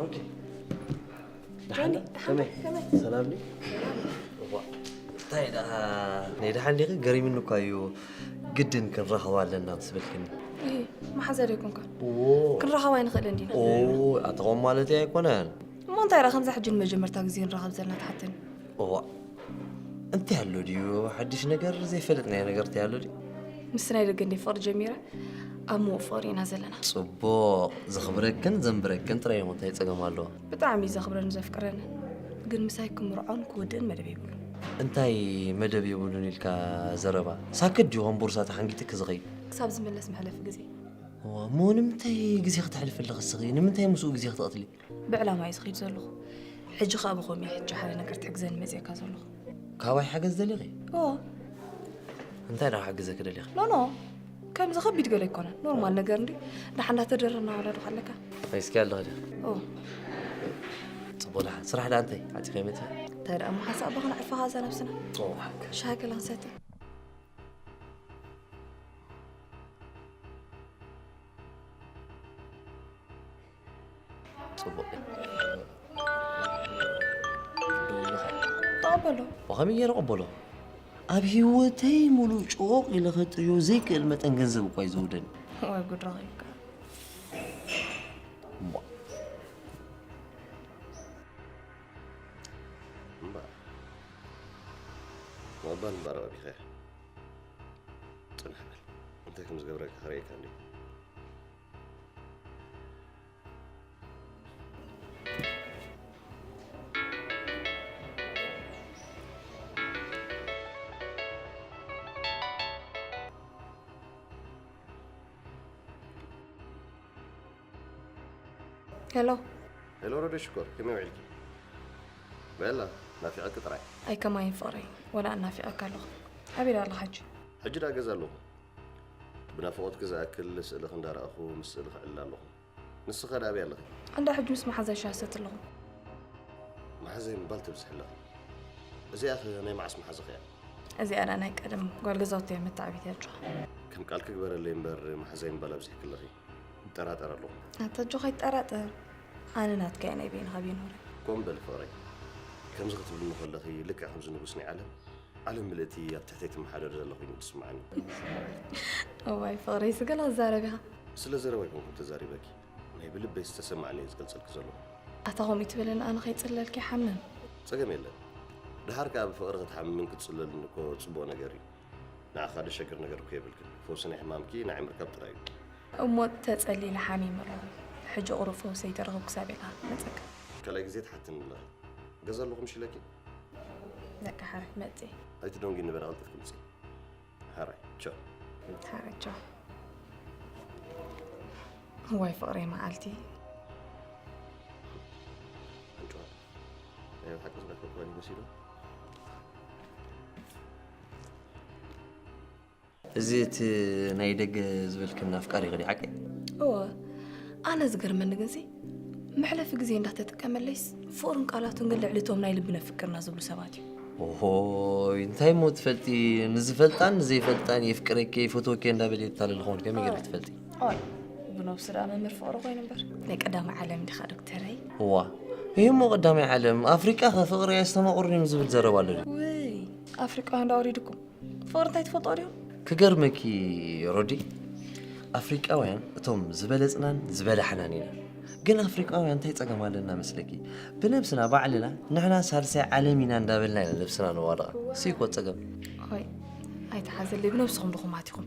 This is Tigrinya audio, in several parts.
ጆኒ፣ ደሓን ከመይ? ከመይ? ሰላም ድዩ? እዋ፣ እንታይ ደኣ፣ ናይ ደሓን ዲኺ? ገሪምኒ እኳ እዩ፣ ግድን ክንራኸብ ኣለና ምስ በልክኒ። እሂ፣ መሓዛ ዶ ኣይኮንካን? እዎ። ክንራኸብ ኣይንኽእልን ዲና? ኦ፣ ኣተኾም ማለት ኣይኮነን። እሞ እንታይ ደኣ፣ ከምዛ ሕጂ ንመጀመርታ ግዜ ንራኸብ ዘለና ትሓተኒ? እዋ፣ እንታይ ኣሎ ድዩ? ሓድሽ ነገር፣ ዘይፈለጥናዮ ነገር እንታይ ኣሎ ድዩ? ምስ ናይ ደገ እንደ ፍቕሪ ጀሚረ፣ ኣብ ምዉቕ ፍቕሪ ኢና ዘለና። ጽቡቕ። ዘኽብረክን ዘንብረክን ጥራይ እዮም፣ እንታይ ጸገም ኣለዎ? ብጣዕሚ እዩ ዘኽብረንን ዘፍቅረንን። ግን ምሳይ ክምርዖን ክወድእን መደብ የብሉን። እንታይ መደብ የብሉን ኢልካ ዘረባ? ሳክት ድዩ ከም ቦርሳ ተሓንጊጥኪ ዝኸይድ? ክሳብ ዝምለስ መሕለፊ ግዜ። እዋ፣ እሞ ንምንታይ ግዜ ክተሕልፊ ኣለኺ እስኺ? ንምንታይ ምስኡ ግዜ ክትቐትሊ? ብዕላማ እየ ዝኸይድ ዘለኹ። ሕጂ ኸኣ ብኸምኡ እየ ሕጂ ሓደ ነገር ትሕግዘኒ መጺእካ ዘለኹ። ካባይ ሓገዝ ደሊኺ? እዎ። እንታይ ደኣ ክሕግዘኪ ደሊኺ? ኖ፣ ኖ። ከምዚ ከቢድ ገለ ኣይኮነን። ኖርማል ነገር እንድዩ። ደሓን እንዳተደረና ወለዶ ኣለካ። እስኪ ኣለኺ ዲኺ? እዎ። ጽቡቕ ደሓን። ስራሕ ደኣ እንታይ? ዓጺኺ መጺኺ? እንታይ ደኣ እሞ ሓንሳእ እባ ክነዕርፋ እዛ ነብስና። እዎ። ሻሂ ገለ ክንሰቲ። ጽቡቕ እዩ። ተቐበሎ። ብኸመይ ገይረ እቕበሎ? ኣብ ህይወተይ ሙሉእ ጭቑቕ ኢለ ከጥርዮ ዘይክእል መጠን ገንዘብ እኳ እዩ ዘውደኒ። ወይ ጉድ ረኺብካ። እሞ። እምበኣር። ምቕባል እምበኣር ኣቢኸ። ጽናሕ በል። እንታይ ከም ዝገብረካ ክርእየካ እንድዩ። ሄሎ። ሄሎ ሮዴ ሽኮር፣ ከመይ ውዒልኪ? በላ፣ ናፊቐኪ ጥራይ። ኣይ ከማይን ፍቕረይ፣ ወላ እናፊቐካ ኣለኹ። ኣበይ ደኣ ኣለኻ ሕጂ? ሕጂ ደኣ ገዛ ኣለኹ። ብናፍቖትኪ ዝኣክል ስእልኺ እንዳረኣኹ ምስ ስእልኺ ዕልል ኣለኹ። ንስኺ ከ ኣበይ ኣለኺ? ኣንዳ ሕጂ ምስ መሓዛይ ሻሂ ሰቲ ኣለኹ። መሓዛይ ምባል ተብዝሒ ኣለኺ። እዚኣኸ ናይ መዓስ መሓዛኺ እያ? እዚኣ ደኣ ናይ ቀደም ጓል ገዛውቲ እያ፣ መተዓቢት እያ ኣጆኻ። ከም ቃልኪ ግበረለይ እምበር መሓዛይ ምባል ኣብዚሕኪ ኣለኺ። ይጠራጠር ኣለኹ። ኣታ ኣጆኻ ኣይትጠራጠር። ኣነ ናትካ እየ፣ ናይ በይንኻ ቢኖረ። ኮም በሊ ፍቕረይ። ከምዚ ክትብልኒ ከለኺ ልክዕ ከምዚ ንጉስ ናይ ዓለም፣ ዓለም ምልእቲ ኣብ ትሕተይ ትመሓደር ዘላ ኮይኑ ትስምዓኒ። እዋይ ፍቕረይ፣ ስገላ ትዛረብ ኢኻ። ስለ ዘረባ ኣይኮንኩን ተዛሪበኪ። ናይ ብልበይ ዝተሰማዓኒ እየ ዝገልጸልኪ ዘለኹ። ኣታ ከምኡ ትብለኒ ኣነ ከይጽለልኪ ይሓምም። ጸገም የለን። ደሓር ከኣ ብፍቕሪ ክትሓምምን ክትጽለልን እኮ ጽቡቕ ነገር እዩ። ንዓኻ ደሸግር ነገር እኮ የብልክን። ፈውሲ ናይ ሕማምኪ ንዓይ ምርካብ ጥራይ እዩ። እሞ ተጸሊለ ሓሚመ ኣለኹ። ሕጂ ቁሩብ ፈውሰይ ተረኽብኩ ክሳብ ኢልካ መጸካ። ካልኣይ ግዜ ትሓትኒ ኣለኺ። ገዛ ኣለኹ ምሽ ኢለኪ? በቃ ሓራይ መጽእ። ኣይትደንጉ ንበሪ ቀልጢፍኪ ምጽኢ። ሓራይ ቻው። ሓራይ ቻው። እዋይ ፍቕረይ መዓልቲ። ኣንጭዋ። ናይ ብሓቂ ዝበልኩ እኮ እዩ መሲሉ። እዚ እቲ ናይ ደገ ዝበልክና ኣፍቃሪኺ ድዩ ሓቀይ? እወ። ኣነ ዝገርመኒ ግንሲ፣ መሕለፊ ግዜ እንዳተጠቀመለይስ፣ ፍቕሩን ቃላቱን ግን ልዕሊ እቶም ናይ ልቢ ነፍቅርና ዝብሉ ሰባት እዩ። ኦሆይ፣ እንታይ እሞ ትፈልጢ? ንዝፈልጣን ንዘይፈልጣን የፍቅረኪ፣ ይፈትወኪ እንዳበለ የታልል ኾን ከመይ ገይርኪ ትፈልጢ? ኣይ፣ ብነብሱ ደኣ መምህር ፍቕሪ ኮይኑ እምበር። ናይ ቀዳማይ ዓለም ዲኻ ዶክተረይ? እዋ፣ ይህ እሞ ቀዳማይ ዓለም፣ ኣፍሪቃ ከ ፍቕሪ ኣየስተማቕሩን እዮም ዝብል ዘረባ ኣሎ ድዩ? ውይ፣ ኣፍሪቃውያን ዶ ኣውሪድኩም? ፍቕሪ እንታይ ትፈልጦ ድዩ? ክገርመኪ ሮዲ፣ ኣፍሪቃውያን እቶም ዝበለጽናን ዝበላሕናን ኢና። ግን ኣፍሪቃውያን እንታይ ጸገም ኣለና መስለኪ? ብነብስና ባዕልና ንሕና ሳልሳይ ዓለም ኢና እንዳበልና ኢና ነብስና ነዋድቓ። እሱ እኮ ጸገም። ኦይ፣ ኣይትሓዘለይ፣ ብነብስኹም ድኹማት ኢኹም።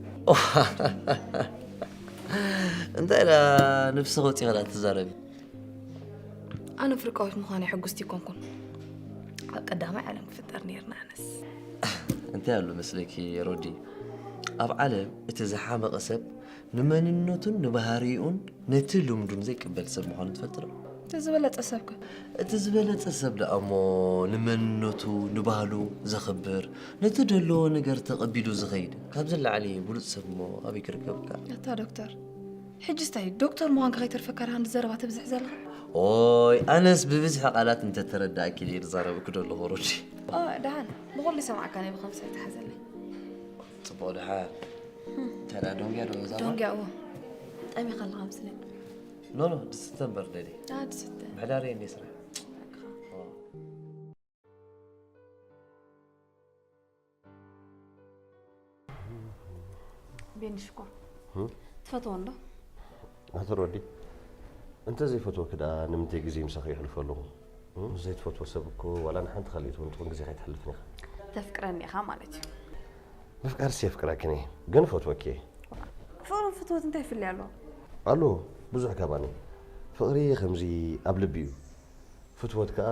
እንታይ ደኣ ነብስኺ ወጺኺ ደኣ ትዛረቢ? ኣነ ኣፍሪቃዊት ምዃነይ ሕጉስቲ ኣይኮንኩን። ኣብ ቀዳማይ ዓለም ክፍጠር ነይርና ኣነስ። እንታይ ኣሎ መስለኪ ሮዲ? ኣብ ዓለም እቲ ዝሓመቐ ሰብ ንመንነቱን ንባህሪኡን ነቲ ልምዱን ዘይቅበል ሰብ ምዃኑ ትፈልጢ ዶ? እቲ ዝበለጸ ሰብከ? እቲ ዝበለጸ ሰብ ደኣ እሞ ንመንነቱ፣ ንባህሉ ዘኽብር፣ ነቲ ደለዎ ነገር ተቐቢሉ ዝኸይድ፣ ካብዚ ንላዕሊ ብሉጽ ሰብ እሞ ኣበይ ክርከብካ? ኣታ ዶክተር፣ ሕጂስ እንታይ ዶክተር ምዃንካ ከይተርፈካ ደኣ ንዘረባ ተብዝሕ ዘለኻ? ኦይ፣ ኣነስ ብብዝሒ ቃላት እንተተረዳእኪ ኢለ ዝዛረበኪ ዘለኹ ሮዲ። ኦ፣ ደሓን፣ ብኹሉ ይሰምዓካ ናይ ብኸምሳ ይተሓዘለይ። ጽቡቕ ደሓን። እንታይ ደኣ ዶንግያ ዶ እዛ? ዶንግያ፣ እዎ። ጠሚኻ ኣለኻ መስለኒ። ኖ ኖ፣ ድስተ እምበር ደሊ። ኣድስተ ምሕዳር እየ እንዲ ስራሕ። ቤንሽኮ ትፈትዎ እንዶ? ኣቶ ሮዲ፣ እንተ ዘይፈትወኪ ደኣ ንምንታይ ግዜ ምሳኺ የሕልፎ ኣለኹ? ዘይትፈትዎ ሰብ እኮ ዋላ ንሓንቲ ካልኢት እውን ትኹን ግዜ ከይትሕልፍን ኢኻ። ተፍቅረኒ ኢኻ ማለት እዩ። ምፍቃርስ የፍቅረክን እየ፣ ግን እፈትወኪ እየ። ፍቕርን ፍትወት እንታይ ፍልይ ኣለዎ? ኣሎ፣ ብዙሕ ካባኒ። ፍቕሪ ከምዚ ኣብ ልቢ እዩ። ፍትወት ከኣ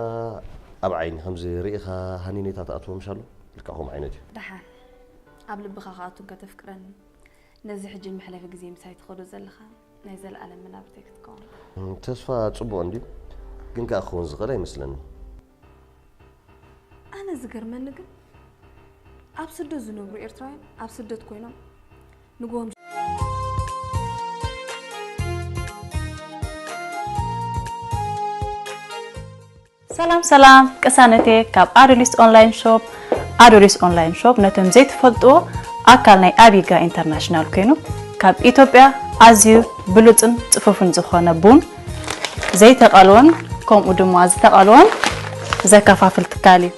ኣብ ዓይኒ ከምዚ ርኢኻ ሃኒኔታ ትኣትዎ ምሽ ኣሎ? ልክዕ ከምኡ ዓይነት እዩ። ደሓን ኣብ ልብኻ ክኣቱ እንከተፍቅረኒ ነዚ ሕጂ መሕለፊ ግዜ ምሳይ ትኸዶ ዘለኻ ናይ ዘለኣለም መናብርተይ ክትከውን። እም፣ ተስፋ ጽቡቕ እንድዩ፣ ግን ከኣ ክኸውን ዝኽእል ኣይመስለኒ። ኣነ ዝገርመኒ ግን ኣብ ስደት ዝነብሩ ኤርትራውያን ኣብ ስደት ኮይኖም ንግሆም ሰላም ሰላም ቅሳነቴ ካብ ኣዶሊስ ኦንላይን ሾፕ። ኣዶሊስ ኦንላይን ሾፕ ነቶም ዘይትፈልጥዎ ኣካል ናይ ኣቢጋ ኢንተርናሽናል ኮይኑ ካብ ኢትዮጵያ ኣዝዩ ብሉፅን ፅፉፍን ዝኾነ ቡን ዘይተቐልወን ከምኡ ድማ ዝተቐልወን ዘከፋፍል ትካል እዩ።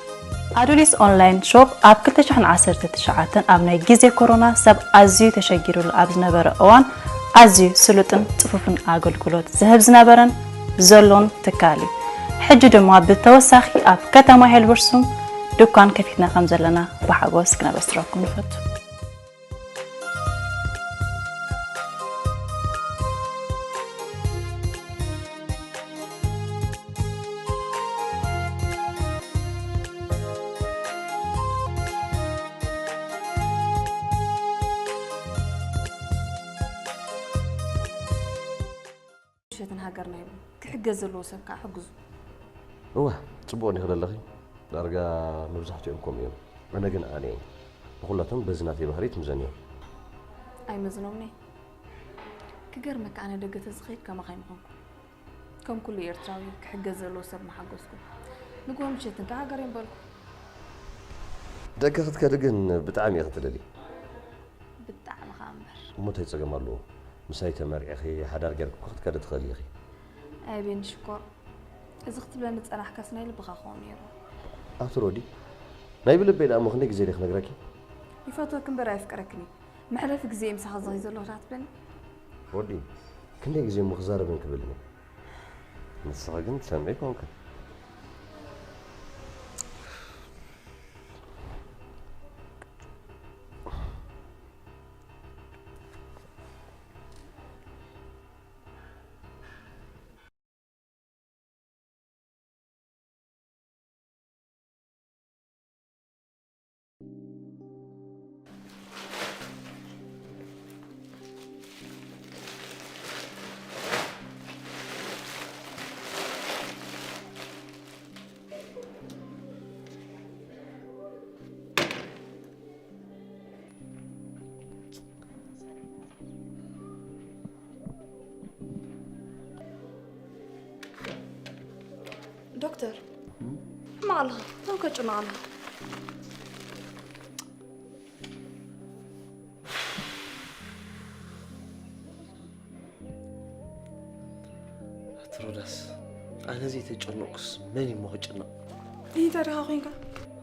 ኣዶሊስ ኦንላይን ሾፕ ኣብ ክልተ ሽሕን ዓሰርተ ትሽዓተን ኣብ ናይ ግዜ ኮሮና ሰብ ኣዝዩ ተሸጊሩሉ ኣብ ዝነበረ እዋን ኣዝዩ ስሉጥን ጽፉፍን ኣገልግሎት ዝህብ ዝነበረን ዘሎን ትካል እዩ። ሕጂ ድማ ብተወሳኺ ኣብ ከተማ ሄልበርሱም ድኳን ከፊትና ከም ዘለና ብሓጎስ ክነበስረኩም ንፈቱ። ምሸትን ሃገርና ይብሉ ክሕገዝ ዘለዎ ሰብ ከዓ ሕግዙ። እወ፣ ጽቡቕ እንዲኺ ዘለኺ። ዳርጋ መብዛሕትኦም ከምኡ እዮም። ኣነ ግን ኣነ እየ። ንኹላቶም በዚ ናተይ ባህሪ ትምዘን እዮም። ኣይመዝኖምኒ። ክገርመካ ኣነ ደገ ተዝኸይድ ከማኻ ኣይምኾንኩ። ከም ኩሉ ኤርትራዊ ክሕገዝ ዘለዎ ሰብ መሓገዝኩ። ንግሆ ምሸትን ከዓ ሃገር የምበልኩ። ደገ ክትከዲ ግን ብጣዕሚ እየ ክትደሊ። ብጣዕሚ ከዓ እምበር። እሞ እንታይ ጸገም ኣለዎ? ምሳይ ተመርዒኺ ሓዳር ጌርኪ እኮ ክትከዲ ትኽእሊ ኢኺ። ኣይ ቤኒ ሽኮር፣ እዚ ክትብለኒ ዝጸናሕካስ ናይ ልብኻ ክኸውን ነይሩ። ኣቲ ሮዲ፣ ናይ ብልበይ ደኣ እሞ ክንደይ ግዜ ድየ ክነግረኪ? ይፈትወኪ እምበር ኣየፍቅረክን እዩ። መሕለፊ ግዜ ምሳኻ ዘኺ ዘለኹ ዳኣ ትብለኒ። ሮዲ፣ ክንደይ ግዜ እሞ ክዛረበን ክብልን እየ? ንስኺ ግን ትሰምዒ ኮንኪ። ዶክተር፣ ሕማቕ ኣለኻ። ተው ከጭንቕ ኣለኻ። ኣቲ ሮዳስ፣ ኣነ ዘይተጨነቕኩስ መን እሞ ክጭነቕ? እንታይ ደኻ ኮንካ?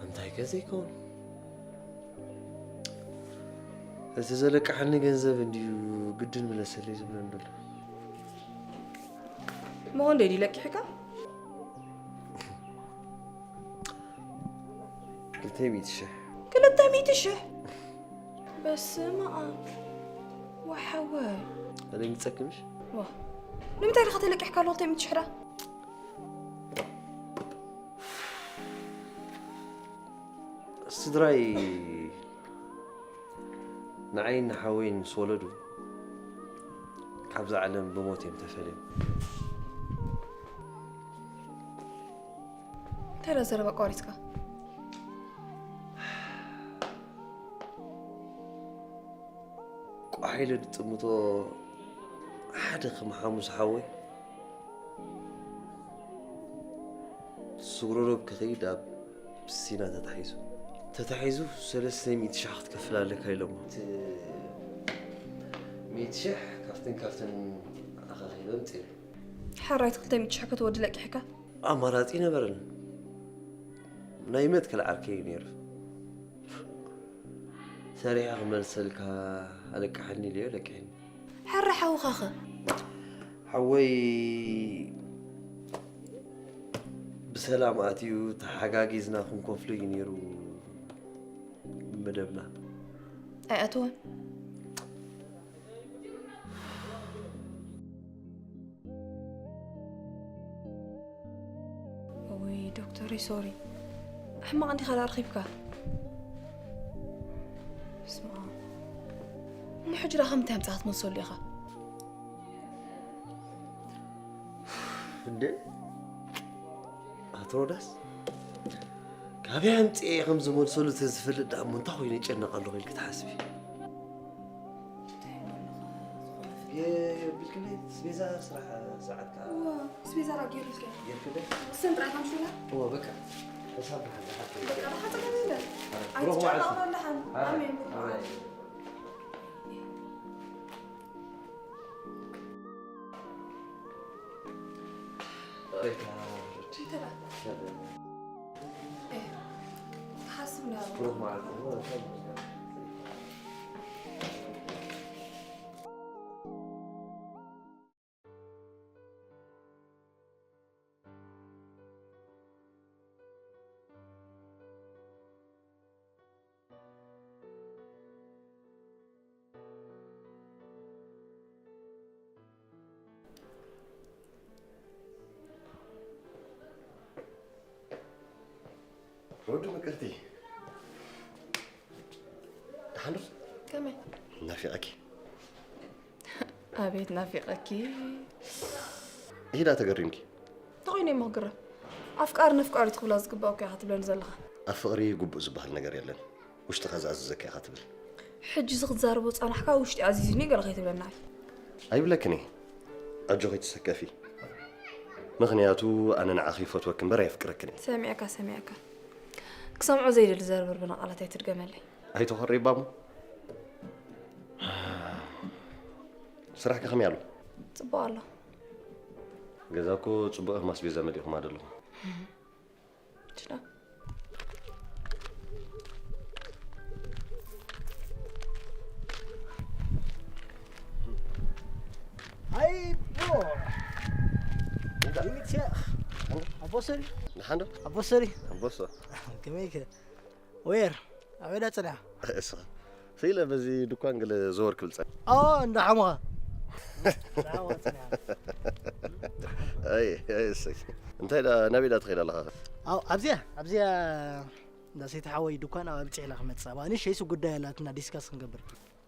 እንታይ ከ ዘይከውን? እቲ ዘለቅሓኒ ገንዘብ እንድዩ ግድን ምለሰለይ ዝብለን ዘሎ። እሞ ክንደይ ድዩ ለቂሕካ? ክልተ ሚእቲ ሽሕ። ክልተ ሚእቲ ሽሕ? በስመ ኣብ። ወሓወይ። ኣደንግጸክምሽ? ዋ፣ ንምንታይ ዲኻ ተለቂሕካ ኣሎ ክልተ ሚእቲ ሽሕ ደኣ? ስድራይ ንዓይን ንሓወይን ምስ ወለዱ ካብዛ ዓለም ብሞት እዮም ተፈልዮም። እንታይ ደኣ ዘረባ ኣቋሪጽካ? ቋሕ ኢለ ዝጥምቶ ሓደ ከም ሓሙስ ሓወይ ስግረዶብ ክኸይድ ኣብ ሲና ተታሒዙ። ተታሒዙ ሰለስተ ሚእቲ ሽሕ ክትከፍል ኣለካ ኢሎሞ። እቲ ሚእቲ ሽሕ ካብትን ካብትን ኣኻኺበ ኣምጺኤ። ሕራይ እቲ ክልተ ሚእቲ ሽሕ ክትወዲ ለቂሕካ? ኣማራጺ ነበረኒ። ናይ መትከል ዓርከይ እዩ ነይሩ። ሰሪሐ ክመልሰልካ ኣለቅሓኒ ኢለዮ ለቂሕኒ። ሕራይ ሓውኻኸ? ሓወይ ብሰላም ኣትዩ ተሓጋጊዝና ክንከፍሎ እዩ ነይሩ መደብና። ኣይኣተወን። ወይ ዶክተረይ፣ ሶሪ። ሕማቕ እንዲኻ ደኣ ረኺብካ። በስመ ኣብ። እሞ ሕጂ ደኣ ከምንታይ ኣምጻኻ ትመልሰሉ ኢኻ? እንዴ? ኣቶ ሮዳስ፣ ካበይ ኣምጽኤ ከም ዝመልሰሉ ተዝፈልጥ ደኣ እሞ እንታይ ኮይኑ ይጨነቕ ኣለኹ ኢልኪ ትሓስቢ? የብልክለይ ስቤዛ ስራሕ ሰዓትካ እዋ፣ ስቤዛ ራ ገይሩልካ። ጌርክለይ? እሰን ጥራይ ከም ሽላ? እዎ፣ በቃ። ሕሳብ ብሓንሳብ ሓቂ በቃ፣ ብሓቂ ይበል። ብሩኽ መዓልቲ። ኣይትጨነቕ ኣለኻ። ኣረ፣ ኣሜን፣ ብሩኽ ኣረ። መዓልቲ። ይቕሬታ፣ ርዲ። እንተ ደኣ። ሰላም። ኤ፣ ትሓስብ ዶ? ብሩኽ መዓልቲ። ሮዲ ምቅርቲ፣ ደሓን ዶ? ከመይ? ናፊቐኪ። ኣቤት ናፊቐኪ። ኢዳ ተገሪምኪ። ተኾይነ እሞ ክግረም። ኣፍቃሪ ነፍቃሪቱ ክብላ ዝግባእ እኮ ኢኻ ትብለኒ ዘለኻ። ኣብ ፍቕሪ ግቡእ ዝበሃል ነገር የለን። ውሽጥኻ ዝኣዘዘካ ኢኻ ትብል። ሕጂ እዚ ክትዛረቦ ዝጸናሕካ ውሽጢ ኣዚዙኒ ገለ ከይትብለና። ኣይብለክን እየ። ኣጆኺ ትሰከፊ። ምኽንያቱ ኣነ ንዓኺ ይፈትወኪ እምበር ኣየፍቅረክን እየ። ሰሚዐካ፣ ሰሚዐካ። ክሰምዖ ዘይደሊ ዘርበርበና ቃላት ኣይትድገመለይ። ኣይተኾርይባ እሞ። ስራሕከ ከመይ ኣሎ? ጽቡቕ ኣሎ። ገዛ እኮ ጽቡቕ ኢኹም ኣስቤዛ መሊእኹማ ዘለኹም። ችላ። ኣይ፣ ብሮ። ይምቸ። ኣቦሰሪ። ደሓን ዶ? ኣቦሰሪ። ኣቦሶ። ከመይከ? ወየር፣ ኣበይ ዳ ጸኒሓ? እስኻ። ስኢለ በዚ ድኳን ገለ ዘወር ክብል ጸኒሐ። ኦ፣ እንዳ ሓሙኻ። እንዳ ሓሙኻ ጸኒሓ። ኣይ፣ ኣይ፣ እሰይ። እንታይ ዳ፣ ናበይ ዳ ትኸይድ ኣለኻ? ኣው፣ ኣብዚኣ፣ ኣብዚኣ እንዳ ሰይቲ ሓወይ ድኳን ኣብ ኣብጽሕ ኢላ ክመጽእ። ኣብ ንእሽተይ ሱ ጉዳይ ኣላትና ዲስካስ ክንገብር።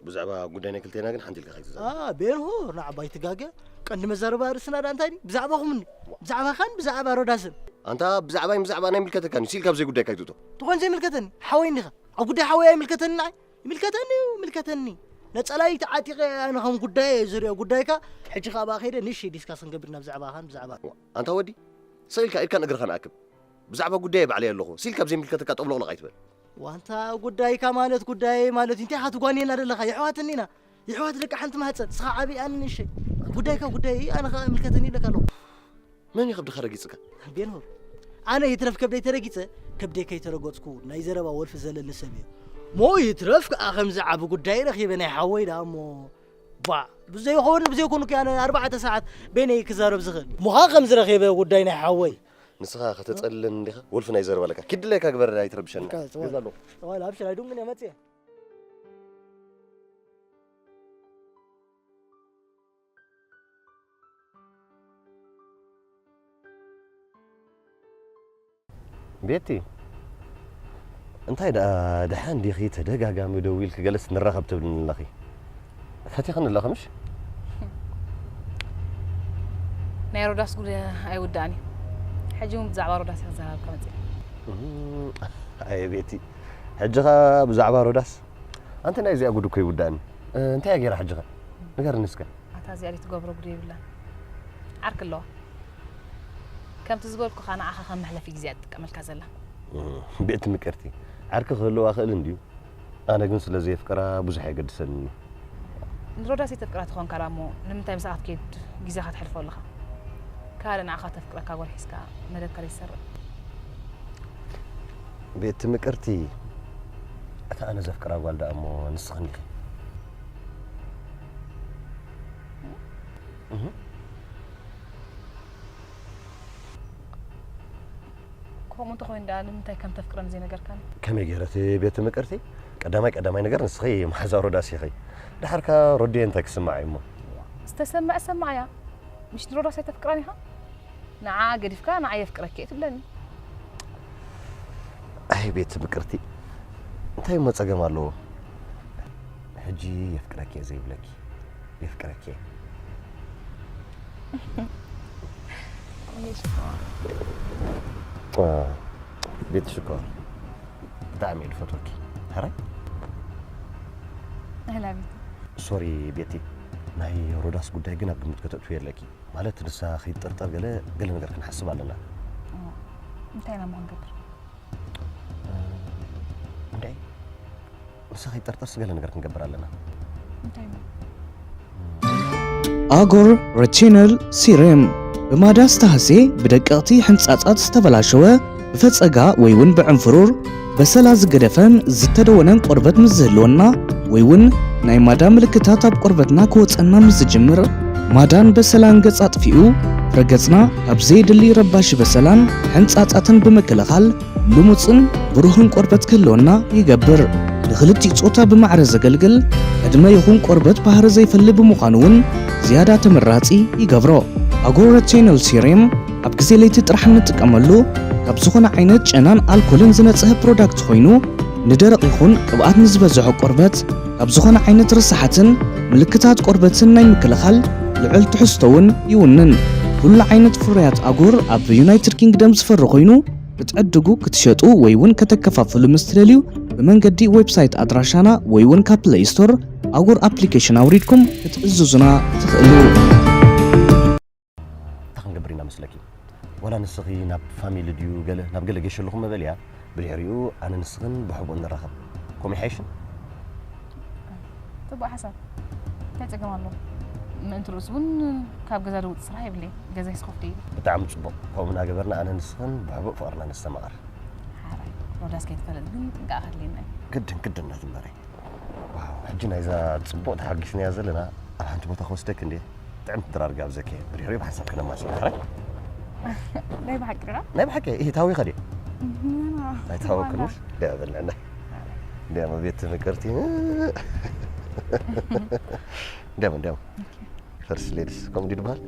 ብዛዕባ ጉዳይ ናይ ክልቴና ግን ሓንቲ ኢልካ ከይትዛረብ። ኣ፣ ቤንሁር፣ ንዓባ ኣይትጋገ። ቀንዲ መዛረባ ርእስና ዳ እንታይ ድዩ? ብዛዕባኹም እንዲ። ብዛዕባኻን ብዛዕባ ሮዳስን። ኣንታ ብዛዕባይን ብዛዕባን ኣይምልከተካን እዩ። ሲል ካብ ዘይጉዳይካ ኣይትእቶ። ትኾን ዘይምልከተኒ? ሓወይ እንዲኻ። ኣብ ጉዳይ ሓወይ ኣይምልከተኒ ንዓይ? ይምልከተኒ እዩ፣ ይምልከተኒ። ነጸላይ ተዓጢቐ ኣነ ከም ጉዳይ እየ ዝሪኦ ጉዳይካ። ሕጂ ከኣ ብኣ ከይደ ንእሽተይ ዲስካስ ክንገብር ኢና ብዛዕባኻን ብዛዕባ ኣንታ ወዲ፣ ስቕ ኢልካ ኢድካን እግርኻን ኣክብ። ብዛዕባ ጉዳየይ ባዕለይ ኣለኹ። ሲል ካብ ዘይምልከተካ ጠብሎቕሎቕ ኣይትበል። ዋንታ ጉዳይካ ማለት ጉዳየይ ማለት እንታይ ኢኻ ትጓንየና ዘለኻ? የሕዋትኒ ኢና። የሕዋት ደቂ ሓንቲ ማህጸን። ንስኻ ዓቢ ኣነ ንእሽተይ። ጉዳይካ ጉዳየይ፣ ኣነ ኸኣ ይምልከተኒ ኢለካ ኣለኹ። መን እዩ ከብድኻ ረጊጽካ? ቤንሆር። ኣነ ይትረፍ ከብደይ ተረጊጸ፣ ከብደይ ከይተረገጽኩ ናይ ዘረባ ወልፊ ዘለኒ ሰብ እየ። ሞ ይትረፍ ከኣ ከምዚ ዓቢ ጉዳይ ረኺበ ናይ ሓወይ ደኣ እሞ። ባ፣ ብዘይኸውን ብዘይኮኑ ከ ኣነ ኣርባዕተ ሰዓት በይነይ ክዛረብ ዝኽእል። ሞኻ ከም ዝረኺበ ጉዳይ ናይ ሓወይ። ንስኻ ከተጸልለኒ እንዲኻ? ወልፊ ናይ ዘረባ ኣለካ። ኪድ ድላይካ ግበር ኣይትረብሸና። በቃ፣ ጽዋል። ገዛ ኣለኹ። ጽዋል፣ ኣብሽር፣ ኣይዱንግን እየ መጽየ። ቤቲ፣ እንታይ ደኣ ደሓን ዲኺ? ተደጋጋሚ ደዊልኪ ገለስ ንራኸብ ትብልኒ ኣለኺ። ፈቲኽኒ ኣለኺ ምሽ? ናይ ሮዳስ ጉድ ኣይውዳእን እዩ። ሕጂ እውን ብዛዕባ ሮዳስ እየ ክዘራረብካ መጺአ። እም፣ ኣየ ቤቲ፣ ሕጂ ኸኣ ብዛዕባ ሮዳስ? ኣንቲ ናይ እዚኣ ጉድ እኮ ይውዳእኒ። እ፣ እንታይ እያ ገይራ ሕጂ ኸ? ንገርኒ እስከ። ኣታ እዚኣ ዘይትገብሮ ጉድ የብላን። ዓርኪ ኣለዋ። ከምቲ ዝበልኩኻ ንዓኻ ከም መሕለፊ ግዜ እያ ትጥቀመልካ ዘላ። እም፣ ቤቲ ምቅርቲ፣ ዓርኪ ክህልዋ ክእል እንድዩ። ኣነ ግን ስለ ዘየፍቅራ ብዙሕ ኣየገድሰንን እዩ። ንሮዳስ ዘይተፍቅራ ተኾንካ ደኣ እሞ ንምንታይ ምሳኣ ክትከይድ ግዜኻ ተሕልፎ ኣለኻ? ካልእ ንዓኻ ተፍቅረካ ጓል ሒዝካ መደብካ ዘይትሰርቕ? ቤቲ ምቅርቲ፣ እታ ኣነ ዘፍቅራ ጓል ደኣ እሞ ንስኽን ዲኺ? እህ። ከምኡ እንተኾይኑ ደኣ ንምንታይ ከም ተፍቅረኒ ዘይነገርካኒ? ከመይ ገይረ እቲ ቤቲ ምቅርቲ? ቀዳማይ ቀዳማይ ነገር ንስኺ መሓዛ ሮዳስ ኢኺ። ደሓርካ ሮድየ እንታይ ክስምዓ እዩ እሞ? ዝተሰምዐ ሰማዕያ። ምሽ ንሮዳስ ኣይተፍቅራን ኢኻ? ንዓ ገዲፍካ ንዓ የፍቅረኪ እየ ትብለኒ። ኣይ ቤቲ ምቅርቲ፣ እንታይ እሞ ጸገም ኣለዎ? ሕጂ የፍቅረኪ እየ ዘይብለኪ፣ የፍቅረኪ እየ። እኔ ሽኮር። አ፣ ቤቲ ሽኮር፣ ብጣዕሚ እየ ዝፈትወኪ። ሕራይ? I love you. ሶሪ ቤቲ፣ ናይ ሮዳስ ጉዳይ ግን ኣብ ግምት ከተእትዊ የለኪ። ማለት ንሳ ከይትጠርጠር ገለ ገለ ነገር ክንሓስብ ኣለና። እንታይ ኢና እሞ ክንገብር? እንዴ፣ ንሳ ከይትጠርጠርስ ገለ ነገር ክንገብር ኣለና። እንታይ እሞ? ኣጎር ረቲነል ሲረም ብማዳ ዝተሃስየ ብደቀቕቲ ሕንጻጻት ዝተበላሸወ ብፈጸጋ ወይ እውን ብዕንፍሩር በሰላ ዝገደፈን ዝተደወነን ቆርበት ምስ ዝህልወና ወይ እውን ናይ ማዳ ምልክታት ኣብ ቆርበትና ክወጸና ምስ ዝጅምር ማዳን በሰላን ገጽ ኣጥፊኡ ፍረገጽና ካብ ዘየድሊ ረባሺ በሰላን ሕንጻጻትን ብምክልኻል ልሙጽን ብሩህን ቆርበት ክህልወና ይገብር። ንኽልቲኡ ጾታ ብማዕረ ዘገልግል ዕድመ ይኹን ቆርበት ባህሪ ዘይፈሊ ብምዃኑ እውን ዝያዳ ተመራጺ ይገብሮ። ኣጎረ ቴነል ሲሬም ኣብ ግዜ ለይቲ ጥራሕ እንጥቀመሉ ካብ ዝኾነ ዓይነት ጨናን ኣልኮልን ዝነጽሀ ፕሮዳክት ኮይኑ ንደረቕ ይኹን ቅብኣት ንዝበዝሖ ቆርበት ካብ ዝኾነ ዓይነት ርሳሓትን ምልክታት ቆርበትን ናይ ምክልኻል ልዑል ትሕዝቶ እውን ይውንን። ኩሉ ዓይነት ፍርያት ኣጎር ኣብ ዩናይትድ ኪንግደም ዝፈሪ ኮይኑ ክትዕድጉ፣ ክትሸጡ ወይ እውን ከተከፋፍሉ ምስ ትደልዩ ብመንገዲ ዌብሳይት ኣድራሻና ወይ እውን ካብ ፕለይ ስቶር ኣጎር ኣፕሊኬሽን ኣውሪድኩም ክትእዝዙና ትኽእሉ። እንታይ ክንገብር ኢና መስለኪ? ዋላ ንስኺ ናብ ፋሚሊ ድዩ ገለ ናብ ገለ ጌሽ ኣለኹም ምበል እያ፣ ብድሕሪኡ ኣነ ንስኽን ብሕቡእ ንራኸብ። ከምኡ ይሓይሽን? ጽቡቕ ሓሳብ። እንታይ ጸገም ኣለዎ? ምእንቲ ርእሱ እውን ካብ ገዛ ዝወጽእ ስራሕ የብለይን። ገዛይ ስኹፍቲ እዩ። ብጣዕሚ ጽቡቕ። ከምኡ እናገበርና ኣነ ንስኽን ብሕቡእ ፍቕርና ነስተማቕር። ሓራይ ሮዳስ ከይትፈልጥ ግን ጥንቃቐ ከድልየና እዩ። ግድን ግድን ናት እምበረይ። ዋው፣ ሕጂ ናይዛ ጽቡቕ ተሓጒስናያ ዘለና ኣብ ሓንቲ ቦታ ክወስደኪ እንድየ። ጥዕምቲ ድራር ጋብዘኪ እየ። ብድሕሪኡ ብሓንሳብ ክነማስል። ሕራይ? ናይ ብሓቂ ዲኻ? ናይ ብሓቂ። እሂ፣ ታዊኸ ድየ? ምና። ኣይታወክንስ? ድያ በልዕና። ድያ መቤት ምቅርቲ። ድያ፣ ድያ። ፈርስ ሌዲስ ከምኡ ድዩ ዝበሃል?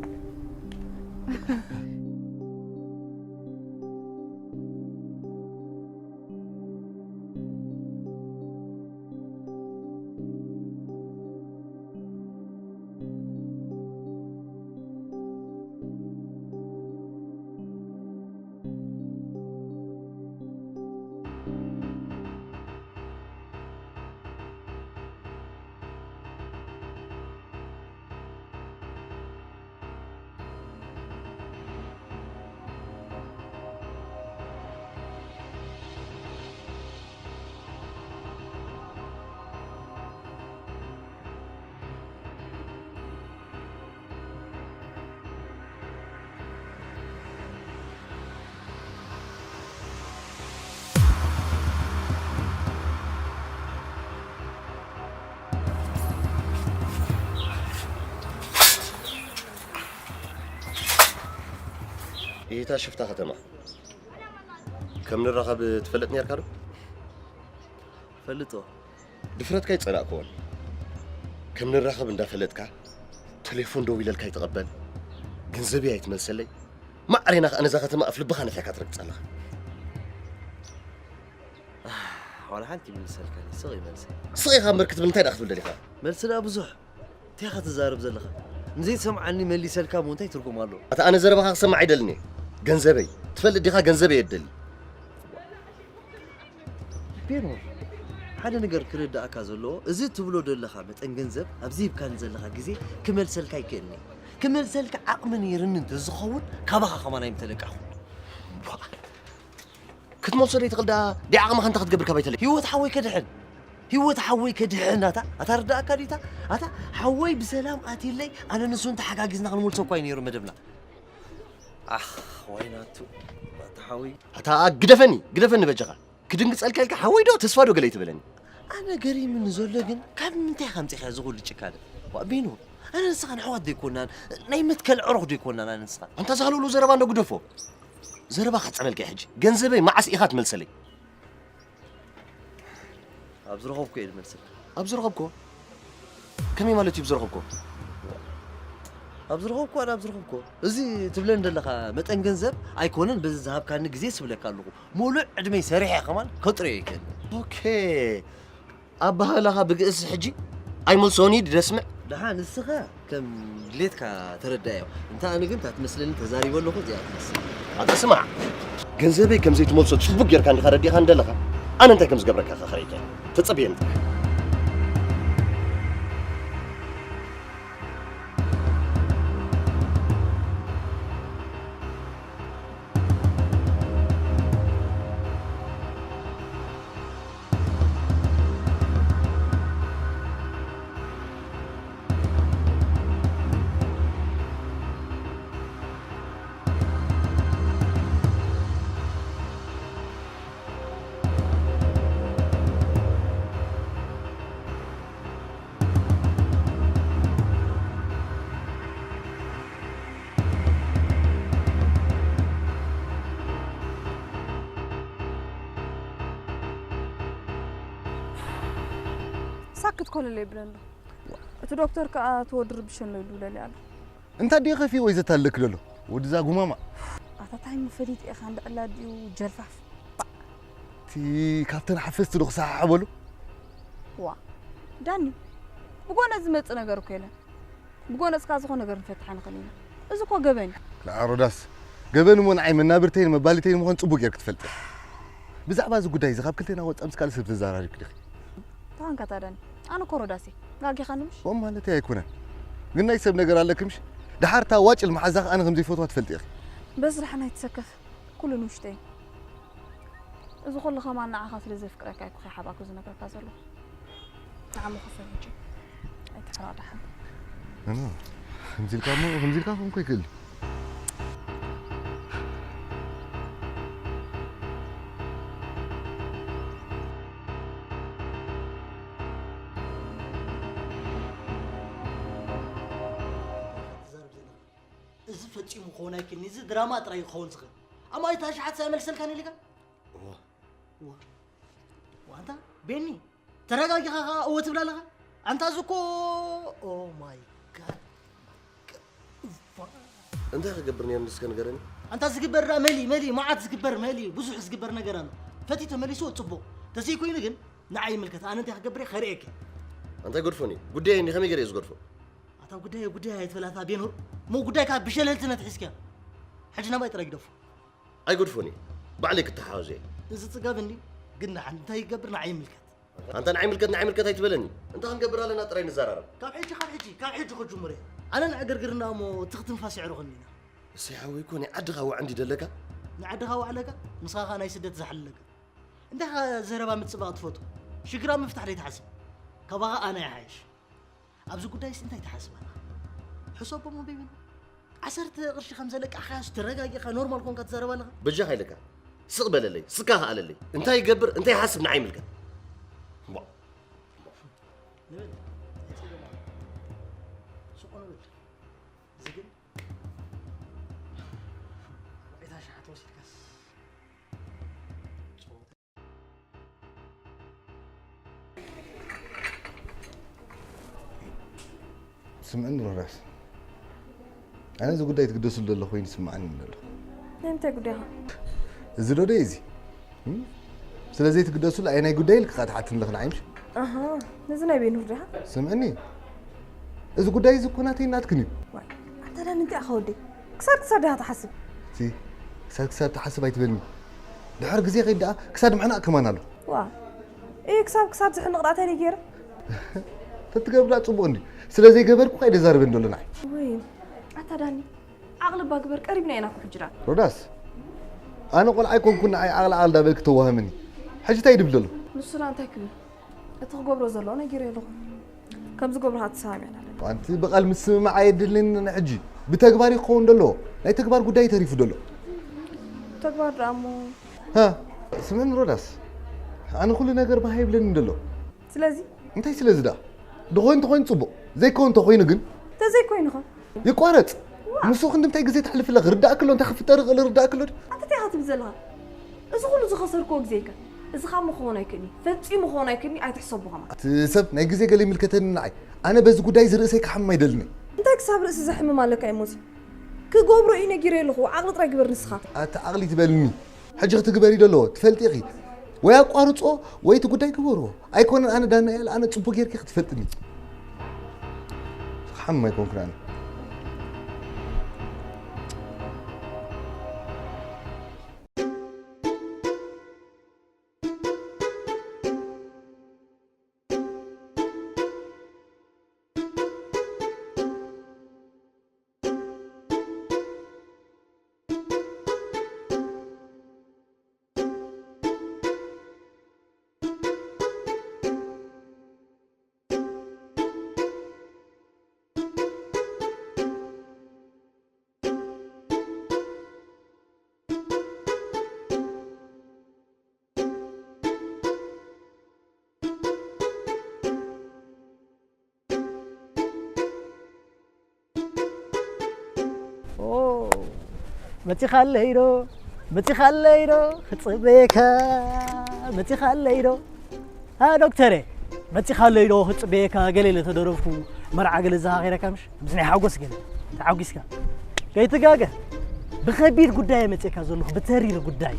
ኢታ ሽፍታ ከተማ ከም ንራኸብ ትፈልጥ ነርካ ዶ? ፈልጦ። ድፍረትካ ይጸላእክዎን። ከም ንራኸብ እንዳፈለጥካ፣ ቴሌፎን ደዊለልካ ኣይትቐበል፣ ገንዘበይ ኣይትመልሰለይ፣ ማዕሬና ከኣ ነዛ ከተማ ኣፍ ልብኻ ነፊሕካ ትረግጻ ኣለኻ። ዋላ ሓንቲ ይምልሰልካ፣ ስቕ ይመልሰ። ስቕ ኢኻ እምበር ክትብል እንታይ ደኣ ክትብል ደሊኻ? መልሲ ደኣ ብዙሕ። እንታይ ኢኻ ትዛረብ ዘለኻ? ንዘይትሰምዓኒ መሊሰልካ እሞ እንታይ ትርጉም ኣለዎ? ኣታ ኣነ ዘረባኻ ክሰምዕ ኣይደልን እየ። ገንዘበይ። ትፈልጥ ዲኻ ገንዘበይ እየ እደሊ። ቤኖር፣ ሓደ ነገር ክርድኣካ ዘለዎ፣ እዚ ትብሎ ዘለኻ መጠን ገንዘብ ኣብዚ ሂብካኒ ዘለኻ ግዜ ክመልሰልካ ኣይክእልን እየ። ክመልሰልካ ዓቕሚ ነይርኒ እንተዝኸውን ካባኻ ከማን ኣይምተለቃኹ። ክትመልሶ ዘይትኽእል ደኣ ዲዓቕምኻ እንታይ ክትገብር ካባይ ተለይ? ህይወት ሓወይ ከድሕን ህይወት ሓወይ ከድሕን ኣታ ኣታ ርዳእካ ዲታ ኣታ ሓወይ ብሰላም ኣትየለይ ኣነ ንሱ እንተሓጋጊዝና ክንመልሶ እኳ እዩ ነይሩ መደብና። ኣኽ፣ ዋይ ናቱ፣ ኣታ ሓወይ። ኣታ ግደፈኒ፣ ግደፈኒ በጃኻ። ክድንግጸልካ ኢልካ ሓወይ ዶ ተስፋ ዶ ገለ ኣይትበለኒ። ኣነ ገሪምኒ ዘሎ ግን ካብ ምንታይ ኢኻ ኣምጺእካ እዚ ኩሉ ጭካነ? ዋ ቤኑ፣ ኣነ ንስኻን ኣሕዋት ዶ ኣይኮናን? ናይ መትከል ዕሩኽ ዶ ኣይኮናን ኣነ ንስኻ? ኣንታ ዝሃለውሎ ዘረባ እንዶ ግደፎ። ዘረባ ከጸበልካ ሕጂ። ገንዘበይ መዓስ ኢኻ ትመልሰለይ? ኣብ ዝረኸብኩ እየ ዝመልሰልካ። ኣብ ዝረኸብኩ? ከመይ ማለት እዩ ኣብ ዝረኸብኩ? ኣብ ዝረኸብኩ፣ ኣነ ኣብ ዝረኸብኩ። እዚ ትብለኒ ዘለኻ መጠን ገንዘብ ኣይኮነን፣ በዚ ዝሃብካኒ ግዜ ስብለካ ኣለኹ። ሙሉእ ዕድመይ ሰሪሐ ከማን ከጥርዮ ይክእል። ኦኬ። ኣባህላኻ ብግእስ ሕጂ ኣይመልሶን እዩ ደስምዕ። ደሓን ንስኻ ከም ድሌትካ ተረዳዮ። እንተ ኣነ ግን እታ ትመስለኒ ተዛሪበ ኣለኹ፣ እዚኣ ትመስል። ኣታ ስማዕ፣ ገንዘበይ ከም ዘይትመልሶ ጽቡቅ ጌርካ እንዲኻ ረዲኻ እንደለኻ፣ ኣነ እንታይ ከም ዝገብረካ ከኸረይካ ተጸብየኒ ጥራሕ። ሳክት ኮለለ ይብለኒ ኣሎ። እቲ ዶክተር ከኣ እቲ ወዲ ርብሸ ኣሎ ኢሉ ይብለኒ ኣሎ። እንታ ድየ ከፊ ወይ ዘታለክ ደሎ ወድዛ ጉማማ። ኣታ ታይ ምፈሊጥ ኢኻ እንደ ዕላ ድዩ ጀልፋፍ። ቲ ካብተን ሓፈስቲ ዶ ክሰሓሓበሉ? ዋ ዳኒ፣ ብጎነ ዝመጽእ ነገር እኮ የለን። ብጎነጽካ ዝኾነ ነገር ንፈትሕ ንኽእል ኢና። እዚ እኮ ገበን እዩ። ለኣሮዳስ፣ ገበን እሞ ንዓይ መናብርተይን መባሊተይን ምዃን ጽቡቅ ጌርክ ትፈልጥ። ብዛዕባ እዚ ጉዳይ እዚ ካብ ክልቴና ወጻእ ምስ ካልእ ሰብ ተዘራሪብክ ዲኺ? ተዋንካ ታዳኒ፣ ኣነ እኮ ሮዳስ እየ። ጋጊኻ ንምሽ? ኦም ማለተይ ኣይኮነን። ግን ናይ ሰብ ነገር ኣለክ ምሽ? ደሓር እታ ዋጭል መሓዛኽ ኣነ ከም ዘይፈትዋ ትፈልጥ ኢኺ። በስራሕ ናይ ትሰከፍ፣ ኩሉ ንውሽጠይ። እዚ ኩሉ ከማን ንዓኻ ስለ ዘፍቅረካ እኮ ከይሓባእኩ ዝነግረካ ዘለኹ። ንዓሞ ክፈል ሕጂ። ኣይትሕራቕ ደሓን። እኖ፣ ከምዚ ኢልካ እሞ፣ ከምዚ ኢልካ ክኾንኩ ይክእል። ትዛረብ ዘለኻ። እዚ ፈጺሙ ክኸውን ኣይክእልን። እዚ ድራማ ጥራይ እዩ ክኸውን ዝኽእል። ኣማኢት ኣሽሓት ሳይ መልሰልካ ነሊካ? እዋ። እዋ። ዋንታ ቤኒ፣ ተረጋጊኻ ኸኣ እወ ትብል ኣለኻ? ኣንታ እዚ እኮ፣ ኦ ማይ ጋድ። እንታይ ክገብር ነይሩ እስከ ንገረኒ? ኣንታ ዝግበር ደኣ መሊ፣ መሊ፣ መዓት ዝግበር መሊ፣ ብዙሕ ዝግበር ነገር ኣሎ። ፈቲተ መሊስዎ ጽቡቕ። ተዘይኮይኑ ግን ንዓይ ይምልከት። ኣነ እንታይ ክገብር እየ ከርእየኪ። ኣንታይ ገድፎኒ? ጉዳይ እንዲ ከመይ ገይረ እየ ዝገድፎ? ኣታ ጉዳይ፣ ጉዳይ ኣይትበላታ ቤኑር። እሞ ጉዳይካ ብሸለልትነት ሒዝክያ። ሕጂ ናባይ ጥራይ ግደፎ። ኣይገድፎን እየ። ባዕለይ ክተሓዋወስ እየ። እዚ ጽጋብ እንዲ ግን ንዓን እንታይ ይገብር ንዓይ ይምልከት። ኣንታ ንዓይ ምልከት፣ ንዓይ ምልከት ኣይትበለኒ። እንታይ ክንገብር ኣለና ጥራይ ንዘራረብ። ካብ ሕጂ፣ ካብ ሕጂ፣ ካብ ሕጂ ክጅምር እየ። ኣነ ንዕግርግርና እሞ ትኽ ትንፋስ የዕርኹኒ ኢና። እሰይ ሓወይ እኮ ናይ ዓድኻ ዋዕ እንዲ ደለካ። ንዓድኻ ዋዕለካ፣ ንስኻ ኸኣ ናይ ስደት ዝሓልለካ። እንታይ ኸኣ ዘረባ ምጽባቕ ትፈቱ? ሽግራ ምፍታሕ ደይትሓስብ። ካባኻ ኣነ ይሓይሽ። ኣብዚ ጉዳይስ እንታይ ትሓስብ ኣለኻ? ሕሰቦ እሞ ቤቢን። ዓሰርተ ቅርሺ ከም ዘለቃሕካዮስ ተረጋጊእካ ኖርማል ኮንካ ትዛረብ ኣለኻ? በጃኻ ኢለካ። ስቕ በለለይ፣ ስካ ከኣለለይ። እንታይ ይገብር፣ እንታይ ይሓስብ ንዓይ ይምልከት። እምቧ። ንበል። ስቕ ንበል። እዚ ግን ኣርባዕተ ኣሽሓት ወሲድካስ። ስምዕኒ ሮዳስ፣ ኣነ እዚ ጉዳይ ትግደስሉ ዘሎ ኮይኑ ይስምዓኒ ኣሎ። ናይ ምንታይ ጉዳይ ኢኻ? እዚ ዶ ደይ እዚ? እም? ስለ ዘይትግደስሉ ኣየናይ ጉዳይ ኢልካ ትሓትኒ ኣለኺ ንዓይ ምሽ? ኣሃ፣ ነዚ ናይ ቤኑር ዲኻ? ስምዕኒ፣ እዚ ጉዳይ እዚ እኮ ናተይ ናትክን እዩ። ዋይ፣ ኣንታ ዳን እንታይ ኢኻ ወደይ? ክሳድ ክሳድ ዲኻ ትሓስብ? እቲ ክሳድ ክሳድ ትሓስብ ኣይትበልኒ። ድሕሪ ግዜ ከይድ ደኣ ክሳድ ምሕናቕ ከማን ኣሎ። ዋ፣ እይ ክሳብ ክሳድ ዝሕንቕ ደኣ እንታይ ገይረ? ተትገብራ ጽቡቕ እንድዩ። ስለ ዘይገበርኩ ከይደ ዛረበ እንዶ ኣለና። ወይ፣ ኣታ ዳኒ፣ ዓቕሊ እባ ግበር፣ ቀሪብና ኢና እኮ ሕጂ ደኣ። ሮዳስ፣ ኣነ ቆልዓ ኣይኮንኩን ንዓይ ዓቕሊ ዓቕሊ ዳበልክ ተዋህምኒ። ሕጂ እንታይ ይድብል ዘሎ? ንሱ ደኣ እንታይ ክብል? እቲ ክገብሮ ዘለዎ ነጊረ ኣለኹ። ከም ዝገብርኻ ተሰማሚዕና ኣለና። ኣንቲ ብቓል ምስምማዕ ኣየድልንን ሕጂ። ብተግባር እዩ ክኸውን ደሎ። ናይ ተግባር ጉዳይ ተሪፉ ደሎ። ተግባር ደኣ እሞ ሃ፣ ስምዕን ሮዳስ፣ ኣነ ኩሉ ነገር ባህ ይብለኒ ደሎ። ስለዚ እንታይ ስለዚ ደኣ? ድኾይን ተኾይን ጽቡቕ፣ ዘይከውን ተኾይኑ ግን ተዘይኮይኑ ኸ? ይቋረጽ። ንሱ ክንዲ እንታይ ግዜ ተሕልፍለ ክርዳእክሎ፣ እንታይ ክፍጠር ይኽእል ርዳእክሎ። ኣንተ እንታይ ኢኻ ትብል ዘለኻ? እዚ ኩሉ ዝኸሰርክዎ ግዜ ከ? እዚ ካብ ምኸውን ኣይክእልኒ፣ ፈጺሙ ክኸውን ኣይክእልኒ፣ ኣይትሕሰቡ ከማን። እቲ ሰብ ናይ ግዜ ገለ ይምልከተኒ ንዓይ። ኣነ በዚ ጉዳይ እዚ ርእሰይ ክሓምም ኣይደልን እየ። እንታይ ክሳብ ርእሲ ዘሕምም ኣለካ እሞ እዚ? ክገብሮ እዩ ነጊረ ኣለኹ፣ ዓቕሊ ጥራይ ግበር ንስኻ። ኣቲ ዓቕሊ ትበልኒ። ሕጂ ክትግበሪ ደለዎ ትፈልጢ ኢኺ። ወይ ኣቋርጾ ወይ እቲ ጉዳይ ግበርዎ። ኣይኮነን ኣነ ዳና እየ ኣነ ጽቡቅ ጌርኪ ክትፈልጥኒ። ሓም ኣይኮንኩን ኣነ። መፂኻለይ ዶ መፂኻለይ ዶ ክፅበየካ መፂኻለይ ዶ አ ዶክተረ መፂኻለይ ዶ ክፅበየካ ገለ ኢለ ተደረፍኩ መርዓ ገለ ዝሃኺረካ ምሽ ምስ ናይ ሓጎስ ገለ ተሓጒስካ ከይትጋገ ብኸቢድ ጉዳይ መፅካ ዘለኹ ብተሪር ጉዳይ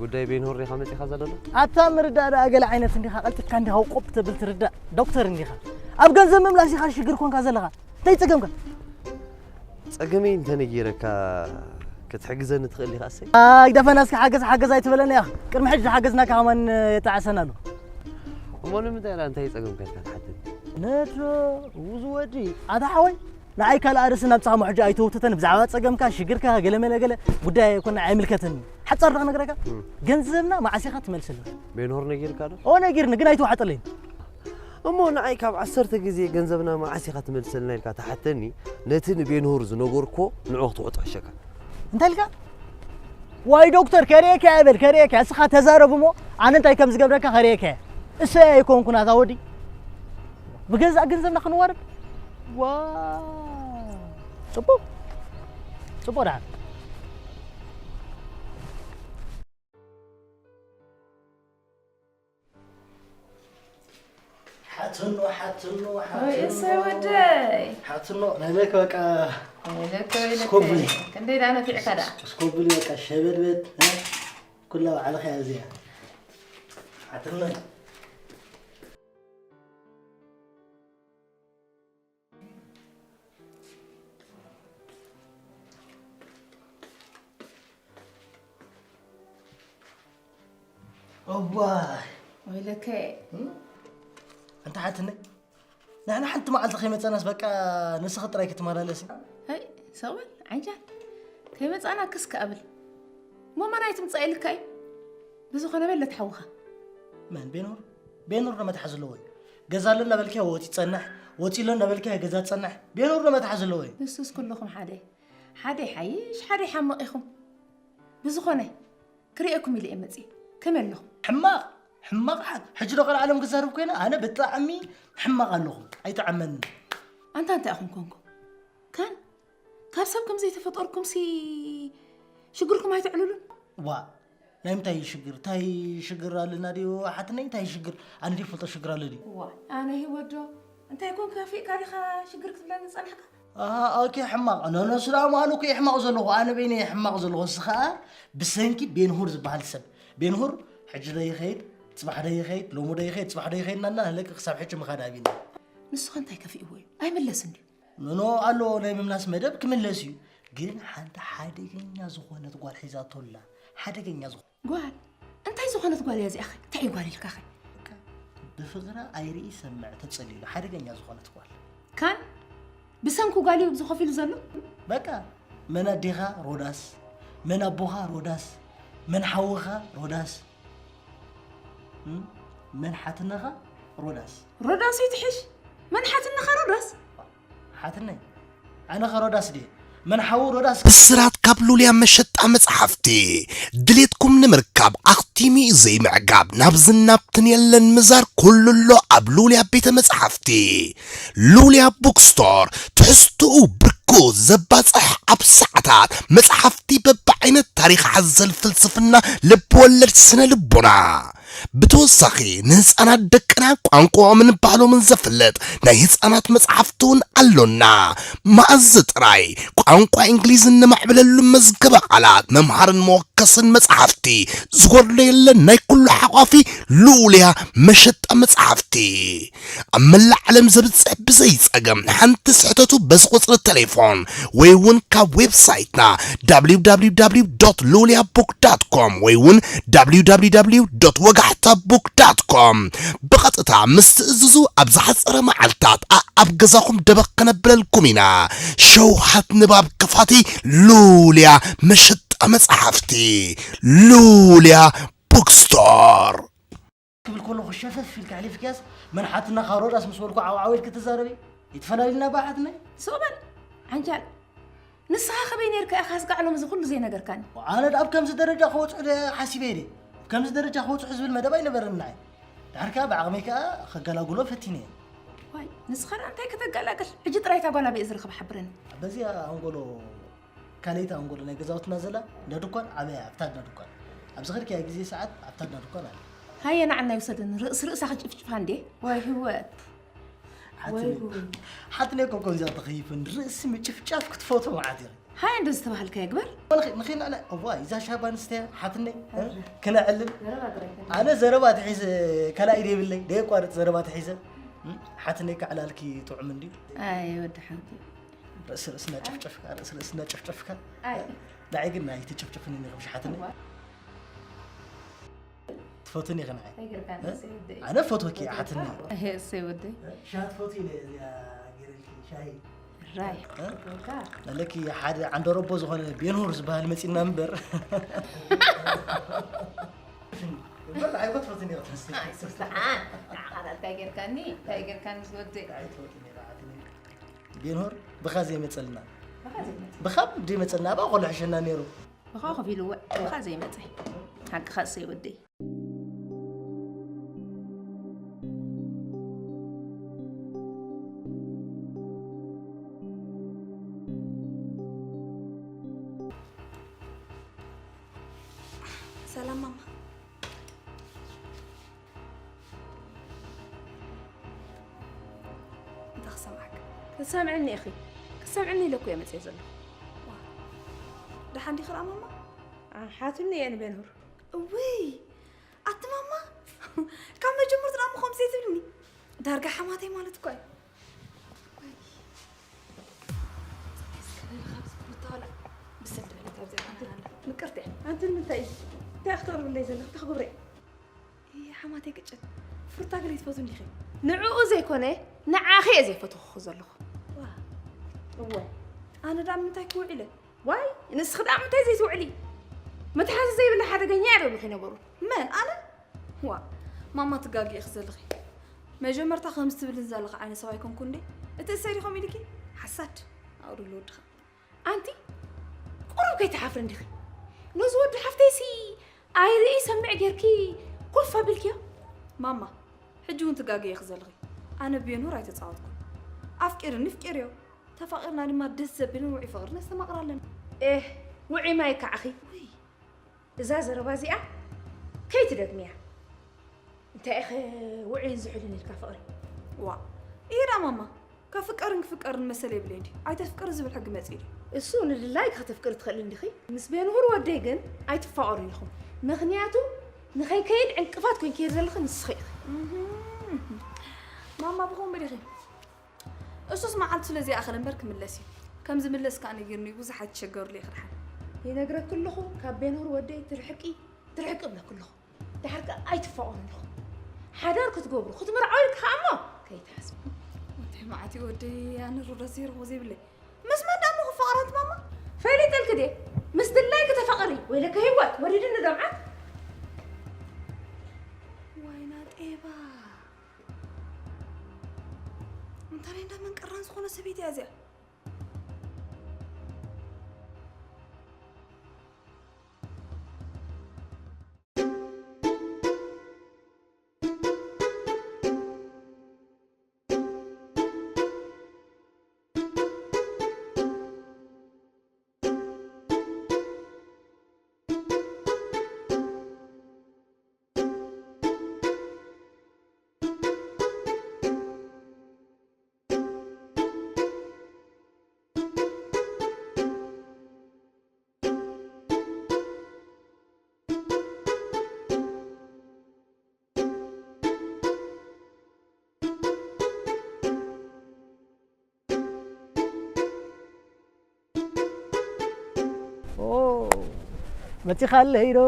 ጉዳይ ቤንሆር ዲኻ መፂኻ ዘለና ኣታ ምርዳእ ደኣ ገለ ዓይነት እንዲኻ ቀልጢፍካ እንዲኻ ቆብ ተብል ትርዳእ ዶክተር እንዲኻ ኣብ ገንዘብ ምምላስ ኢኻ ሽግር ኮንካ ዘለኻ እንታይ ጸገምካ? ጸገመይ እንተነጊረካ ክትሕግዘኒ ትኽእል ኢኻ እሰይ። ኣይ ደፈና እስኪ ሓገዝ ሓገዝ ኣይትበለኒ ኢኻ። ቅድሚ ሕጂ ዝሓገዝናካ ከማን የጣዕሰና ኣሎ። እሞ ንምንታይ ደኣ እንታይ ጸገምካ ኢልካ ትሓተኒ? ነዶ ውዚ ወዲ ኣታ ሓወይ ንዓይ ካልእ ኣርእስቲ ናብ ጻማ ሕጂ ኣይተውትተን ብዛዕባ ጸገምካ ሽግርካ ገለመለ ገለ ጉዳይ ኣይኮነ ኣይምልከተኒ። ሓጻር ዶ ክነግረካ? ገንዘብና መዓስ ኢኻ ትመልሰልና? ቤንሆር ነጊርካ ዶ? ኦ ነጊርኒ ግን ኣይተዋሕጠለይን። እሞ ንዓይ ካብ ዓሰርተ ግዜ ገንዘብና መዓስ ኢኻ ትመልሰልና ኢልካ ትሓተኒ፣ ነቲ ንቤንሁር ዝነገርኮ ንዑ ክትወጦ ሕሸካ። እንታይ ኢልካ? ዋይ ዶክተር ከርእየካ እየ በል ከርእየካ እየ። እስኻ ተዛረብ እሞ ኣነ እንታይ ከም ዝገብረካ ከርእየካ እየ። እሰይ ኣይኮንኩን ኣታ ወዲ። ብገዛእ ገንዘብና ክንዋረድ? ዋ ጽቡቕ ጽቡቕ ደሓን። ሓትኖ ሓትኖ ሓትኖ እሰይ ወደይ ሓትኖ ናይ መክ በቃ ወይለከ ወይለከ ስኮብል። ክንደይ ዳ ነፊዕካ ዳ ስኮብል በቃ ሸበድበድ እ? ኩላ ባዕልኻ እያ እዚኣ ሓትኖ እዋይ ወይለከ ኣንታ ሓትነይ ንሕና ሓንቲ መዓልቲ ከይመፀናስ በቃ ንስኺ ጥራይ ክትመላለሲ ይ ሰውል ዓይንጃል ከይመፃና ክስ ክኣብል እሞ መን ኣይትምፃእ ኢልካ እዩ ብዝኾነ በለት ሓውኻ መን ቤኖር ቤኖር ዶ መትሓዚ ኣለዎ እዩ ገዛ ኣሎ እናበልካዮ ወፂ ፀንሕ ወፂ ኣሎ እናበልካዮ ገዛ ፀንሕ ቤኖር ዶ መትሓዚ ኣለዎ እዩ ንሱስ ኩልኹም ሓደ ሓደ ይሓይሽ ሓደ ይሓምቕ ኢኹም ብዝኾነ ክርእየኩም ኢለ እየ መፅየ ከመይ ኣለኹም ሕማቕ ሕማቕ ሓት ሕጂ ዶ ካልኣለም ክዛረብ ኮይነ ኣነ ብጣዕሚ ሕማቕ ኣለኹም ኣይጠዓመኒ ኣንታ እንታይ ኢኹም ኮንኩም ካን ካብ ሰብ ከም ዘይተፈጠርኩም ሲ ሽግርኩም ኣይተዕልሉን ዋ ናይ ምንታይ ሽግር ታይ ሽግር ኣለና ድዩ ሓትነይ ታይ ሽግር ኣነ ድዩ ፈልጦ ሽግር ኣሎ ድዩ ዋ ኣነ ህይወት ዶ እንታይ ኮን ከፊእካ ዲኻ ሽግር ክትብለኒ ዝጸናሕካ ኣሃ ኦኬ ሕማቕ ኖ ኖ ስላ ማሉ ኮ ሕማቕ ዘለኹ ኣነ በይነ ሕማቕ ዘለኹ እሱ ኸኣ ብሰንኪ ቤንሁር ዝበሃል ሰብ ቤንሁር ሕጂ ዶ ይኸይድ ጽባሕ ዶ ይኸይድ ሎሚ ዶ ይኸይድ ጽባሕ ዶ ይኸይድ ናና ህለቂ ክሳብ ሕጂ ምኻድ ኣቢና ንሱ ኸ እንታይ ከፊእዎ እዩ ኣይምለስን ድዩ ኖ ኣሎ ናይ ምምላስ መደብ ክምለስ እዩ ግን ሓንቲ ሓደገኛ ዝኾነት ጓል ሒዛቶ ኣላ ሓደገኛ ዝኾ ጓል እንታይ ዝኾነት ጓል እያ እዚኣ ኸ እንታይ እዩ ጓል ኢልካ ኸ ብፍቕራ ኣይርኢ ሰምዕ ተጸሊሉ ሓደገኛ ዝኾነት ጓል ካን ብሰንኩ ጓል እዩ ኣብዚ ኮፍ ኢሉ ዘሎ በቃ መን ኣዴኻ ሮዳስ መን ኣቦኻ ሮዳስ መን ሓውኻ ሮዳስ መን ሓትነኻ ሮዳስ ሮዳስ እዩ ትሕሽ መን ሓትነኻ ሮዳስ ሓትነይ ኣነ ኸ ሮዳስ ድየ? መን ሓዉ ሮዳስ? ብስራት ካብ ሉልያ መሸጣ መጽሓፍቲ ድሌትኩም ንምርካብ ኣኽቲሙ እዩ ዘይምዕጋብ፣ ናብዝን ናብትን የለን ምዛር፣ ኩሉ ኣሎ ኣብ ሉልያ ቤተ መጽሓፍቲ። ሉልያ ቡክስቶር፣ ትሕዝትኡ ብርኩት፣ ዘባጽሕ፣ ኣብ ሰዓታት መጽሓፍቲ በብዓይነት፣ ታሪኽ ሓዘል፣ ፍልስፍና፣ ልብ ወለድ፣ ስነ ልቦና። ብተወሳኺ ንህፃናት ደቅና ቋንቋኦምን ባህሎምን ዘፍልጥ ናይ ህፃናት መፅሓፍቲ እውን ኣሎና። መኣዝ ጥራይ ቋንቋ እንግሊዝ እነማዕብለሉ መዝገበ ቃላት፣ መምሃርን መወከስን መፅሓፍቲ ዝጎድሎ የለን። ናይ ኩሉ ሓቋፊ ሉልያ መሸጣ መፅሓፍቲ ኣብ መላእ ዓለም ዘብፅሕ ብዘይ ፀገም ሓንቲ ስሕተቱ በዚ ቁፅሪ ቴሌፎን ወይ እውን ካብ ዌብሳይትና www ሉልያቡክ ዳት ኮም ወይ እውን www ወጋሕታ ቡክ ዳት ኮም ብቐጥታ ምስ ትእዝዙ ኣብ ዝሓፀረ መዓልታት ኣኣብ ገዛኹም ደበኽ ከነብለልኩም ኢና። ሸውሃት ንባብ ክፋቲ ሉልያ መሸጣ መፅሓፍቲ ሉልያ ቡክስቶር። ክብል ከለኹ ሸፈፍ ኢልካ ኣሕሊፍክያስ፣ መን ሓትናኻ ሮዳስ ምስ በልኩ ዓው ዓው ኢልኪ ትዛረቢ? ይትፈላልዩና እባ ሓትነይ። ስቕ በል ዓንጃል። ንስኻ ከበይ ነይርካ ኢኻ ኣስጋዕ ሎም እዚ ኩሉ ዘይነገርካኒ? ኣነ ኣብ ከምዚ ደረጃ ክበጽሑ ዶ ሓሲበ ድየ? ኣብ ከምዚ ደረጃ ክበጽሑ ዝብል መደብ ኣይነበረን ንዓይ። ድሓር ከኣ ብዓቕመይ ከኣ ከገላግሎ ፈቲነ እየ። ዋይ፣ ንስኻ ደኣ እንታይ ከተገላግል? ሕጂ ጥራይ እታ ጓል ኣበይ እየ ዝረኽባ ሓብረኒ። በዚኣ ኣንጎሎ ካልኣይቲ ኣንጎሎ ናይ ገዛውትና ዘላ እንዳ ድኳን ዓብያ ኣብታ እንዳ ድኳን። ኣብዚ ኸድክያ ግዜ ሰዓት ኣብታ እንዳ ድኳን ኣላ። ሃየ ንዓና ይውሰደኒ፣ ርእሲ ርእሳ ክጭፍጭፋ እንዴ? ወይ ህይወት። ሓትነይ ወይ ጉድ። ሓትነይ እኮ ከምዚኣ ተኸይፈን ርእሲ ምጭፍጫፍ ክትፈትዎ መዓት ኢኺ። ሃየ እንዶ ዝተባህልካዮ ግበር። ንኺ-፣ ንኺድ ንዕለ-፣ እዋይ፣ እዛ ሻባ ኣንስተያ ሓትነይ፣ እ? እረ። ክነዕልል። ዘረባ ጥራይ ከ-፣ ኣነ ዘረባ ተሒዘ፣ ካልኣይ ደይብለይ፣ ደየቋርጽ ዘረባ ተሒዘ። እም? ሓትነይ ከዕላልኪ ጥዑም እንድዩ። ኣይ፣ ወዲ ሓንቲ። ርእሲ ርእስና ጨፍጨፍካ፣ ርእሲ ርእስና ጨፍጨፍካ። ኣይ። ንዓይ ግን ኣይትጭፍጭፍኒ ኢኺ ብሻሓትኒ። እዋ። ትፈትኒ ኢኺ ንዓይ። ኣይገርካን እ? እሰይ ወደይ። ኣነ ፈትወኪ እየ፣ ሓትኒ። እሄ፣ እሰይ ወደይ። እ? ሻሂ ትፈትዊ ኢለ እዚኣ ገይረልኪ፣ ሻሂ። ራይ። እ? ፈትወካ። መለኪ ሓደ ዓንደረቦ ዝኾነ ቤንሁር ዝበሃል መጺና እምበር። እምበር ንዓይ እኮ ትፈትኒ ኢኺ ትመስሊ። ኣይ፣ ስስሓን። ንዓኻ እንታይ ገይርካኒ? እንታይ ገይርካኒ ዝወደይ? ንዓይ ትፈትኒ ኢኺ ሓትኒ። ቤንሆር ብኻ ዘይመጸልና። ብኻ ዘይመጸ። ብኻ ዘይመጸልና፣ ኣብኣ ኮሎ ሕሸና ነይሩ። ብኻ ከፊልዎ፣ ብኻ ዘይመጸ። ሓቅኻ እሰይ ወደይ። ሰላም ማማ። እንታይ ክሰምዓካ? ክትሰምዕኒ ኢኺ። ክትሰምዕኒ ኢለ እኮ እየ መፅየ ዘለኹ። ዋ፣ ደሓን ዲኺ ደኣ ማማ? ኣ፣ ሓትኒ እየ ንቤንሁር። እውይ፣ ኣቲ ማማ፣ ካብ መጀመርቱ ደኣ እሞ ከምዚ ዘይትብልኒ። ዳርጋ ሓማተይ ማለት እኮ እዩ። ወይ፣ እስከ ነለ ካብዚ ክልተ ዋላ ብስል ዝበለት ኣብዚኣ ትኾነና ኣላ። ምቅርቲ እያ። ኣንቲ ንምንታይ እዩ? እንታይ ክትቕርብለይ ዘለኺ? እንታይ ክገብረ እየ? ይይ ሓማተይ ቅጭን፣ ፍሩታ ገለ ትፈትው እንዲኺ? ንዕኡ ዘይኮነ ንዓኺ እየ ዘይፈተኹኺ ዘለኹ። ዋ፣ እወ፣ ኣነ ደኣ ምንታይ ክውዕለ? ዋይ፣ ንስኺ ደኣ ምንታይ ዘይትውዕሊ? መትሓዚ ዘይብላ ሓደገኛ እያ ደብሉኺ ነበሩ። መን፣ ኣነ? ዋ፣ ማማ ትጋጊ ኢኺ ዘለኺ። መጀመርታ ከምዚ ትብልን ዘለኺ ዓይነት ሰብ ኣይኮንኩን እንዴ? እቲ እሰይ ዲኹም ኢልኪ? ሓሳድ፣ ኣውርድ ለወድኻ። ኣንቲ ቁሩብ ከይትሓፍሪ እንዲኺ? ነዚ ወዲ ሓፍተይሲ ኣይርኢ ሰምዕ ጌርኪ ኮፍ ኣቢልክዮ? ማማ፣ ሕጂ እውን ትጋገ ኢኺ ዘለኺ። ኣነ ብየኑር ኣይተጻወትኩን። ኣፍቂርኒ ፍቂርዮ። ተፋቒርና ድማ ደስ ዘብልን ውዑይ ፍቕሪ ነስተማቕር ኣለና። ኤህ፣ ውዑይ ማይ ከዓኺ። ውይ። እዛ ዘረባ እዚኣ ከይትደግምያ። እንታይ ኢኸ ውዑይን ዝሑልን ኢልካ ፍቕሪ? ዋ፣ ኢዳ ማማ፣ ከፍቀርን ክፍቀርን መሰል የብለይ ድዩ? ኣይተፍቅርን ዝብል ሕጊ መጺኡ ድዩ? እሱ ንድላይኪ ከተፍቅሪ ትኽእሊ እንዲኺ። ምስ ቤንሁር ወደይ ግን ኣይትፋቐሩ ኢኹም። ምኽንያቱ ንኸይከይድ ዕንቅፋት ኮይንክዮ ዘለኺ ንስኺ ኢኺ። እህም። ማማ ብኸምኡ ዲኺ? እሱስ መዓልቱ ስለ ዘይኣኸለ እምበር ክምለስ እዩ። ከም ዝምለስ ከኣ ነጊርኒ እዩ፣ ብዙሓት ይሸገሩሉ እዩ ክድሓን። ይነግረኪ ኣለኹ፣ ካብ ቤንሁር ወደይ ትርሕቂ፣ ትርሕቂ እብለኪ ኣለኹ። ድሓር ከኣ ኣይትፋቐሩን ኢኹም። ሓዳር ክትገብሩ፣ ክትምርዓው ኢልኪ ከኣ እሞ ከይትሓስቢ። ወደይ መዓት እዩ ወደይ፣ ኣነ ሮዳስ ዘይረኽቦ ዘይብለይ። ምስ መን ደኣ እሞ ክፋቐር ኣንቲ ማማ? ፈሊጠልኪ ድየ? ምስ ድላይኪ ተፋቐሪ፣ ወይለከ ህይወት፣ ወሪድኒ ደምዓት። ዋይና ጤባ። እንታይ እንዳ መንቀራን ዝኾነ ሰበይቲ እያ እዚኣ። መጺኻለይ ዶ?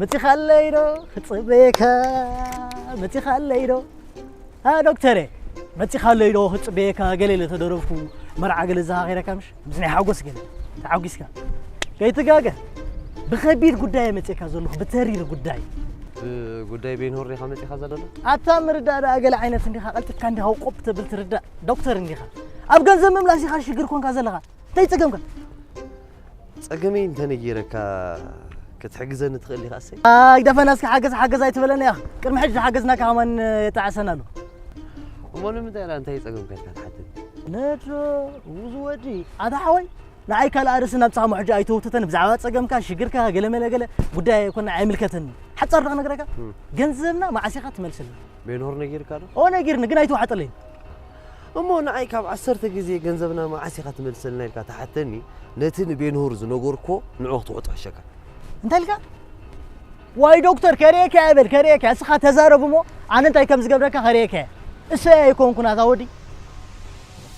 መጺኻለይ ዶ? ክጽበየካ መጺኻለይ ዶ? ኣ ዶክተረ፣ መጺኻለይ ዶ? ክጽበየካ ገለ ኢለ ተደረፍኩ። መርዓ ገለ ዝሃኺረካ ምሽ? ምስ ናይ ሓጎስ ገለ ተዓጒስካ። ከይትጋገ። ብኸቢድ ጉዳይ መጺእካ ዘለኹ፣ ብተሪር ጉዳይ። ብጉዳይ ቤንሆር ዲኻ መጺኻ ዘለኻ? ኣታ ምርዳእ ደኣ ገለ ዓይነት እንዲኻ፣ ቀልጢፍካ እንዲኻ ውቁብ ተብል ትርዳእ። ዶክተር እንዲኻ። ኣብ ገንዘብ ምምላስ ኢኻ ሽግር ኮንካ ዘለኻ። እንታይ ጸገምካ? ጸገመይ እንተ ነጊረካ ክትሕግዘኒ ትኽእል ኢኻ እሰይ? ኣይ ደፈና እስኪ ሓገዝ ሓገዝ ኣይትበለኒ ኢኻ። ቅድሚ ሕጂ ዝሓገዝናካ ከማን የጣዕሰና ኣሎ። እሞ ንምንታይ ደኣ እንታይ ጸገምካ ኢልካ ትሓተኒ? ነዶ ውዝ ወዲ ኣታ ሓወይ ንዓይ ካልእ ኣርእስቲ ናብ ጻሞ ሕጂ ኣይተውትተን ብዛዕባ ጸገምካ ሽግርካ ገለ መለ ገለ ጉዳይ ኣይኮነ ኣይምልከተኒ። ሓጻር ዶ ክነግረካ? እም። ገንዘብና መዓስ ኢኻ ትመልስልና? ቤንሆር ነጊርካ ዶ? ኦ ነጊርኒ ግን ኣይተዋሕጠለይን። እሞ ንዓይ ካብ ዓሰርተ ግዜ ገንዘብና መዓስ ኢኻ ትመልሰልና ኢልካ ተሓተኒ፣ ነቲ ንቤንሆር ዝነገርኮ ንዑ ክትውሕጦ ሕሸካ። እንታይ ኢልካ? ዋይ ዶክተር ከርእየካ እየ በል ከርእየካ እየ። እስኻ ተዛረብ እሞ ኣነ እንታይ ከም ዝገብረካ ከርእየካ እየ። እሰይ ኣይኮንኩን ኣታ ወዲ።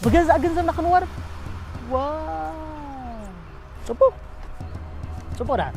ብገዛእ ገንዘብና ክንዋረድ? ዋው። ጽቡቕ። ጽቡቕ ደኣ።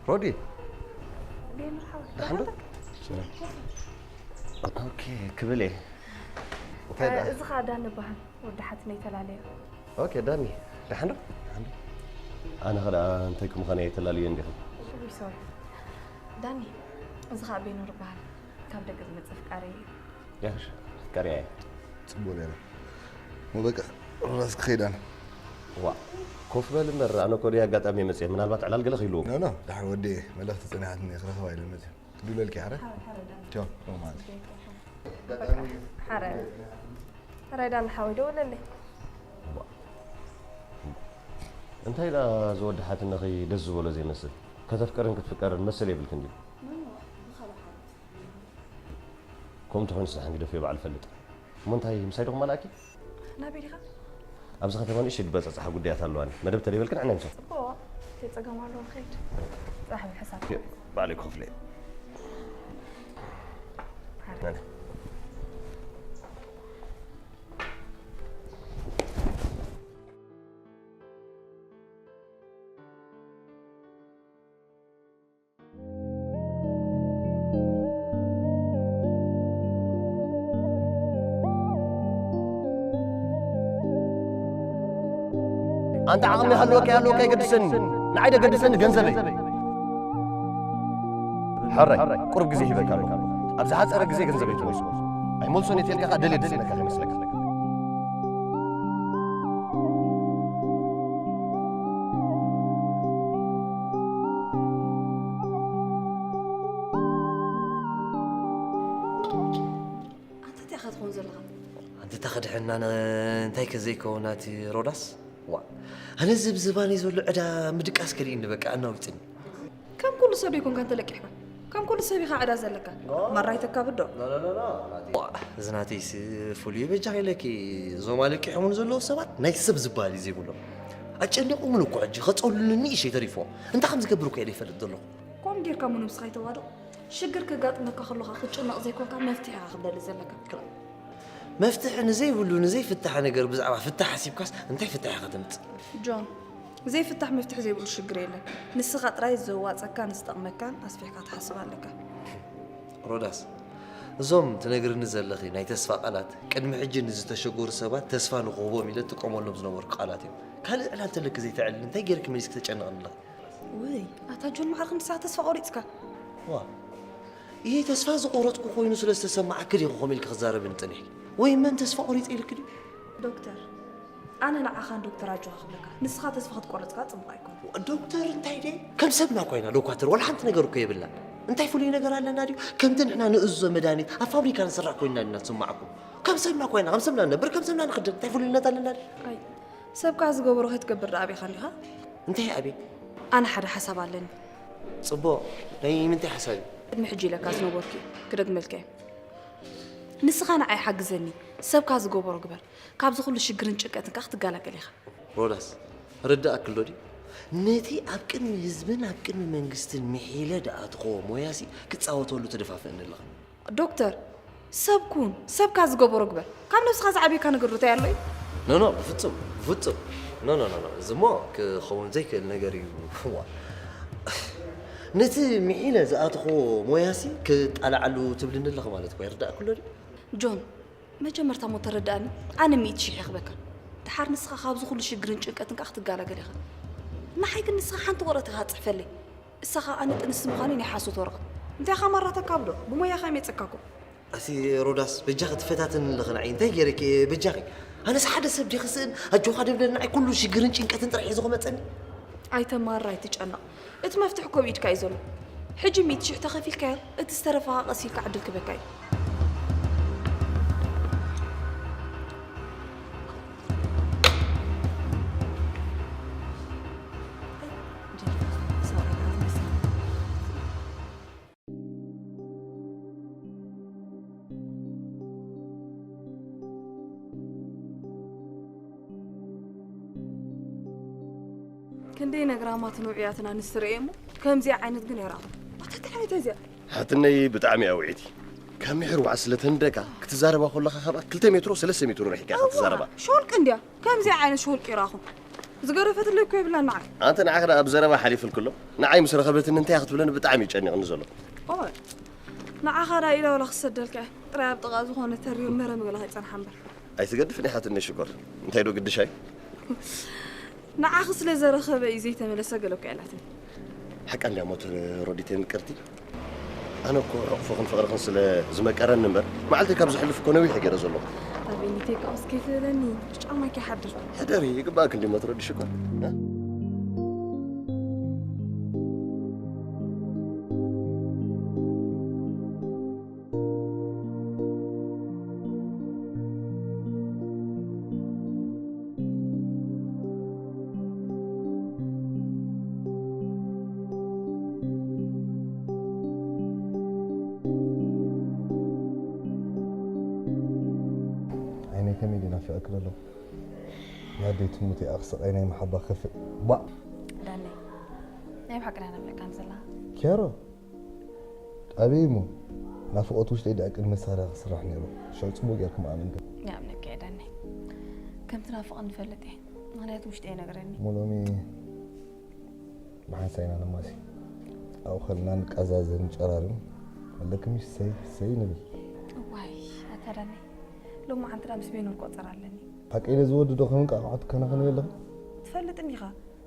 ሮዲ፣ ደሓን ዶ? ኦኬ፣ ክብል እየ። እንታይ ደኣ? እዚ ኸኣ ዳን እበሃል፣ ወዲ ሓትነይ ተላለዮ። ኦኬ፣ ዳኒ፣ ደሓን ዶ? ደሓን ዶ? ኣነ ኸ ደኣ እንታይ ከምዃነ እየ ተላልዮ እንዲኺ? ውይ፣ ሶሪ። ዳኒ፣ እዚ ኸኣ ቤኖር እበሃል፣ ካብ ደገ ዝመጸ ፍቃረይ እዩ። ያሽ፣ ፍቃረይ እየ። ጽቡቕ ኔሩ። እሞ በቃ፣ ሮዳስ ክኸይድ ኣነ። ዋ፣ ኮፍ በል እምበር፣ ኣነ እኮ ደይ ኣጋጣሚ እየ መጽየ፣ ምናልባት ዕላል ገለ ክህልዎ። ኖ፣ ኖ፣ ደሓን ወዲ እየ፣ መልእኽቲ ጸኒሓትኒ እየ፣ ክረኽባ ኢለ መጽየ። ክድውለልኪ ሓረ? ሓረ፣ ሓረ፣ ዳኒ። ቻው፣ ኖርማል። ጽቡቅ፣ ሓረ። ሓረ ዳኒ ሓወይ ደውለለይ። ዋ። እንታይ ደኣ ዝወዲ ሓትነኺ ደስ ዝበሎ ዘይመስል? ከተፍቅርን ክትፍቀርን መሰል የብልክን ድዩ? ኖ፣ ኖ፣ ብኻልእ ሓረት። ከምኡ እንተኾይኑስ ንሓን ግደፍዮ ባዕሉ እፈልጥ። እሞ እንታይ ምሳይ ዶ ክመላእኪ? ናበይ ዲኻ? ኣብዚ ከተማ ንእሽተይ ዝበጻጽሓ ጉዳያት ኣለዋኒ። መደብ ተደይበልክን ንዕናይ ምሳይ። እዎ፣ እንታይ ጸገም ኣለዎ ንኸይድ? ጽባሕ ብሕሳብ። ዮ፣ ባዕለይ ክኸፍሎ እየ። ሓረ። ናነ። ኣንታ ዓቕሚ ሃለወካ ይሃለወካ ኣይገድሰኒ፣ ንዓይ ዶ ገድሰኒ ገንዘበይ። ሕራይ፣ ቁሩብ ግዜ ሂበካ ኣለኹ። ኣብ ዝሓጸረ ግዜ ገንዘበይ ትመልሶ። ኣይመልሶን እየ ተልካ ከኣ ደልየ ድስእነካ ከይመስለካ። ኣንታ እንታይ ኢኻ ትኸውን ዘለኻ? ኣንታ እታ ከድሕና ነ-፣ እንታይ ከ ዘይከውን ኣቲ ሮዳስ? ዋ፣ ኣነ እዚ ብዝባነይ ዘሎ ዕዳ ምድቃስ ከሊእኒ በቃ ኣናዊጽኒ። ከም ኩሉ ሰብ ዶ ይኮንካ እንተለቂሕካ? ከም ኩሉ ሰብ ኢኻ ዕዳ ዘለካ። ማራ ይተካብዶ? ዋ፣ እዚ ናተይስ ፍሉይ በጃ ኢለኪ። እዞም ኣለቂሖምን ዘለዉ ሰባት ናይ ሰብ ዝበሃል እዩ ዘይብሎም። ኣጨኒቑምን እኮ ሕጂ ከጸሉኒ ንእሽተይ ተሪፎም። እንታይ ከም ዝገብር እኮ እየ ዘይፈልጥ ዘለኹ። ከምኡ ጌርካ እሞ ነብስኻ ኣይተዋድቕ። ሽግር ከጋጥመካ ከሎኻ ክትጭነቕ ዘይኮንካ መፍትሒ ኢኻ ክትደሊ ዘለካ። መፍትሒ ንዘይብሉ ንዘይፍታሕ ነገር ብዛዕባ ፍታሕ ሓሲብካስ እንታይ ፍታሕ ኢኻ ተምጽእ? ጆን፣ ዘይፍታሕ መፍትሒ ዘይብሉ ሽግር የለን። ንስኻ ጥራይ ዘዋጸካን ዝጠቕመካን ኣስፊሕካ ትሓስብ ኣለካ። ሮዳስ፣ እዞም ትነግርኒ ዘለኺ ናይ ተስፋ ቃላት ቅድሚ ሕጂ ንዝተሸገሩ ሰባት ተስፋ ንክህቦም ኢለ እጥቀመሎም ዝነበርኩ ቃላት እዮም። ካልእ ዕላል ተለኪ ዘይተዕልሊ እንታይ ጌርኪ መሊስኪ ተጨንቕኒ ኣለኺ? ውይ፣ ኣታ ጆን መዓር ክንድሳ ተስፋ ቆሪጽካ። ዋ፣ ይሄ ተስፋ ዝቆረጽኩ ኮይኑ ስለ ዝተሰማዓኪ ዲኹ ከምኡ ኢልኪ ክትዛረብኒ ጸኒሕኪ? ወይ መን ተስፋ ቆሪጸ ኢልኪ ድዩ? ዶክተር፣ ኣነ ንዓኻን ዶክተር ኣጆኻ ክብለካ፣ ንስኻ ተስፋ ክትቆርጽ ከኣ ጽቡቕ ኣይኮነን። ዶክተር እንታይ ድየ? ከም ሰብና እኳ ኢና ዶኳትር፣ ዋላ ሓንቲ ነገር እኮ የብልናን። እንታይ ፍሉይ ነገር ኣለና ድዩ? ከምቲ ንሕና ንእዝዞ መድሃኒት ኣብ ፋብሪካ ንስራሕ ኮይንና ኢና ንስምዓኩም። ከም ሰብና እኳ ኢና፣ ከም ሰብና ንነብር፣ ከም ሰብና ንኽደም። እንታይ ፍሉይነት ኣለና ድዩ? ኣይ፣ ሰብካ ዝገበሮ ከይትገብር ደኣ ኣቢኻ እንዲኻ? እንታይ ኣቤ? ኣነ ሓደ ሓሳብ ኣለኒ። ጽቡቕ፣ ናይ ምንታይ ሓሳብ እዩ? ቅድሚ ሕጂ ኢለካ ዝነበርኩ እዩ፣ ክደግመልካ እየ። ንስኻ ንዓይ ሓግዘኒ፣ ሰብካ ዝገበሮ ግበር። ካብዚ ኩሉ ሽግርን ጭንቀትን ከኣ ክትገላገል ኢኻ። ሮዳስ፣ ርዳእኪ ኣሎ ድዩ? ነቲ ኣብ ቅድሚ ህዝብን ኣብ ቅድሚ መንግስትን ምሒለ ድኣትኽዎ ሞያሲ ክጻወተሉ ትደፋፍእኒ ኣለኻ። ዶክተር፣ ሰብ ኩን፣ ሰብካ ዝገበሮ ግበር። ካብ ነብስኻ ዝዓብየካ ነገር ዶ እንታይ ኣሎ እዩ? ኖ ኖ፣ ብፍጹም፣ ብፍጹም። ኖ ኖ ኖ ኖ፣ እዚ እሞ ክኸውን ዘይክእል ነገር እዩ። ዋ። ነቲ ምሒለ ዝኣትኽዎ ሞያሲ ክጣልዓሉ ትብልኒ ኣለኺ ማለት እኮ ይርዳእኪ ኣሎ ድዩ? ጆን፣ መጀመርታ እሞ ተረድኣኒ፣ ኣነ ሚእቲ ሽሕ እየ ክበካ። ደሓር ንስኻ ካብዚ ኩሉ ሽግርን ጭንቀትን ከኣ ክትገላገል ኢኻ። ንዓይ ግን ንስኻ ሓንቲ ወረቐት ኢኻ ትጽሕፈለይ። እሳ ከኣ ኣነ ጥንስቲ ምዃነይ ናይ ሓሶት ወረቐት። እንታይ ኢኻ ማራ ተካብዶ? ብሞያኻ የምጽኣካ እኮ። ኣቲ ሮዳስ በጃኺ ትፈታተኒ ኣለኺ ንዓይ እንታይ ገይረኪ እየ በጃኺ ኣነስ ሓደ ሰብ ድየ ክስእን ኣጆኻ ዶ ይብለኒ ንዓይ ኩሉ ሽግርን ጭንቀትን ጥራሕ እዩ ዝመጸኒ ኣይተማርር ኣይትጨነቕ እቲ መፍትሒ እኮ ኣብ ኢድካ እዩ ዘሎ ሕጂ ሚእቲ ሽሕ ተኸፊልካዮ እቲ ዝተረፈ ኸኣ ቀስ ኢልካ ዕድል ክበካ እዩ ክንደይ ነግራማትን ውዑያትን ኣንስቲ ርእየ እሞ ከምዚኣ ዓይነት ግን ኣይረኣኹን። ኣታ እንታይ ዓይነት እያ እዚኣ? ሓትነይ ብጣዕሚ እያ ውዕይቲ። ካብ ምሒር ዋዕ ስለ ተንደካ ክትዛረባ ከለኻ ካብኣ ክልተ ሜትሮ ሰለስተ ሜትሮ ርሒቕካ ኢኻ ትዛረባ። ሾልቂ እንድያ። ከምዚኣ ዓይነት ሾልቂ ይረኣኹን። ዝገረፈትለይ እኮ የብላን ንዓይ። ኣንተ ንዓኺ ደኣ ብዘረባ ሓሊፉልኪ ኣሎ። ንዓይ ምስ ረኸበትኒ እንታይ እያ ክትብለኒ ብጣዕሚ እዩ ጨኒቕኒ ዘሎ። ኦይ ንዓኻ ደኣ ኢላ ዋላ ክሰደልካ እየ። ጥራይ ኣብ ጥቓ ዝኾነ ተሪር መረብ ምብላኽ ይጸንሓ እምበር። ኣይትገድፍን ኢኻ ትንሽ ሽኮር። እንታይ ዶ ግድሻይ? ንዓኺ ስለ ዘረኸበ እዩ ዘይተመለሰ ገለ እኮ ኣላትኒ። ሓቃ እንድያ እሞ ተረዲተይ ምቅርቲ። ኣነ እኮ ሕቕፍኽን ፍቕርኽን ስለ ዝመቀረኒ እምበር መዓልተይ ካብ ዘሕልፍ እኮ ነዊሕ እየ ገይረ ዘለኹ። ኣቤኒተይ ከምኡ እስከ ኣይትበለኒ። ብጫማይ ከይሓድር። ሕደሪ ይግባእኪ እንድዩ እሞ ትረዲ ሽኮር። ዓይነይ ከመይ ድዩ ናፊቐኪ ዘሎ? ናደይ ትሙት እያ ክስቐይ ናይ መሓባ ክፍእ ባእ። ዳነይ ናይ ብሓቂ ዳና ብለካን ዘላ ኬሮ ኣበይ እሞ ናፍቖት ውሽጠይ ደኣ ቅድሚ ሳራ ክስራሕ ነይሩ። ሽዑ ጽቡቕ ጌርኩም ኣመንኩም። ይኣምነካ እየ ዳነይ። ከም ትናፍቐኒ እፈልጥ እየ። ምኽንያቱ ውሽጠይ ይነግረኒ። እሞ ሎሚ ብሓንሳእ ኢና ነማሲ። ኣብኡ ከለና ንቀዛዘ ንጨራርም። ኣለክምሽ ሰይ ሰይ ንብል። እዋይ ኣታ ዳነይ። ሎሚ ዓንትዳ ምስ ቤኖር ቆጸር ኣለኒ። ሓቀይ ነዚ ወዲ ዶ ከመንቃቕሖ ትከናኸንዮ ኣለኺ? ትፈልጥኒ ኢኻ።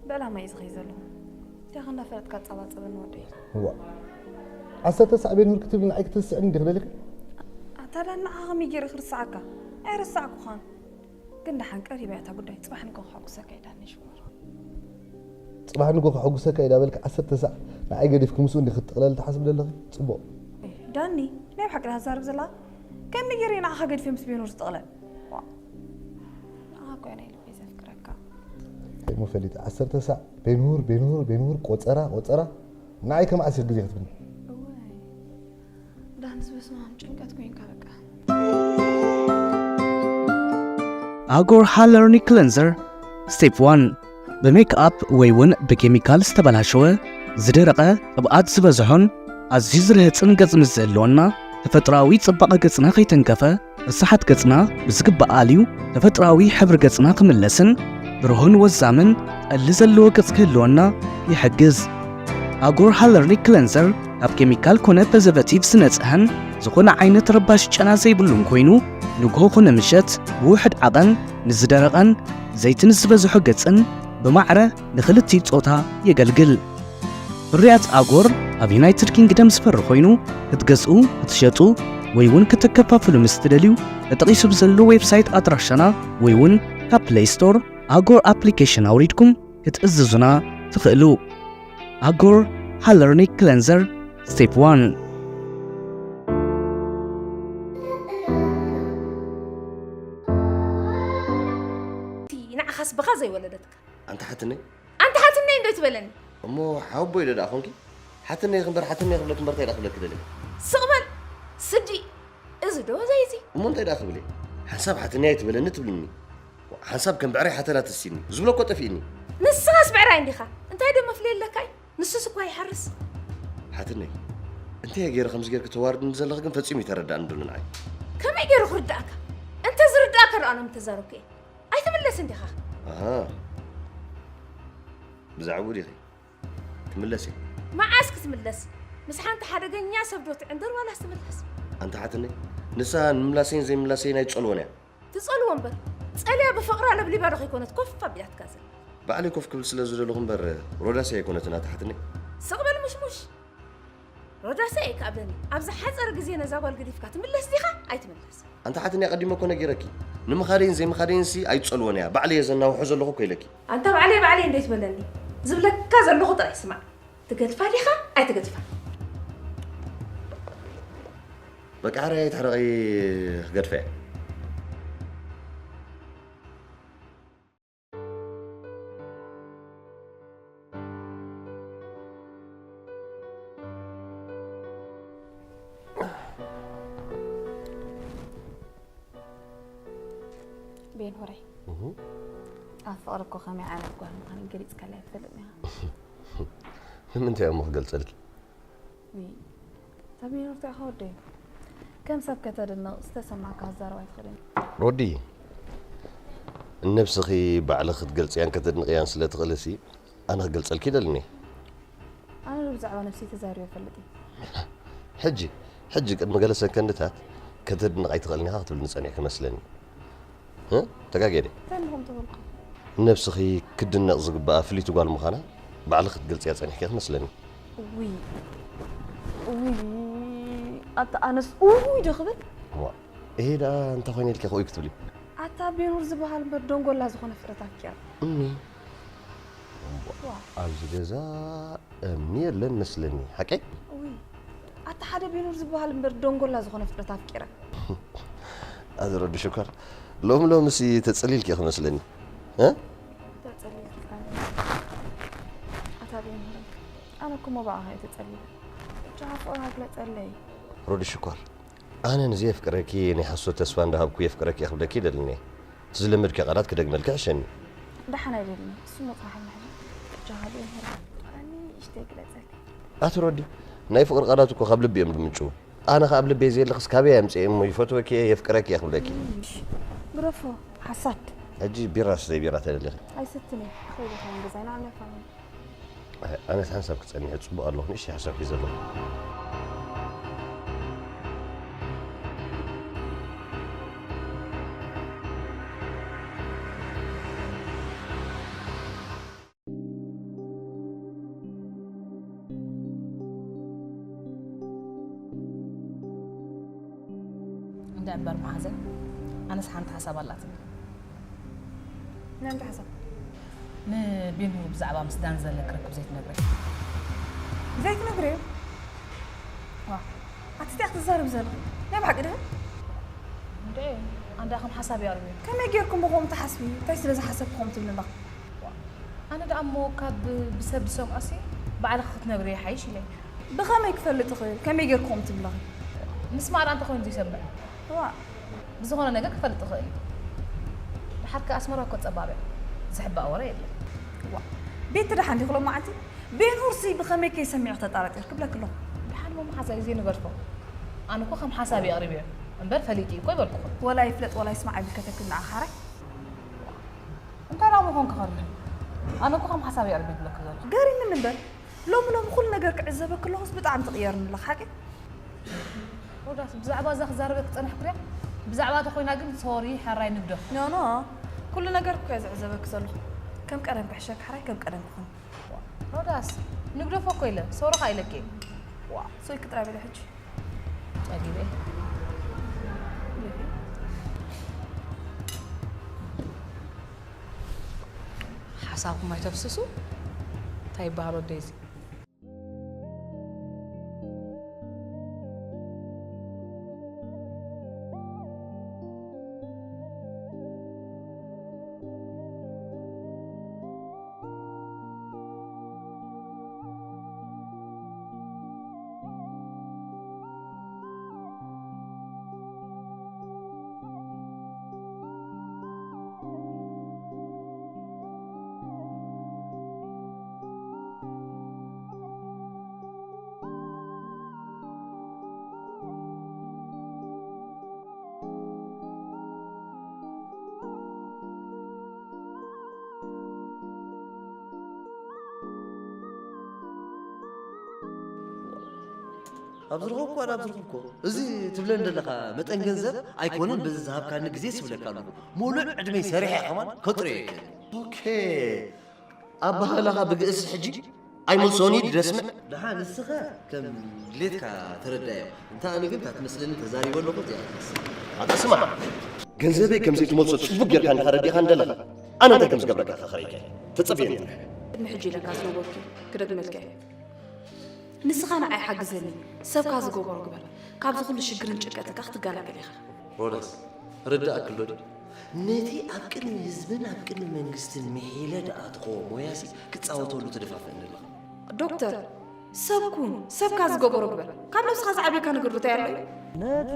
ብዕላማ እየ ዝኸይድ ዘለኹ። እንታይ ከ እንዳፈለጥካ ትጸባጸበኒ ወደይ? እዋእ። ዓሰርተ ሳዕ ቤንሁር ክትብሊ ንዓይ ክትርስዕኒ ዲኺ ደሊኺ? ኣታ ዳኒ ንዓኻ ከመይ ገይረ ክርስዓካ? ኣይረሳዕኩኻን። ግን ደሓን ቀሪባ እያ እታ ጉዳይ። ጽባሕ ንግሆ ከሐጉሰካ እየ ዳኒ ሽኮር። ጽባሕ ንግሆ ከሐጉሰካ እየ ዳበልኪ ዓሰርተ ሳዕ ንዓይ ገዲፍኪ ምስኡ እንዲኺ ክትጥቕለሊ ትሓስቢ ደለኺ? ጽቡቕ። ዳኒ ናይ ብሓቂ ዲኻ ትዛረብ ዘለኻ? ከመይ ገይረ እየ ንዓኻ ገዲፈ ምስ ቤንሁር ዝጥቕለል? ዋእ። ንዓኻ እኮ እየ ናይ ልበይ ዘፍቅረካ። እንታይ እሞ ፈሊጠ ዓሰርተ ሳዕ ቤንሁር ቤንሁር ቤንሁር ቆጸራ ቆጸራ ንዓይ ከመዓስ ኢኺ ግዜ ክትብኒ። እዋይ ዳንስ በስመኣብ ጭንቀት ኮይንካ በቃ። ኣጎር ሃለርኒ ክለንዘር ስቴፕ ዋን ብሜክ ኣፕ ወይ እውን ብኬሚካል ዝተበላሸወ ዝደረቐ ቅብኣት ዝበዝሖን ኣዝዩ ዝርህጽን ገጽ ምስ ዝህልወና ተፈጥሮኣዊ ጽባቐ ገጽና ከይተንከፈ ርስሓት ገጽና ብዝግባእ ኣልዩ ተፈጥሮኣዊ ሕብሪ ገጽና ክምለስን ብሩህን ወዛምን ጠሊ ዘለዎ ገጽ ክህልወና ይሕግዝ። ኣጎር ሃለርኒክ ክለንዘር ካብ ኬሚካል ኮነ ፕሪዘርቨቲቭ ዝነጽሀን ዝኾነ ዓይነት ረባሺ ጨና ዘይብሉን ኮይኑ ንግሆ ኮነ ምሸት ብውሑድ ዓቐን ንዝደረቐን ዘይቲ ንዝበዝሖ ገጽን ብማዕረ ንኽልቲኡ ጾታ የገልግል። ፍርያት ኣጎር ኣብ ዩናይትድ ኪንግደም ዝፈሪ ኮይኑ ክትገዝኡ፣ ክትሸጡ ወይ እውን ክትከፋፍሉ ምስ ትደልዩ፣ ተጠቒሱ ብዘሎ ዌብሳይት ኣድራሻና ወይ እውን ካብ ፕለይ ስቶር ኣጎር ኣፕሊኬሽን ኣውሪድኩም ክትእዝዙና ትኽእሉ። ኣጎር ሃለርኒክ ክለንዘር ስቴፕ ዋን። ንዓኻስ ብኻ ዘይወለደትካ ኣንታ ሓትነይ ኣንታ ሓትነይ እንዶ ትበለኒ። እሞ ሓወቦይ ዶ ደኣ ኾንኪ? ሓትነይ ክንበር ሓትነይ ክብለክ እምበር እንታይ ደኣ ክብለክ ደልየ? ስቕ በል ስዲ። እዚ ዶ ዘይዚ እሞ እንታይ ደኣ ክብል እየ? ሓንሳብ ሓትነይ ኣይትበለኒ ትብልኒ። ሓንሳብ ከም ብዕራይ ሓተላ ትሲኒ። ዝብሎ እኮ ጠፊእኒ። ንስኻስ ብዕራይ እንዲኻ። እንታይ ዶ መፍለይ ኣለካ እዩ? ንሱስ እኳ ይሓርስ። ሓትነይ እንታይ እየ ገይረ ከምዚ ጌርክ ተዋርድኒ ዘለኺ ግን ፈጺሙ ይተረዳእኒ ዶ ንዓይ? ከመይ ገይሩ ክርዳእካ? እንተ ዝርዳእካ ዶ ኣነ ምተዛረብኩ እየ። ኣይትምለስን ዲኻ? ኣሃ ብዛዕባኡ ዲኺ? ክምለስ እየ። መዓስ ክትምለስ? ምስ ሓንቲ ሓደገኛ ሰብ ዶ ትዕንድር ዋላስ ትምለስ? ኣንታ ሓትነይ ንሳ ንምላሰይን ዘይምላሰይን ኣይትጸልዎን እያ። ትጸልዎ እምበር ጸልያ ብፍቕራ ለብሊባ ዶ ከይኮነት ኮፍ ኣቢላትካ ዘላ? ባዕለይ ኮፍ ክብል ስለ ዝደለኹ እምበር ሮዳስ እያ ኣይኮነትን ኣታ ሓትነይ። ስቕ በል ሙሽሙሽ። ሮዳሰ እየ ክኣብለኒ። ኣብ ዝሓጸረ ግዜ ነዛ ጓል ገዲፍካ ትምለስ ዲኻ? ኣይትምለስ። ኣንታ ሓትነይ ኣቐዲመ እኮ ነጊረኪ። ንምኻደይን ዘይምኻደይንሲ ኣይትጸልዎን እያ። ባዕለይ እየ ዘናውሖ ዘለኹ እኮ ኢለኪ። ኣንታ ባዕለይ ባዕለይ እንዴት በለኒ? ዝብለካ ዘለኹ ጥራይ ስማዕ። ትገድፋ ዲኻ? ኣይትገድፋ። በቃ ሕራይ ኣይትሕረቒ ክገድፋ እየ። ቤንሆረይ ኣብ ፍቕሪ እኮ ከመይ ዓይነት ጓል ምዃነይ ገሊፅካለይ ኣይትፈልጥን ኢኻ። ንምንታይ እሞ ክገልፀልኪ? ውይ፣ ተሚኑርታ ኢኻ ወደይ። ከም ሰብ ከተድንቕ ዝተሰማዕካ ክትዛረብ ኣይትኽእልን። ሮዲ፣ ንነብስኺ ባዕልኺ ክትገልጽያን ከተድንቕያን ስለ ትኽእልሲ፣ ኣነ ክገልጸልኪ ኣይደልን እየ። ኣነ ዶ ብዛዕባ ነብሰይ ተዛሪበ እፈልጥ እየ? ሕጂ፣ ሕጂ ቅድሚ ገለ ሰከንድታት ከተድንቕ ኣይትኽእልን ኢኻ ክትብልኒ ጸኒሕኪ መስለኒ። እ? ተጋግየ ድየ? እንታይ ኣለኹም ተበልኩ? ንነብስኺ ክትድነቕ ዝግብኣ ፍልይቲ ጓል ምዃና ባዕልኺ ክትገልጽያ ጸኒሕኪ ኢኺ መስለኒ። ውይ፣ ውይ፣ ኣታ ኣነስ ውይ ዶ ክብል? ዋ፣ እሄ ደኣ እንታይ ኮይነ ኢልኪ ኢኺ ኡይ ክትብሊ? ኣታ ቤኑር ዝበሃል እምበር ደንጎላ ዝኾነ ፍጥረት ኣፍቂረ። እምኒ። እምቧ፣ ዋ። ኣብዚ ገዛ እምኒ የለን መስለኒ፣ ሓቀይ? ውይ፣ ኣታ ሓደ ቤኑር ዝበሃል እምበር ደንጎላ ዝኾነ ፍጥረት ኣፍቂረ። ኣዚ ረዱ ሽኮር፣ ሎሚ ሎምሲ ተጸሊልኪ ኢኺ መስለኒ። እ? ተጸሊልኪ ኢኻ። ኣታ ቤኑር፣ ኣነ እኮ እሞ ብኣኻ እየ ተጸሊለ። ብቻ ፍቕርኻ ግለጸለይ። ረዱ ሽኮር፣ ኣነ ንዘየፍቅረኪ ናይ ሓሶት ተስፋ እንዳሃብኩ የፍቅረኪ እየ ክብለኪ ኣይደልን እየ። እቲ ዝለመድክዮ ቃላት ክደግመልኪ ይሕሸኒ። ደሓን ኣይደልን። እሱ እሞ ጽናሓልና ሕጂ። ብቻ ሃሉ ይምህር። ኣነ ንእሽተይ ግለጸለይ። ኣቲ ረዲ፣ ናይ ፍቕሪ ቃላት እኮ ካብ ልቢ እዮም ዝምንጭዉ። ኣነ ከኣ ኣብ ልበይ ዘየለኽስ ካበይ ኣምጽኤ እሞ ይፈትወኪ እየ፣ የፍቅረኪ እየ ክብለኪ። እሽ፣ ግረፎ፣ ሓሳድ። ሕጂ ቢራ ስተይ፣ ቢራ ተደሊኺ። ኣይሰትን እየ። ከይደ ከውን ገዛይ ንዓና ፋሚሊ። ኣይ፣ ኣነስ ሓንሳብ ክጸንሕ ጽቡቕ ኣለኹ፣ ንእሽተይ ሓሳብ ሒዘ ኣለኹ። እንዳ እምበር መሓዘን፣ ኣነስ ሓንቲ ሓሳብ ኣላትኒ። ናይ እንታይ ሓሳብ? ንቤንሁ ብዛዕባ ምስ ዳን ዘለኪ ርክብ ዘይትነግርዮ? ዘይትነግርዮ? ዋ፣ ኣቲ እንታይ ክትዛረብ ዘለኺ? ናይ ብሓቂ ድኺ? እንዴ፣ ኣንዳ ከም ሓሳብ ይቐርብ እዩ። ከመይ ጌርኩም ብኸምኡ ትሓስቢ? እንታይ ስለ ዝሓሰብኩ ከምኡ ትብሊ ኣለኺ? ኣነ ደኣ እሞ ካብ ብሰብ ዝሰምዖሲ ባዕልኺ ክትነግርዮ ይሓይሽ ኢለ። ብኸመይ ክፈልጥ እኽእል? ከመይ ጌርኪ ከምኡ ትብሊ ኣለኺ? ምስማዕ ደኣ እንታይ ኮይኑ ዘይሰምዕ? ዋእ። ብዝኾነ ነገር ክፈልጥ ይኽእል እዩ። ደሓር ከ ኣስመራ እኮ ጸባብ እያ። ዝሕባእ ወረ የለን። ዋእ። ቤቲ ደሓን ዲኺ ሎማዓንቲ? ቤንሁርሲ ብኸመይ ከይሰሚዕኪ ተጣራጢርኪ? እብለኪ ኣለኹ። ደሓን እሞ መሓዛይ ዘይንገድፎ። ኣነ እኮ ከም ሓሳብ የቕሪበዮ እምበር ፈሊጡ እዩ እኮ ኣይበልኩኹን። ወላ ይፍለጥ ወላ ይስማዕ ኣይምልከተክን ንዓኺ ሓራይ። እንታይ ደኣ ምኾንኪ ከርነ? ኣነ እኮ ከም ሓሳብ የቕሪበ ይብለኪ ዘለኹ። ገሪምኒ እምበር ሎሚ ሎሚ ኩሉ ነገር ክዕዘበኪ ኣለኹስ ብጣዕሚ ትቕየርኒ ኣለኺ ሓቂ? ሮዳስ ብዛዕባ እዛ ክዛረበኪ ዝጸናሕኩ ድያ? ብዛዕባ ተኾይና ግን ሶሪ ሕራይ ንግደፎ። ኖ ኖ ኩሉ ነገር እኮ እየ ዝዕዘበኪ ዘለኹ። ከም ቀደምኪ ሕሸኪ ሕራይ ከም ቀደምኪ ኩኒ። ሮዳስ ንግደፎ እኮ ኢለ፣ ሶሮኻ ኢለኪ። ዋ፣ ሶይ ክጥራ በለ ሕጂ። ጸጊበ። ሓሳብኩም ኣይተፍስሱ። እንታይ ይበሃል ወደይ እዚ? ኣብ ዝረኸብኩ ዋላ ኣብ ዝረኸብኩ እዚ ትብለን ዘለኻ መጠን ገንዘብ ኣይኮነን በዚ ዝሃብካኒ ግዜ ስብለካ ኣለኹ። ሙሉእ ዕድመይ ሰሪሐ ከማን ከጥርዮ ይክእል። ኦኬ ኣባህላኻ ብግእስ ሕጂ ኣይመልሶን እዩ ደስምዕ። ደሓ ንስኻ ከም ድሌትካ ተረዳዮ። እንተ ኣነ ግን እታ ትመስለኒ ተዛሪበ ኣለኹ እዚኣ ትመስል። ኣታ ስማዕ፣ ገንዘበይ ከም ዘይትመልሶ ጽቡቕ ጌርካ እንዲኻ ረዲእኻ እንደለኻ ኣነ እንታይ ከም ዝገብረካ ከኸረይካ ተጸብየኒ። ቅድሚ ሕጂ ኢለካ ዝነበርኩ ክደግመልካ እየ። ንስኻ ንዓይ ሓግዘኒ፣ ሰብካ ዝገበሮ ግበር። ካብዚ ኩሉ ሽግርን ጭንቀትን ከኣ ክትገላገል ኢኻ። ሮዳስ፣ ርዳእኪ ኣሎ ድዩ? ነቲ ኣብ ቅድሚ ህዝብን ኣብ ቅድሚ መንግስትን ምሒለ ደኣ ትኾ ሞያሲ ክጻወተሉ ትደፋፍእኒ ኣለኻ። ዶክተር፣ ሰብ ኩን፣ ሰብካ ዝገበሮ ግበር። ካብ ነብስኻ ዝዓብየካ ነገር ዶ እንታይ ኣሎ እዩ? ነቲ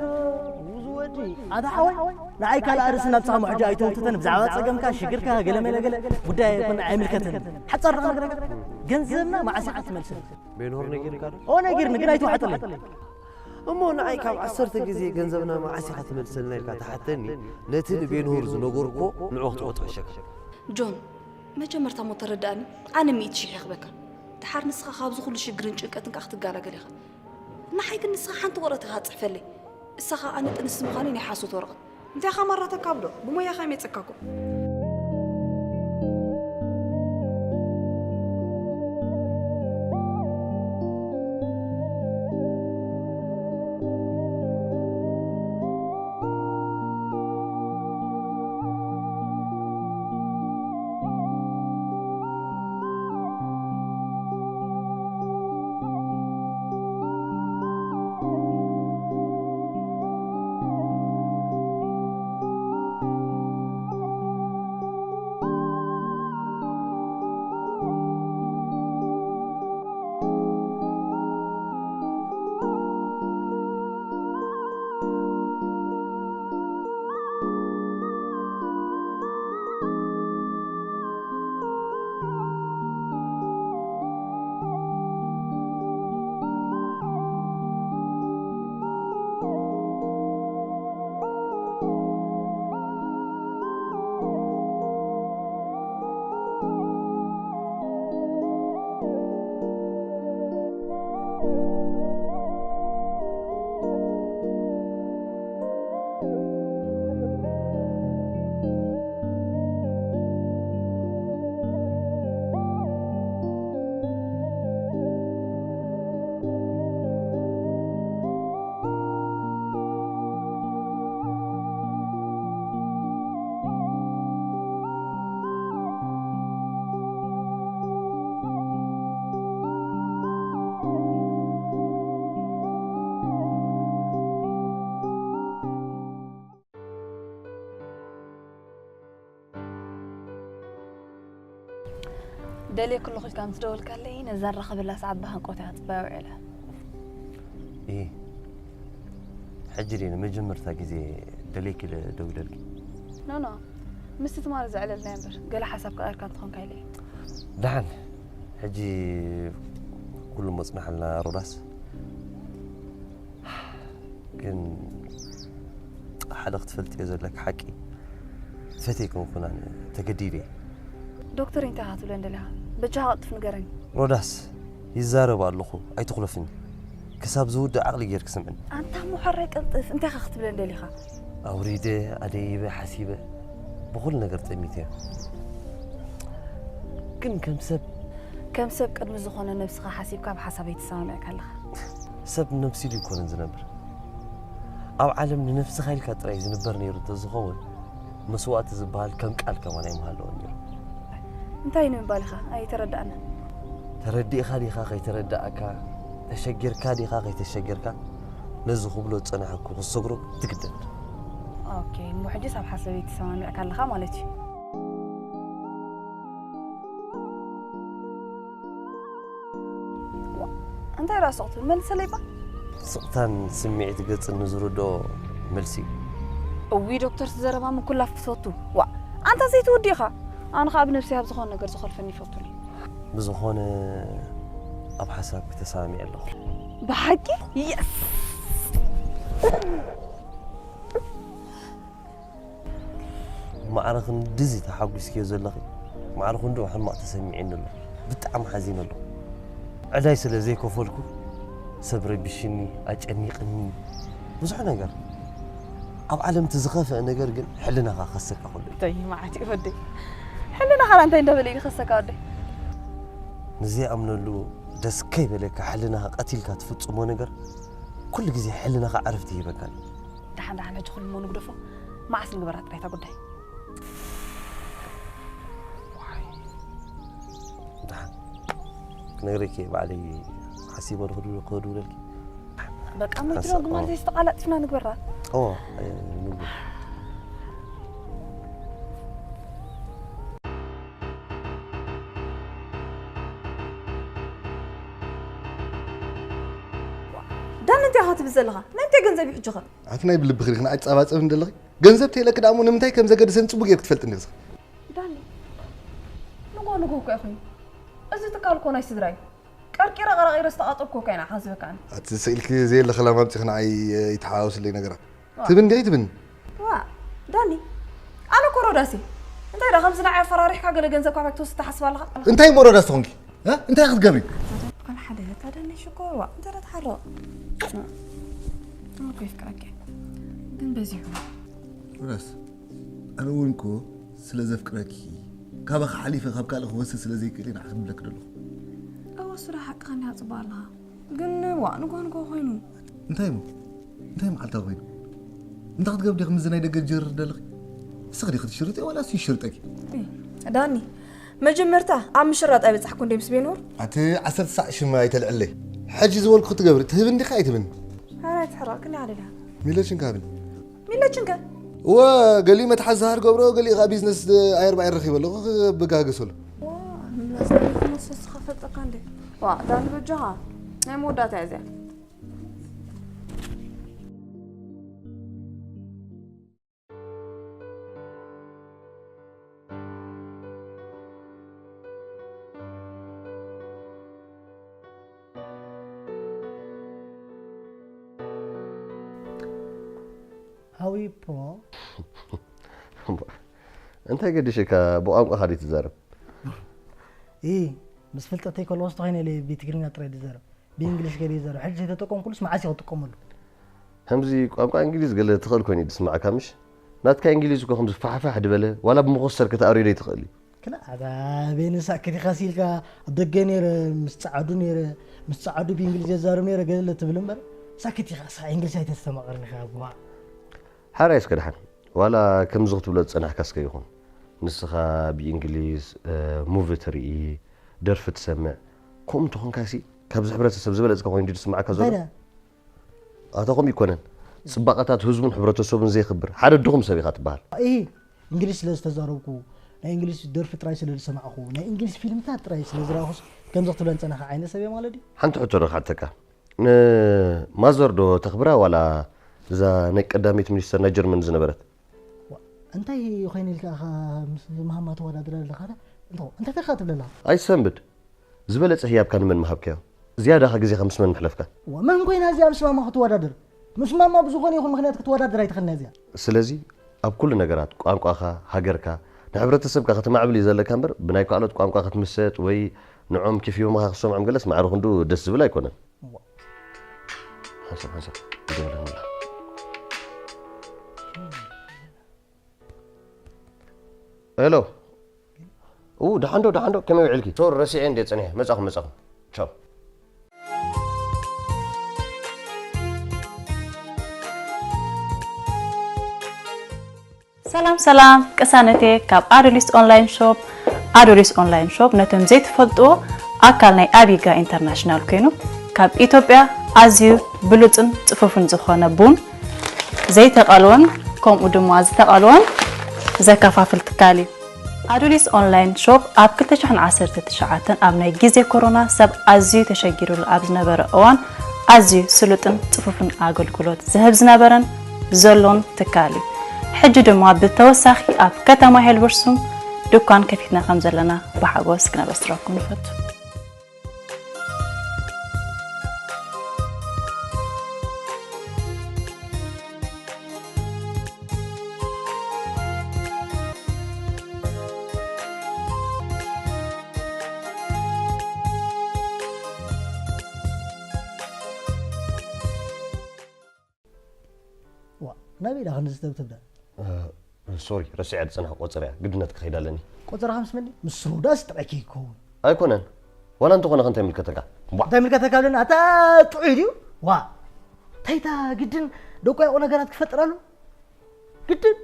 ውዚ ወዲ ኣታ ሓወይ ንዓይ ካልኣ ርእሲ ናብ ጻማ ሕጂ ኣይተውትተን ብዛዕባ ጸገምካ ሽግርካ ገለ መለ ገለ ጉዳይ ኣይኮን ኣይምልከተን ሓጻር ደኣ ነገር ገንዘብና መዓስ ኢኻ ትመልሰን ቤንሆር ነጊርካ ዶ? ኦ ነጊርኒ ግን ኣይተዋሕጠለይ እሞ ንዓይ ካብ ዓሰርተ ግዜ ገንዘብና መዓስ ኢኻ ትመልሰልና ኢልካ ተሓተኒ ነቲ ንቤንሆር ዝነገርኮ ንዑ ክትወጥዑ ሸካ ጆን መጀመርታ እሞ ተረድኣኒ ኣነ ሚእቲ ሽሕ ይኽበካ ድሓር ንስኻ ካብዚ ኩሉ ሽግርን ጭንቀትን ከኣ ክትገላገል ኢኻ ንሓይ ግን ንስኻ ሓንቲ ወረቀት ኢኻ ትጽሕፈለይ እሳ ኸኣ ኣነ ጥንስቲ ምዃነይ ናይ ሓሶት ወረቀት እንታይ ኢኻ ማራ ተካብዶ ብሞያኻ የምየጸካ እኮ ደልየ ክለኹ ኢልካ ምስ ደወልካለይ ነዛ ንራኸበላ ሰዓት ብሃንቀውታ እያ ክጽበያ ውዒለ። እሂ ሕጂ ድየ ንመጀመርታ ግዜ ደልየኪ ኢለ ደዊለልኪ? ኖኖ ምስቲ ትማሊ ዘዕለልናዮ እምበር ገለ ሓሳብ ቀያይርካ እንተኾንካ ኢለ እየ። ደሓን ሕጂ ኩሉ መጽናሕልና ሮዳስ። ግን ሓደ ክትፈልጥዮ ዘለኪ ሓቂ ፈትየ ኣይኮንኩን ኣነ ተገዲደ እየ። ዶክተር እንታይ ኢኻ ክትብለኒ ደሊኻ? በጃኻ ቀልጥፍ ንገረኒ። ሮዳስ ይዛረብ ኣለኹ ኣይትኹለፍኒ። ክሳብ ዝውድእ ዓቕሊ ጌርኪ ስምዕኒ። ኣንታ እሞ ሕራይ ቀልጥፍ እንታይ ኢኻ ክትብለኒ ደሊኻ? ኣውሪደ ኣደይበ ሓሲበ ብኹሉ ነገር ጠሚተዮ። ግን ከም ሰብ ከም ሰብ ቅድሚ ዝኾነ ነብስኻ ሓሲብካ ብሓሳበይ ተሰማሚዕካ ኣለኻ። ሰብ ንነብሱ ኢሉ ይኮነን ዝነብር። ኣብ ዓለም ንነብስኻ ኢልካ ጥራይ ዝንበር ነይሩ እንተዝኸውን፣ መስዋእቲ ዝበሃል ከም ቃል ከማን ኣይምሃለወን ነይሩ። እንታይ ንምባል ኢኻ? ኣይተረዳእና። ተረዲእኻ ዲኻ ከይተረዳእካ፣ ተሸጊርካ ዲኻ ከይተሸጊርካ፣ ነዚ ክብሎ ዝጸናሕኩ ክሰግሮ ትግደድ። ኦኬ፣ እሞ ሕጂስ ኣብ ሓሳበይ ተሰማሚዕካ ኣለኻ ማለት እዩ። ዋ፣ እንታይ ደኣ ስቕ ትብል? መልሰለይ እባ። ስቕታን ስምዒት ገጽን ንዝርድኦ መልሲ እዩ። እዊ ዶክተር፣ እቲ ዘረባ ምኩላፍ ትፈቱ። ዋ፣ ኣንታ ዘይትወዲ ኢኻ። ኣነ ኸኣ ብነብሰይ ኣብ ዝኾነ ነገር ዝኸልፈኒ ይፈቱኒ። ብዝኾነ ኣብ ሓሳብ ክተሳሚዕ ኣለኹ። ብሓቂ? የስ! ማዕረ ክንድዚ ተሓጒስክዮ ዘለኺ፣ ማዕረ ክንድኡ ሕማቕ ተሰሚዕኒ ኣሎ። ብጣዕሚ ሓዚነ ኣለኹ። ዕዳይ ስለ ዘይከፈልኩ፣ ሰብ ረቢሽኒ፣ ኣጨኒቕኒ፣ ብዙሕ ነገር። ኣብ ዓለም እቲ ዝኸፍአ ነገር ግን ሕልናኻ ክኸሰካ ከሎ እዩ። እንታይ መዓት እዩ ወደይ? ሕልናኻ እንታይ እንዳበለ እዩ ዝኸሰካ ወደይ? ንዘይኣምነሉ ደስ ከይበለካ ሕልናኻ ቀቲልካ ትፍጽሞ ነገር ኩሉ ግዜ ሕልናኻ ዕረፍቲ ይህበካ እዩ። ደሓን ደሓን፣ ሕጂ ኩሉ እሞ ንግደፎ። መዓስ ንግበራ ጥራይ እታ ጉዳይ? ደሓን ክነግረኪ እየ ባዕለይ ሓሲበ ክድውለልኪ። በቃ፣ እሞ ሓንሳእ፣ ይትረጉም ማለት እየ። ተቓላጢፍና ንግበራ። እዎ፣ እ፣ ንግበር። ዳኒ፣ እንታይ ኢኻ ትብል ዘለኻ? ናይ ምንታይ ገንዘብ እዩ ሕጂ ኸ? ኣቲ ናይ ብልብኺ ዲኺ ንዓይ ትጻባጸብኒ ዘለኺ? ገንዘብ ተይለኪ ደኣ እሞ ንምንታይ ከም ዘገድሰኒ ጽቡቕ ጌርኪ ትፈልጥኒ ዲኺ? ዳኒ፣ ንጎ ንጎ እኮ እዩ ኮይኑ። እዚ ትካል እኮ ናይ ስድራ እዩ። ቀርቂረ ቀራቒረ ዝተቓጠብኩ እኮ ኢና ሓንስበካ ኣነ። ኣቲ ስኢልኪ ዘየለ ከላም ኣምጺኺ ንዓይ፣ እ፣ ይተሓዋወስለይ ነገራት። ዋ። ትብን ዲኺ ኣይትብን? ዋ፣ ዳኒ፣ ኣነ እኮ ሮዳስ እየ። እንታይ ደኣ ከምዚ ንዓይ ኣፈራሪሕካ ገለ ገንዘብ ካባይ ክትወስድ ትሓስብ ኣለኻ? እንታይ እሞ ሮዳስ ትኾንኪ? እ? እንታይ ክትገብሪ? ኣታ ደኣ ሓደ፣ ኣታ ዳኒ ሽኮር፣ ዋ፣ እንታይ ደኣ ትሓርቕ? ኣነ እኮ የፍቅረኪ እየ። ግን በዚሑ። ሮዳስ፣ ኣነ እውን እኮ ስለ ዘፍቅረኪ፣ ካባኺ ሓሊፈ ካብ ካልእ ክወስድ ስለ ዘይክእል እየ ንዓኺ ዝብለኪ ዘለኹ። እወ፣ እሱ ደኣ ሓቅኻ እንዲኻ፣ ጽቡቕ ኣለኻ። ግን ዋ፣ ንግሆ ንግሆ ኮይኑ። እንታይ እሞ? እንታይ መዓልታዊ ኮይኑ? እንታይ ክትገብሪ ዲኺ ምስዚ ናይ ደገ ትጅርሪ ዘለኺ? ንስኺ ዲኺ ትሽርጥዮ ዋላ እሱ ይሽርጠኪ? እ፣ ዳኒ፣ መጀመርታ ኣብ ምሽራጥ ኣይበጻሕኩን ድየ ምስ ቤኖር? ኣቲ ዓሰርተ ሳዕ ሽም ኣይተልዕለይ። ሕጂ ዝበልኩ ክትገብሪ ትህብን ዲኺ ኣይትህብን? ኧረ ኣይትሕረቕኒ፣ ኣደዳ። ሚለችን ካብን። ሚለችን ከ? እወ፣ ገሊኡ መትሓዚ ዝሃር ገብሮ፣ ገሊኡ ከኣ ቢዝነስ ኣየር ባየር ረኺበ ኣለኹ፣ ክበጋገሰሉ። ዋ፣ ምላስ ንስኻ ፈልጠካ እንዴ? ዋ፣ ዳኒ በጃኻ። ናይ መወዳእታ እያ እዚኣ። ሃዊ ፕሮ። እንታይ ገዲሽካ ብቋንቋኻ ድዩ ትዛረብ? ኢ፣ ምስ ፍልጠተይ ከለዎ ዝተኾይነ ኢለ ብትግርኛ ጥራይ ዝዛረብ። ብእንግሊሽ ገለ ይዛረብ። ሕጂ ዘይተጠቀምኩሉስ መዓስ እየ ክጥቀመሉ? ከምዚ ቋንቋ እንግሊዝ ገለ ትኽእል ኮይኑ እዩ ዝስምዓካ ምሽ? ናትካ እንግሊዝ እኮ ከምዚ ፋሕፋሕ ድበለ ዋላ ብመኾስተር ከተኣርዮ ዘይትኽእል እዩ። ክላ ኣበይ ንሳክት ኢኻ ሲልካ ኣብ ደገ ነይረ ምስ ጸዓዱ ነይረ ምስ ጸዓዱ ብእንግሊዝ የዛርብ ነይረ ገለ ትብል እምበር ሳክት ኢኻ ስኻ እንግሊዝ ኣይተስተማቐርኒ ኢኻ ኣቦዋ። ሓራይ እስከ ደሓን ዋላ ከምዚ ክትብሎ ዝጸናሕካ እስከ ይኹን። ንስኻ ብእንግሊዝ፣ እ፣ ሙቪ ትርኢ፣ ደርፊ ትሰምዕ፣ ከምኡ እንተኾንካሲ ካብዚ ሕብረተሰብ ዝበለጽካ ኮይኑ ድዩ ዝስምዓካ ዘሎ? እንታይ ደኣ? ኣታ ከምኡ ይኮነን። ጽባቐታት ህዝቡን ሕብረተሰቡን ዘየኽብር ሓደ ድኹም ሰብ ኢኻ ትበሃል። እሂ፣ እንግሊዝ ስለ ዝተዛረብኩ፣ ናይ እንግሊዝ ደርፊ ጥራይ ስለ ዝሰማዕኩ፣ ናይ እንግሊዝ ፊልምታት ጥራይ ስለ ዝረኣኹስ ከምዚ ክትብለኒ ጸናኻ ዓይነት ሰብ እየ ማለት ድዩ? ሓንቲ ሕቶ ዶ ክሓተካ? ንማዘር ዶ ተኽብራ ዋላ እዛ ናይ ቀዳመይቲ ሚኒስተር ናይ ጀርመን ዝነበረት? ዋ፣ እንታይ ኮይነ ኢልካ ኢኻ ምስ ማማ ተወዳድራ ኣለኻ? እንተ-፣ እንታይ ኢኻ ትብል ኣለኻ? ኣይትሰንብድ። ዝበለጸ ህያብካ ንመን ምሃብካዮ? ዝያዳኻ ግዜኻ ምስ መን ምሕለፍካ? ዋ፣ መን ኮይና እዚኣ ምስ ማማ ክትወዳደር? ምስ ማማ ብዝኾነ ይኹን ምኽንያት ክትወዳደር ኣይትኽእልን እያ እዚኣ። ስለዚ ኣብ ኩሉ ነገራት ቋንቋኻ፣ ሃገርካ፣ ንሕብረተሰብካ ከተማዕብል እዩ ዘለካ እምበር ብናይ ካልኦት ቋንቋ ክትምሰጥ ወይ ንዖም ኪፍ ሂቦምኻ ክትሰምዖም ገለስ ማዕረ ክንድኡ ደስ ዝብል ኣይኮነን። ዋ። ሓንሳብ፣ ሓንሳብ፣ ይደውለኒ ኣሎ። ሄሎ። ኡ፣ ደሓን ዶ፣ ደሓን ዶ? ከመይ ውዒልኪ? ሶሪ፣ ረሲዐ እንዴ ጸኒሐ። መጻኹ፣ መጻኹ። ቻው። ሰላም ሰላም ቅሳነቴ ካብ ኣዶሊስ ኦንላይን ሾፕ። ኣዶሊስ ኦንላይን ሾፕ ነቶም ዘይትፈልጥዎ ኣካል ናይ ኣቢጋ ኢንተርናሽናል ኮይኑ ካብ ኢትዮጵያ ኣዝዩ ብሉጽን ጽፉፍን ዝኾነ ቡን ዘይተቐልወን ከምኡ ድማ ዝተቐልወን ዘከፋፍል ትካል እዩ። ኣዶሊስ ኦንላይን ሾፕ ኣብ ክልተ ሽሕን ዓሰርተ ትሽዓተን ኣብ ናይ ግዜ ኮሮና ሰብ ኣዝዩ ተሸጊሩሉ ኣብ ዝነበረ እዋን ኣዝዩ ስሉጥን ጽፉፍን ኣገልግሎት ዝህብ ዝነበረን ዘሎን ትካል እዩ። ሕጂ ድማ ብተወሳኺ ኣብ ከተማ ሄልበርሱም ድኳን ከፊትና ከም ዘለና ብሓጎስ ክነበስረኩም ንፈቱ። ዋ ናበይ ኢዳ ክንዚ ተብተብዳ ሶሪ ረሲዐ ዝፀናሕ ቆፀር እያ ግድነት ክኸይድ ኣለኒ። ቆፀርኻ ምስ መን ምስ ሮዳስ ጥራይ ከይከውን ኣይኮነን ዋላ እንተኾነ ከ እንታይ ይምልከተካ? ቧዕ! እንታይ ምልከተካ ብለኒ ኣታ ጥዑይ ድዩ? ዋ እንታይ እታ ግድን ደቆ ያቆ ነገራት ክፈጥር ኣሎ ግድን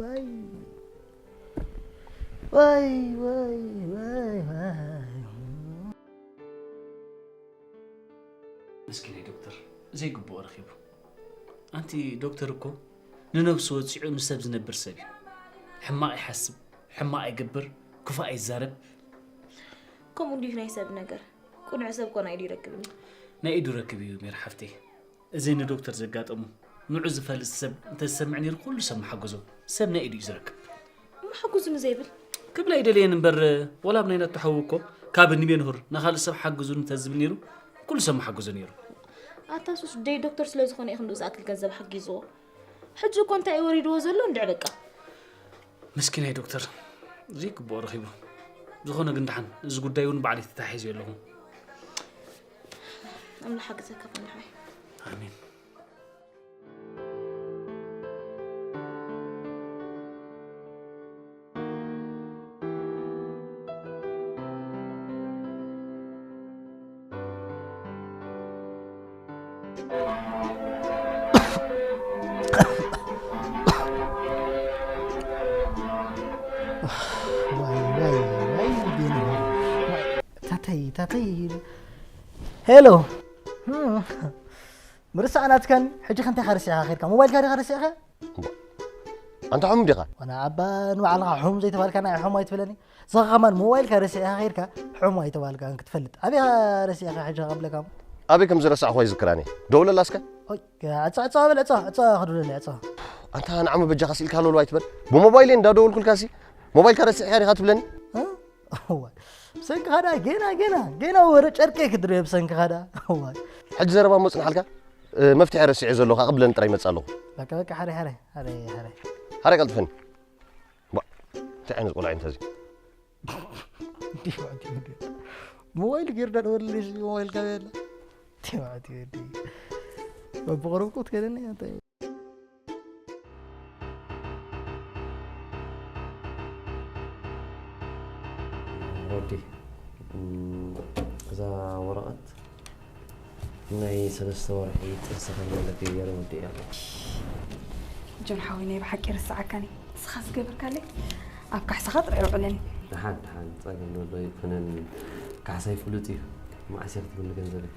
ዋይ ዋይ ዋይ ዋይ ዋይ ምስኪናይ ዶክተር ዘይግብኦ ረኺቡ። ኣንቲ ዶክተር እኮ ንነብሱ ወጺዑ ንሰብ ዝነብር ሰብ እዩ። ሕማቕ ይሓስብ፣ ሕማቕ ይገብር፣ ክፉእ ኣይዛረብ። ከምኡ እንዲዩ ናይ ሰብ ነገር። ቅኑዕ ሰብ ኮና ኢዱ ይረክብኒ። ናይ ኢዱ ረክብ እዩ ሜር ሓፍተይ። እዚ ንዶክተር ዘጋጠሙ ንዑ ዝፈልጥ ሰብ እንተዝሰምዕ ነይሩ ኩሉ ሰብ ምሓገዞ። ሰብ ናይ ኢዱ እዩ ዝረክብ። ምሓጉዝኒ ዘይብል ክብል ኣይደለየን እምበር ወላ ኣብ ናይ ነቱ ሓዉ እኮ ካብ ንቤንሁር ንኻልእ ሰብ ሓግዙኒ እንተዝብል ነይሩ ኩሉ ሰብ ምሓገዞ ነይሩ። ኣታ ሱስ ደይ ዶክተር ስለ ዝኾነ እዩ ክንድኡ ዝኣክል ገንዘብ ሓጊዝዎ። ሕጂ እኮ እንታይ እዩ ወሪድዎ ዘሎ እንድዒ በቃ። ምስኪናይ ዶክተር ዘይግብኦ ረኺቡ። ዝኾነ ግን ደሓን እዚ ጉዳይ እውን ባዕለይ ተታሒዘዮ ኣለኹ። ኣምላኽ ሓግዘካ ፈንድሓይ። ኣሜን። ታተይ ሄሎ ምርሳዕ ናትካን ሕጂ ከንታይ ካ ረሲዕካ ኸድካ ሞባይልካ ዲኻ ረሲዕካ ኣንታ ሕሙም ዲኻ? ዋና ኣባ ንባዕልኻ ሕሙም ዘይተባልካ ናይ ሕሙም ኣይትበለኒ። እዛ ከማን ሞባይልካ ረሲዕካ ከይድካ ሕሙም ኣይተባልካን ክትፈልጥ። ኣበይ ኢኻ ረሲዕካ ሕጂ ከብለካ እሞ? ኣበይ ከም ዝረሳዕኹ ኣይዝክራን እየ። ደውለላ እስከ። ኦይ፣ ዕጸ፣ ዕጸ በል፣ ዕጸ፣ ዕጸ ክድውለለይ፣ ዕጸ። ኣንታ ንዓመ በጃኻ ስኢልካ ሎሎ ኣይትበል። ብሞባይለይ እንዳደወልኩልካሲ ሞባይልካ ረሲዕካ ዲኻ ትብለኒ? እ? እዋይ፣ ብሰንክኻ ደኣ ጌና፣ ጌና፣ ጌና ወረ ጨርቀይ ክድርበ ብሰንክኻ ደኣ። እዋይ። ሕጂ ዘረባ እሞ ጽንሓልካ። እ፣ መፍትሒ ረሲዐ ዘለኹ፣ ክብለኒ ጥራይ ይመጽእ ኣለኹ። በቃ፣ በቃ፣ ሓረይ፣ ሓረይ፣ ሓረይ፣ ሓረይ። ሓረይ ቀልጥፈኒ። ባ፣ እንታይ ዓይነት ቆልዓ እዩ እንተዚ? እንዲህ ማለት ይወደድ። ሞባይል ጌርዳ ደወልልሽ፣ ሞባይል ካበላ። እንዲህ ማለት ይወደድ። በብቆረብኩ ትከደኒ፣ እንታይ ሮዲ፣ እዛ ወረቐት ናይ ሰለስተ ወርሒ ጥንሲ ከም ዘለኪ ገይረ ወዲኤ ኣለኹ። ጆን ሓወይ፣ ናይ ብሓቂ ይርስዓካኒ። ንስኻ ዝገበርካለይ ኣብ ካሕሳኻ ጥራይ ይውዕለኒ። ደሓን ደሓን፣ ጸገም ዘሎ ኣይኮነን። ካሕሳይ ፍሉጥ እዩ። መዓስ ኢኺ ትህብኒ ገንዘበይ?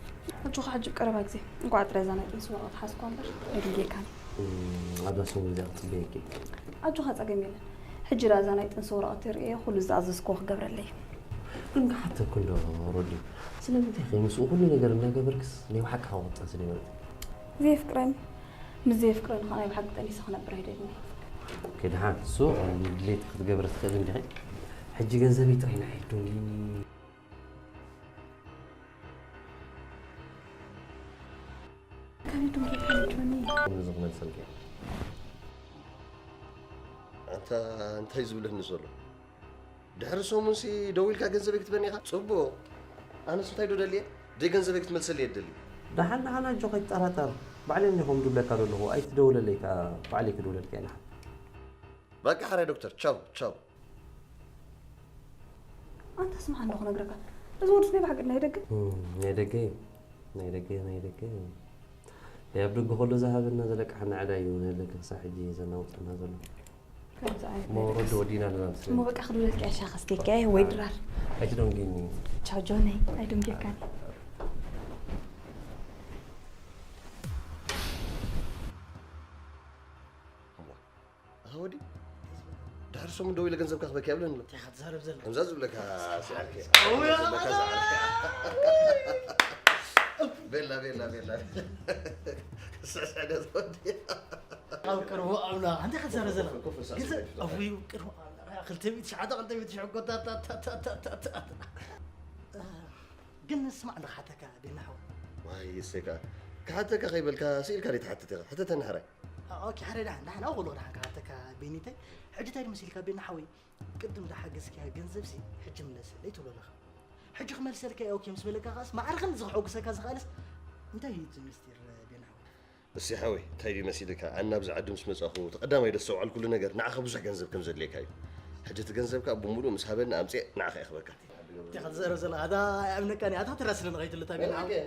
ኣጆኻ ሕጂ ቀረባ ግዜ። እንቋዕ ጥራይ እዛ ናይ ጥንሲ ወረቐት ሓዝኳ እምበር ኣየድልየካን እዩ። እም፣ ኣብዛ ሰሙን እዚኣ ክጽበየኪ። ኣጆኻ ጸገም የለን። ሕጂ ደኣ እዛ ናይ ጥንሲ ወረቐት ርእየ ኩሉ ዝኣዘዝክዎ ክገብረለይ እዩ። ግን ክሓተኪ እንዶ ሮዲ፣ ስለምንታይ ኢኺ ምስኡ ኩሉ ነገር እናገበርክስ ናይ ብሓቂ ክቕጽል ስለ ይመርጽ? ዘየፍቅረኒ። ምስ ዘየፍቅረኒ ኸኣ ናይ ብሓቂ ጠኒሰ ክነብር ኣይደልን እየ። ኦኬ፣ ደሓን፣ እሱ ንድሌት ክትገብሪ ትኽእሊ እንዲኺ። ሕጂ ገንዘበይ ጥራይ ንዓይ ዶንጊኒ። ካበይ ዶንጊ ኢልካ ጆኒ? ከምዚ ክመልሰልኪ እየ። ኣንታ እንታይ ዝብለኒ ዘሎ? ድሕሪ ሰሙንሲ ደዊልካ ገንዘበይ ክትበኒ ኢኻ? ጽቡቕ። ኣነስ እንታይ ዶ ደልየ? ደይ ገንዘበይ ክትመልሰለይ እየ ደሊ። ደሓን ደሓን ኣጆኻ ኣይትጠራጠር። ባዕለይ እኒኹም ድብለካ ዘለኹ ኣይትደውለለይ ከኣ ባዕለይ ክድውለልካ እየ ደሓን። በቃ ሕራይ ዶክተር ቻው ቻው። ኣንታ ስምዓ እንዶ ክነግረካ፣ እዚ ወድስ ናይ ብሓቂ ናይ ደገ? እም፣ ናይ ደገ እዩ። ናይ ደገ፣ ናይ ደገ እዩ። ናይ ኣብ ደገ ከሎ ዝሃበና ዘለቅሓና ዕዳ እዩ፣ ናይ ደገ ክሳብ ሕጂ ዘናውጠና ዘሎ። ከምዚ ዓይነት እሞ ነገር ወዲ ወዲና ኣለና፣ እሞ በቃ ክድውለልካ እየ፣ ሻሂ ከስትየካ እየ ወይ ድራር። ኣይትደንግይኒ። ቻው ጆነይ፣ ኣይደንግየካን። እሞ ኣኻ ወዲ፣ ድሕሪ ሰሙን ደው ኢለ ገንዘብካ ክበኪ ኣብለኒ ኣሎ። እንታይ ኢኻ ትዛረብ ዘለኻ? ከምዛ ዝብለካ ስዕርኪ። ኣውያ! ዝብለካ ስዕርኪ። ቤላ፣ ቤላ፣ ቤላ። ስዕስዕ ዶ ትወዲ? ኣብ ቅርቡ ኣምላኽ፣ እንታይ ኢኻ ትዛረብ ዘለኻ? ኮፍ፣ ኮፍ፣ ግልጽ፣ ኮፍ፣ ኮፍ። ኣፉ፣ ቅርቡ ኣምላኽ፣ ክልተ ሚእቲ ትሽዓተ፣ ክልተ ሚእቲ ትሽዓተ፣ ጎታ፣ ታ፣ ታ። ግን ስማዕ፣ እንዶ ክሓተካ፣ ቤና ሓወይ። ዋይ፣ እሰይ ከኣ። ክሓተካ ከይበልካ፣ ስኢልካ ደይ ትሓትት ኢኻ? ሕተተኒ ሕራይ። ኦኬ፣ ሓደ ደሓን፣ ደሓን፣ ኣብኡ ከለኹ ደሓን ክሓተካ፣ ቤኒተይ። ሕጂ እንታይ ድመሲልካ፣ ቤና ሓወይ? ቅድም ዝሓገዝካያ ገንዘብሲ፣ ሕጂ ምለሰለይ ትብሎ ኣለኻ። ሕጂ ክመልሰልካ እየ፣ ኦኬ፣ ምስ በለካ ከኣስ፣ ማዕረ ክንድዚ ከሐጉሰካ ዝኸኣለስ፣ እንታይ እዩ እቲ ምስጢር፣ ቤና ሓወይ? እሰይ ሓወይ፣ እንታይ ድዩ መሲልካ? ኣነ ናብዚ ዓዲ ምስ መጻኹ፣ እቲ ቀዳማይ ዘስተውዓልኩሉ ነገር፣ ንዓኻ ብዙሕ ገንዘብ ከም ዘድልየካ እዩ። ሕጂ እቲ ገንዘብ ከኣ ብምሉኡ ምስ ሃበኒ ኣምጽኤ ንዓኻ እየ ክህበካ። እንታይ ኢኻ ትዛረብ ዘለኻ? ኣታ ኣይኣምነካን እየ። ኣታ ተራስኒ ንኸይትሉ፣ እታ ቤና ሓወይ።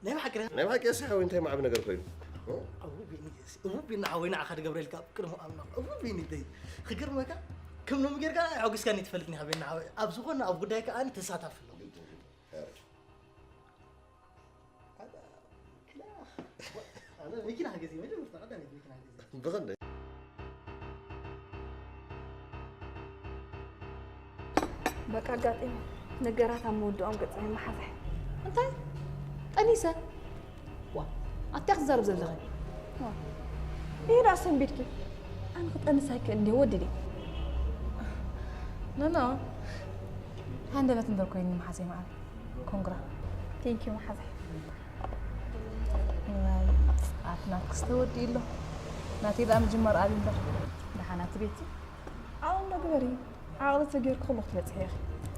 ናይ ብሓቂ? ናይ ብሓቂ እሰይ ሓወይ፣ እንታይ ማዕበ ነገር ኮይኑ? እ? እው ቢኒ፣ እው ቢኒ ሓወይ፣ ንዓኻ ድገብረልካ ኣብ ቅድሚ ኣምላኽ። እው ቢኒ ደይ። ክገርመካ፣ ከም ሎሚ ጌርካ ኣዕጉስካኒ ትፈልጥኒ ኢኻ ቤና ሓወይ። ኣብ ዝኾነ ኣብ ጉዳይ ከኣ ተሳታፊ ኣለኹ። ኣታ፣ ክላ-፣ ኣነ መኪና ክገዝእ፣ መጀመርታ ቀዳመይቲ መኪና ክገዝእ። ብኽንደይ? በቃ ኣጋጢሙ። ነገራት ኣብ መወድኦም ገጾም ይመሓዛሕ። እንታይ? ጠኒሰ? ዋ፣ ኣታ ክትዛረብ ዘለኺ? ዋ፣ ይሄ ደኣ ሰንቢድኪ። ኣነ ክጠንስ ኣይክእል እንዴ ወዲ ድየ? ኖ፣ ኖ። ሃንደበት እምበር ኮይኑ መሓዘይ መዓረይ። ኮንግራ። ቴንኪዩ መሓዘይ። ዋይ፣ ኣቲ ናትክስ ተወዲኡ ኣሎ። ናተይ ደኣ ምጅማር ኣብዩ እምበር። ደሓን ኣቲ ቤቲ? ዓቕሊ ዶ ግበሪ። ዓቕሊ ተጌርኪ ኩሉ ክትበጽሒ ኢኺ።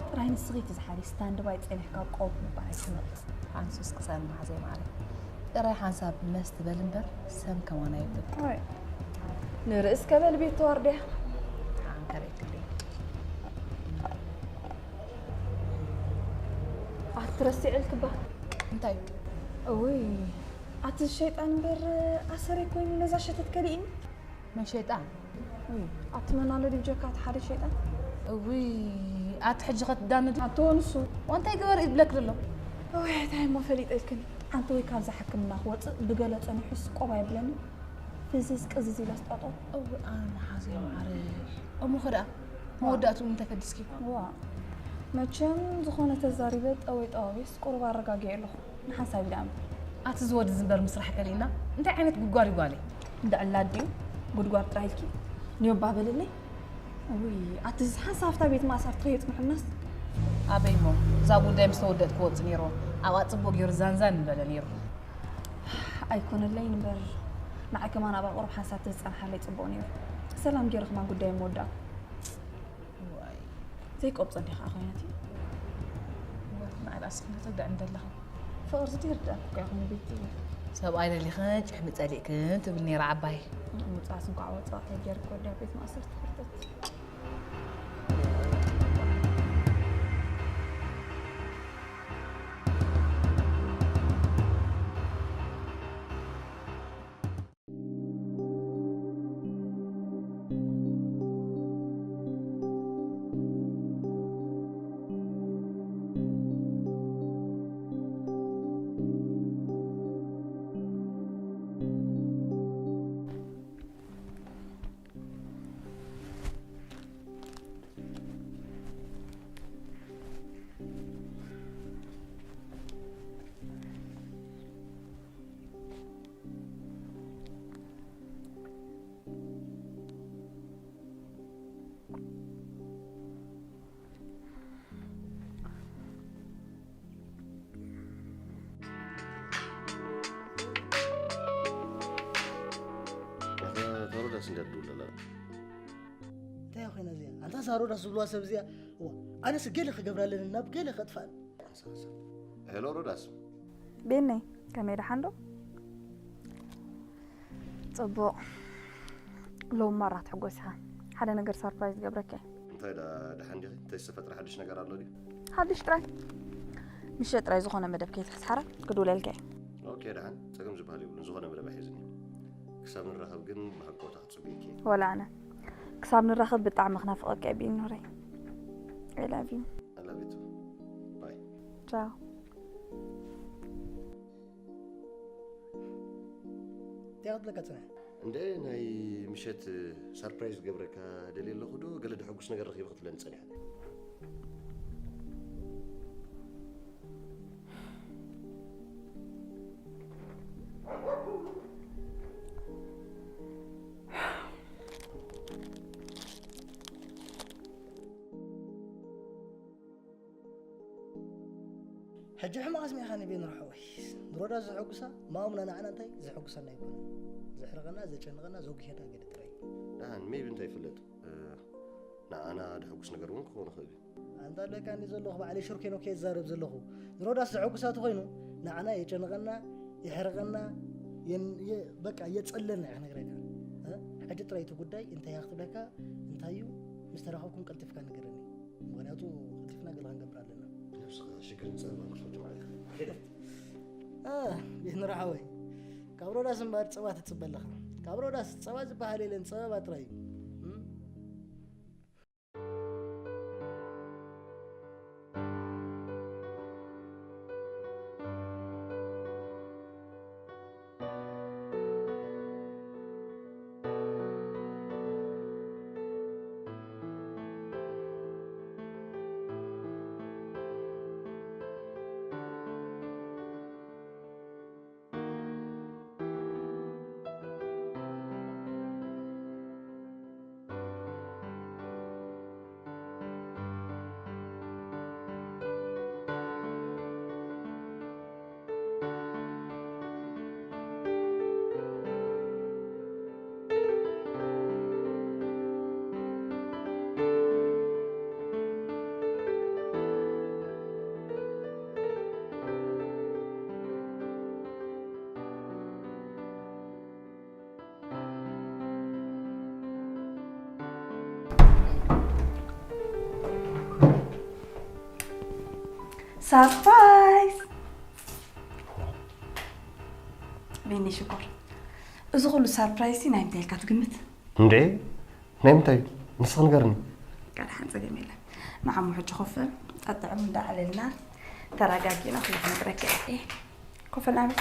ጥራይ ንስኺ እቲ ዝሓሊ ስታንድ ባይ ጸኒሕካ ቆብ ምባል ኣይትስምዒ። ኣንሱስ ቅሰን መሓዘይ መዓረይ። ጥራይ ሓንሳብ መስ ትበል እምበር ሰም ከማና ይብል። ኣይ፣ ንርእስ ከበል ቤት ተዋርድያ። ሓንከር የክልይ። ኣቲ ረሲዕልኪ እባ። እንታይ? እውይ፣ ኣቲ ሸይጣን እምበር ኣሰረይ ኮይኑ ነዛ ሸተት ከሊእኒ። መን ሸይጣን? እይ፣ ኣቲ መን ኣሎ ድዩ ብጀካ እቲ ሓደ ሸይጣን? እውይ፣ ኣቲ ሕጂ ኸትዳነዲ? ኣቲ ንሱ። ወንታይ ግበር ይብለክ ዘሎ? እውይ፣ እንታይ እሞ ፈሊጠልክን? ኣንቲ ወይ ካብዛ ሕክምና ክወፅእ ብገለ ፀኒሑስ ቆብ ኣይብለኒ። ፍዝዝ ቅዝዝ ኢለስ ጠጠው። እውይ፣ ኣነ መሓዘይ መዓረይ። እሞ ኸ ደኣ መወዳእትኡ እንታይ ፈዲስኪ? ዋ፣ መቸም ዝኾነ ተዛሪበ ጠወይ ጠዋዊስ ቁሩብ ኣረጋጊዐ ኣለኹ። ንሓንሳብ ኢለ እምበር። ኣቲ ዝወዲ ዝንበር ምስራሕ ከሊእና እንታይ ዓይነት ጉድጓድ እዩ ጓለይ? እንዳ ዕላድ ድዩ? ጉድጓድ ጥራይ ኢልኪ? ንዮባ በልለይ። ውይ፣ ኣቲ ሓንሳብ ኣብታ ቤት ማእሰርቲ ከየጽንሑናስ? ኣበይ እሞ፣ እዛ ጉዳይ ምስ ተወደት ክወጽእ ነይርዎ። ኣብኣ ጽቡቕ ገይሩ ዛንዛን ምበለ ነይሩ። ኣይኮነለይን እምበር፣ ንዓይ ከማን ኣብኣ ቁሩብ ሓንሳብ ተዝጸንሓለይ ጽቡቕ ነይሩ። ሰላም ገይረ ከማን ጉዳይ ምወዳእኩ። ዋይ። ዘይቆብጸ እንዲኻ ኮይናት እዩ። ንዓይ ደኣ ስኽነት ተግዳዕ እንደለኻ። ፍቕርሲ ይርዳእኩ እኮ ይኹን ቤቲ። ሰብኣይ ደሊኽን ጭሕሚ ጸሊእክን ትብል ነይራ ዓባይ። ምጻስ እንኳዕ ወጻ ከይገርክ ወዲያ ቤት ማእሰርቲ ክርተት። ኣታ ሮዳስ እንድያ ትድውል ዘላ። እንታይ ኮይና እዚኣ? ኣንታ እዛ ሮዳስ ዝብልዋ ሰብ እዚኣ፣ እዋ፣ ኣነስ ገለ ክገብራ ኣለኒ፣ ናብ ገለ ከጥፍኣኒ። ሄሎ ሮዳስ። ቤነይ፣ ከመይ ደሓን ዶ? ጽቡቕ። ሎሚ ማራ ትሕጎስ ኢኻ። ሓደ ነገር ሰርፕራይዝ ክገብረካ እየ። እንተ እንታይ ደኣ ደሓን ዲኺ? እንታይ ዝተፈጥረ ሓድሽ ነገር ኣሎ ድዩ? ሓድሽ ጥራይ። ምሸት ጥራይ ዝኾነ መደብ ከይትሕስሓራ ክድውለልካ እየ። ኦኬ፣ ደሓን፣ ጸገም ዝበሃል የብሉን። ዝኾነ መደብ ኣይሕዝን እየ። ክሳብ ንራኸብ ግን ብሃንቀውታ ክጽበየኪ እየ። ወላ ኣነ። ክሳብ ንራኸብ ብጣዕሚ ክናፍቐካ እየ ቢኒ ኑረይ። I love you። I love you too. ባይ። ቻው። እንታይ ክትብለካ ጸኒሐ? እንደ ናይ ምሸት ሳርፕራይዝ ገብረካ ደልየ ኣለኹ ዶ? ገለ ድሕጉስ ነገር ረኺበ ክትብለኒ ጸኒሐ። ሕጂ ሕማቕ ስሚዕኻ ንቤን ርሕወይ። ንሮዳ ዘሐጉሳ ማሙና ንዓና እንታይ ዘሐጉሰና ኣይኮነን። ዘሕርቐና ዘጨንቐና ዘጉሄና ገለ ጥራይ። ደሓን ሜቢ እንታይ ይፍለጥ፣ ንዓና ድሕጉስ ነገር እውን ክኸውን ይኽእል እዩ። ኣንታ ኣለካ እንዲ ዘለኹ ባዕለይ ሽርኬ ነው ከየዛረብ ዘለኹ። ንሮዳስ ዘሐጉሳ ተኾይኑ ንዓና የጨንቐና፣ የሕርቐና፣ የን- የ- በቃ የጸለልና እያ ክነግረካ። እ? ሕጂ ጥራይ እቲ ጉዳይ እንታይ እያ ክትብለካ እንታይ እዩ? ምስ ተራኸብኩም ቀልጢፍካ ንገረኒ። ምኽንያቱ ቀልጢፍና ገለ ክንገብር ኣለና። ነብስኻ ሽግርን ጸበባን ክፈቱ ማለት እዩ። እ፣ ቤት ንረሓወይ ካብ ሮዳስ እምበር ጸባ ትጽበ ኣለኻ። ካብ ሮዳስ ጸባ ዝበሃል የለን ጸበባ ጥራይ እዩ። እም? ሳርፕራይዝ! ቢኒ ሽኮር፣ እዚ ኩሉ ሳርፕራይዝ ናይ ምንታይ ኢልካ ትግምት? እንዴ፣ ናይ ምንታይ እዩ? ንስኺ ንገርኒ። ቃል ሓን ጸገም የለን። ንዓሙ ሕጂ ኮፍ ጠጥዕም እንዳዓለልና ተረጋጊና ኩሉ ክንጥረክ እየ። ኮፍ ናበል።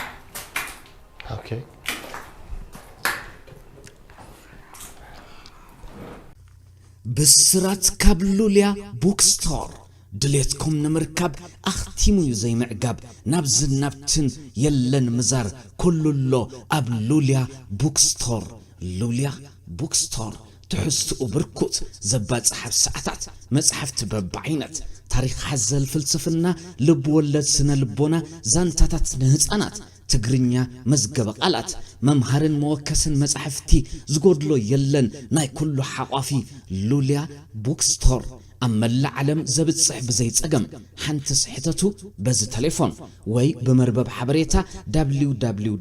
ኦኬ። ብስራት ካብ ሉልያ ቡክስቶር። ድሌትኩም ንምርካብ ኣኽቲሙ እዩ ዘይምዕጋብ። ናብዝን ናብትን የለን ምዛር፣ ኩሉ ኣሎ ኣብ ሉልያ ቡክስቶር። ሉልያ ቡክስቶር፣ ትሕዝትኡ ብርኩት፣ ዘባጽሕ ኣብ ሰዓታት፣ መጻሕፍቲ በብዓይነት፣ ታሪኽ ሓዘል ፍልስፍና፣ ልብ ወለድ፣ ስነ ልቦና፣ ዛንታታት ንህጻናት፣ ትግርኛ፣ መዝገበ ቃላት፣ መምሃርን መወከስን መጻሕፍቲ፣ ዝጎድሎ የለን። ናይ ኩሉ ሓቋፊ ሉልያ ቡክስቶር፣ ኣብ መላእ ዓለም ዘብጽሕ ብዘይ ጸገም። ሓንትስ ሕተቱ በዚ ተሌፎን ወይ ብመርበብ ሓበሬታ www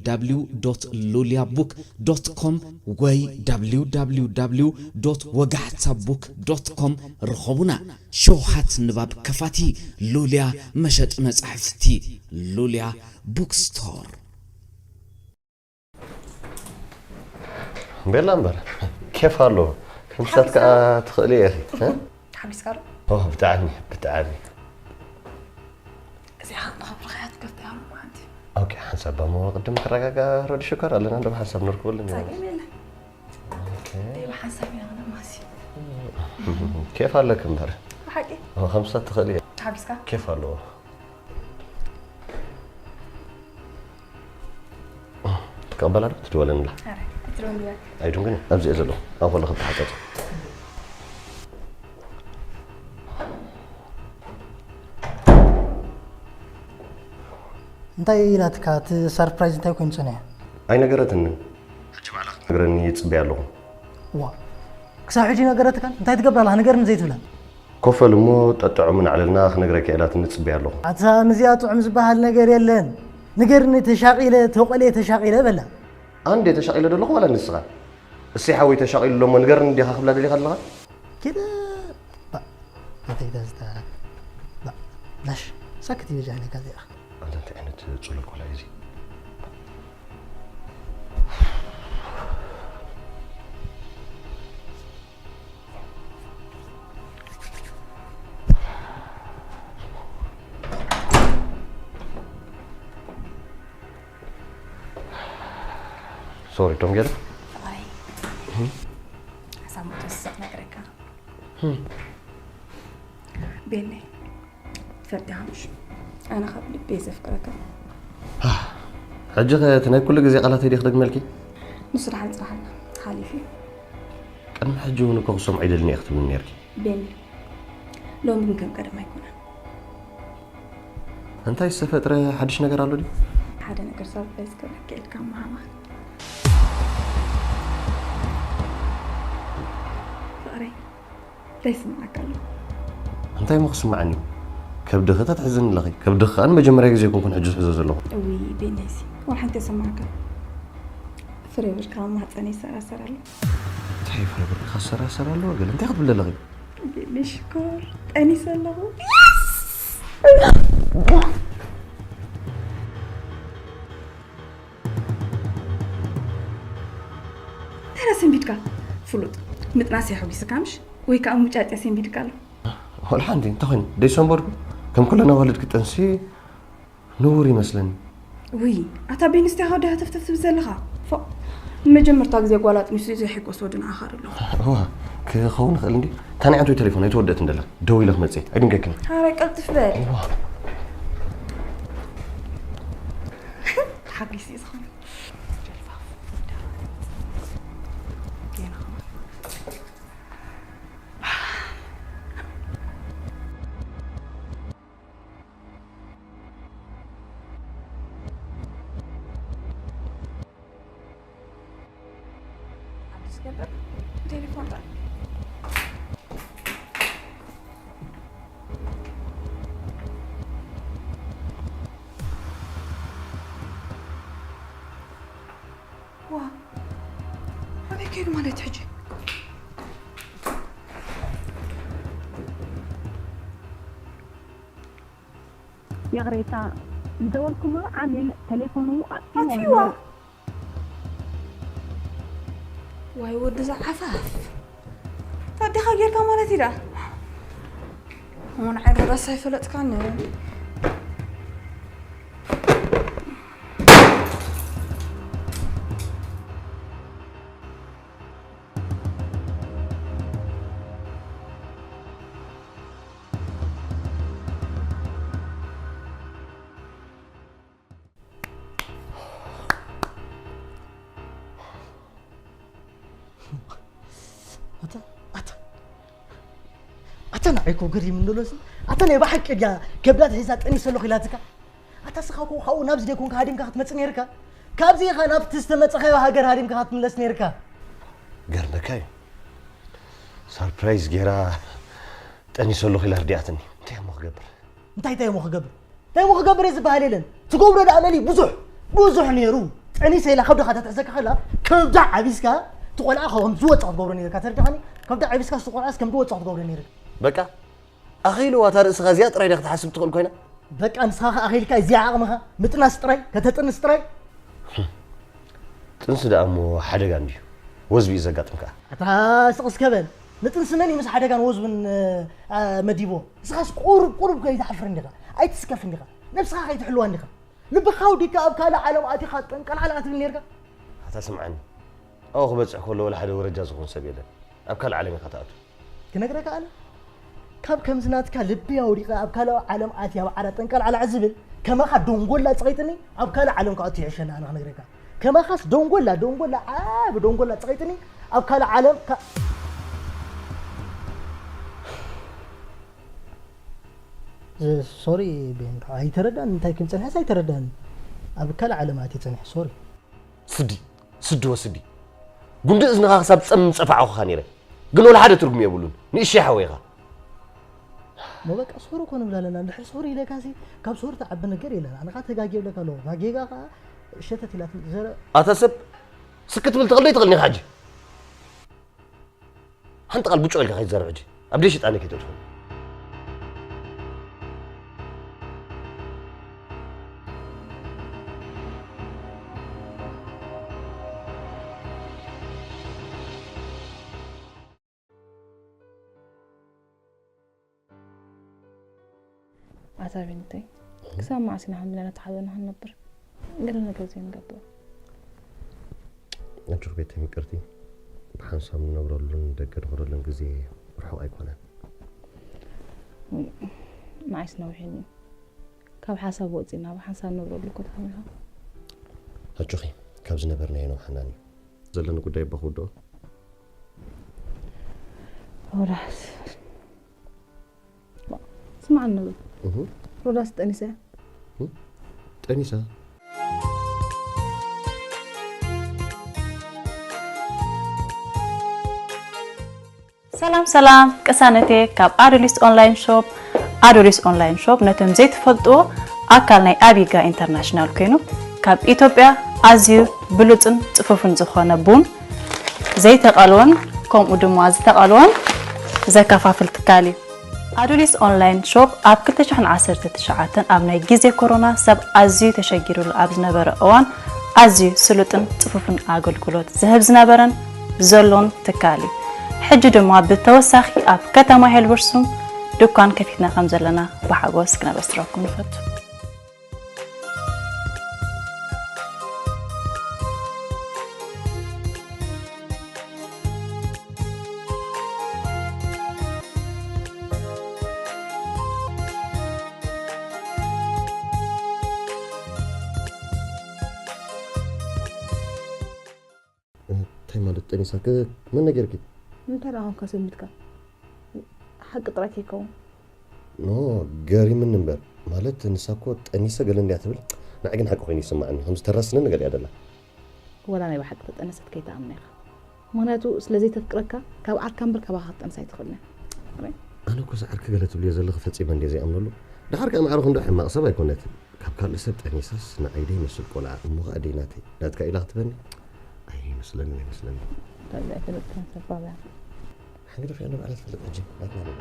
ሉልያ ቡክ ዶት ኮም ወይ www ወጋሕታ ቡክ ዶት ኮም ርኸቡና። ሸውሃት ንባብ ከፋቲ ሉልያ መሸጢ መጻሕፍቲ። ሉልያ ቡክስቶር። ቤላ እምበር ኬፍ ኣሎ። ከምሳት ከዓ ትኽእሊ ኢኺ። እ? ተሓቢስካ ዶ? ኦ፣ ብጣዕሚ፣ ብጣዕሚ። እዚኣ ንኽብርኽያ ትከፍታ እያ እሞ ሓንቲ። ኦኬ፣ ሓንሳብ እሞ ቅድም ክረጋጋ ረዲ ሽኮር ኣለና፣ እንዶ ሓንሳብ ንርክበሉ እኒኦ። ጸገም የለን። ኦኬ። ደይባ ሓንሳብ ኢና ክንማሲ። ኬፍ ኣለክ እምበር። ብሓቂ? ኦ፣ ከምሳት ትኽእሊ እያ። ተሓቢስካ? ኬፍ ኣለዎ። ትቀበላ ዶ? ትድወለንላ። ኣረ፣ ኣይትደውልያ። ኣይዱን ግን ኣብዚ እየ ዘሎ። ኣብ ከሎ ክተሓጸጽ። እንታይ ኢላትካ? እቲ ሰርፕራይዝ እንታይ ኮይኑ ጸኒሑ? ኣይነገረትንን። ሕጂ ባዕላ ክትነግረኒ ይጽበያ ኣለኹ። ዋ፣ ክሳብ ሕጂ ነገረትካ? እንታይ ትገብር ኣለኻ? ንገርኒ ዘይትብላ? ኮፈል እሞ ጠጥዑ ምን ዓለልና ክነግረካ ኢላትኒ ጽበያ ኣለኹ። ኣታ ምዚኣ ጥዑም ዝበሃል ነገር የለን። ንገርኒ ተሻቒለ፣ ተቖልየ ተሻቒለ በላ። ኣንዴ ተሻቒለ ደለኹ ዋላ ንስኻ? እሰይ ሓወይ ተሻቒሉ ኣሎ እሞ ንገርኒ ዲኻ ክብላ ደሊኻ ኣለኻ? ኪደ ባ፣ እንታይ ጋዜጣ? ባ-፣ ላሽ፣ ሳክት ይበጃ ነካ ዚኣ። ኣንተ እንታይ ዓይነት ጽሉል ቆልዓ እዩ እዚ? ሶሪ፣ ዶም ገለ? ኣይ ሓሳብ ምትወስቕ ነገረካ። ቤነይ፣ ትፈልጥ ኢኻ ምሽ? ኣነ ካብ ልበይ ዘፍቅረካ። ሕጂ ኸ እቲ ናይ ኩሉ ግዜ ቃላተይ ድየ ክደግመልኪ? ንሱ ደሓን ጽናሓልና፣ ሓሊፉ እዩ። ቅድሚ ሕጂ እውን እኮ ክሰምዖ ይደልኒ እየ ክትብልኒ ነርኪ። ቤኒ፣ ሎሚ ግን ከም ቀደም ኣይኮነን። እንታይ ዝተፈጥረ ሓድሽ ነገር ኣሎ ድዩ? ሓደ ነገር ሰርፕራይዝ ክብለካ ኢልካ ምሃባ። ፍቕረይ፣ እንታይ ይስምዓካ ኣሎ? እንታይ እሞ ክስምዓኒ እዩ? ከብድኺ ተትሕዝኒ ኣለኺ። ከብድኺ ከኣ ንመጀመርያ ግዜ ኣይኮንኩን ሕጂ ዝሕዞ ዘለኹ። እውይ ቤኒሲ፣ ዋላ ሓንቲ ኣይሰማዕካ። ፍሬ ብርካ ኣብ ማህፀነይ ይሰራሰር ኣሎ። እንታይ ፍረ ብርካ ዝሰራሰር ኣለዎ? ገለ እንታይ ክትብሊ ኣለኺ? ቤኒ ሽኮር፣ ጠኒሰ ኣለኹ። እንታይ ደኣ ሰንቢድካ? ፍሉጥ ምጥናስ የሐጒስካ ምሽ? ወይ ከዓ ሙጫጭ ሰንቢድካ ኣሎ? ወላ ሓንቲ እንታይ ኮይኑ ደይሰንበድኩ? ከም ኩለን ኣዋልድ ክጠንሲ ንቡር ይመስለኒ። ውይ ኣታ ቤንስቲ ኢኻ ወዲ ሃተፍተፍ ትብል ዘለኻ። ፎእ፣ ንመጀመርታ ግዜ ጓል ኣጥኒሱ ዘይሕጎስ ወዲ ንዓኻ ዶ ኣለኹ? እዋ ክኸውን ይኽእል እንዲ። እታ ናይ ዓንቶይ ቴሌፎን ኣይተወደእትን ደላ። ደው ኢለ ክመጽእ ኣይድንገክን። ሓራይ ቀልጥፍ በል። እዋ ሓጊስ እዩ ዝኾነ። ጀልፋፍ። ጌና ኸማን። ኣዲስ ገበር ቴሌፎን ጣል። ዋ ኣበይ ከይዱ ማለት ሕጂ? ይቕሬታ ዝደወልኩምሉ ዓሚል ተሌፎኑ ኣጥፊእዎ ኣጥፊእዎ። ኣሎ። ዋይ ወዲ እዛ ዓፋፍ ታዲኻ ጌርካ ማለት እዩ ደኣ። እሞ ንዓይ ሮዳስ ኣይፈለጥካን። ኣታ ኣታ ኣታ ንዓይ እኮ ገሪም እንዶሎሲ ኣታ ናይ ብሓቂ ድያ ከብዳ ትሒዛ ጠኒሰ ኣለኹ ኢላትካ ኣታ ስኻ እኮ ካብኡ ናብዚ ደይኮንካ ሃዲምካ ክትመጽእ ነይርካ ካብዚ ኢኻ ናብቲ ዝተመጸኻዮ ሃገር ሃዲምካ ክትምለስ ነይርካ ገርመካ እዩ ሳርፕራይዝ ጌራ ጠኒሰ ኣለኹ ኢላ ርዲኣትኒ እንታይ እሞ ክገብር እንታይ እንታይ እሞ ክገብር እንታይ እሞ ክገብር እየ ዝበሃል የለን ትገብሮ ደኣ መሊ ብዙሕ ብዙሕ ነይሩ ጠኒሰ ኢላ ከብድኻ ተትሕዘካ ከላ ከብዳ ዓቢስካ ትቆልዓ ከም ዝወጣ ክትገብሮ ነይርካ ተርድኻኒ ከብዳ ዓቢስካ ዝቆልዓስ ከም ዝወጣ ክትገብሮ ነይርካ በቃ ኣኺልዋ እታ ርእስኻ እዚኣ ጥራይ ዲኻ ክትሓስብ ትኽእል ኮይና በቃ ንስኻ ከኣ ኣኺልካ እዚኣ ዓቕምኻ ምጥናስ ጥራይ ከተጥንስ ጥራይ ጥንሲ ደኣ እሞ ሓደጋ እንድዩ ወዝቢ እዩ ዘጋጥም ከኣ ኣታ ስቕ እስከ በል ንጥንሲ መን እዩ ምስ ሓደጋን ወዝብን መዲቦ ንስኻስ ቁሩብ ቁሩብ ከይትሓፍር እንዲኻ ኣይትስከፍ እንዲኻ ነብስኻ ከይትሕልዋ እንዲኻ ልብኻ ኣውዲካ ኣብ ካልእ ዓለም ኣቲኻ ጠንቀልዓልዓ ትብል ነርካ ኣታ ስምዓኒ ኣብኡ ክበጽሕ ከሎ ወላ ሓደ ወረጃ ዝኾን ሰብ የለን ኣብ ካልእ ዓለም ኢኻ ትኣቱ ክነግረካ ኣነ ካብ ከምዚ ናትካ ልቢ ኣውዲቐ ኣብ ካልእ ዓለም ኣትያ ኣብ ዓዳ ጠንቀልዓልዓ ዝብል ከማኻ ደንጎላ ጸቒጥኒ ኣብ ካልእ ዓለም ክኣቱ ይሕሸኒ ኣነ ክነግረካ ከማኻስ ደንጎላ ደንጎላ ዓቢ ደንጎላ ጸቒጥኒ ኣብ ካልእ ዓለም ሶሪ ቤን ኣይተረዳን እንታይ ክብል ጸኒሐስ ኣይተረዳን ኣብ ካልእ ዓለም ኣትየ ጸኒሐ ሶሪ ስዲ ስዲ ወስዲ ጉንዲ እዝንኻ ክሳብ ጸም ጸፋዕኹኻ ነይረ ግን ወላ ሓደ ትርጉም የብሉን ንእሽተይ ሓወይኻ ሞ በቃ ሶሪ እኮ ንብል ኣለና እንድሕር ሶሪ ኢለካ ሲ ካብ ሶሪ ትዓቢ ነገር የለን ኣነኻ ተጋጊ ብለካ ኣለዎ ጋጌጋ ከዓ ሸተት ኢላት ዘረ ኣታ ሰብ ስክት ብል ትኽእል ዶ ይትኽእልኒ ኢኻ ሕጂ ሓንቲ ቃል ብጮ ኢልካ ከይትዛረብ ሕጂ ኣብ ደይ ሽጣኒ ከይተድኹ ኣታ ቢንተይ፣ ክሳብ መዓስ ኢና ሃሚና ነቲ ሓዘንና ክንነብር? ገለ ነገር ዘይንገብሮ? ኣጆኺ ቤተይ ምቅርቲ፣ ብሓንሳብ ንነብረሉን ደገ ንኸደሉን ግዜ ርሑቕ ኣይኮነን። ንዓይስ ነዊሑኒ እዩ። ካብ ሓሳብ ወፂና ብሓንሳብ ንነብረሉ እኮ ተኸሚኻ። ኣጆኺ፣ ካብ ዝነበርናዮ ነውሓናን እዩ። ዘለኒ ጉዳይ እባ ክውድኦ። ሮዳስ፣ ስማዕ እንብል። እህ። ሮዳስ ጠኒሳ እያ። እህ? ጠኒሳ? ሰላም ሰላም፣ ቅሳነቴ ካብ ኣዶሊስ ኦንላይን ሾፕ። ኣዶሊስ ኦንላይን ሾፕ ነቶም ዘይትፈልጥዎ ኣካል ናይ ኣቢጋ ኢንተርናሽናል ኮይኑ፣ ካብ ኢትዮጵያ ኣዝዩ ብሉጽን ጽፉፍን ዝኾነ ቡን ዘይተቐልወን ከምኡ ድማ ዝተቐልወን ዘከፋፍል ትካል እዩ። ኣዶሊስ ኦንላይን ሾፕ ኣብ ክልተ ሽሕን ዓሰርተ ትሽዓተን ኣብ ናይ ግዜ ኮሮና ሰብ ኣዝዩ ተሸጊሩሉ ኣብ ዝነበረ እዋን ኣዝዩ ስሉጥን ጽፉፍን ኣገልግሎት ዝህብ ዝነበረን ዘሎን ትካል እዩ። ሕጂ ድማ ብተወሳኺ ኣብ ከተማ ሄልበርሱም ድኳን ከፊትና ከም ዘለና ብሓጎስ ክነበስረኩም ንፈቱ። እንታይ ማለት ጠኒሳ? ከ-፣ መን ነገርኪ? እንታይ ደኣ ኮንካ ሰሚትካ? ሓቂ ጥራይ ከይከውን። ኖ፣ ገሪምኒ እምበር። ማለት ንሳ እኮ ጠኒሰ ገለ እንድያ ትብል። ንዓይ ግን ሓቂ ኮይኑ ይስምዓኒ። ከምዚ ተራስነኒ ገለ እያ ደላ። ወላ ናይ ብሓቂ ተጠነሰት ከይትኣምና ኢኻ። ምኽንያቱ ስለ ዘይተፍቅረካ ካብ ዓርካ እምበር ካባኻ ክትጠንስ ኣይትኽእልን እያ። ኣነ እኮ እዚ ዓርኪ ገለ ትብልዮ ዘለኺ ፈጺመ እንድየ ዘይኣምነሉ። ደሓር ከኣ ማዕረ ክንዶ ሕማቕ ሰብ ኣይኮነትን። ካብ ካልእ ሰብ ጠኒሳስ ንዓይ ደይመስል ቆልዓ። እሞ ኸኣ ደይ ናተይ፣ ናትካ ኢላ ክትበኒ? ኣይመስለንን፣ ኣይመስለንን። ካልእ ኣይፈለጥካን ሰብ ባብያ። ሓንገደፍ እያ ንባዕላ ትፈልጥ ሕጂ፣ ናትና ንብላ።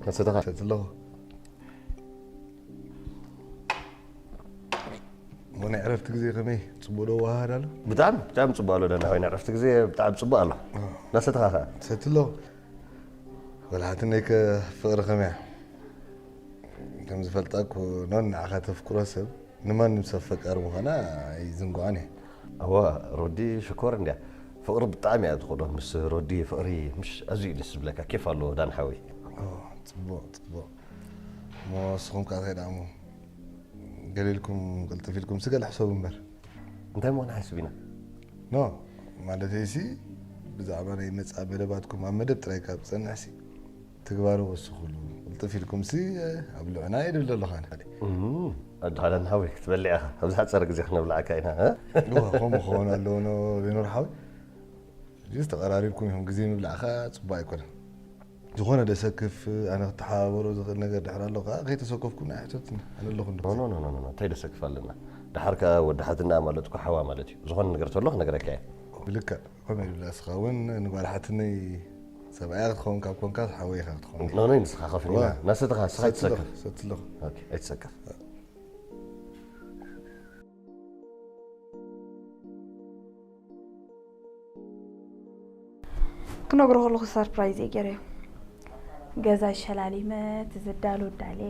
መሰተኻ ሰትለኹ። እሞ ናይ ዕረፍቲ ግዜ ከመይ? ጽቡቕ ዶ ወሃሃድ ኣሎ? ብጣዕሚ፣ ብጣዕሚ ጽቡቕ ኣሎ ዳና። ወይ ናይ ዕረፍቲ ግዜ ብጣዕሚ ጽቡቕ ኣሎ። ኣዎ። ናሰተኻ ኸ? ሰትለኹ። ወላ ሓትነይ ከ ፍቕሪ ከመይ እያ? ከም ዝፈልጣ እኮ ኖን ንዓኻ ተፍቅሮ ሰብ ንማንም ሰብ ፈቃሪ ምዃና ኣይዝንግዖን እየ። እወ፣ ሮዲ ሽኮር እንድያ። ፍቕሪ ብጣዕሚ እያ ትኽእሎ። ምስ ሮዲ ፍቕሪ ምሽ ኣዝዩ እዩ ደስ ዝብለካ። ኬፍ ኣለዎ ዳን ሓወይ። ኦ፣ ጽቡቕ፣ ጽቡቕ። እሞ ንስኹም ከ እንታይ ደኣ እሞ? ገለ ኢልኩም ቅልጥፍ ኢልኩም ሲ ገለ ሕሰቡ እምበር። እንታይ እሞ ንሓስብ ኢና? ኖ፣ ማለተይሲ ብዛዕባ ናይ መጻኢ መደባትኩም ኣብ መደብ ጥራይ ካብ ዝጸንሕሲ፣ ትግባረ ወስኹሉ። ቅልጥፍ ኢልኩምሲ ኣብ ልዕና የድብለ ኣለኻን። እም፣ ኣድሓዳን ሓወይ ክትበልዕ ኢኻ። ኣብ ዝሓጸረ ግዜ ክነብልዓካ ኢና፣ እ? እዋ፣ ከምኡ ክኸውን ኣለዎ፣ ኖ፣ ሌኖር ሓወይ። ሕጂስ ተቐራሪብኩም ኢኹም፣ ግዜ ምብላዕኻ ጽቡቕ ኣይኮነን። ዝኾነ ደሰክፍ፣ ኣነ ክተሓባበሮ ዝኽእል ነገር ድሕር ኣሎ ከኣ፣ ከይተሰከፍኩም ኣይሕተትን። ኣነ ኣለኹ እንዶ። ኖ፣ ኖ፣ ኖ፣ ኖ፣ ኖ፣ እንታይ ደሰክፍ ኣለና? ደሓር ከኣ ወዲ ሓትና ማለት እኮ ሓዋ ማለት እዩ። ዝኾነ ነገር ተሎ ክነግረካ እየ። ብልክዕ፣ ከመይ ይብላ እስኻ እውን ንጓል ሓትነይ ሰብኣያ ክትኸውን ካብ ኮንካ ሓወይ ኢኻ ክትኸውን። ኖ፣ ኖ፣ ንስኻ ከፍኒ ዋ። ናሰተኻ፣ ንስኻ ሰትለኹ፣ ኣይትሰከፍ። ሰትለኹ። ኦኬ፣ ኣይትሰከፍ። ክነግሮ ከለኹ ሰርፕራይዝ እየ ገይረዮ። ገዛ ሸላሊመ፣ እቲ ዝዳሎ ዳሌ።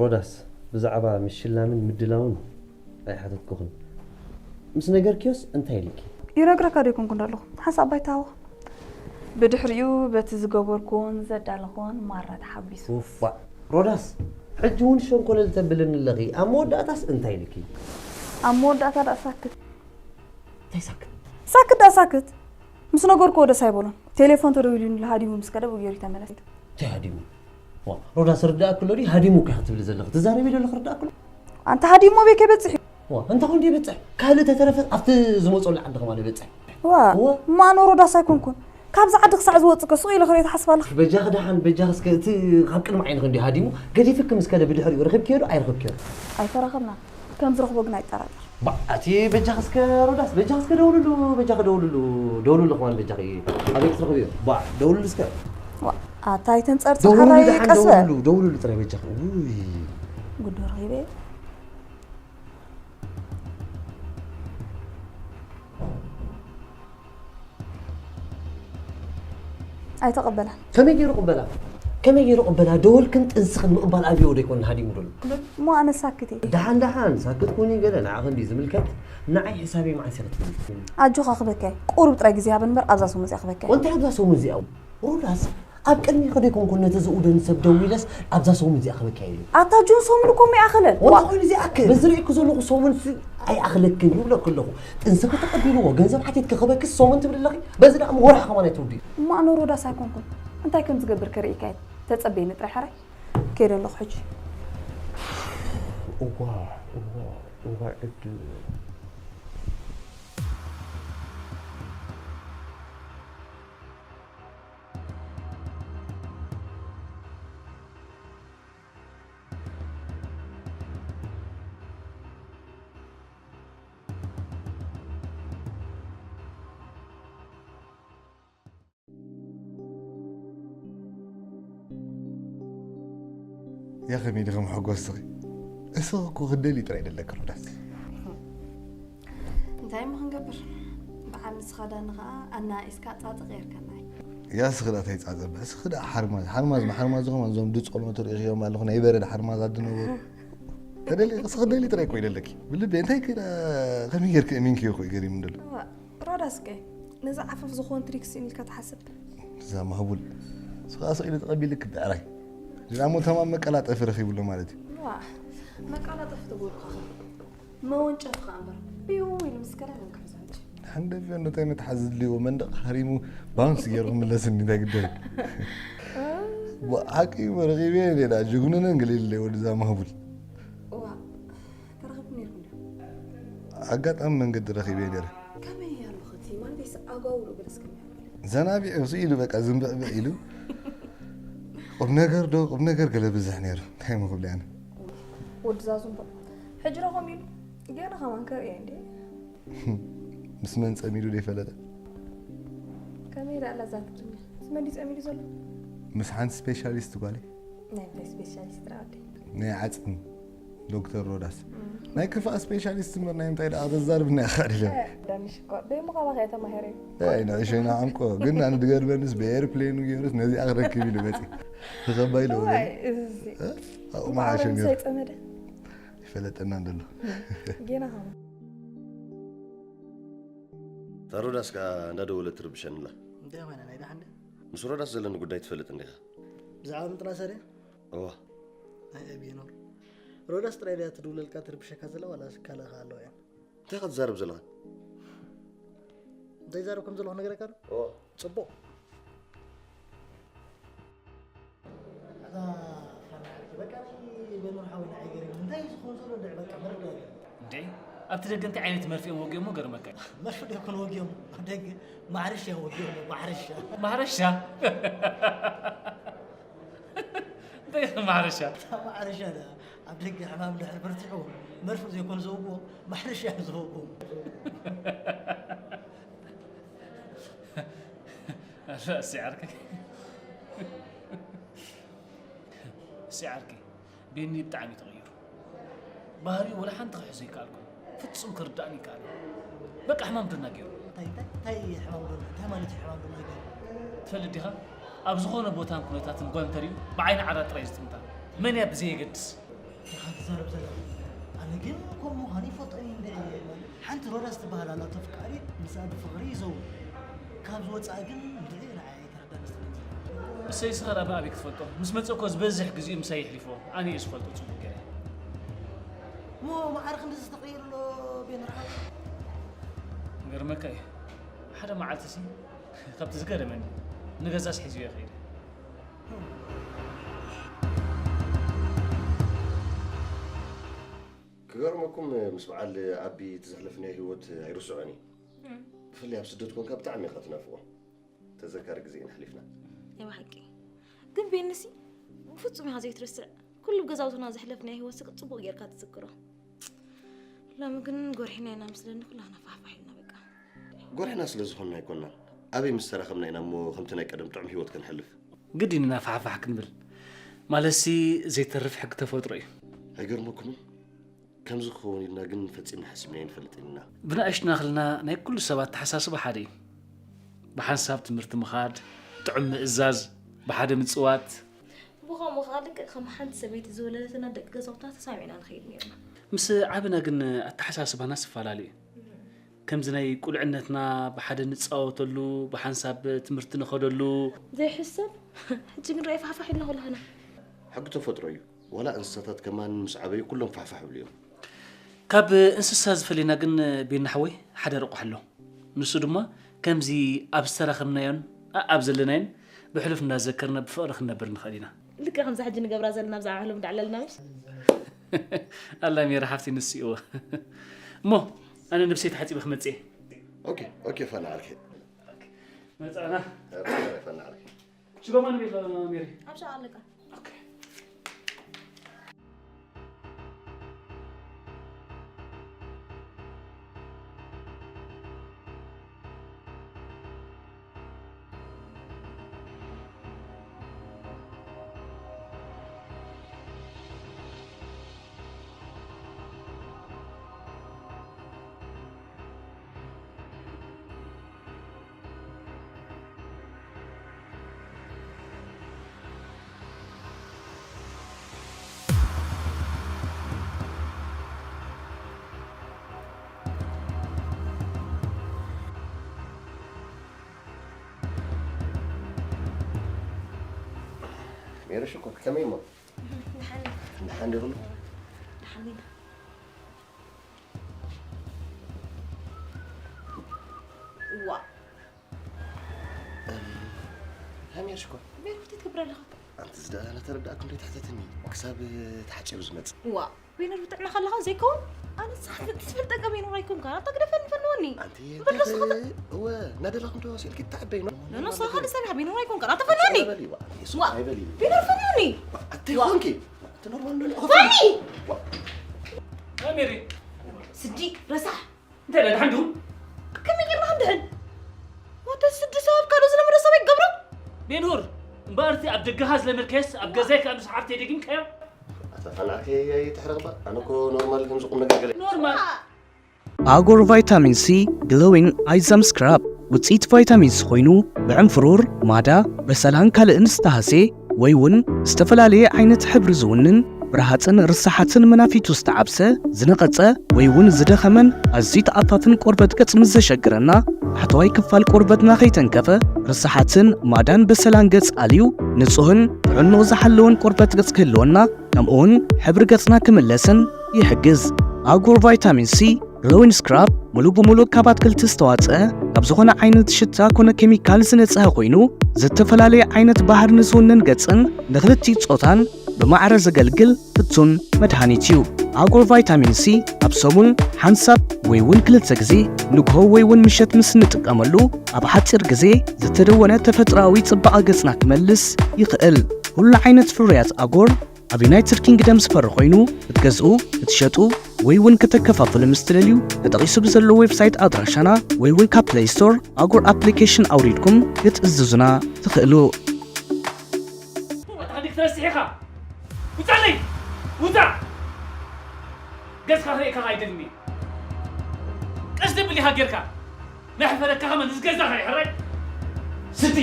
ሮዳስ፣ ብዛዕባ ምሽላምን ምድላውን ኣይሓተትኩኽን። ምስ ነገርክዮስ እንታይ ኢልኪ? ይነግረካ ዶ ይኮንኩ እንዳለኹ? ሓንሳእ ባይታ ሃወ። ብድሕሪኡ በቲ ዝገበርኩዎን ዘዳለኹዎን ማራ ተሓጒሱ። ውፋእ። ሮዳስ፣ ሕጂ እውን ሸንኮለል ተብልኒ ኣለኺ። ኣብ መወዳእታስ እንታይ ኢልኪ? ኣብ መወዳእታ ደኣ ሳክት። እንታይ ሳክት? ሳክት ደኣ ሳክት። ምስ ነገርኩዎ ደስ ኣይበሎን። ቴሌፎን ተደዊሉኒ ሃዲሙ ምስ ከደ ብኡ ገይሩ ተመለሰ። እንታይ ሃዲሙ? ዋ፣ ሮዳስ ርዳእኪ ኣሎ ድዩ? ሃዲሙ እኮ ኢኻ ትብሊ ዘለኺ። ትዛረቢ ዶ ኣለኺ ርዳእኪ ኣሎ? ኣንታ ሃዲሙ ኣበይ ከይበጽሕ እዩ? ዋ፣ እንታይ ኮን ይበጽሕ? ካልእ ተተረፈ ኣብቲ ዝመጸሉ ዓዲ ከማን ይበጽሕ። ዋ፣ እወ። እሞ ኣነ ሮዳስ ኣይኮንኩን። ካብዚ ዓዲ ክሳዕ ዝወጽእ ከ ሱቕ ኢለ ክሪኦ ትሓስብ ኣለኺ? በጃኺ ደሓን፣ በጃኺ እስከ እቲ ካብ ቅድሚ ዓይንኺ እንድዩ ሃዲሙ። ገዲፍኪ ምስ ከደ ብድሕሪኡ ረኺብክዮ ዶ ኣይረኸብክዮ? ኣይተራኸብናን። ከም ዝረኽቦ ግን ኣይጠራጠር። ባዕ፣ ኣቲ በጃኺ እስከ ሮዳስ፣ በጃኺ እስከ ደውልሉ፣ በጃኺ ደውልሉ፣ ደውልሉ ከማን በጃኺ። ኣበይ ክትረኽብዮ? ባዕ፣ ደውልሉ እስከ። ኣታ ኣይተንፀርፅር ደውልሉ ሓራይ ደሓን ቀስ በል። ደውልሉ፣ ደውልሉ ጥራይ በጃኺ። ውይ። ጉዶ ረኺበ። ኣይተቐበላን። ከመይ ገይሩ ቅበላ? ከመይ ገይሩ ቅበላ? ደወልክን ጥንስኽን ምቕባል ኣብዮ ዶ ኣይኮን ሃዲሙ ደሎ? እሞ ኣነ ሳክት እየ። ደሓን ደሓን ሳክት ኩኒ ገለ ንዓኺ እንዲ ዝምልከት ንዓይ ሕሳበይ መዓስ ኢኺ ትብሊ? ኣጆኻ ክበካ እየ። ቁሩብ ጥራይ ግዜ ሃበኒ እምበር ኣብዛ ሰሙን እዚኣ ክበካ እየ። ወንታይ ኣብዛ ሰሙን እዚኣ? ሮዳስ ኣብ ቅድሚኺ ዶ ኣይኮንኩን ነቲ ዝእውደኒ ሰብ ደዊለስ ኣብዛ ሰሙን እዚኣ ክበካ እየ ኢሉ። ኣታ ጆን ሰሙን እኮ እሞ ይኣኽለን። ወንታይ ኮይኑ ዘይኣክል? በዚ ርእየኪ ዘለኹ ሰሙን ሲ ኣይኣኽለክን ይብለኪ ኣለኹ። ጥንስኺ ተቐቢልዎ ገንዘብ ሓቲትኪ ክበኪስ ሰሙን ትብሊ ኣለኺ? በዚ ደኣ እሞ ወርሒ ከማን ኣይትውድዩ። እሞ ኣነ ሮዳስ ኣይኮንኩን እንታይ ከም ዝገብር ከርእየካ እየ። ተጸበየኒ ጥራይ ሓራይ። ከይደ ኣለኹ ሕጂ። እዋ እዋ እዋ ዕድል። ያ ከመይ ዲኺ መሐጎስትኺ? እስኺ እኮ ክትደልዪ ጥራይ ደለኪ ሮዳስ። እንታይ እሞ ክንገብር? በዓል ንስኻ ዳኒ ኸዓ ኣናኢስካ ጻጸ ቀይርከና እዩ። ያ እስኺ ደኣ እንታይ ጻጸ እባ? እስኺ ደኣ ሓርማዝ፣ ሓርማዝ፣ ሓርማዝ ዝኾኑ እዞም ድጸሎ ትርእኽዮም ኣለኹ ናይ በረድ ሓርማዝ ኣድነበሩ። ተደሊ እስኺ ክትደልዪ ጥራይ እኮ እዩ ደለኪ። ብልቢ እንታይ ከ ደኣ ከመይ ጌርኪ እሚንክዮ እኮ እዩ ገሪሙኒ ደሎ። እዋ፣ ሮዳስ ከ ነዚ ዓፈፍ ዝኾን ትሪክ ስኢን ኢልካ ትሓስብ? እዛ ማህቡል ንሱ ኸዓ ስቕ ኢሉ ተቐቢልክ ብዕራይ። ሌላ እሞ ተማም መቀላጠፊ ረኺቡሎ ማለት እዩ። ዋ፣ መቀላጠፊ ተበልኩኻ መወንጨፊ ኸዓ እምበር። እዩ ኢሉ ምስ ከዳ ከም ክሕዞ ሕጂ። ሓንደፊዮ እንታይ መትሓዚ ዝድልይዎ መንደቕ ሃሪሙ ባውንስ ገይሩ ክምለስኒ እንታይ ግደል። ሓቂ እዩ ረኺበ ሌላ ጅግኑነን ገለ ኢለ ወድዛ ማህቡል። እዋ ተራኺብኩም ነይርኩም ዶ? ኣጋጣሚ መንገዲ ረኺበ ነይረ። ከመይ ኣሎ ኸቲ ማለተይስ ኣጓውልኡ ገለስ ከመይ ኣሎ? ዘናቢዑ ስኢሉ በቃ ዝንብዕብዕ ኢሉ ቁም ነገር ዶ ቁም ነገር ገለ ብዝሕ ነይሩ እንታይ እሞ ክብል ኣነ። ወዲ ዛዙ እምበር ሕጂ ዶ ከምኡ ኢሉ ገና ከማን ከርእየ እንዴ? ምስ መን ጸሚዱ ዘይፈለጠ? ከመይ ደኣ ኣላ እዛ ትግርኛ? ምስ መን ድዩ ጸሚዱ ዘሎ? ምስ ሓንቲ ስፔሻሊስት ጓለይ። ናይ እንታይ ስፔሻሊስት ደኣ ወደይ? ናይ ዓጽሚ ዶክተር ሮዳስ ናይ ክፋእ ስፔሻሊስት እምበር ናይ ምንታይ ደኣ ተዛርብና ኢኻ ዲለ ዳንሽ እኮ ደይሞ ካባኻ እየ ተማሂረ ኣይ ንዕሸይ ንዓምቆ ግን ኣነ ድገርመንስ ብኤርፕሌኑ ገይሩስ ነዚኣ ክረክብ ኢሉ መፂ ተኸባይ ኢለ ወረ ኣብኡ መሓሸ ነይሩ ይፈለጠና እንደሎ ጌና ኸማ እታ ሮዳስ ከኣ እንዳደወለት ትርብሸኒ ኣላ እንታይ ኮይና ናይ ደሓን ምስ ሮዳስ ዘለኒ ጉዳይ ትፈልጥ እንዲኻ ብዛዕባ ምጥናሳ ድያ እዋ ኣይ ኣብየኖር ሮዳስ ጥራይ ድያ ትድውለልካ ትርብሸካ ዘላ ዋላስ ካልእ ከ ኣለዋ እየን እንታይ ኢኻ ትዛረብ ዘለኻ እንታይ ይዛረብ ከም ዘለኹ ነገረካ ዶ ጽቡቕ እዛ ፋና ዓርኪ በቃ ናይ በኑር ሓዊ ንዓይ ገሪሙ እንታይ እዩ ዝኸውን ዘሎ እንድዒ በቃ መረዳእታ እንዴ ኣብቲ ደገ እንታይ ዓይነት መርፍኦም ወጊኦሞ ገርመካ እዩ መርፍእ ዶ ይኮን ወጊኦም ኣብ ደገ ማሕረሻ እዮም ወጊኦሞ ማሕረሻ ማሕረሻ እንታይ እዩ ማሕረሻ እታ ማሕረሻ ደኣ ኣብ ደገ ሕማም እንድሕር በርቲዕዎ መርፍእ ዘይኮኑ ዘውግዎ ማሕረሻ እዮም ዘውግዎም እሲ ዓርከይ እሲ ዓርከይ ቤኒ ብጣዕሚ እዩ ተቐይሩ። ባህሪኡ ወላ ሓንቲ ክሕዞ ኣይከኣልኩን። ፍጹም ክርድኣኒ ኣይከኣለን። በቃ ሕማም ዶና ገይሩ። እንታይ እንታይ እንታይ ሕማም ዶና እንታይ ማለት እዩ ሕማም ዶና ገይሩ? ትፈልጥ ዲኻ? ኣብ ዝኾነ ቦታን ኩነታትን ጓል እንተሪኡ ብዓይኒ ዓራት ጥራይ እዩ ዝጥምታ። መን እያ ብዘየገድስ። ዲኻ ትዛረብ ዘለኻ? ኣነ ግን ከምኡ ምዃኑ ይፈልጦ እየ እንድዒ። ሓንቲ ሮዳስ ትበሃል ኣላ ተፍቃሪት ምስኣ ብፍቕሪ ይዘውር። ካብ ዝወጻእ ግን እንድዒ ንዓይ ኣይተረዳእን። እሰይ ስኸላ ብኣበይ ክትፈልጦ ምስ መጸ እኮ ዝበዝሕ ግዜኡ ምሳይ የሕሊፍዎ ኣነ እየ ዝፈልጦ ጽቡቕ ገይረ እሞ መዓረ ክንድዚ ተቐይሩ ኣሎ ቤንርሓው ገርመካ እዩ ሓደ መዓልቲ ሲ ካብቲ ዝገረመኒ ንገዛስ ሒዝዮ ከይደ ክገርመኩም ምስ በዓል ኣቢ እቲ ዘሕለፍናዮ ህይወት ኣይርስዖን እዩ ብፍላይ ኣብ ስደት ኮንካ ብጣዕሚ ኢኻ ትናፍቖ ተዘካሪ ግዜ ኢና ኣሕሊፍና። ናይ ብሓቂ። ግን ቤንሲ ፍጹም ኢኻ ዘይትርስዕ። ኩሉ ኣብ ገዛውትና ዘሕለፍናዮ ህይወትሲ ጽቡቕ ጌርካ ትዝክሮ። ሎሚ ግን ጎርሒና ኢና መስለኒ፣ ኩላህና ፋሕፋሕ ኢልና በቃ። ጎርሕና ስለ ዝኾንና ኣይኮናን። ኣበይ ምስ ተራኸብና ኢና እሞ ከምቲ ናይ ቀደም ጥዑም ህይወት ከነሕልፍ? ግድ ኢና ፋሕፋሕ ክንብል። ማለትሲ ዘይተርፍ ሕጊ ተፈጥሮ እዩ። ኣይገርመኩምን? ከምዚ ክኸውን ኢልና ግን ፈጺምና ሓሲብና ኣይንፈልጥን ኢና። ብንኣሽቱና ከለና ናይ ኩሉ ሰብ ኣተሓሳስባ ሓደ እዩ። ብሓንሳብ ትምህርቲ ምኻድ፣ ጥዑም ምእዛዝ፣ ብሓደ ምጽዋት። ብኸምኡ ኸዓ ልክዕ ከም ሓንቲ ሰበይቲ ዝወለደትና ደቂ ገዛውትና ተሳሚዕና ንኸይድ ነይርና። ምስ ዓብና ግን ኣተሓሳስባናስ ይፈላለ እዩ። ከምዚ ናይ ቁልዕነትና ብሓደ ንጻወተሉ፣ ብሓንሳብ ትምህርቲ ንኸደሉ። ዘይሕሰብ። ሕጂ ግን ርኣይ ፋሕፋሕ ኢልና ኩላህና። ሕጊ ተፈጥሮ እዩ። ዋላ እንስሳታት ከማን ምስ ዓበዩ ኩሎም ፋሕፋሕ ይብሉ እዮም። ካብ እንስሳ ዝፈልየና ግን ቤና ሓወይ ሓደ ረቑሕ ኣሎ። ንሱ ድማ ከምዚ ኣብ ዝተራኸብናዮን ኣኣብ ዘለናዮን ብሕሉፍ እንዳዘከርና ብፍቕሪ ክንነብር ንኽእል ኢና። ልክዕ ከምዛ ሕጂ ንገብራ ዘለና ብዛዕባ ሕሉፍ እንዳዕለልና ምሽ? ኣላ ሜሪ ሓፍቲ ንስእዎ። እሞ ኣነ ነብሰይ ተሓጺበ ክመጽእ እየ። ኦኬ ኦኬ ፋና ዓርከይ። መጻና። ፋና ዓርከይ። ሽጎማ ንቤት ሜሪ። ኣብ ሸቓ ኣለካ። ሜሪ ሽኮር ከመይ እሞ? ደሓን ዶ ይኹን? ዋ ሃሚያ ሽኮር ቤሩት ትገብር ኣለኻ። ኣንቲ ዝደኣ ናተረዳእኩ እንዶ ይትሕተትኒ ክሳብ ተሓጭብ ዝመጽእ ዋ ቤነር ብጥዕና ከለኻ ዘይከውን ኣነ ሳሕፍጥ ትፈልጠ ቀበይኑ ኣይኮንካ ኣታ ግደፈኒ ፈንወኒ ኣንቲ እምበር ደስ ክብል- እወ እናደላኹም ተዋሲልኪ ተዓበይ ነው ኖ ኖ ሳኻ ደስ ኣይብልካ ቤነር ኣይኮንካ ኣታ ፈንወኒ በሊ ዋ እሱ ዋ። ኣይበሊ ቤነር ፈንወኒ ኣቲ ኾንኪ ተኖርማል ነው ፈኒ ሜሪ ስዲ ረሳሕ እንታይ ደኣ ደሓን ዲኹም? ከመይ ጌርና ክንድሕን? ዋተ ስዲ ሰብ ኣብ ካልእ ዝለመደ ሰብ ኣይገብሮ? ቤኑር እምበኣር እቲ ኣብ ደገኻ ዝለመድካዮስ ኣብ ገዛይ ከኣ ምስ ሓፍተይ ደጊምካዮ? ኣታ ፋና ዓርከይ ኣይትሕረቕ እባ ኣነ እኮ ኖርማል ከምዚ ቁምነገር ገለ። ኖርማል ኣጎር ቫይታሚን ሲ ግሎዊን ኣይ ዛም ስክራብ ውፅኢት ቫይታሚን ሲ ኮይኑ ብዕንፍሩር፣ ማዳ፣ በሰላን ካልእን ዝተሃስየ ወይ እውን ዝተፈላለየ ዓይነት ሕብሪ ዝውንን ብረሃፅን ርሳሓትን መናፊቱ ዝተዓብሰ፣ ዝነቐፀ ወይ እውን ዝደኸመን ኣዝዩ ተኣፋፍን ቆርበት ገፅ ምስ ዘሸግረና ታሕተዋይ ክፋል ቆርበትና ከይተንከፈ ርሳሓትን ማዳን በሰላን ገፅ ኣልዩ ንፁህን ጥዕንኡ ዝሓለወን ቆርበት ገፅ ክህልወና ከምኡ እውን ሕብሪ ገፅና ክምለስን ይሕግዝ። ኣጉር ቫይታሚን ሲ ግሎዊን ስክራብ ሙሉእ ብሙሉእ ካብ ኣትክልቲ ዝተዋፀአ ካብ ዝኾነ ዓይነት ሽታ ኮነ ኬሚካል ዝነፅሀ ኮይኑ ዝተፈላለየ ዓይነት ባህሪ ንዝውንን ገፅን ንክልቲኡ ፆታን ብማዕረ ዘገልግል ፍቱን መድሃኒት እዩ። ኣጉር ቫይታሚን ሲ ኣብ ሰሙን ሓንሳብ ወይ እውን ክልተ ግዜ ንግሆ ወይ እውን ምሸት ምስ እንጥቀመሉ ኣብ ሓፂር ግዜ ዝተደወነ ተፈጥሮኣዊ ፅባቐ ገፅና ክመልስ ይኽእል። ኩሉ ዓይነት ፍርያት ኣጎር ኣብ ዩናይትድ ኪንግደም ዝፈሪ ኮይኑ ክትገዝኡ፣ ክትሸጡ ወይ እውን ከተከፋፍሉ ምስ ትደልዩ ተጠቒሱ ብዘሎ ዌብሳይት ኣድራሻና ወይ እውን ካብ ፕለይ ስቶር ኣጎር ኣፕሊኬሽን ኣውሪድኩም ክትእዝዙና ትኽእሉ። ኣታ ክንደይ ክትረስሕ ኢኻ? ውጻለይ! ውጻእ! ገጽካ ክርእየካ ኣይደልን እየ። ቀስ ዘብል ኢኻ ጌርካ። ናይ ሕፈረካ ከመን እዚ ገዛኻ እዩ ሕራይ? ስዲ!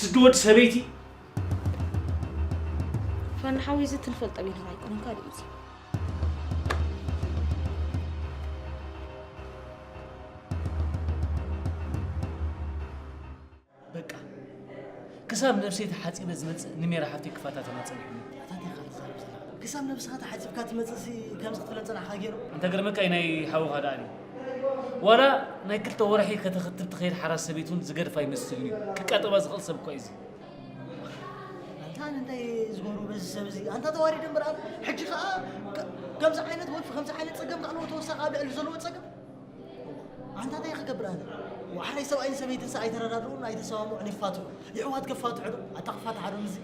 ስዲ ወዲ ሰበይቲ! ፈንሓዊ እዚ ትንፈልጠ ቤት ኣይኮነን ካልእ እዩ። በቃ ክሳብ ነብሰይ ተሓጺበ ዝመጽእ ንሜራ ሓፍተይ ክፈታተና ጸኒሑ። ክሳብ ነብስኻ ተሓጺብካ ትመጽእሲ ከምዚ ክትብለ ጸናሕካ ገይሩ። እንተ ገርመካ እዩ ናይ ሓውኻ ደኣ እዩ። ዋላ ናይ ክልተ ወርሒ ከተኽትብ ትኸይድ ሓራስ ሰበይቱን ዝገድፋ ይመስልኒ እዩ። ክቃጠባ ዝኽእል ሰብ እኳ እዩ እዚ። ኣንታ እንታይ ዝገብሩ በዚ ሰብ እዚ ኣንታ ተዋሪደ እምበር ኣነ ሕጂ ከኣ ከምዚ ዓይነት ወልፊ ከምዚ ዓይነት ጸገም ከኣ ተወሳኺ ኣብ ልዕሊ ዘለዎ ጸገም ኣንታ እንታይ ክገብር ኣነ ዋሕራይ ሰብኣይን ሰበይትን ሰ ኣይተረዳድኡን ኣይተሰማምዑን ይፋትሑ ይሕዋት ከፋትሑ ዶ ኣታ ክፋትሓ ዶ ምዚ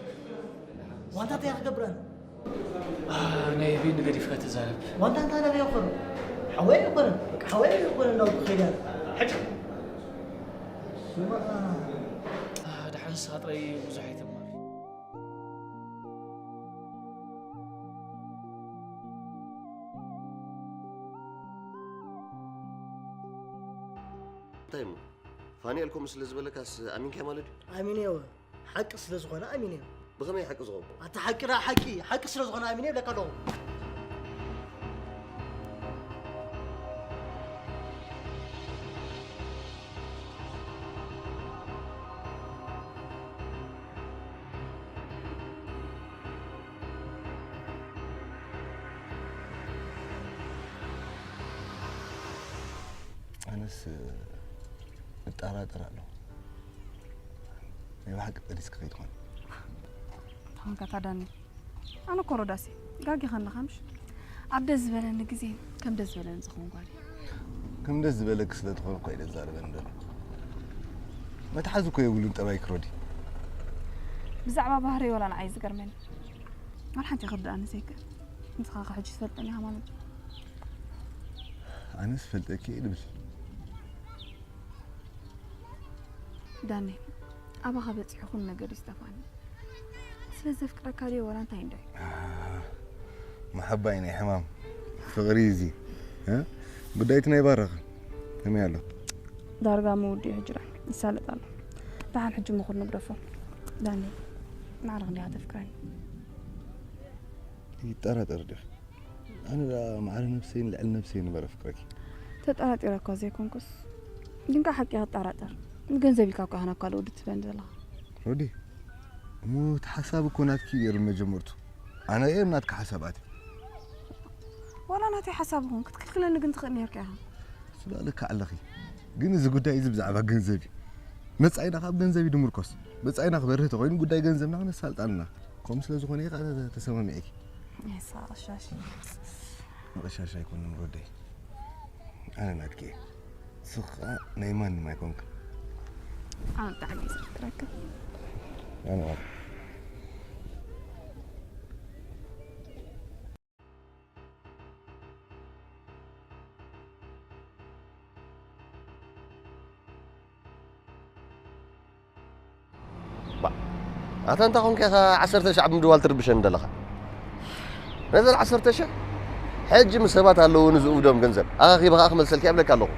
ዋንታ እንታይ ክገብር ኣነ ነይ ቢን ገዲፍካ ተዛረብ። ዋንታ እንታይ ነቢያ ኮነ ሓወይ ኮነ በቃ ሓወይ ኮነ እንዳው ክኸዳ ሕጭ ደሓን ንስኻ ጥራይ ብዙሕ ኣይተማር። እንታይ እሞ ፋኒኤል ከምኡ ስለ ዝበለካስ ኣሚንካዮ ማለት እዩ? ኣሚነዮ ሓቂ ስለ ዝኾነ ኣሚነዮ። ብኸመይ ሓቂ ዝኸውን? ኣታ ሓቂ ደኣ ሓቂ ሓቂ ስለ ዝኾነ ኣሚነ ይብለካ ኣለኹ። ኣነስ እጠራጠር ኣለኹ። ናይ ብሓቂ ጠኒስካ ከይትኾን። ተኾንካ ታዳኒ ኣነ እኮ ሮዳስ እየ። ጋጊኻ ኣለኻ ምሽ? ኣብ ደስ ዝበለኒ ግዜ ከም ደስ ዝበለኒ ዝኸውን ጓል እየ። ከም ደስ ዝበለኪ ስለ ትኾን እኮ እየ ዘዛርበኒ ዘሎ። መትሓዚ እኮ የብሉን ጠባይኪ ሮዲ። ብዛዕባ ባህሪ ወላ ንዓይ ዝገርመኒ ወላ ሓንቲ ክርድኣኒ ዘይክእል። ንስኻ ከ ሕጂ ትፈልጠኒ ኢኻ ማለት እዩ። ኣነስ ፈልጠኪ እየ ድብል። ዳኒ ኣባኻ በፂሑ ኩሉ ነገር እዩ ዝጠፋኒ። ስለ ዘፍቅረካ ድዮ ወላ እንታይ እንዶ እዩ? መሓባይ ናይ ሕማም ፍቕሪ እዩ እዚ። እ? ጉዳይቲ ናይ ባረኸ ከመይ ኣሎ? ዳርጋ ምውድኡ ሕጂ ዳ ይሳለጥ ኣሎ። ደሓን ሕጂ ምኹር ንግደፎ። ዳኒ ማዕረ ክንዲኻ ተፍቅረኒ? ይጠራጠር ዲኺ? ኣነ ደኣ ማዕረ ነብሰይን ልዕሊ ነብሰይን እምበር ኣፍቅረኪ። ተጠራጢረ እኳ ዘይኮንኩስ ግን ከዓ ሓቂ ክጠራጠር። ንገንዘብ ኢልካ እኳ ኢኻ ናብ ካልእ ወዲ ትበኒ ዘለኻ። ሮዲ እሞ እቲ ሓሳብ እኮ ናትኪ እዩ ነይሩ መጀመርቱ። ኣነ እየ ናትካ ሓሳብ ኣትየ። ዋላ ናተይ ሓሳብ ይኹን ክትክልክለኒ ግን ትኽእል ነይርካ ኢኻ። ትባእልካ ኣለኺ። ግን እዚ ጉዳይ እዚ ብዛዕባ ገንዘብ እዩ። መጻኢና ካብ ገንዘብ እዩ ድምርኮስ። መጻኢና ክበርህ ተኾይኑ ጉዳይ ገንዘብና ክነሳልጥ ኣለና። ከምኡ ስለ ዝኾነ እየ ከዓ ተሰማሚዐኪ። የሳ ቀሻሽ። መቐሻሽ ኣይኮንን ወደይ። ኣነ ናትኪ እየ። ንስኺ ከዓ ናይ ማንም ኣይኮንክን። ኣነ ብጣዕሚ እየ ዘፍቅረካ። ኣነ ዋላ ኣታ እንታይ ኮንካ ኢኻ ዓሰርተ ሺሕ ኣብ ምድዋል ትርብሸኒ ዘለኻ? ነዘን ዓሰርተ ሺሕ ሕጂ ምስ ሰባት ኣለዉ ንዝእውዶም ገንዘብ ኣኻኺበ ኸኣ ክመልሰልካ እየ እብለካ ኣለኹ።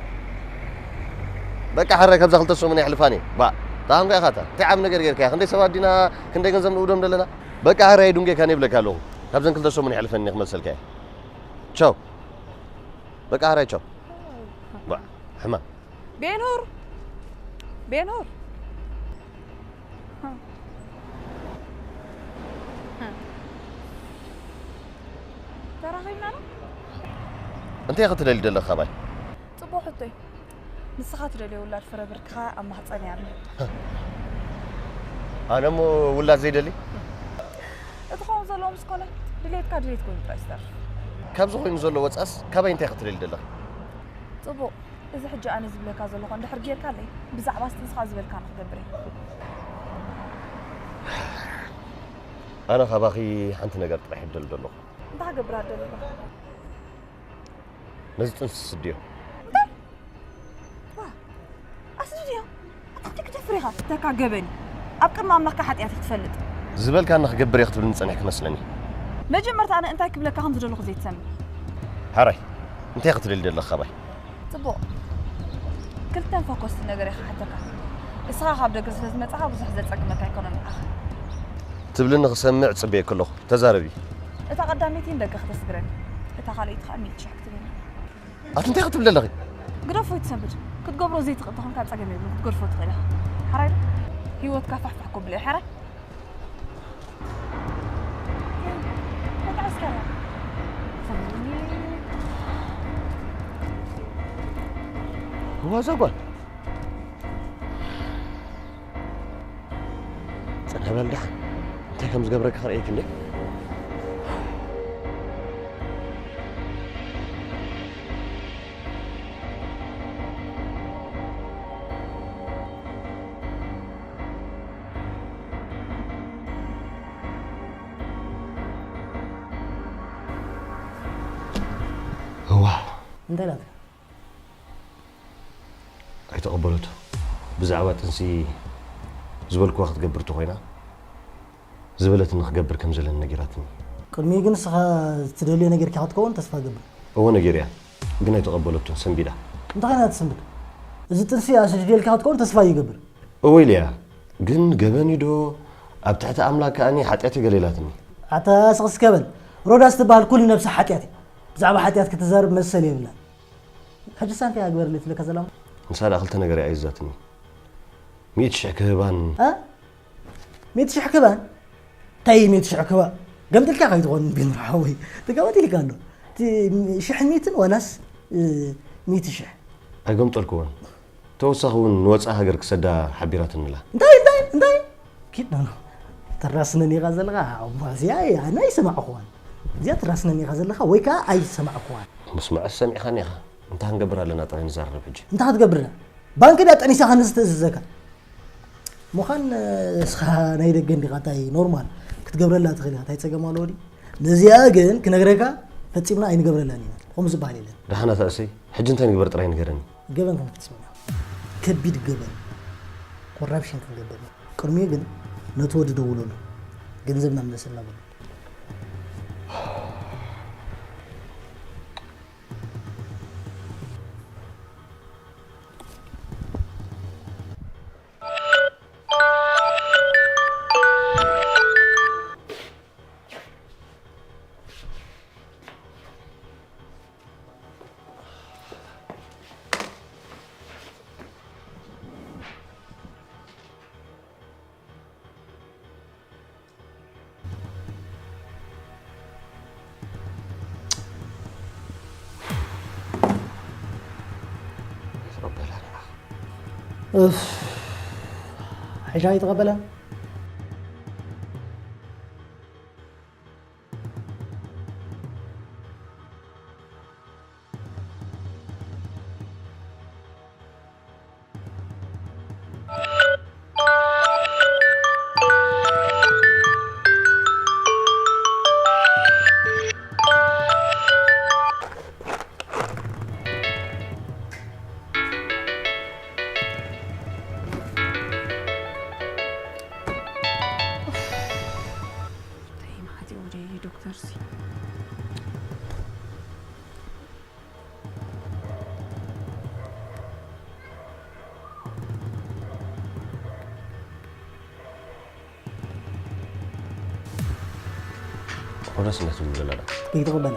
በቃ ሕራይ ካብዛ ክልተ ሰሙን የሕልፋን እየ። ባእ እንታይ ኮንካ ኢኻ እታ እንታይ ዓቢ ነገር ጌርካ እያ? ክንደይ ሰባት ዲና ክንደይ ገንዘብ ንእውዶም ዘለና? በቃ ሕራይ ድንጌካን እየ እብለካ ኣለኹ። ካብዘን ክልተ ሰሙን የሕልፈኒ እየ ክመልሰልካ እየ። ቻው። በቃ ሕራይ ቻው። ባእ ሕማም። ቤንሁር ቤንሁር ተራኺብና ነው። እንታይ ክትደሊ ደለኻ ባይ? ጽቡቕ ሕቶይ። ንስኻ ትደልዮ ውላድ ፍረ ብርክኻ ኣብ ማህፀን እያ ኣሎ። ኣነ እሞ ውላድ ዘይደሊ? እቲ ኸውን ዘለዎ ምስ ኮነ ድሌትካ ድሌት ኮይኑ ጥራይ ዝተርፍ። ካብዚ ኮይኑ ዘሎ ወፃስ ካባይ እንታይ ክትደሊ ደለኻ? ጽቡቕ። እዚ ሕጂ ኣነ ዝብለካ ዘለኹ እንድሕር ጌርካለይ ብዛዕባ ስጥንስኻ ዝበልካ ንክገብር እየ። ኣነ ካባኺ ሓንቲ ነገር ጥራሕ ይደሊ ዘለኹ። እንታይ ክገብር ኣደለኻ? ነዚ ጥንሲ ስድዮ። እንታይ? ዋ፣ ኣስድዮ? ኣታ ክንደይ ክደፍር ኢኻ? ተካ ገበን እዩ። ኣብ ቅድሚ ኣምላኽካ ሓጢኣት ክትፈልጥ። ዝበልካኒ ክገብር እየ ክትብልኒ ጸኒሕኪ መስለኒ። መጀመርታ ኣነ እንታይ ክብለካ ከም ዝደለኹ ዘይትሰምዕ። ሓራይ፣ እንታይ ክትደሊ ደለኻ ባይ? ጽቡቕ። ክልተን ፈኮስቲ ነገር እየ ክሓተካ። እስኻ ካብ ደገ ስለ ዝመጻኻ ብዙሕ ዘጸግመካ ኣይኮነን ንዓኻ። ትብልኒ ክሰምዕ ጽበየኪ ኣለኹ። ተዛረቢ። እታ ቀዳመይቲ ንደገ ክተስግረኒ። እታ ካልኣይቲ ከኣ ሚእቲ ሽሕ ክትበኒ። ኣቲ እንታይ ክትብሊ ኣለኺ? ግደፎ ይትሰንብድ። ክትገብሮ ዘይትኽእል ተኾንካ ጸገም የብሉን። ክትገድፎ ትኽእል ኢኻ። ሓራይ ዶ? ህይወትካ ፋሕፋሕ ኮብለ ሓራይ። ዋዛ ጓል ጽናበል ደሓን እንታይ ከም ዝገብረካ ክርእየኪ እንዴ? እንታይ ናትካ? ኣይተቐበለቶ። ብዛዕባ ጥንሲ ዝበልኩዋ ክትገብር ተኾይና ዝበለትኒ ክገብር ከም ዘለኒ ነጊራትኒ። ቅድሚኡ ግን ንስኻ ትደልዮ ነጊርካ ክትከውን ተስፋ እገብር። እወ ነጊረያ፣ ግን ኣይተቐበለቶን፣ ሰንቢዳ። እንታይ ኮይና ትስንብድ? እዚ ጥንሲ ኣስዲደልካ ክትከውን ተስፋ ይገብር። እወ ኢለያ፣ ግን ገበን እዩ ዶ ኣብ ትሕቲ ኣምላክ ከኣኒ ሓጢኣት እዩ ገለ ኢላትኒ። ኣታ ስቕ እስከ በል፣ ሮዳስ ትበሃል ኩሉ ነብሳ ሓጢኣት እያ። ብዛዕባ ሓጢኣት ክትዛረብ መሰል የብላን። ሕጂ ሳንቲያ ግበርለይ ትብለካ ዘላ እሞ። ንሳ ደኣ ክልተ ነገር እያ ኣዚዛትኒ። ሚእቲ ሽሕ ክህባን እ? ሚእቲ ሽሕ ክባን? እንታይ ሚእቲ ሽሕ ክባ? ገምጢልካ ከይትኾን ቢንራ ሓወይ። ተገመጢልካ ኣሎ። እቲ ሽሕ ሚእትን ዋላስ እ፣ ሚእቲ ሽሕ? ኣይገምጠልክዎን። ተወሳኺ እውን ንወፃኢ ሃገር ክሰዳ ሓቢራትኒ ኣላ። እንታይ እንታይ እንታይ? ኪድ ኖ ኖ። ተራስነን ኢኻ ዘለኻ? እሞ እዚኣ ኣነ ኣይሰማዕኩዋን። እዚኣ ተራስነን ኢኻ ዘለኻ ወይ ከዓ ኣይሰማዕኩዋን። ምስማዕስ ሰሚዕኻኒ ኢኻ። እንታይ ክንገብር ኣለና ጥራይ ንዘራረብ ሕጂ። እንታይ ክትገብርና? ባንክ ድያ ጠኒሳ ከነዚ ትእዝዘካ? ምዃን እስኻ ናይ ደገ እንዲኻ እንታይ ኖርማል ክትገብረላ ትኽእል ኢኻ እንታይ ጸገም ኣለዎ ድዩ? ነዚኣ ግን ክነግረካ ፈጺምና ኣይንገብረላን ኢና። ከምኡ ዝበሃል የለን። ደሓና ተእሰይ ሕጂ እንታይ ንግበር ጥራይ ንገረኒ። ገበን ክንፍጽም ኢና። ከቢድ ገበን ኮራፕሽን ክንገብር ኢና። ቅድሚኡ ግን ነቲ ወዲ ደውለሉ ገንዘብና ምለሰልና በሎ። ይቕበላ ንዓኻ። እፍ፣ ሕጂ ኣይትቐበለን? እንታይ መዓት እዩ ወደይ ዶክተር ሲ ሮዳስ እንታይ ትብሉ ዘላ ዳ? ከይትቕበላ።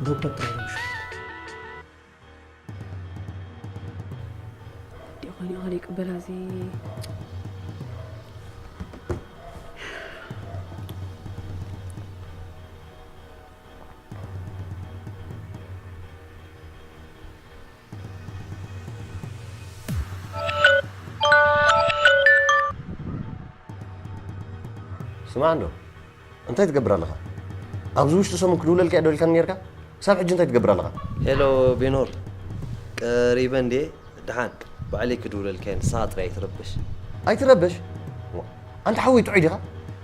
ዶክተር ጥራይ ነው የሚሻለው። እንዲኾነ ይቕበላ እዚ ስማዕ እንዶ እንታይ ትገብር ኣለኻ? ኣብዚ ውሽጢ ሰሙን ክድውለልካ እየ ዶ ኢልካኒ ነይርካ? ክሳብ ሕጂ እንታይ ትገብር ኣለኻ? ሄሎ ቤኖር፣ ቀሪበ እንድየ። ደሓን ባዕለይ ክድውለልካ እየ፣ ንስኻ ጥራይ ኣይትረበሽ። ኣይትረበሽ? ዋ፣ ኣንታ ሓወይ ጥዑይ ዲኻ?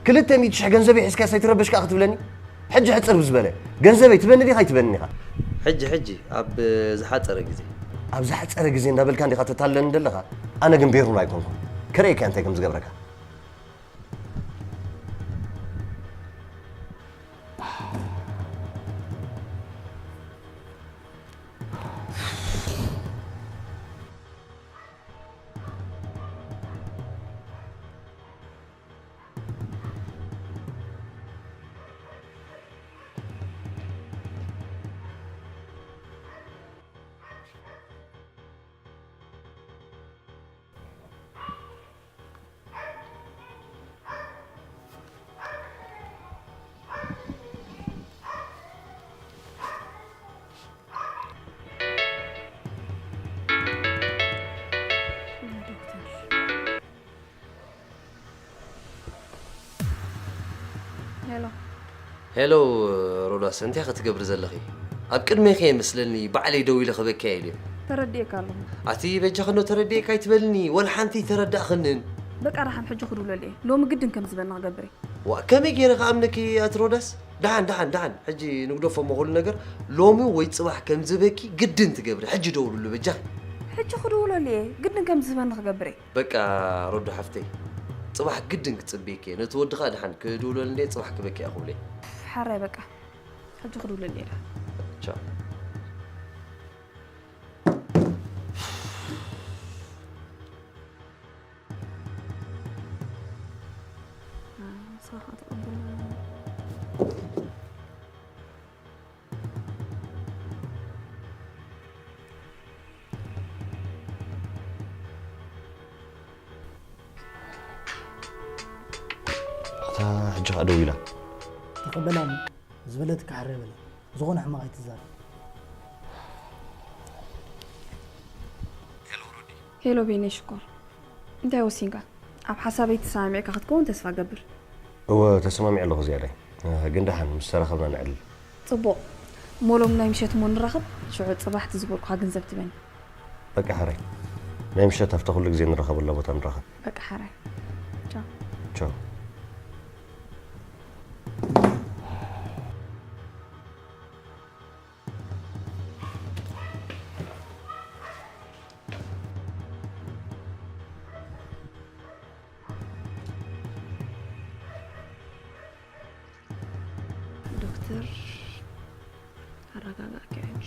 ክልተ ሚእቲ ሽሕ ገንዘበይ ሒዝካስ ኣይትረበሽ ከኣ ክትብለኒ? ሕጂ ሕጽር ብዝበለ፣ ገንዘበይ ትበኒ ዲኻ ኣይትበንን ኢኻ? ሕጂ ሕጂ፣ ኣብ ዝሓጸረ ግዜ። ኣብ ዝሓጸረ ግዜ እንዳበልካ እንዲኻ ተታልለኒ ዘለኻ? ኣነ ግን ቤሩን ኣይኮንኩን። ከርእየካ እንታይ ከም ዝገብረካ። ሄሎ ሄሎ ሮዳስ፣ እንታይ ኢኺ ትገብሪ ዘለኺ? ኣብ ቅድሜኺ እየ መስለኒ፣ ባዕለይ ደው ኢለ ክበኪ እየ ኢለዮ። ተረዲኤካ ኣለኹ። ኣቲ በጃኺ እንዶ ተረዲኤካ ኣይትበልኒ፣ ወላ ሓንቲ ኣይተረዳእኽንን። በቃ ደሓን፣ ሕጂ ክድውለሉ እየ። ሎሚ ግድን ከም ዝበልና ክገብር እየ። ዋእ፣ ከመይ ገይረ ክኣምነኪ ኣቲ ሮዳስ? ደሓን ደሓን ደሓን፣ ሕጂ ንግደፎ እሞ ኩሉ ነገር። ሎሚ ወይ ጽባሕ ከም ዝበኪ ግድን ትገብሪ። ሕጂ ደውልሉ በጃ። ሕጂ ክድውለሉ እየ፣ ግድን ከም ዝህበኒ ክገብር እየ። በቃ ሮዶ ሓፍተይ፣ ጽባሕ ግድን ክጽበየኪ እየ። ነቲ ወዲ ኸኣ ደሓን ክድውለሉ እንድየ፣ ጽባሕ ክበኪ እያ ክብሎ እየ። ሓራይ በቃ፣ ሕጂ ክድውለሉ እየ ደሓን። ቻው። ኣታ ሕጂ ከኣ ደው ኢላ። ተቐበላኒ ዝበለትካ ሕረ በላ። ዝኾነ ሕማቕ ኣይትዛረብ። ሄሎ ቤኔ ሽኮር፣ እንታይ ወሲንካ? ኣብ ሓሳበይ ተሰማሚዕካ ክትከውን ተስፋ ገብር። እወ ተሰማሚዐ ኣለኹ ዝያዳይ። ግን ደሓን ምስ ተራኸብና ነዕልል። ጽቡቕ። ሞሎም ናይ ምሸት እሞ ንራኸብ፣ ሽዑ ጽባሕ እቲ ዝበልኩኻ ግንዘብ ትበኒ። በቃ ሓራይ። ናይ ምሸት ኣብታ ኩሉ ግዜ ንራኸበላ ቦታ ንራኸብ። በቃ ሓራይ። ቻው። ቻው። ዶክተር ኣረጋጋእኪ ሕጂ።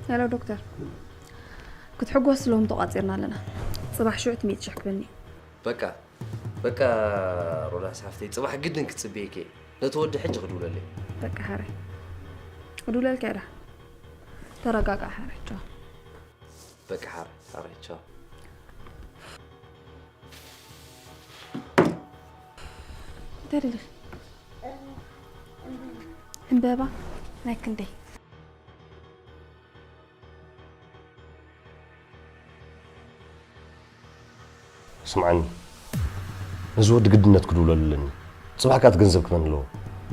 ሄሎ ዶክተር፣ ክትሕጎስ ሎም ተቋጺርና ኣለና። ጽባሕ ሽዑ እቲ ሚእቲ ሽሕ ክበኒ። በቃ በቃ ሮዳስ ሓፍተይ፣ ጽባሕ ግድን ክጽበየኪ እየ። ነቲ ወዲ ሕጂ ክድውለለይ። በቃ ሓራይ ክድውለልካ እየ። ተረጋጋእ ሓራይ፣ ቻው። በቃ ሓራይ፣ ሓራይ፣ ቻው። እንታይ ደሊኺ? ዕምበባ ናይ ክንደይ? ስምዓኒ፣ ነዚ ወዲ ግድነት ክድውለሉ ኣለኒ። ጽባሕ ከኣ እቲ ገንዘብ ክበኒ ኣለዎ።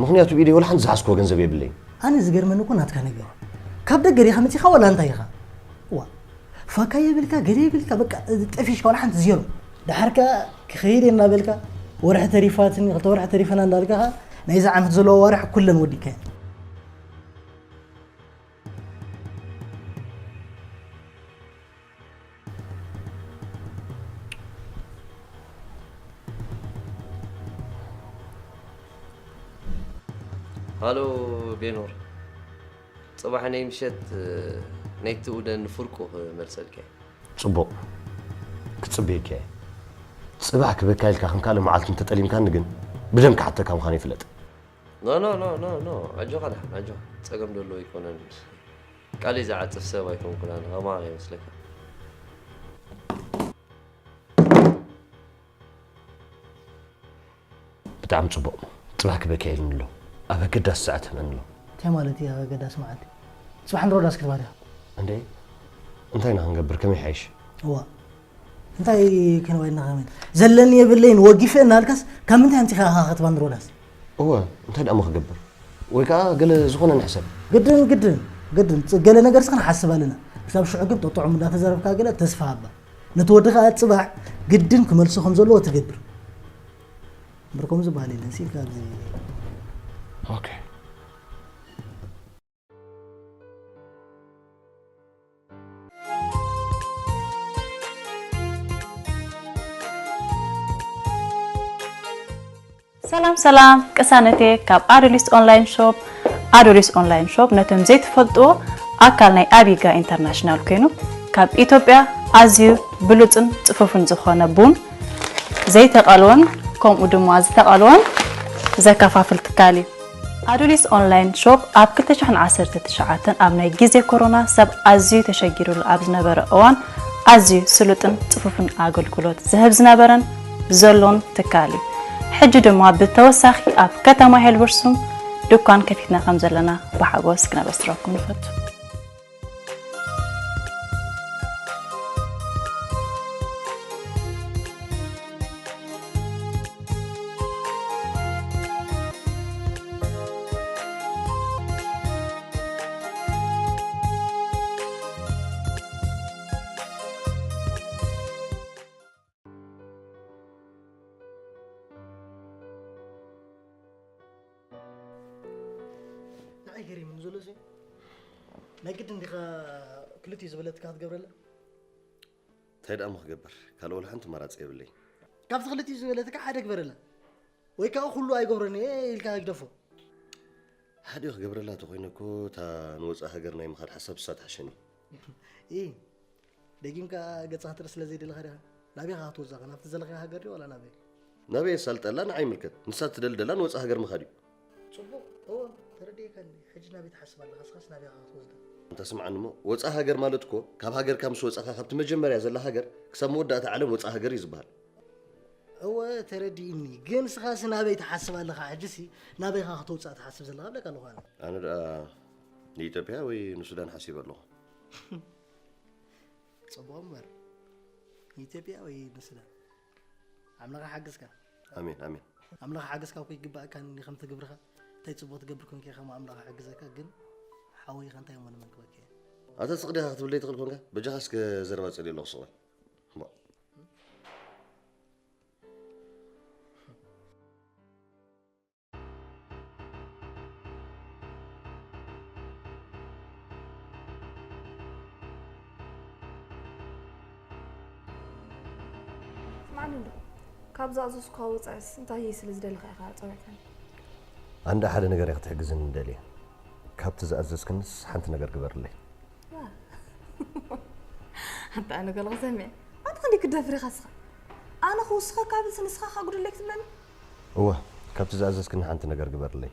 ምኽንያቱ ብኢደይ ወላ ሓንቲ ዝሓዝክዎ ገንዘብ የብለይን። ኣነ ዝገርመኒ እኮ ናትካ ነገር እዩ። ካብ ደገ ዲኻ መጺኻ ዋላ እንታይ ኢኻ? ዋ፣ ፋካ የብልካ፣ ገለ የብልካ፣ በቃ ጠፊሽካ ዋላ ሓንቲ ዜሮ። ደሓር ከኣ ክኸይድ እየ እናበልካ፣ ወርሒ ተሪፋትኒ፣ ክልተ ወርሒ ተሪፈና እንዳበልካ ኸኣ ናይዚ ዓመት ዘለዎ ኣዋርሕ ኩለን ወዲእካየን። ሃሎ ቤኖር፣ ጽባሕ ናይ ምሸት ናይቲ ኡደን ፍርቁ ክመልሰልካ እየ። ጽቡቕ፣ ክጽበየካ እየ። ጽባሕ ክበካ ኢልካ ከም ካልእ መዓልቲ እንተጠሊምካኒ ግን ብደም ክሓተካ ምዃነይ ፍለጥ። ኖ ኖ ኖ ኖ ኖ፣ ኣጆኻ ደሓን ኣጆኻ፣ ጸገም ደሎ ኣይኮነን። ቃለይ ዝዓጽፍ ሰብ ኣይኮንኩን ኣነ፣ ከማኻ ከይመስለካ። ብጣዕሚ ጽቡቕ። ጽባሕ ክበኪ ኢሉኒ ኣሎ። ኣብ ኣገዳሲ ሰዓት ህበኒ ኣሎ። እንታይ ማለት እዩ ኣብ ኣገዳሲ መዓልቲ? ጽባሕ ንሮዳስ ክትባ ዲኻ? እንዴ እንታይ ኢና ክንገብር? ከመይ ይሓይሽ? እዋ እንታይ ክንባ ኢልና ከመይ? ዘለኒ የብለይን ወጊፈ እናልካስ ካብ ምንታይ ኣምጺኻ ኢኻ ክትባ ንሮዳስ? እወ እንታይ ደኣ እሞ ክገብር? ወይ ከኣ ገለ ዝኾነ ንሕሰብ። ግድን ግድን ግድን ገለ ነገርስ ክንሓስብ ኣለና። ክሳብ ሽዑ ግን ጥጥዑም እንዳተዛረብካ ገለ ተስፋ ሃባ። ነቲ ወዲ ከኣ ጽባሕ ግድን ክመልሶ ከም ዘለዎ ትገብር። እምበር ከምኡ ዝበሃል የለን። ሲል ካብዚ ኦኬ። ሰላም ሰላም ቅሳነቴ ካብ ኣዶሊስ ኦንላይን ሾፕ። ኣዶሊስ ኦንላይን ሾፕ ነቶም ዘይትፈልጥዎ ኣካል ናይ ኣቢጋ ኢንተርናሽናል ኮይኑ ካብ ኢትዮጵያ ኣዝዩ ብሉጽን ጽፉፍን ዝኾነ ቡን ዘይተቐልወን ከምኡ ድማ ዝተቐልወን ዘከፋፍል ትካል እዩ። ኣዱሊስ ኦንላይን ሾፕ ኣብ ክልተ ሽሕን ዓሰርተ ትሽዓተን ኣብ ናይ ግዜ ኮሮና ሰብ ኣዝዩ ተሸጊሩሉ ኣብ ዝነበረ እዋን ኣዝዩ ስሉጥን ጽፉፍን ኣገልግሎት ዝህብ ዝነበረን ዘሎን ትካል እዩ። ሕጂ ድማ ብተወሳኺ ኣብ ከተማ ሄልበርሱም ድኳን ከፊትና ከም ዘለና ብሓጎስ ክነበስረኩም ንፈቱ። ገሪሙኒ ዘሎ ሲ ናይ ግድን ዲኻ ክልቲኡ ዝበለትካ ክትገብረላ? እንታይ ደኣ እሞ ክገብር? ካልእ ወላ ሓንቲ ኣማራፂ የብለይ። ካብቲ ክልቲኡ ዝበለትካ ሓደ ግበረላ፣ ወይ ከዓ ኩሉ ኣይገብሮን እየ ኢልካ ግደፎ። ሓደ ክገብረላ ተኮይነ እኮ እታ ንወፃኢ ሃገር ናይ ምኻድ ሓሳብ እሳ ትሓሸኒ። ኢ ደጊምካ ገጽኻ ክትርኢ ስለ ዘይደለኻ ዲኻ? ናበይ ኢኻ ክትወጽእ? ናብቲ ዘለኻዮ ሃገር ድዩ ዋላ ናበይ? ናበይ የሳልጠላ ንዓይ ይምልከት። ንሳ ትደሊ ደላ ንወጻኢ ሃገር ምኻድ እዩ። ጽቡቕ፣ እወ፣ ተረዲኤካ እንዲ። ሕጂ ናበይ ትሓስብ ኣለኻ? ንስኻስ ናበይ ኢኻ ክትወስዳ? እንተ ስምዓኒ እሞ፣ ወጻኢ ሃገር ማለት እኮ ካብ ሃገርካ ምስ ወጻኻ ካብቲ መጀመርያ ዘላ ሃገር ክሳብ መወዳእታ ዓለም ወጻኢ ሃገር እዩ ዝበሃል። እወ ተረዲእኒ፣ ግን ንስኻስ ናበይ ትሓስብ ኣለኻ? ሕጂሲ ናበይ ኢኻ ክተውጽኣ ትሓስብ ዘለኻ እብለካ ኣለኹ ኣነ። ኣነ ደኣ ንኢትዮጵያ ወይ ንሱዳን ሓሲበ ኣለኹ። ጽቡቕ እምበር ንኢትዮጵያ ወይ ንሱዳን ኣምላኽ ይሓግዝካ። ኣሜን ኣሜን። ኣምላኽ ሓገዝካ እኮ ይግባእካ እንዲ ከምቲ ግብርኻ እንታይ ጽቡቕ ትገብር ኮንካ ኢኻ እሞ ኣምላኽ ይሓግዘካ። ግን ሓወይ ኢኻ እንታይ እሞ ንመን ክበክየ። ኣታ ስቕ ዲኻ ክትብለይ ትኽእል ኮንካ በጃኻ እስከ ዘረባ ጸልየ ኣለኹ ስቕ በል። እሞ ስምዓኒ እንዶ፣ ካብ ዝኣዘዝኩኻ ወጻኢስ እንታይ ስለ ዝደለኻ ኢኻ ጸዊዕካኒ? ኣንዳ ሓደ ነገር እየ ክትሕግዝኒ እንደልየ። ካብቲ ዝኣዘዝክንስ ሓንቲ ነገር ግበርለይ። ኣንታ ኣነ ገለ ክሰምዕ ኣንታ ክንደይ ክደፍር ኢኻ እስኻ? ኣነ ክውስኸካ ብልሲ ንስኻ ካጉድለይ ክትብለኒ? እወ፣ ካብቲ ዝኣዘዝክኒ ሓንቲ ነገር ግበርለይ።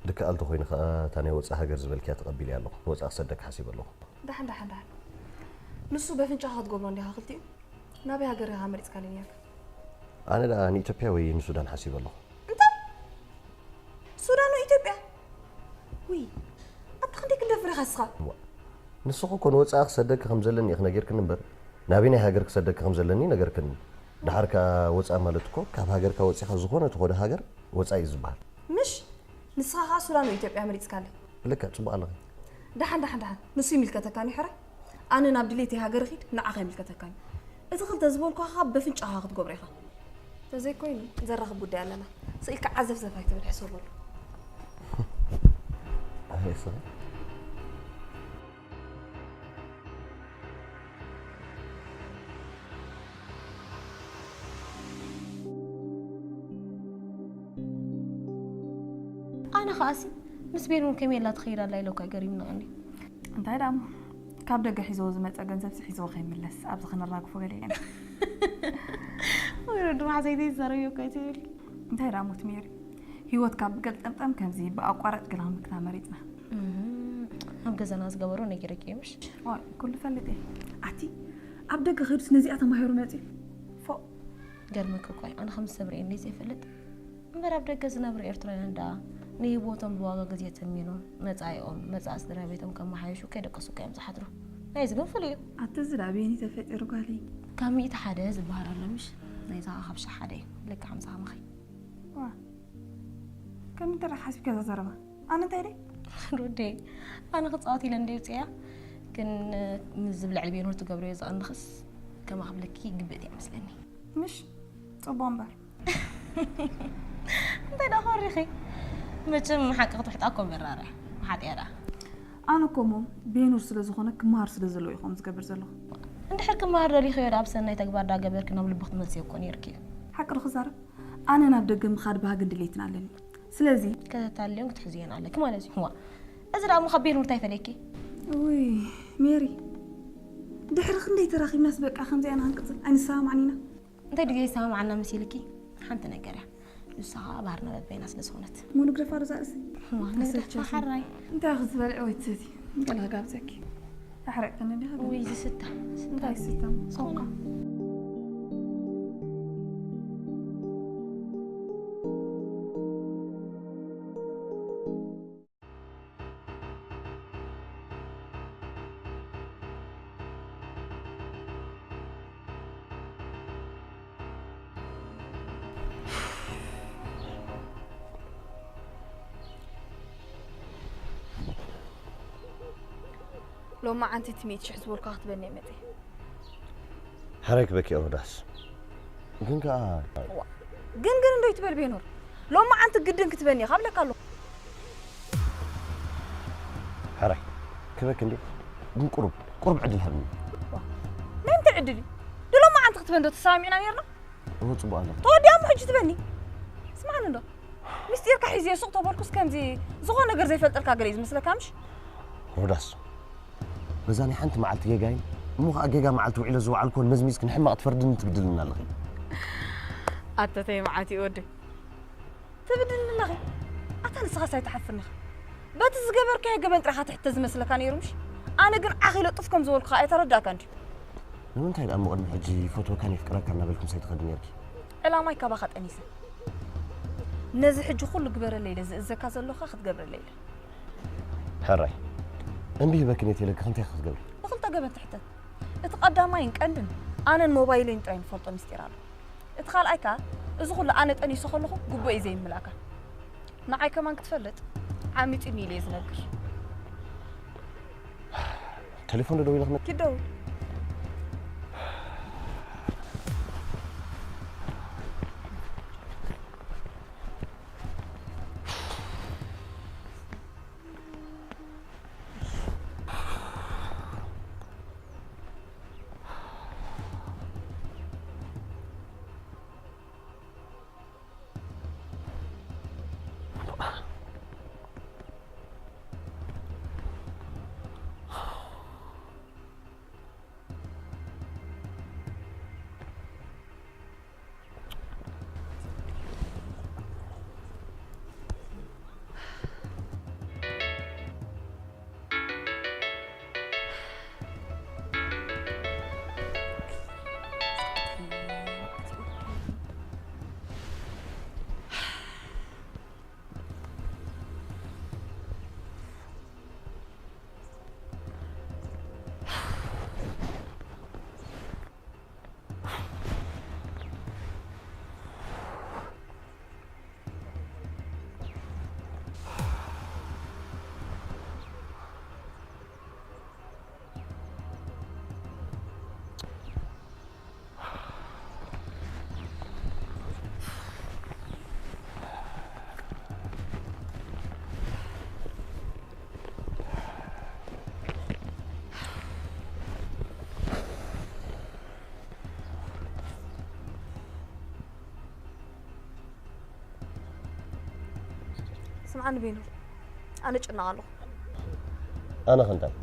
ድከኣል ተኾይኑ ኸኣ እታ ናይ ወጻኢ ሃገር ዝበልክያ ተቐቢለያ ኣለኹ። ንወጻኢ ክሰደኪ ሓሲበ ኣለኹ። ደሓን ደሓን ደሓን። ንሱ በፍንጫኻ ክትገብሮ እንዲኻ ክልቲኡ። ናበይ ሃገር ኢኻ መሪጽካለይ ነይርካ? ኣነ ደኣ ንኢትዮጵያ ወይ ንሱዳን ሓሲበ ኣለኹ። እንታይ? ሱዳን ወይ ኢትዮጵያ? ውይ ኣታ ክንደይ ክንደፍር ኢኻ ንስኻ? እዋ፣ ንስኺ እኮ ንወጻኢ ክሰደኪ ከም ዘለኒ ኢኺ ነጊርክኒ እምበር ናበየናይ ሃገር ክሰደኪ ከም ዘለኒ ነገርክኒ። ደሓር ከኣ ወጻኢ ማለት እኮ ካብ ሃገርካ ወጺኻ ዝኾነ ትኾዶ ሃገር ወጻኢ እዩ ዝበሃል። ምሽ? ንስኻ ከኣ ሱዳን ወይ ኢትዮጵያ መሪጽካለይ። ልክዕ፣ ጽቡቕ ኣለኺ። ደሓን ደሓን ደሓን፣ ንሱ ይምልከተካን እዩ ሕራይ። ኣነ ናብ ድሌተይ ሃገር እኺድ፣ ንዓኻ ይምልከተካን እዩ። እቲ ክልተ ዝበልኩኻ ከኣ በፍንጫኻ ክትገብሮ ኢኻ። ተዘይኮይኑ ዘራኽብ ጉዳይ ኣለና። ስቕ ኢልካ ዓዘፍዘፍ ኣይትበል፣ ሕሰበሉ። ኣይ፣ ስቕ ኣነ ኸኣሲ ምስ ቤን እውን ከመይ ኢላ ትኸይድ ኣላ ኢለኳ ገሪምኒ ቀኒ። እንታይ ደኣ እሞ ካብ ደገ ሒዝዎ ዝመጸ ገንዘብሲ ሒዝዎ ከይምለስ ኣብዚ ክንራግፎ ገለ ኢለና። ወይ ወዲ ማሕዘይተይ ዝዛረብዮ እኮ ኣይትብል። እንታይ ደኣ እሞ እቲ ሜሪ ህይወት ካብ ገልጠምጠም ከምዚ ብኣቋራጭ ገለ ክንብክና መሪጽና። እም፣ ኣብ ገዛና ዝገበሮ ነጊረኪ እየ ምሽ? ዋይ ኩሉ ፈልጥ እየ። ኣቲ ኣብ ደገ ከይዱስ ነዚኣ ተማሂሩ መጺኡ። ፎእ። ገርመኪ እኮ እዩ ኣነ ከም ዝሰብር እየ እንድየ ዘይፈልጥ። እምበር ኣብ ደገ ዝነብሩ ኤርትራውያን ደኣ ንህይወቶም ብዋጋ ግዜ ተሚኖም መጻኢኦም መጻኢ ስድራ ቤቶም ከመሓይሹ ከይደቀሱ እኮ እዮም ዝሓድሩ። ናይዚ ግን ፍሉይ እዩ። ኣቲ እዚ ደኣ በየኒ ተፈጢሩ ጓለይ? ካብ ሚእቲ ሓደ ዝበሃል ኣሎ ምሽ? ናይዛ ከኣ ካብ ሺሕ ሓደ እዩ። ልክዕ ምሳኻ ምኸይ። ዋ ከምንድራ ሓሲብካ እዛ ዘረባ? ኣነ እንታይ ደይ? ሩዴ ኣነ ክጻወት ኢለ እንደ ውጽያ ግን ምስ ዝብልዕል ቤኖር ትገብርዮ ዝቐንኽስ ከማ ክብለኪ ግብእት እያ መስለኒ። ምሽ ጽቡቕ እምበር እንታይ ደኣ ኮሪኺ? መቸም ሓቂ ክትውሕጣ እኮ መራርያ ሓጢያ ደኣ። ኣነ እኮ እሞ ቤኑር ስለ ዝኾነ ክመሃር ስለ ዘለዎ እዩ ከምኡ ዝገብር ዘለኹ። እንድሕር ክመሃር ደሊኽዮ ደኣ ብሰናይ ተግባር ደኣ ገበርኪ ናብ ልቡ ክትመልስዮ እኮ ነይርኪ እዩ። ሓቂ ዶ ክዛረብ? ኣነ ናብ ደገ ምኻድ ባህግን ድሌትን ኣለኒ። ስለዚ ከተታልዮን ክትሕዝዮን ኣለኪ ማለት እዩ። ዋ እዚ ደኣ እሞ ካብ ቤኑር እንታይ ፈለየኪ? ውይ ሜሪ፣ ድሕሪ ክንደይ ተራኺብናስ በቃ ከምዚኣ ኢና ክንቅጽል ኣይንሰማማዕን ኢና። እንታይ ድዩ ዘይሰማምዓና መሲልኪ? ሓንቲ ነገር እያ። ንሳ ኸዓ ባህርና በበይና ስለ ዝኾነት። እሞ ንግደፋ ዶ እዛ ርእሲ? እዋ፣ ንግደፋ ሓራይ። እንታይ ኢኺ ዝበልዒ ወይ ትሰትዪ? ገለ ክጋብዘኪ። ኣሕሪቕክኒ እንዲኻ ገለ። ውይ፣ ዝስተ። እንታይ ዝስተ? ሶምካ። ሎማዓንቲ እቲ ሚእቲ ሽሕ ዝበልኩኻ ክትበኒ እየ መፂአ። ሕራይ ክበኪ ሮዳስ። ግን ከኣ እዋ፣ ግን ግን እንዶ ይትበል ቤኖር። ሎማዓንቲ ግድን ክትበኒ እየ ካብለካ ኣለኹ። ይበክ እንዴ? ግን ቁሩብ ቁሩብ ዕድል ሃብኒ። ናይ እንታይ ዕድል እዩ? ድሎ መዓንቲ ክትበን ዶ ተሰማሚዕና ነርና? እዎ፣ ጽቡቕ ኣሎ። ተወዲኣ እሞ ሕጂ ትበኒ። ስማዕኒ እንዶ፣ ምስጢርካ ሒዘ ሱቕ ተበልኩስ ከምዚ ዝኾነ ነገር ዘይፈልጠልካ ገለ እዩ ዝመስለካ ምሽ? ሮዳስ፣ በዛ ናይ ሓንቲ መዓልቲ ጌጋይን እሞ ኸኣ ጌጋ መዓልቲ ውዒለ ዝወዓልኩዎን መዝሚዝኪ ንሕማቕ ትፈርድኒ ትብድልኒ ኣለኺ። ኣተተይ መዓት እዩ ወደይ። ትብድልኒ ኣለኺ። ኣታ ንስኻስ ኣይትሓፍርን ኢኻ። በቲ ዝገበርካዮ ገበን ጥራይ ኢኻ ትሕተ ዝመስለካ ነይሩ ምሽ? ኣነ ግን ዓኺለ ጡፍ ከም ዝበልኩኻ ኣይተረዳእካን ድዩ? ንምንታይ ደኣ እሞ ቅድሚ ሕጂ ይፈትወካን የፍቅረካን እናበልኪ ምሳይ ትኸዲ ነርኪ? ዕላማይ ካባኻ ጠኒሰ። ነዚ ሕጂ ኩሉ ግበረለይ ኢለ ዝእዘካ ዘለኹ ክትገብረለይ ኢለ። ሕራይ። እምቢ ሂበኪ ነቲ ኢለኪ እንታይ ክትገብሪ? ንኽልተ ገበን ትሕተት። እቲ ቀዳማይን ቀንድን ኣነን ሞባይለይን ጥራይ ንፈልጦ ምስጢር ኣሎ። እቲ ካልኣይ ከኣ፣ እዚ ኩሉ ኣነ ጠኒሰ ከለኹ ግቡእ እዩ ዘይምልኣካ። ንዓይ ከማን ክትፈልጥ፣ ዓሚጺኒ ኢለ እየ ዝነግር። ቴሌፎን ዶ ደዊለ ክመ- ኪድ ደውል። ስምዓኒ ቤኖ፣ ኣነ ጭነቕ ኣለኹ። ኣነ ኸ እንታይ?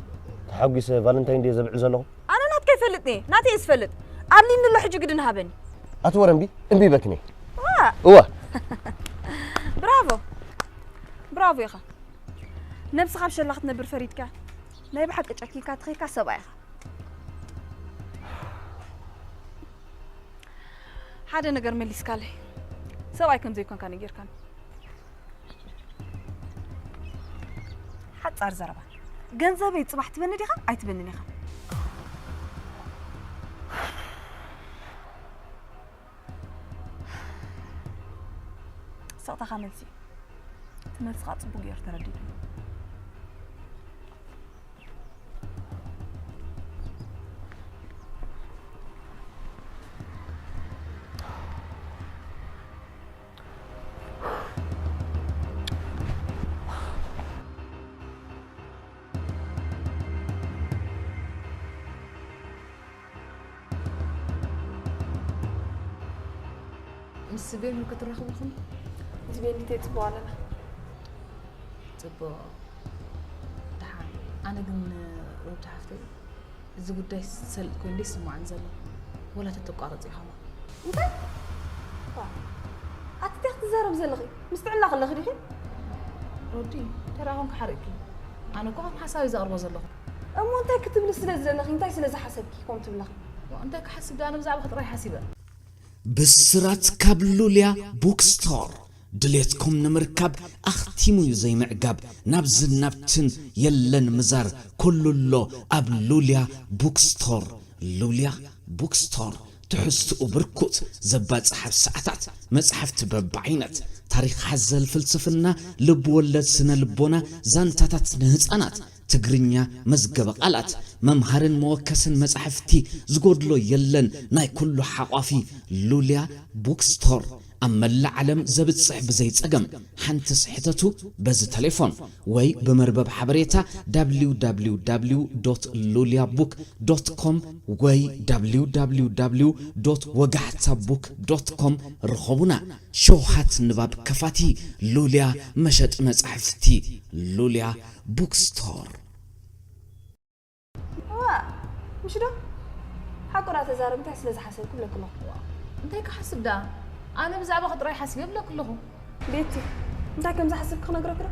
ተሓጒሰ ቫለንታይን ዴይ ዘብዕል ዘለኹ? ኣነ ናትካ ይፈልጥኒ እየ፣ ናተይ እየ ዝፈልጥ። ኣድሊኒ ኣሎ ሕጂ ግድን ሃበኒ። ኣቲ ወረ እምቢ፣ እምቢ በክኒ። ዋ! እዋ! ብራቮ! ብራቮ ኢኻ። ነብስኻ ኣብ ሸላ ክትነብር ፈሪድካ፣ ናይ ብሓቂ ጨኪንካ ተኺድካ ሰብኣይ ኢኻ። ሓደ ነገር መሊስካለይ። ሰብኣይ ከም ዘይኮንካ ነጊርካኒ። ሓጻር ዘረባ። ገንዘበይ ጽባሕ ትበኒ ዲኻ? ኣይትበንን ኢኻ። ስቕታኻ መልሲ እዩ። እቲ መልስኻ ጽቡቕ ገይሩ ተረዲእኒ። ምስ ቤኑ ክትራኸቡ ኢኹም? ምስ ቤኒተይ ጽቡቕ ኣለና። ጽቡቕ። ደሓን። ኣነ ግን ሮዲ ሓፍተይ፣ እዚ ጉዳይ ሰልጥ ኮይኑ ይስምዓኒ ዘሎ። ወላ ተተቋርጽ ኢኻ። እንታይ? ዋ፣ ኣቲ እንታይ ክትዛረብ ዘለኺ? ምስ ጥዕና ከለኺ ዲኺ? ሮዲ፣ ተራ ኮንኪ ሓሪቕኪ። ኣነ እኮ ከም ሓሳብ እየ ዘቕርቦ ዘለኹ። እሞ እንታይ ክትብሊ ስለ ዝደለኺ፣ እንታይ ስለ ዝሓሰብኪ ከምኡ ትብለኺ? ዋ፣ እንታይ ክሓስብ ደኣ፣ ኣነ ብዛዕባኺ ጥራይ ሓሲበ። ብስራት ካብ ሉልያ ቡክስቶር። ድሌትኩም ንምርካብ ኣኽቲሙ እዩ ዘይምዕጋብ። ናብዝን ናብትን የለን ምዛር፣ ኩሉ ኣሎ ኣብ ሉልያ ቡክስቶር። ሉልያ ቡክስቶር፣ ትሕዝትኡ ብርኩት፣ ዘባጽሕ ኣብ ሰዓታት፣ መጻሕፍቲ በብዓይነት፣ ታሪኽ ሓዘል ፍልስፍና፣ ልብ ወለድ ስነ ልቦና፣ ዛንታታት ንህጻናት፣ ትግርኛ፣ መዝገበ ቃላት፣ መምሃርን መወከስን መጻሕፍቲ፣ ዝጎድሎ የለን። ናይ ኩሉ ሓቋፊ ሉልያ ቡክስቶር። ኣብ መላእ ዓለም ዘብጽሕ ብዘይ ጸገም ሓንቲ ስሕተቱ በዚ ተሌፎን ወይ ብመርበብ ሓበሬታ www ሉልያ ቡክ ዶት ኮም ወይ www ወጋሕታ ቡክ ዶት ኮም ርኸቡና። ሸውሃት ንባብ ከፋቲ ሉልያ መሸጢ መጻሕፍቲ ሉልያ ቡክ ስቶር። እዋ፣ ምሽ ዶ? ሓቁ ደኣ ተዛረብ፣ እንታይ ስለ ዝሓሰብኩ ብለኪ ኣለኹ። እንታይ ክሓስብ ደኣ? ኣነ ብዛዕባኺ ጥራይ ሓሲበ ብለኪ ኣለኹ። ቤቲ፣ እንታይ ከም ዝሓስብኪ ክነግረኪ ዶ?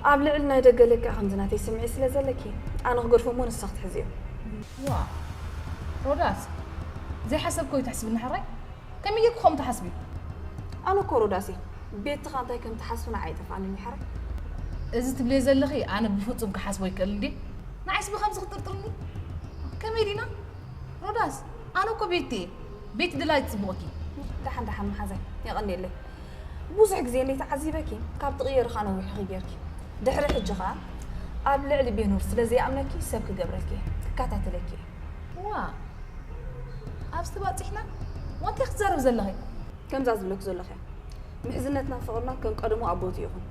ኣብ ልዕሊ ናይ ደገ ለክዕ ከምዚ ናተይ ስምዒት ስለ ዘለኪ፣ ኣነ ክገድፎ እሞ ንስኺ ክትሕዝዮ። ዋ፣ ሮዳስ፣ ዘይሓሰብክዮ ትሕስብኒ ሕራይ? ከመይ ጌርኪ ከምኡ ትሓስቢ? ኣነ እኮ ሮዳስ እየ። ቤትኻ እንታይ ከም ትሓስብ ንዓይ ኣይጠፍኣንን እዩ ሕራይ። እዚ ትብልዮ ዘለኺ ኣነ ብፍጹም ክሓስቦ ኣይክእልን ድየ? ንዓይስ ብኸምዚ ክጥርጥርኒ? ከመይ ዲና? ሮዳስ፣ ኣነ እኮ ቤቲ እየ። ቤቲ ድላይት ጽቡቕኪ። ደሓን ደሓን መሓዛይ፣ የቐንየለይ። ብዙሕ ግዜ እንድየ ተዓዚበኪ፣ ካብ ትቕየሪ ኸኣ ነዊሕ ኢኺ ጌርኪ። ድሕሪ ሕጂ ኸኣ ኣብ ልዕሊ ቤኑር ስለ ዘይኣምነኪ ሰብ ክገብረልኪ እየ፣ ክከታተለኪ እየ። ዋ፣ ኣብዚ ተባጺሕና? ወንታይ ክትዛረቢ ዘለኺ? ከምዛ ዝብለኪ ዘለኺ እያ። ምሕዝነትና ፍቕርና ከም ቀደሙ ኣብ ቦትኡ ይኹን።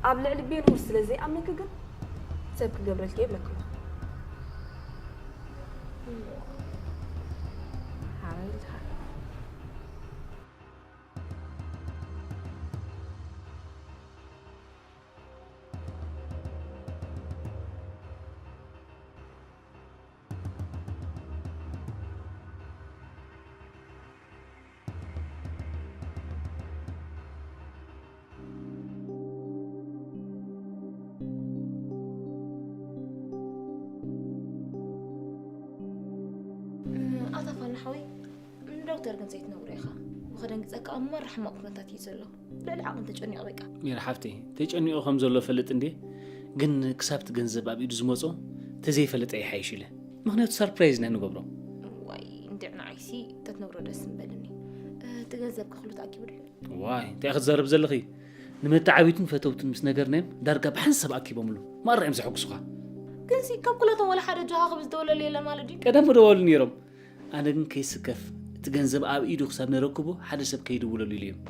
ኣብ ልዕሊ ቤኑር ስለ ዘይኣምነኪ ግን ሰብ ክገብረልኪ እየ ይብለኪ ኣለኹ። ሓራይ ሓራይ። ኣታ ፋና ሓወይ፣ ንዶክተር ግን ዘይትነግሮ ኢኻ። ብኸደንግጸካ ኣብ መማር ሕማቕ ኩነታት እዩ ዘሎ። ልዕሊ ዓቕሚ ተጨኒቑ በቃ። ሜሪ ሓፍተይ፣ ተጨኒቑ ከም ዘሎ እፈልጥ እንድየ፣ ግን ክሳብ እቲ ገንዘብ ኣብ ኢዱ ዝመጾ ተዘይፈለጠ ይሓይሽ ኢለ። ምኽንያቱ ሰርፕራይዝ ኢና ንገብሮ። ዋይ፣ እንድዕ ንዓይሲ ተትነግሮ ደስ ምበልኒ። እቲ ገንዘብ ከ ኩሉ ተኣኪቡ ድዩ? ዋይ፣ እንታይ ክትዛረብ ዘለኺ? ንመተዓቢትን ፈተውትን ምስ ነገርናዮም ዳርጋ ብሓንሳብ ኣኪቦምሉ። ማራ እዮም ዘሐጉሱኻ። ግንሲ ካብ ኩላቶም ወላ ሓደ ጆሃ ክብል ዝተወለሉ የለን ማለት ድዩ? ቀደም ምደወሉ ነይሮም። ኣነ ግን ከይስከፍ እቲ ገንዘብ ኣብ ኢዱ ክሳብ ነረክቦ ሓደ ሰብ ከይድውለሉ ኢለ እዮም።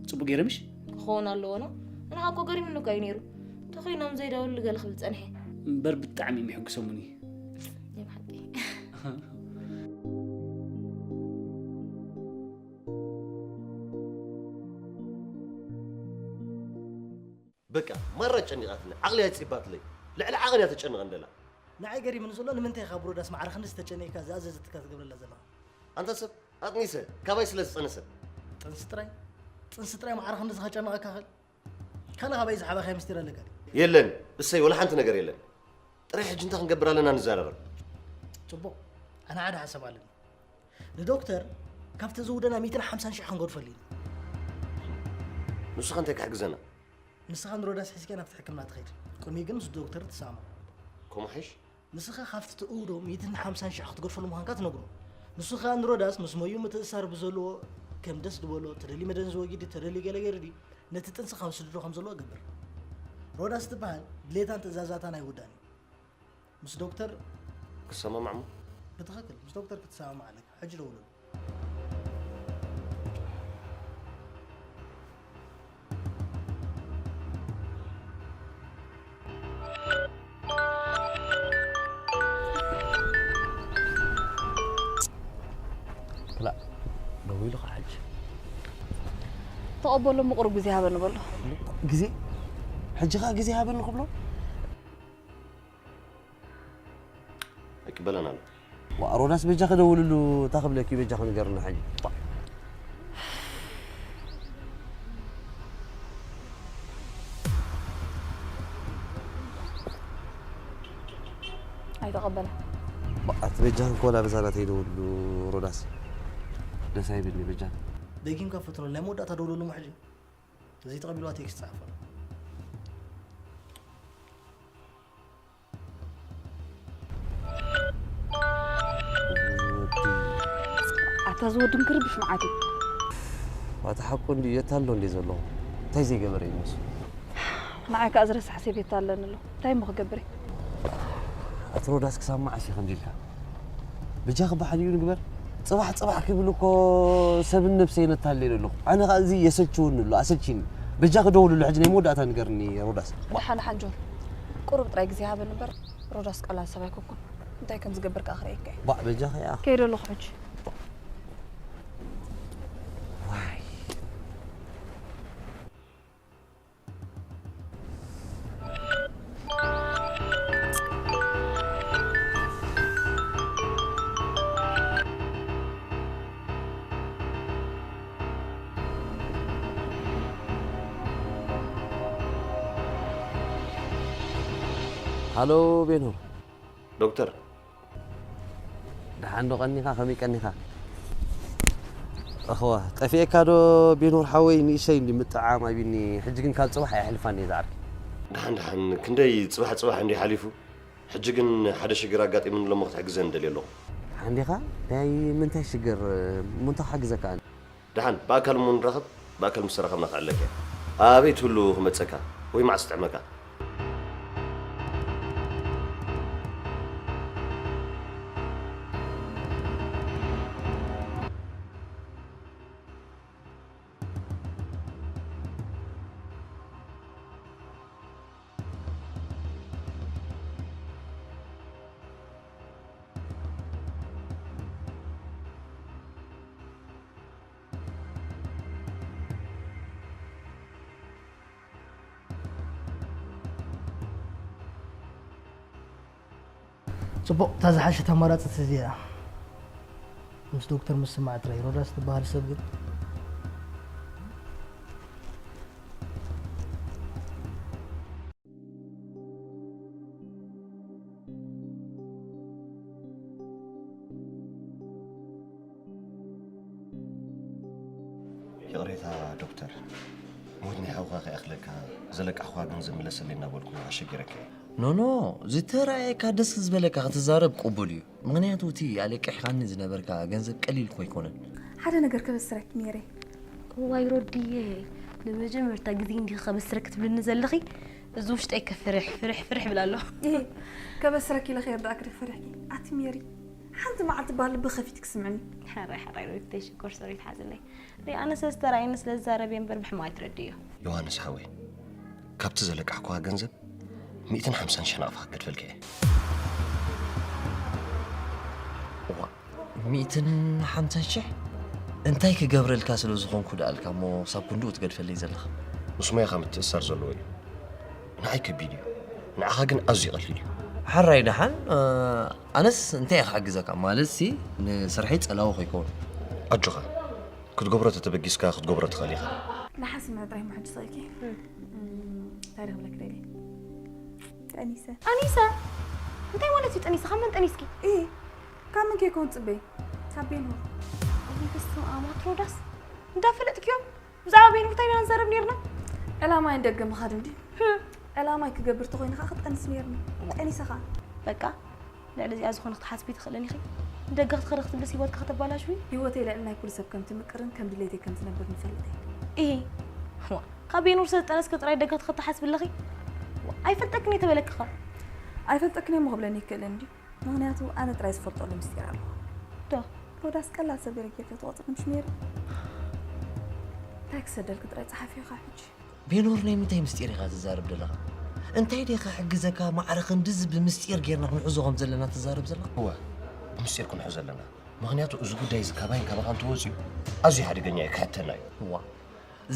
ጽቡቕ ገይረ ምሽ? ክኸውን ኣለዎ ኖ? ንዓኻ እኮ ገሪሙኒ እኮ እዩ ነይሩ። ተኾይኖም ዘይደወሉ ገለ ክብል ጸንሐ። እምበር ብጣዕሚ እዮም የሐጉሰሙኒ። ናይ ብሓቂ። በቃ ማራ ጨኒቓትኒ፣ ዓቕሊ ኣይጺባትለይ። ልዕሊ ዓቕን እያ ተጨንቐን ደላ። ንዓይ ገሪምኒ ዘሎ ንምንታይ ኢኻ ብሮዳስ ማዕረ ክንድዚ ተጨኒቕካ ዝኣዘዘትካ ትገብረላ ዘለኻ? ኣንታ ሰብ ኣጥኒሰ ካባይ ስለ ዝጸነሰት። ጥንሲ ጥራይ ጥንሲ ጥራይ ማዕረ ክንድዚ ከጨንቐካ ክእል? ካልእ ካባይ ዝሓበኻዮ ምስጢር ኣለካ ድዩ? የለን፣ እሰይ ወላ ሓንቲ ነገር የለን። ጥራይ ሕጂ እንታይ ክንገብር ኣለና ንዘራረብ። ጽቡቕ፣ ኣነ ሓደ ሓሳብ ኣለኒ። ንዶክተር ካብቲ ዝውደና ሚእትን ሓምሳን ሽሕ ክንገድፈሉ ኢና። ንሱ ከ እንታይ ክሕግዘና? ንስኻ ንሮዳስ ሒዝካ ናብቲ ሕክምና ትኸይድ። ቅድሚኡ ግን ምስ ዶክተር ትሰማማዕ። ከምኡ ሓይሽ? ንስኻ ካብቲ ትእውዶ ሚእትን ሓምሳን ሽሕ ክትገድፈሉ ምዃንካ ትነግሮ። ንሱ ኸኣ ንሮዳስ ምስ ሞዩ ምትእስሳር ብዘለዎ ከም ደስ ዝበሎ፣ ተደልዩ መደንዘዊ ወጊዲ፣ ተደልዩ ገለ ገይሩ ድዩ፣ ነቲ ጥንሲ ካብ ስድሮ ከም ዘለዎ እገብር። ሮዳስ ትበሃል ድሌታን ትእዛዛታን ኣይውዳእን እዩ። ምስ ዶክተር ክሰማማዕ እሞ? ብትኽክል ምስ ዶክተር ክትሰማማዕ ኣለካ። ሕጂ ደውለሉ። ክላእ ደዊሉ ከዓ ሕጂ ተቐበሎ፣ ምቑሩብ ግዜ ሃበኒ በሎ። ግዜ? ሕጂ ከዓ ግዜ ሃበኒ ክብሎ? ኣይቅበለን ኣሎ። ዋእ ሮዳስ በጃኺ ደውልሉ፣ እታ ክብለኪ በጃኺ ንገርና ሕጂ። ኣይተቐበለን። በቃ እቲ በጃኺ ኮላ በዛ ናተይ ደውልሉ ሮዳስ። ደስ ኣይብልኒ በጃኺ። ደጊምካ ፈትኖ፣ ናይ መወዳእታ ደውልሉ እሞ ሕጂ። ዘይተቐቢልዋ ቴክስት ጸሓፈሉ። ኣታ ዝወዲ እንክርብሽ መዓት እዩ። ዋታ ሓቁ እንዲ የት ኣሎ እንዲ ዘለኹ እንታይ ዘይገበረ ይመስሉ። ንዓይ ከኣ ዝረሳሕ ሰቤት ኣለኒ ኣሎ። እንታይ እሞ ክገብር እየ? ኣቲ ሮዳስ ክሳብ መዓስ እዩ ከምዚ ኢልካ? በጃ ክበሓል እዩ ንግበር። ጽባሕ ጽባሕ ክብል እኮ ሰብን ነብሰይን ነታልል ኣለኹ። ኣነ ኸኣ እዚ የሰልችወኒ ኣሎ፣ ኣሰልችኒ። በጃኺ ደውልሉ ሕጂ ናይ መወዳእታ ንገርኒ ሮዳስ። ደሓን ደሓን ጆን፣ ቁሩብ ጥራይ ግዜ ሃበኒ እምበር ሮዳስ ቀላል ሰብ ኣይኮንኩን። እንታይ ከም ዝገብር ከኣ ክርእየካ እየ። ባዕ በጃኺ እያ። ከይደ ኣለኹ ሕጂ። ዋይ። ሃሎ ቤኖር። ዶክተር። ደሓን ዶ ቀኒኻ? ከመይ ቀኒኻ? እኽዋ፣ ጠፊኤካ ዶ ቤኖር ሓወይ? ንእሽተይ እንዲ ምጥዓም ኣቢኒ። ሕጂ ግን ካብ ጽባሕ ኣየሕልፋን እየ ዝዓርኪ። ደሓን ደሓን፣ ክንደይ ጽባሕ ጽባሕ እንዲ ሓሊፉ። ሕጂ ግን ሓደ ሽግር ኣጋጢሙኒ እሞ ክትሕግዘኒ ደልየ ኣለኹ። ደሓን ዲኻ? ናይ ምንታይ ሽግር? እሞ እንታይ ክሕግዘካ ኣነ? ደሓን፣ ብኣካል እሞ ንራኸብ፣ ብኣካል ምስ ተራኸብና ከዕለልካ እየ። ኣበይ ትህሉ ክመጸካ ወይ መዓስ ክጥዕመካ? ጽቡቕ፣ እታ ዝሓሸት ኣማራጺት እዚኣ እያ። ምስ ዶክተር ምስማዕ ጥራይ። ሮዳስ ትበሃል ሰብ ግን ይቕሬታ ዶክተር፣ ሞት ናይ ሓውኻ ከይኣኽለካ ዘለቃሕኳ ገንዘብ ምለሰለይ እናበልኩ ኣሸጊረካ እየ። ኖኖ፣ ዝተራእየካ ደስ ዝበለካ ክትዛረብ ቅቡል እዩ። ምኽንያቱ እቲ ኣለቂሕኻኒ ዝነበርካ ገንዘብ ቀሊል እኮ ኣይኮነን። ሓደ ነገር ከበስረኪ ሜሬ። እዋይ ሮድዬ፣ ንመጀመርታ ግዜ እንዲኺ ከበስረኪ ትብልኒ ዘለኺ፣ እዚ ውሽጠይ ከፍርሕ ፍርሕ ፍርሕ ይብል ኣሎ። እህ፣ ከበስረኪ ኢለ ከየርዳእኪ ዶ ፈሪሕኪ? ኣቲ ሜሪ፣ ሓንቲ መዓልቲ እባ ልቢ ከፊትኪ ስምዕኒ። ሕራይ ሕራይ ሮዲተይ፣ ሽኮር ሶሪ ትሓዝለይ። ሪኣነ ስለ ዝተራእየኒ ስለ ዝዛረብ እየ እምበር ብሕማቕ ኣይትረድእዮ። ዮሃንስ ሓወይ፣ ካብቲ ዘለቃሕኩኻ ገንዘብ ሚእትን ሓምሳን ሽሕ ናቕፋ ክገድፈልካ እየ። እዋ፣ ሚእትን ሓምሳን ሽሕ? እንታይ ክገብረልካ ስለ ዝኾንኩ ደኣልካ እሞ ክሳብ ክንድኡ ትገድፈለይ ዘለኻ? ምስ ሞያኻ ምትእስሳር ዘለዎ እዩ። ንዓይ ከቢድ እዩ፣ ንዓኻ ግን ኣዝዩ ቀሊል እዩ። ሕራይ ደሓን፣ ኣነስ እንታይ እየ ክሕግዘካ? ማለትሲ ንስርሐይ ጸላዊ ከይከውን። ኣጆኻ፣ ክትገብሮ ተተበጊስካ ክትገብሮ ትኽእል ኢኻ። ንሓስምዒ ጥራይ ምሕጅ ሰልኪ እንታይ ርኽብለክ ደሊ ጠኒሰ ጠኒሰ እንታይ ማለት እዩ ጠኒሰ ካብ መን ጠኒስኪ እ ካብ ምን ከይኮን ፅበይ ካብ ቤኖ ኣቤ በስመ ኣብ ኣትሮዳስ እንዳፈለጥክዮም ብዛዕባ ቤኖ እንታይ ኢና ንዛረብ ነርና ዕላማይ ንደገ ምኻድ እንዲ ዕላማይ ክገብር ተኾይኑ ከዓ ክጠንስ ነርኒ ጠኒሰ ከዓ በቃ ልዕሊ እዚኣ ዝኾነ ክትሓስቢ ትኽእልን ኢኺ። ንደገ ክትኸዲ ክትብልስ ህይወትኪ ከተባላሽዊ? ህይወተይ ልዕሊ ናይ ኩሉ ሰብ ከም ትምቅርን ከም ድሌተይ ከም ትነብርን ይፈልጥ እየ። ኢሂ። ዋ፣ ካብ ቤኑር ስለ ዝጠነስኪ ጥራይ ደገ ክትኸዲ ትሓስቢ ኣለኺ? ዋ፣ ኣይፈልጠክን እየ ተበለኪ ኸ? ኣይፈልጠክን እየ እሞ ክብለኒ ይክእልን ድዩ? ምኽንያቱ ኣነ ጥራይ ዝፈልጠሉ ምስጢር ኣሎ። ዶ? ሮዳስ ቀላል ሰብ ገይረ ጌርኪ ኣይትቖጽርኒ ምሽ ሜሪ? እንታይ ክሰደልኪ ጥራይ ጸሓፊ ኢኻ ሕጂ። ቤኖር ናይ ምንታይ ምስጢር ኢኻ ትዛረብ ዘለኻ? እንታይ ድየ ክሕግዘካ ማዕረ ክንድዚ ብምስጢር ጌርና ክንሕዞ ከም ዘለና ትዛረብ ዘለኻ? እወ ብምስጢር ክንሕዞ ኣለና ምኽንያቱ እዚ ጉዳይ እዚ ካባይን ካባኻን ተወፂኡ ኣዝዩ ሓደገኛ እዩ ክሕተና እዩ። እዋ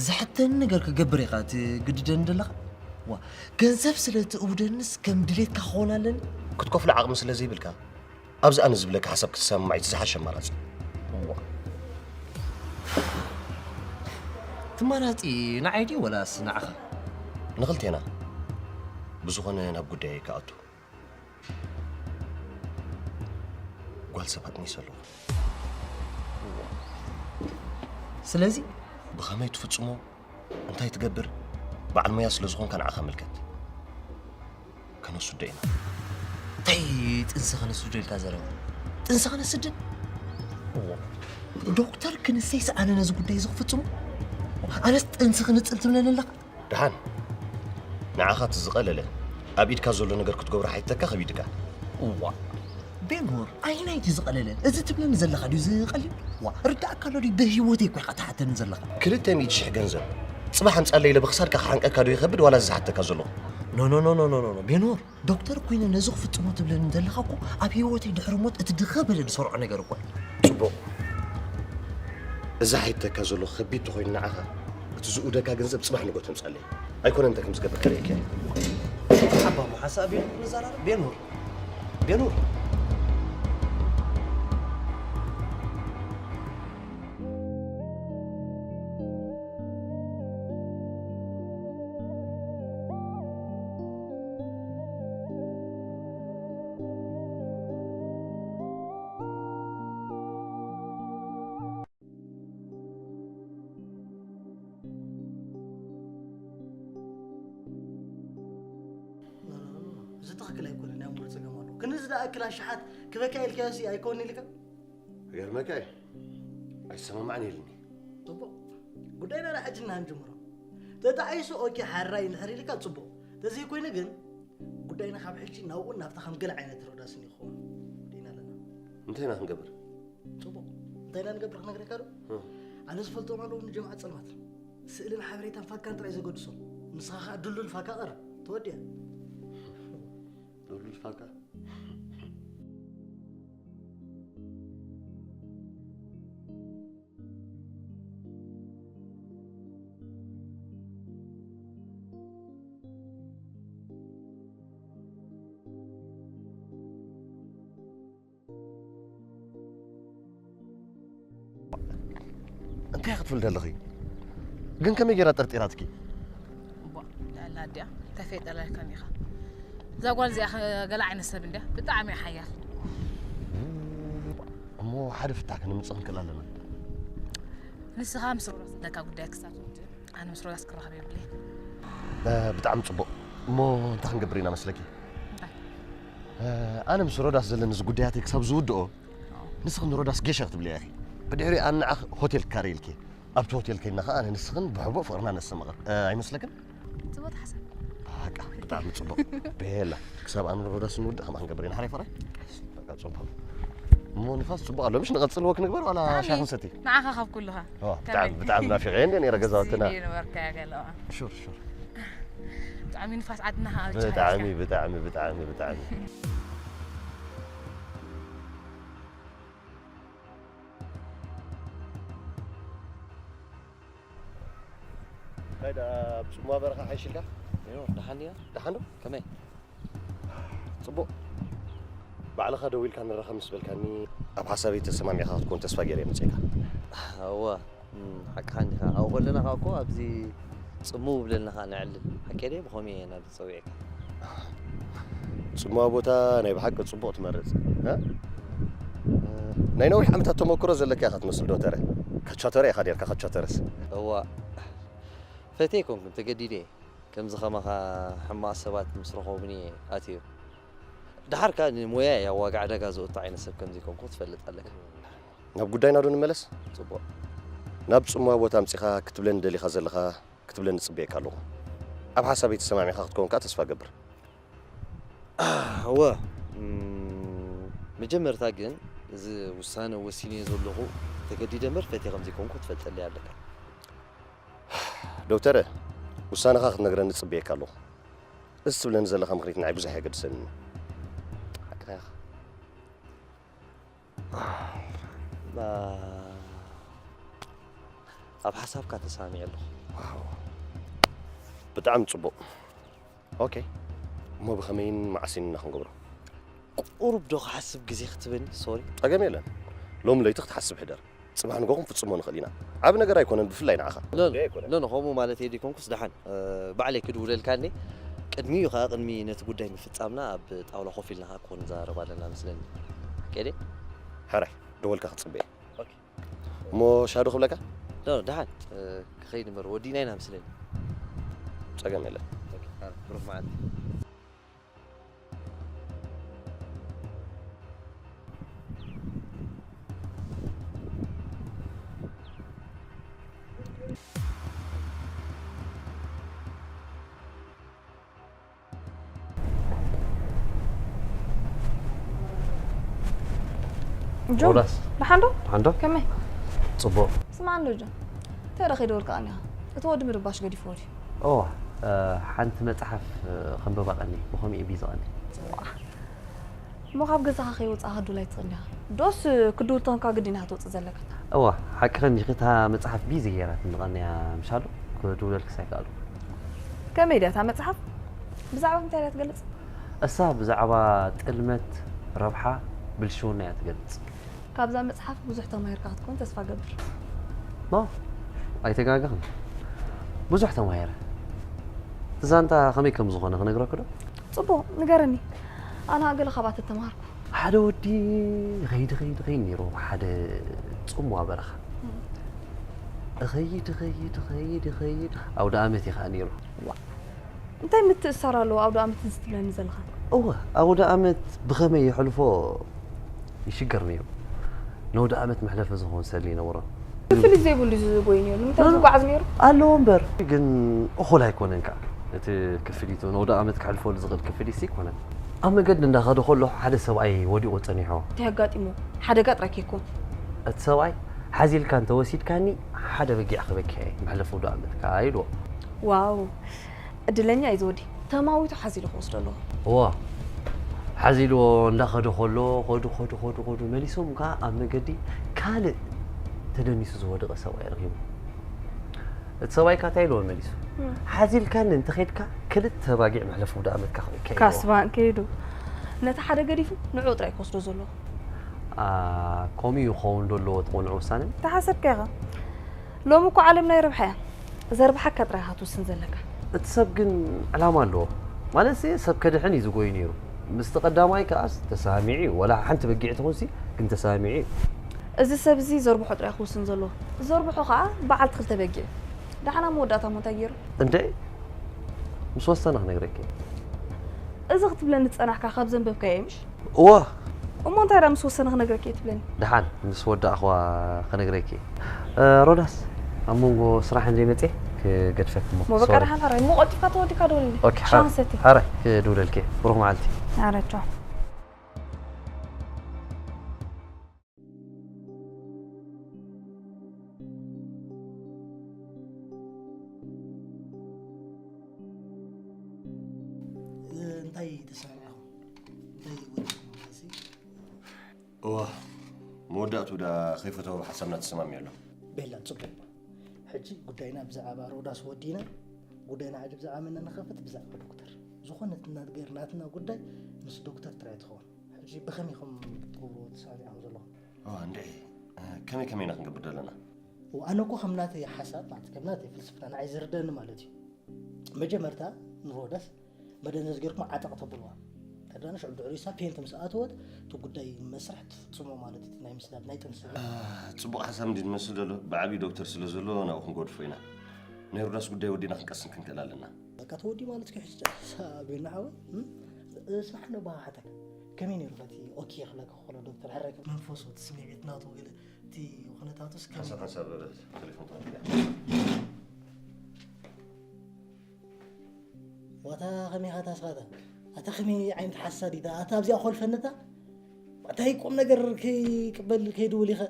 ዝሕተኒ ነገር ክገብር ኢኻ ትግድደኒ ዘለኻ? እዋ ገንዘብ ስለ ትእውደንስ ከም ድሌትካ ክኸውን ኣለኒ? ክትከፍሎ ዓቕሚ ስለ ዘይብልካ ኣብዚ ኣነ ዝብለካ ሓሳብ ክትሰማማዕ እቲ ዝሓሸ ኣማራፂ። እዋ። እቲ ኣማራፂ ንዓይ ድዩ ወላስ ንዓኻ? ንኽልቴና። ብዝኾነ ናብ ጉዳየይ ክኣቱ። ጓል ሰብ ኣጥኒሰ ኣለኹ። ስለዚ ብኸመይ ትፍጽሞ እንታይ ትገብር በዓል ሞያ ስለ ዝኾንካ ንዓኻ ምልከት። ከነስዶ ኢና። እንታይ ጥንሲ ከነስዶ ኢልካ ዘረባ? ጥንሲ ከነስድድ? ዶክተር ክንሰይ ሰኣነ ነዚ ጉዳይ እዚ ክፍጽሙ? ኣነስ ጥንሲ ክንጽል ትብለኒ ኣለኻ? ደሓን ንዓኻ እቲ ዝቐለለ ኣብ ኢድካ ዘሎ ነገር ክትገብሮ ሓይተካ ከቢድካ። እዋ ቤኖር፣ ኣየናይ ድዩ ዝቐለለ? እዚ ትብለኒ ዘለኻ ድዩ ዝቐልል? ዋ፣ ርዳእካ ኣሎ ድዩ? ብህይወተይ እኮ ኢኻ ትሓተኒ ዘለኻ። ክልተ ሚእቲ ሽሕ ገንዘብ ጽባሕ ኣምጻለይ ኢለ ብኽሳድካ ክሓንቀካ ዶ ይኸብድ ዋላ እዚ ዝሓተካ ዘለኹ? ኖ፣ ኖ፣ ኖ፣ ኖ፣ ኖ፣ ኖ፣ ኖ። ቤኖር፣ ዶክተር ኮይነ ነዚ ክፍጽሞ ትብለኒ ዘለኻ እኮ ኣብ ህይወተይ ድሕሪ ሞት እቲ ድኸ በለ ዝሰርዖ ነገር እኮ እዩ። ጽቡቕ። እዚ ሓይተካ ዘሎ ከቢድ ተኾይኑ ንዓኻ፣ እቲ ዝኡደካ ገንዘብ ጽባሕ ንጎ ተምጻለይ። ኣይኮነን እንታይ ከም ዝገብር ከርእየካ እየ። ሓባ እሞ ሓሳብ ቤኖር ንዘራረብ። ቤኖር። ቤኖር። እዚ ትኽክል ኣይኮነን፣ ናይ ኣእምሮ ጸገም ኣለዎ። ክንዚ ዝኣክል ኣሽሓት ክበካ ኢልካዮሲ ኣይኮን ኢልካ? ይገርመካ እዩ። ኣይሰማማዕን ኢልኒ። ጽቡቕ። ጉዳይና ናይ ሕጂ ኢና ንጅምሮ። ተጣዒሱ ኦኬ ሓራይ እንድሕር ኢልካ ጽቡቕ። ተዘይኮይኑ ግን ጉዳይና ካብ ሕጂ ናብኡን ናብታ ከም ገለ ዓይነት ሮዳስን ይኸውን። ዲና ኣለና። እንታይ ኢና ክንገብር? ጽቡቕ። እንታይ ኢና ንገብር ክነግረካ ዶ? እ። ኣነ ዝፈልጦም ኣለዉ ንጀምዓ ጸልማት። ስእልን ሓበሬታን ፋካን ጥራይ ዘገድሶም። ንስኻ ኸኣ ድሉል ፋካ ቀርብ። ተወዲኣ። ዱሉል ፋካ። እንታይ ክትብል ደለኺ? ግን ከመይ ጌራ ጠርጢራትኪ? እቧ፣ ልዕላ ኣዲኣ ተፈይጠለልካን ኢኻ። እዛ ጓል እዚኣ ኸ ገለ ዓይነት ሰብ እንድያ፣ ብጣዕሚ እያ ሓያል። እሞ ሓደ ፍታሕ ከነምጽእ ክንክእል ኣለና። ንስኻ ምስ ሮዳስ ዘለካ ጉዳይ ክሳብ ትውድእ፣ ኣነ ምስ ሮዳስ ክራኸብ የብለይን። እ፣ ብጣዕሚ ጽቡቕ። እሞ እንታይ ክንገብር ኢና መስለኪ? እንታይ? እ፣ ኣነ ምስ ሮዳስ ዘለኒ እዚ ጉዳያተይ ክሳብ ዝውድኦ፣ ንስኺ ንሮዳስ ጌሻ ክትብልያ ኢኺ። ብድሕሪኡ ኣነ ንዓኺ ሆቴል ክካረየልኪ እየ። ኣብቲ ሆቴል ከይድና ኸኣ ኣነ ንስኽን ብሕቡእ ፍቕርና ነስተማቕር። እ፣ ኣይመስለክን? ጽቡቕ ሓሳብ። በቃ፣ ብጣዕሚ ጽቡቕ። ቤላ፣ ክሳብ ኣነ ንሮዳስ ንውድእ ከምኣ ክንገብር ኢና። ሓራይ ፍቕረይ? በቃ፣ ጽቡቕ። እሞ ንፋስ ጽቡቕ ኣሎ። ምሽ ንቐጽል ወክ ንግበር ዋላ ብጣዕሚ። ሻሂ ክንሰቲ? ንዓኻ ካብ ኩልኻ። ኦ፣ ከመይ? ብጣዕሚ፣ ብጣዕሚ ናፊቐ እንደ ነይረ ገዛውትና። እዚ ነበርካ ገለዋ። ሹር፣ ሹር። ብጣዕሚ ንፋስ ዓድና ኸኣ ብቻ ብጣዕሚ፣ ሓይልካ። ብጣዕሚ፣ ብጣዕሚ፣ ብጣዕሚ። እንታይ ደኣ ኣብ ጽምዋ በረኻ ሓይሽልካ? ሜኖር፣ ደሓን ዲኻ? ደሓን ዶ? ከመይ? ጽቡቕ። ባዕልኻ ደዊልካ ንራኸብ ምስ በልካኒ፣ ኣብ ሓሳበይ ተሰማሚዕካ ክትኮን ተስፋ ገይረ እየ መጺኤካ። እወ፣ እም፣ ሓቅኻ እንዲኻ። ኣብኡ ከለና ኸኣ እኮ ኣብዚ ጽምው ብለልና ኸኣ ነዕልል። ሓቀይ ድየ ብኸምኡ እየ ናብ ጸዊዕካ። ጽምዋ ቦታ ናይ ብሓቂ ጽቡቕ ትመርጽ፣ እ? ናይ ነዊሕ ዓመታት ተመክሮ ዘለካ ኢኻ ትመስል ዶተረ። ካቻተረ ኢኻ ኔርካ፣ ካቻተረስ። እዋእ፣ ፈትየ ኣይኮንኩን፣ ተገዲደ እየ። ከምዚ ከማኻ ሕማቕ ሰባት ምስ ረኸቡኒ እየ ኣትየ። ደሓር ከኣ ንሞያይ ኣብ ዋጋ ዕዳጋ ዘእቱ ዓይነት ሰብ ከም ዘይኮንኩ ክትፈልጥ ኣለካ። ናብ ጉዳይና ዶ ንመለስ? ጽቡቕ። ናብ ጽምዋ ቦታ ኣምጺኻ ክትብለኒ ደሊኻ ዘለኻ ክትብለኒ ጽበየካ ኣለኹ። ኣብ ሓሳበይ ተሰማሚዕካ ክትከውን ከኣ ተስፋ እገብር። እወ፣ እም፣ መጀመርታ ግን እዚ ውሳነ ወሲነዮ ዘለኹ ተገዲደ እምበር ፈትየ ከም ዘይኮንኩ ክትፈልጠለይ ኣለካ። ዶክተረ፣ ውሳነኻ ክትነግረኒ ጽበየካ ኣለኹ። እዚ ትብለኒ ዘለኻ ምኽኒት ንዓይ ብዙሕ ኣየገድሰንን እዩ። ሓቅኻ ኢኻ። ባ-፣ ኣብ ሓሳብካ ተሰማሚዐ ኣለኹ። ዋው። ብጣዕሚ ጽቡቕ። ኦኬ። እሞ ብኸመይን መዓስን ኢና ክንገብሮ? ቁሩብ ዶ ክሓስብ ግዜ ክትበኒ? ሶሪ። ጸገም የለን። ሎሚ ለይቲ ክትሓስብ ሕደር። ጽባሕ ንጎኹም ፍጽሞ ንኽእል ኢና። ዓቢ ነገር ኣይኮነን፣ ብፍላይ ንዓኻ። ኖ፣ ኖ፣ ጉዳይ ኣይኮነን። ኖ፣ ኖ፣ ከምኡ ማለት እየ ዘይኮንኩስ፣ ደሓን፣ እ፣ ባዕለይ ክድውለልካ እኔ። ቅድሚኡ ኸኣ፣ ቅድሚ ነቲ ጉዳይ ምፍጻምና፣ ኣብ ጣውላ ኮፍ ኢልና ኸኣ ክኾን ንዘራረብ ኣለና መስለኒ። ሓቀይ ድየ? ሕራይ፣ ደወልካ ክጽበ እየ። ኦኬ። እሞ ሻዶ ክብለካ? ኖ፣ ኖ፣ ደሓን፣ እ፣ ክኸይድ እምበር፣ ወዲእና ኢና መስለኒ። ጸገም የለን። ኦኬ፣ ሕራይ፣ ብሩኽ መዓልቲ። ጆን፣ ሮዳስ። ደሓን ዶ? ደሓን ዶ? ከመይ? ጽቡቕ። ስማዕ እንዶ ጆን፣ እንታይ ደኣ ከይደወልካ ቀኒኻ? እቲ ወዲ ምርባሽ ገዲፍዎ ድዩ? ኦ፣ እ፣ ሓንቲ መጽሓፍ፣ እ፣ ከንብባ ቀኒ፣ ብኸምኡ እዩ ቢዚ ቀኒ። ጽቡቕ። እሞ ካብ ገዛኻ ከይወጻእካ ክትድውል ኣይትኽእልን ዲኻ? ዶስ ክድውል ተኾንካ ግድን ኢኻ ትወጽእ ዘለካ? እዋ፣ ሓቅኽን ኢኺ፣ እታ መጽሓፍ ቢዚ ገይራትኒ ቀንያ ምሻሉ፣ ክድውለልክስ ኣይከኣልኩ። ከመይ ድያ እታ መጽሓፍ? ብዛዕባ እንታይ ድያ ትገልጽ? እሳ ብዛዕባ ጥልመት፣ ረብሓ፣ ብልሽውና እያ ትገልጽ። ካብዛ መጽሓፍ ብዙሕ ተማሂርካ ክትኮን ተስፋ ገብር። ኖ፣ ኣይተጋገኽን። ብዙሕ ተማሂረ። እቲ ዛንታ ከመይ ከም ዝኾነ ክነግረኩ ዶ? ጽቡቕ፣ ንገረኒ። ኣነ ገለ ካብኣ ተተማሃርኩ። ሓደ ወዲ ይኸይድ፣ ይኸይድ፣ ይኸይድ ነይሩ፣ ሓደ ጽምዋ በረኻ። እኸይድ፣ እኸይድ፣ እኸይድ፣ እኸይድ፣ ኣውደ ኣመት እዩ ኸኣ ነይሩ። ዋ፣ እንታይ ምትእሳር ኣለዎ ኣውደ ኣመት እዚ ትብለኒ ዘለኻ? እወ፣ ኣውደ ኣመት ብኸመይ የሕልፎ ይሽገር ነይሩ። ነውደ ኣመት መሕለፊ ዝኾን ሰልዲ ይነብሮ። ክፍሊት ዘይብሉ እዩ ዝጎይ ነይሩ። ንምንታይ ኖ፣ ኖ። ዝጓዓዝ ነይሩ? ኣለዎ እምበር፣ ግን እኹል ኣይኮነን ከኣ። እቲ ክፍሊቱ ነውደ ኣመት ከሕልፈሉ ዝኽእል ክፍሊትሲ ኣይኮነን። ኣብ መገዲ እንዳኸደ ከሎ ሓደ ሰብኣይ ወዲቑ ጸኒሖ። እንታይ ኣጋጢሞ? ሓደጋ ጥራይ ከይኮን። እቲ ሰብኣይ፣ "ሓዚልካ እንተወሲድካኒ፣ ሓደ በጊዕ ክበኪ እየ፣ መሕለፊ ውዱእ ኣመትካ" ኢልዎ። ዋው፣ ዕድለኛ እዩ ዝወዲ። ተማዊቱ ሓዚሉ ክወስዶ ኣለዎ። እዋ፣ ሓዚልዎ እንዳኸደ ከሎ፣ ኸዱ፣ ኸዱ፣ ኸዱ፣ ኸዱ፣ መሊሶም ከኣ ኣብ መገዲ ካልእ ተደኒሱ ዝወደቐ ሰብኣይ ረኺቡ። እቲ ሰብኣይ ከኣ እንታይ ኢልዎ መሊሱ? እም። "ሓዚልካኒ እንተኸድካ፣ ክልተ ባጊዕ መሕለፊ ውዱእ ኣመትካ ክበኪ" ኢልዎ። ካስባን ከይዱ። ነቲ ሓደ ገዲፉ ንዕኡ ጥራይ ክወስዶ ዘለዎ። ኣ፣ ከምኡ ይኸውን ዶ ኣለዎ እቲ ቅኑዕ ውሳነ? ተሓሰብካ ኢኻ። ሎሚ እኮ ዓለም ናይ ረብሓ እያ። ዘርብሓካ ጥራይ ኢኻ ትውስን ዘለካ። እቲ ሰብ ግን ዕላማ ኣለዎ። ማለትሲ ሰብ ከድሕን እዩ ዝጎዩ ነይሩ። ምስቲ ቀዳማይ ከኣስ ተሰማሚዑ እዩ። ወላ ሓንቲ በጊዕ ትኹንሲ ግን ተሰማሚዑ እዩ። እዚ ሰብ እዚ ዘርብሖ ጥራይ ክውስን ዘለዎ። ዘርብሖ ከኣ በዓል ክልተ በጊዕ እዩ። ደሓን ኣብ መወዳእታ እሞ እንታይ ገይሩ? እንደ ምስ ወሰነ ክነግረኪ። እዚ ክትብለኒ ዝጸናሕካ ካብ ዘንበብካዮ እዩ ምሽ? እዋ። እሞ እንታይ ደኣ ምስ ወሰነ ክነግረኪ እየ ትብለኒ? ደሓን ምስ ወዳእኽዋ ክነግረኪ። እ፣ ሮዳስ፣ ኣብ መንጎ ስራሕ እንዘይመጽየ ክገድፈኪ እሞ። እሞ በቃ ሶሪ። ደሓን ሓራይ፣ እሞ ቀልጢፍካ ተወዲካ ደውልኒ። ኦኬ፣ ሓራይ። ሻንሰቲ። ሓራይ ክድውለልኪ እየ። ብሩኽ መዓልቲ። ኣረ ቻው። እንታይ ተሰማሚዕኹም? እንታይ ወዲኹም? እዋ፣ መወዳእቱ ዳ ከይፈተወ ብሓሳብና ተሰማሚዑ ኣሎ። ቤላ፣ ጽቡቕ። ሕጂ ጉዳይና ብዛዕባ ሮዳስ ወዲና፣ ጉዳይና ሕጂ ብዛዕባ መን ንኸፍት? ብዛዕባ ዶክተር። ዝኾነ ነገር ናትና ጉዳይ ምስ ዶክተር ጥራይ ትኸውን። ሕጂ ብኸመይ ኢኹም ክትገብርዎ ተሰማሚዕኩም ዘለኹም? እዋ፣ እንድዒ፣ እ፣ ከመይ ከመይ ኢና ክንገብር ዘለና? እዋ፣ ኣነ እኮ ከም ናተይ ሓሳብ፣ ማለት ከም ናተይ ፍልስፍና ንዓይ ዝርደኒ ማለት እዩ። መጀመርታ ንሮዳስ መደንዘዝ ጌርኩም ዓጠቕ ተብልዋ። ተዳንሽ ኣብ ድሕሪኡ እሳ ፔንት ምስ ኣተወት፣ እቲ ጉዳይ መስርሕ ትፍጽሞ ማለት እዩ፣ ናይ ምስዳድ፣ ናይ ጥንሲ። እ፣ ጽቡቕ ሓሳብ እንዲ ዝመስል ዘሎ፣ ብዓብዩ ዶክተር ስለ ዘሎ ናብኡ ክንገድፎ ኢና። ናይ ሮዳስ ጉዳይ ወዲና ክንቀስን ክንክእል ኣለና። በቃ ተወዲ ማለት እዩ፣ ሕጂ ሳቤና ሓወይ፣ እም? እ፣ ስማዕ፣ እንዶ ባኻ ሓተካ። ከመይ ነይሩ እቲ ኦኬ ክብለካ ከሎ ዶክተር? ሕራይ ከም መንፈሱ፣ እቲ ስምዒት ናቱ ገለ፣ እቲ ኩነታቱስ ከመይ? ሓንሳብ፣ ሓንሳብ ቴሌፎን ተቐቢላ። ዋታ ከመይ ኢኻ ታስኻታ? ኣታ ከመይ ዓይነት ሓሳድ ኢታ? ኣታ ኣብዚኣ ኮልፈነታ? እንታይ ቁም ነገር ከይቅበል ከይድውል ኢኸ?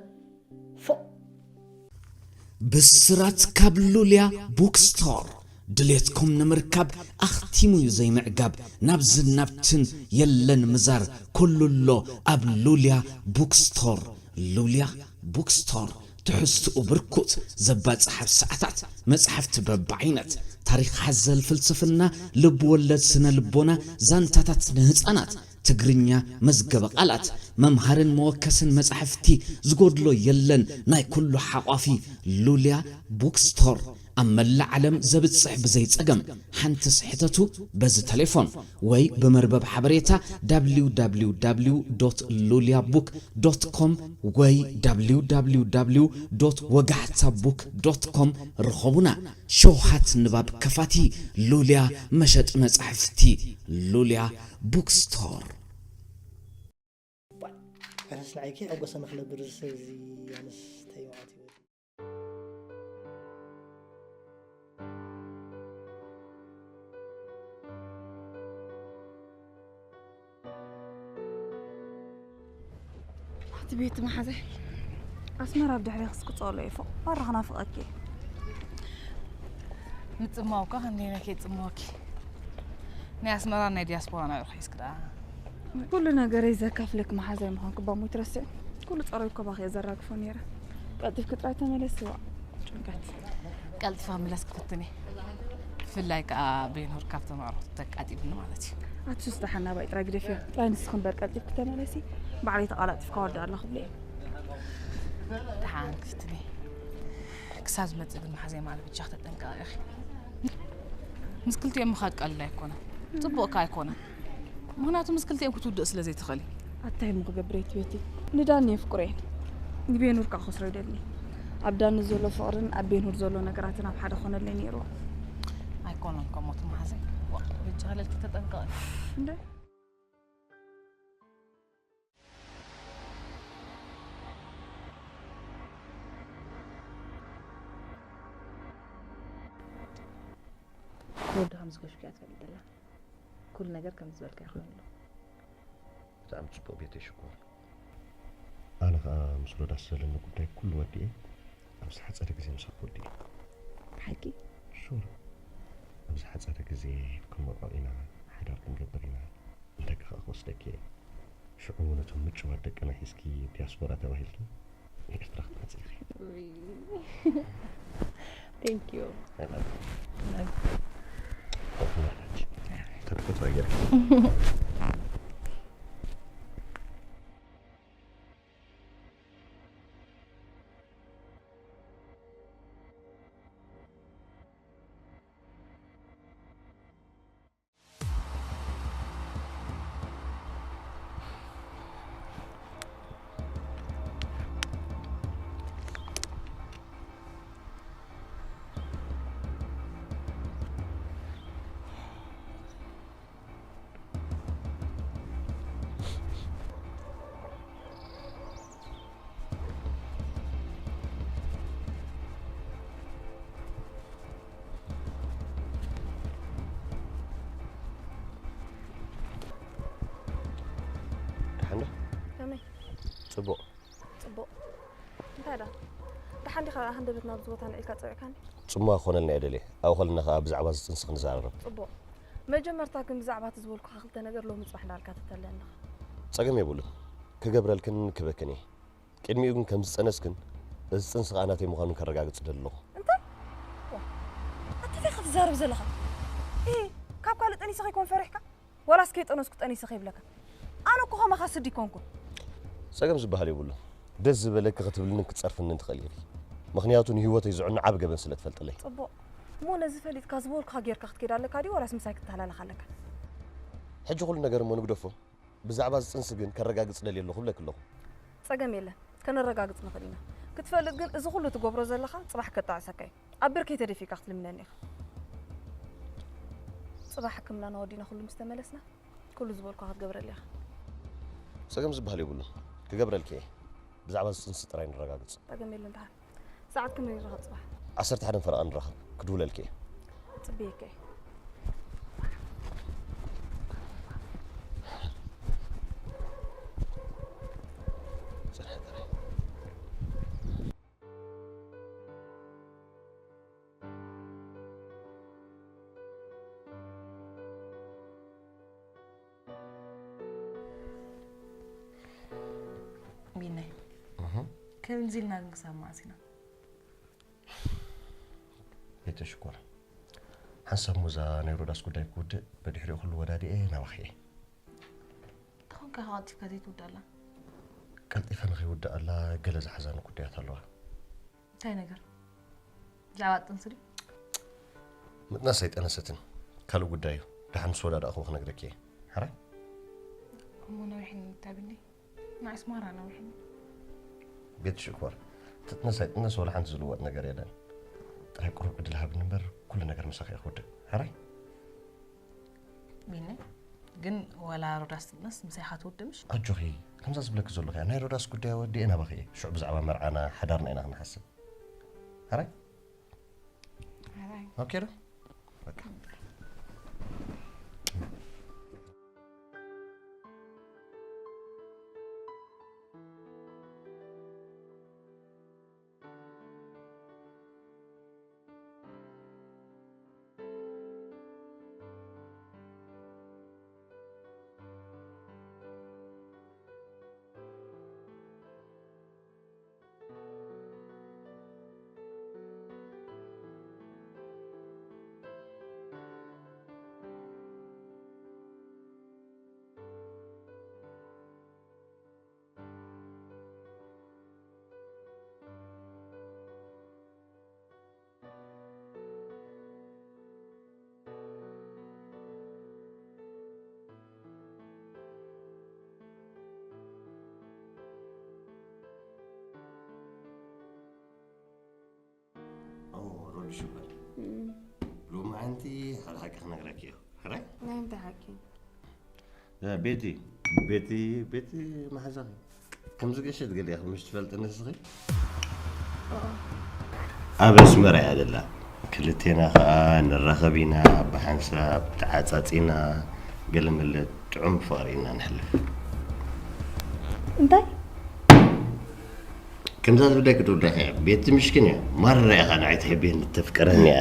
ፎእ! ብስራት ካብ ሉልያ ቡክስቶር። ድሌትኩም ንምርካብ ኣኽቲሙ እዩ ዘይምዕጋብ። ናብዝን ናብትን የለን ምዛር፣ ኩሉ ኣሎ ኣብ ሉልያ ቡክስቶር። ሉልያ ቡክስቶር፣ ትሕዝትኡ ብርኩት፣ ዘባጽሕ ኣብ ሰዓታት፣ መጻሕፍቲ በብዓይነት፣ ታሪኽ ሓዘል ፍልስፍና፣ ልብ ወለድ፣ ስነ ልቦና፣ ዛንታታት ንህጻናት፣ ትግርኛ፣ መዝገበ ቃላት፣ መምሃርን መወከስን መጻሕፍቲ ዝጎድሎ የለን። ናይ ኩሉ ሓቋፊ ሉልያ ቡክስቶር፣ ኣብ መላእ ዓለም ዘብጽሕ ብዘይ ጸገም። ሓንትስ ሕተቱ በዚ ተሌፎን ወይ ብመርበብ ሓበሬታ www.luliabook.com ወይ www.wagaሕታbook.com ርኸቡና። ሸውሃት ንባብ ከፋቲ ሉልያ መሸጢ መጻሕፍቲ ሉልያ ቡክስቶር። ኣነስ ንዓይኪ ሕጎሰ ንኽነብር እዚ ሰብ እዚ ኣነስ እንታይ ማለት እዩ? ኣታ እቲ ቤት መሓዘይ ኣስመራ ኣብ ድሕሪ ክስቅጸሎ እየ ፎቕ ባራ ክናፍቐኪ። ምጽማው እኳ ክንደይ ነከ ይጽምወኪ። ናይ ኣስመራ ናይ ዲያስፖራ ናይ ርሒስክ ደኣ። ኩሉ ነገረይ ዘካፍለክ መሓዘይ ምዃንኩ ባሞ ይትረስዕ። ኩሉ ጸረይ እኮ ባኺ እየ ዘራግፎ ነይረ። ቀልጢፍኪ ጥራይ ተመለሲ ዋ ጭንቀት። ቀልጢፈ ክምለስ ክፍትን እየ። ብፍላይ ከኣ ቤንሁር ካብቶም ኣዕሩኽቱ ተቃጢሉኒ ማለት እዩ። ኣቲ ሱስ ደሓን ናባይ ጥራይ ግደፍዮ። ጥራይ ንስኺ እምበር ቀልጢፍኪ ተመለሲ። ባዕለይ ተቓላጢፍካ ወዲ ኣለኹ ብለይ። ደሓን ክፍትን እየ። ክሳብ ዝመጽእ ግን መሓዘይ ማለት ብጃኽ ተጠንቀቒ ኢኺ። ምስ ክልቲኦም ምኻድ ቀሊል ኣይኮነን። ጽቡቕ ከኣ ኣይኮነን። ምኽንያቱ ምስ ክልቲኦም ክትውድእ ስለ ዘይትኽእሊ። ኣታይ እሞ ክገብር እየ እቲ ቤቲ። ንዳኒ የፍቅሮ እየ። ንቤኑር ከዓ ክወስሮ ይደሊ። ኣብ ዳኒ ዘሎ ፍቕርን ኣብ ቤኑር ዘሎ ነገራትን ኣብ ሓደ ኮነለይ ነይርዎ። ኣይኮነን ከምኡ እቲ መሓዘይ። ዋ፣ ብጃ ለልኪ ተጠንቀቒ። እንደ ወዲ ከም ዝገሽኩ እያ ትፈልጥ ዘላ። ኩሉ ነገር ከም ዝበልካ ይኾን ኣሎ። ብጣዕሚ ጽቡቕ ቤተይ ሽኮር። ኣነ ኸኣ ምስ ሮዳስ ዘለኒ ጉዳይ ኩሉ ወዲኤ ኣብ ዝሓጸረ ግዜ ምሳኺ ክወዲ እየ። ሓቂ? ሹር። ኣብ ዝሓጸረ ግዜ ክንመርዖ ኢና፣ ሓዳር ክንገብር ኢና። ንደቂ ኸኣ ክወስደኪ እየ። ሽዑ ነቶም ምጭዋት ደቅና ሒዝኪ ዲያስፖራ ተባሂልኪ ንኤርትራ ክትመጺ ኢኺ። Thank you. ተትቆጽሪ ገርኪ። ደሓን ዶ? ከመይ? ጽቡቕ። ጽቡቕ። እንታይ ደኣ? ደሓን ዲኻ ሃንደበት ናብዚ ቦታ ንዒልካ ጸዊዕካኒ? ጽሙዋ ክኾነልና እየ ደልየ። ኣብኡ ከለና ኸኣ ብዛዕባ እዚ ጽንሲ ክንዘራረብ። ጽቡቕ። መጀመርታ ግን ብዛዕባ እቲ ዝበልኩኻ ክልተ ነገር ሎሚ ጽባሕ እንዳበልካ ተተልየኒ ኣለኻ። ጸገም የብሉን። ክገብረልክን ክህበክን እየ። ቅድሚኡ ግን ከም ዝጸነስክን እዚ ጽንሲ ኸኣ ናተይ ምዃኑ ከረጋግጽ እደሊ ኣለኹ። እንታይ? ዋ፣ ኣታ እንታይ ኢኻ ትዛረብ ዘለኻ? ኢ፣ ካብ ካልእ ጠኒሰ ከይኮን ፈሪሕካ? ዋላስ ከይጠነስኩ ጠኒሰ ከይብለካ? ኣነ እኮ ከማኻ ስዲ ኣይኮንኩን። ጸገም ዝበሃል የብሉን። ደስ ዝበለኪ ክትብልንን ክትጸርፍንን ትኽእሊ ኢኺ። ምኽንያቱ ንህይወተይ ዝዕኑ ዓቢ ገበን ስለ ትፈልጥለይ። ጽቡቕ። እሞ ነዚ ፈሊጥካ ዝበልኩኻ ጌርካ ክትከይድ ኣለካ ድዩ ዋላስ ምሳይ ክትተሃላለኽ ኣለካ? ሕጂ ኩሉ ነገር እሞ ንግደፎ። ብዛዕባ እዚ ጽንሲ ግን ከረጋግጽ ደልየ ኣለኹ እብለኪ ኣለኹ። ጸገም የለን፣ ከነረጋግጽ ንኽእል ኢና። ክትፈልጥ ግን እዚ ኩሉ ትገብሮ ዘለኻ ጽባሕ ከጣዕሰካ እዩ። ኣብ ብርከይ ተደፊእካ ክትልምነኒ ኢኻ። ጽባሕ ሕክምናና ወዲእና ኩሉ ምስ ተመለስና ኩሉ ዝበልኩኻ ክትገብረለይ ኢኻ። ጸገም ዝበሃል የብሉን፣ ክገብረልኪ እየ። ብዛዕባ እዚ ጽንሲ ጥራይ ንረጋግጽ። ጸገም የለን ደሓን። ሰዓት ክንደይ ንራኸብ ጽባሕ? ዓሰርተ ሓደ ፈረቓ ንራኸብ፣ ክድውለልኪ እየ። ጽብየከ። ቢናይ፣ ከምዚ ኢልና ግን ክሳብ መዓስ ኢና? ቤተ ሽኮር፣ ሓንሳብ ሙዛ ናይ ሮዳስ ጉዳይ ክውድእ፣ ብድሕሪኡ ኩሉ ወዳዲኤ ናባኺ እየ። ተኾንካ ከቐልጢፍካ ዘይትውዳላ? ቀልጢፈ ንኸይውድኣላ ገለ ዝሓዛኒ ጉዳያት ኣለዋ። እንታይ ነገር? ብዛዕባ ጥንሲ ድዩ? ምጥናስ ኣይጠነሰትን፣ ካልእ ጉዳይ እዩ። ደሓን ምስ ወዳዳእኹ ክነግረኪ እየ። ሕራይ? እሞ ነዊሕኒ እንታቢኒ ንኣስመራ ነዊሕኒ። ቤት ሽኮር፣ ትጥነስ ኣይጥነስ ወላ ሓንቲ ዝልወጥ ነገር የለን። ጥራይ ቁሩብ ዕድል ሃብኒ እምበር ኩሉ ነገር ምሳኺ እየ ክውድእ። ሕራይ? ቢኒ፣ ግን ዋላ ሮዳስ ትጥነስ ምሳይ ኢኻ ትውድእ ምሽ? ኣጆኺ፣ ከምዛ ዝብለኪ ዘለኹ እያ። ናይ ሮዳስ ጉዳይ ኣወዲኤ ናባኺ እየ። ሽዑ ብዛዕባ መርዓና ሓዳርና ኢና ክንሓስብ። ሕራይ? ሕራይ። ኦኬ ዶ? በቃ። ሽኮር፣ ሎማዓንቲ ሓደ ሓቂ ክነግረኪ እየ። ሕራይ? ናይ እንታይ ሓቂ? እ፣ ቤቲ፣ ቤቲ፣ ቤቲ መሓዛኺ ከም ዝገሸት ገሊእኺ ምሽ ትፈልጢ ንስኺ? ኣብ ኣስመራ እያ ዘላ። ክልቴና ኸኣ ንራኸብ ኢና፣ ብሓንሳብ ተዓጻጺና፣ ገለመለ ጥዑም ፍቕሪ ኢና ነሕልፍ። እንታይ? ከምዛ ዝብለኪ ትውዳኺ እያ። ቤቲ ምሽኪን እያ። ማራ ኢኻ ንዓይ ትሕብየኒ፣ ተፍቅረኒ እያ።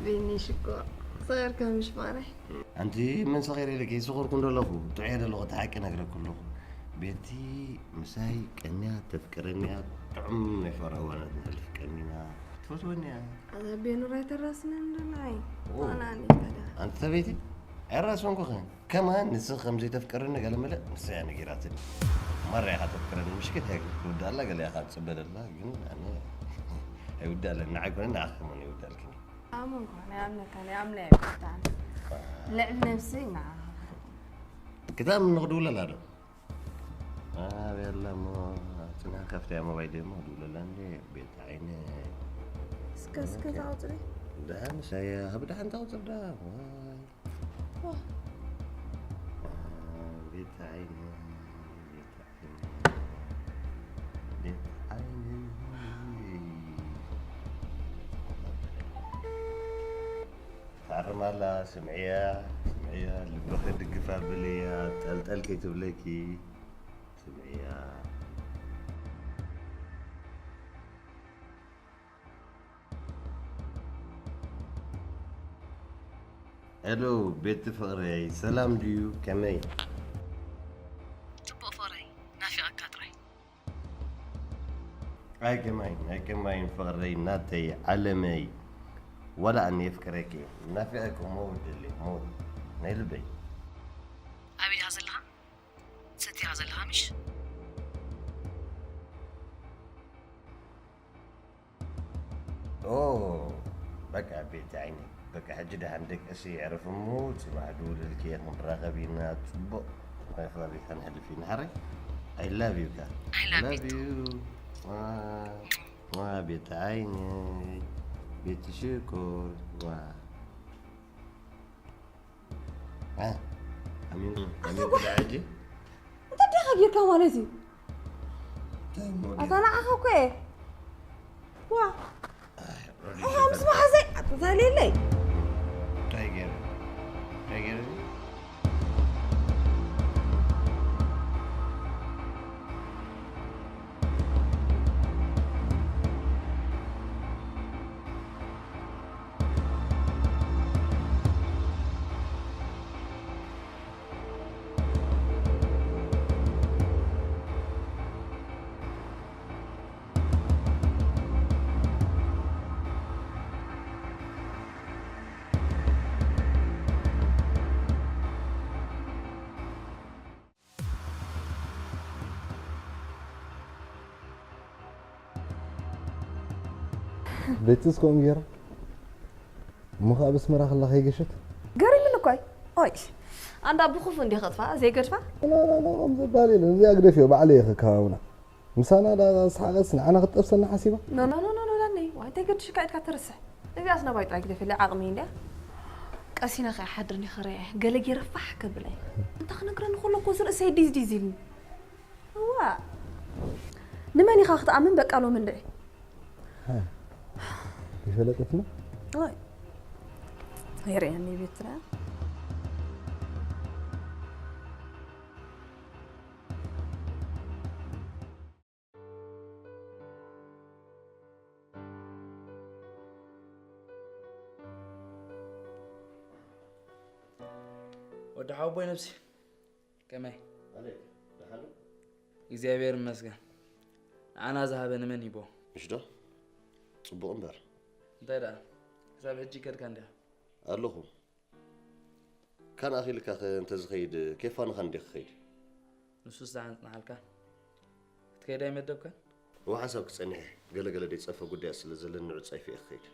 ቢኒ ሽኮር፣ ሰገርካ ምሽ ፍቕረይ? ኣንቲ መን ሰኺረ ኢለኪ፣ ይስኹርኩ እንደለኹ፣ ጥዑየ ደለኹ፣ እቲ ሓቂ ነግረኩ ኣለኹ። ቤቲ ምሳይ ቀንያ፣ ተፍቅረኒ እያ። ጥዑም ናይ ፍቕሪ እዋናት ነሕልፍ ቀኒና። ትፈትወኒ እያ። ኣዛ ቤኑር ኣይተራስነን ዶ ንዓይ? ኦ። ኣነ ኣነ ይፈዳ። ኣንቲ ሰበይቲ፣ ኣይራስንኩኽን። ከማን ንስኺ ከም ዘይተፍቅርኒ ገለ መለ ንሳ እያ ነጊራትኒ። ማራ ኢኻ ተፍቅረኒ፣ ምሽኪት እያ ክውዳእላ ገለ ኢኻ ትጽበ ደላ፣ ግን ኣነ ኣይውዳእለን፣ ንዓይ ኮነ ንዓኺ ከማን ኣይውዳእልክን። ኣመንኳ፣ ናይ ኣምነካ፣ ናይ ኣምነ ኣይኮታን። ልዕሊ ነብሰይ ንዓኻ። ክታም ንኽድውለላ ዶ? ኣበይ ኣላ እሞ፣ ጽንሓ ከፍተያ ሞባይል እሞ ድውለላ እንዴ፣ ቤት ዓይነ። እስከ፣ እስከ እዛ ቁጽሪ። ደሓን ምሳያ፣ ኣብ ደሓን እታ ቁጽሪ ደኣ። ዋይ። ዋ። ቤት ዓይነ፣ ቤት ዓይነ፣ ቤት ዓይነ። ታርማላ፣ ስምዕያ፣ ስምዕያ፣ ልብኺ ድግፍ ኣብልያ፣ ጠልጠል ከይትብለኪ፣ ስምዕያ። ሄሎ፣ ቤቲ ፍቕረይ፣ ሰላም ድዩ? ከመይ? ጽቡቕ ፍቕረይ፣ ናፊቐካ ጥራይ። ኣይከማይን፣ ኣይከማይን ፍቕረይ ናተይ ዓለመይ። ዋላ ኣነ የፍቅረኪ፣ ናፊቐኪ ሞት ደሊ፣ ሞት ናይ ልበይ። ኣበይ ኢኻ ዘለኻ? ሰቲኻ ዘለኻ ምሽ? ኦ፣ በቃ ቤቲ ዓይኒ፣ በቃ ሕጂ ደሓን ደቀሲ የዕርፍ እሞ፣ ጽባሕ ድውልልኪ እየ፣ ክንራኸብ ኢና፣ ጽቡቕ ናይ ፍቕሪ ከነሕልፍ ኢና። ሓራይ? I love you ካ። I love you too። ዋ፣ ዋ፣ ቤቲ ዓይኒ፣ ቤቲ ሽኮር፣ ዋ። እ፣ ኣሚን፣ ኣታ ኣሚን ጓሕ። ብላ ሕጂ? እንታይ ዲኻ ጌርካ ማለት እዩ? እንታይ እሞ ኣታ ጌር? ንዓኻ እኮ እየ። ዋ። ኣይ፣ ሮዲ ኣታ ምስ ሸፈን። መሓዘይ፣ ኣታ ተሌለይ። እንታይ ጌር? እንታይ ጌር? ቤትስ ከምኡ ገይራ? እሞ ኸዓ ኣብ ኣስመራ ከላ ከይገሸት? ገሪሙኒ እኮ እዩ። ኦይ፣ ኣንዳ ብኽፉ እንዲ ኸጥፋ፣ ዘይገድፋ? ላ፣ ላ፣ ላ፣ ከም ዘባል የለን። እዚኣ ግደፍዮ፣ ባዕለይ እየ ከከባብና። ምሳና ዳ ሰሓቐስ ንዓና ክትጠብሰና ሓሲባ? ኖ፣ ኖ፣ ኖ፣ ኖ፣ ኖ፣ ዳኒ። ዋይ፣ እንታይ ገድሽካ ኢድካ ትርስሕ? እዚኣስ ናባይ ጥራይ ግደፍለይ፣ ዓቕሚ እንድያ። ቀሲነ ከኣ ሓድርኒ ክረአ፣ ገለ ገይረ ፋሕ ከብለይ። እንተ ክነግረኒ ከሎ እኮ ዝርእሰይ ዲዝ ዲዝ ኢልኒ። እዋ። ንመን ኢኻ ክትኣምን በቃ ሎሚ እንድዒ? ሃ፣ ይፈለጠትና? ኣይ። የርእየኒ ቤትና። ወዲ ሓወቦይ ነብሲ፣ ከመይ? ኣሌክ፣ ደሓን ዶ? እግዚኣብሔር ይመስገን። ንዓና ዝሃበ ንመን ሂቦ? ምሽ ዶ? ጽቡቕ እምበር። እንታይ ደኣ? ክሳብ ሕጂ ከድካ እንዲኻ? ኣለኹ። ካን ኣኺልካ ከ እንተዝኸይድ፣ ኬፋንኻ እንዲኻ ክኸይድ? ንሱስ ደሓን ጽንሓልካ። ክትከይድ ኣይመደብካን? እወ ሓንሳብ ክጸንሕ እየ። ገለ ገለ ደይጸፈ ጉዳያት ስለ ዘለኒ ንዑ ጸይፈ እየ ክኸይድ።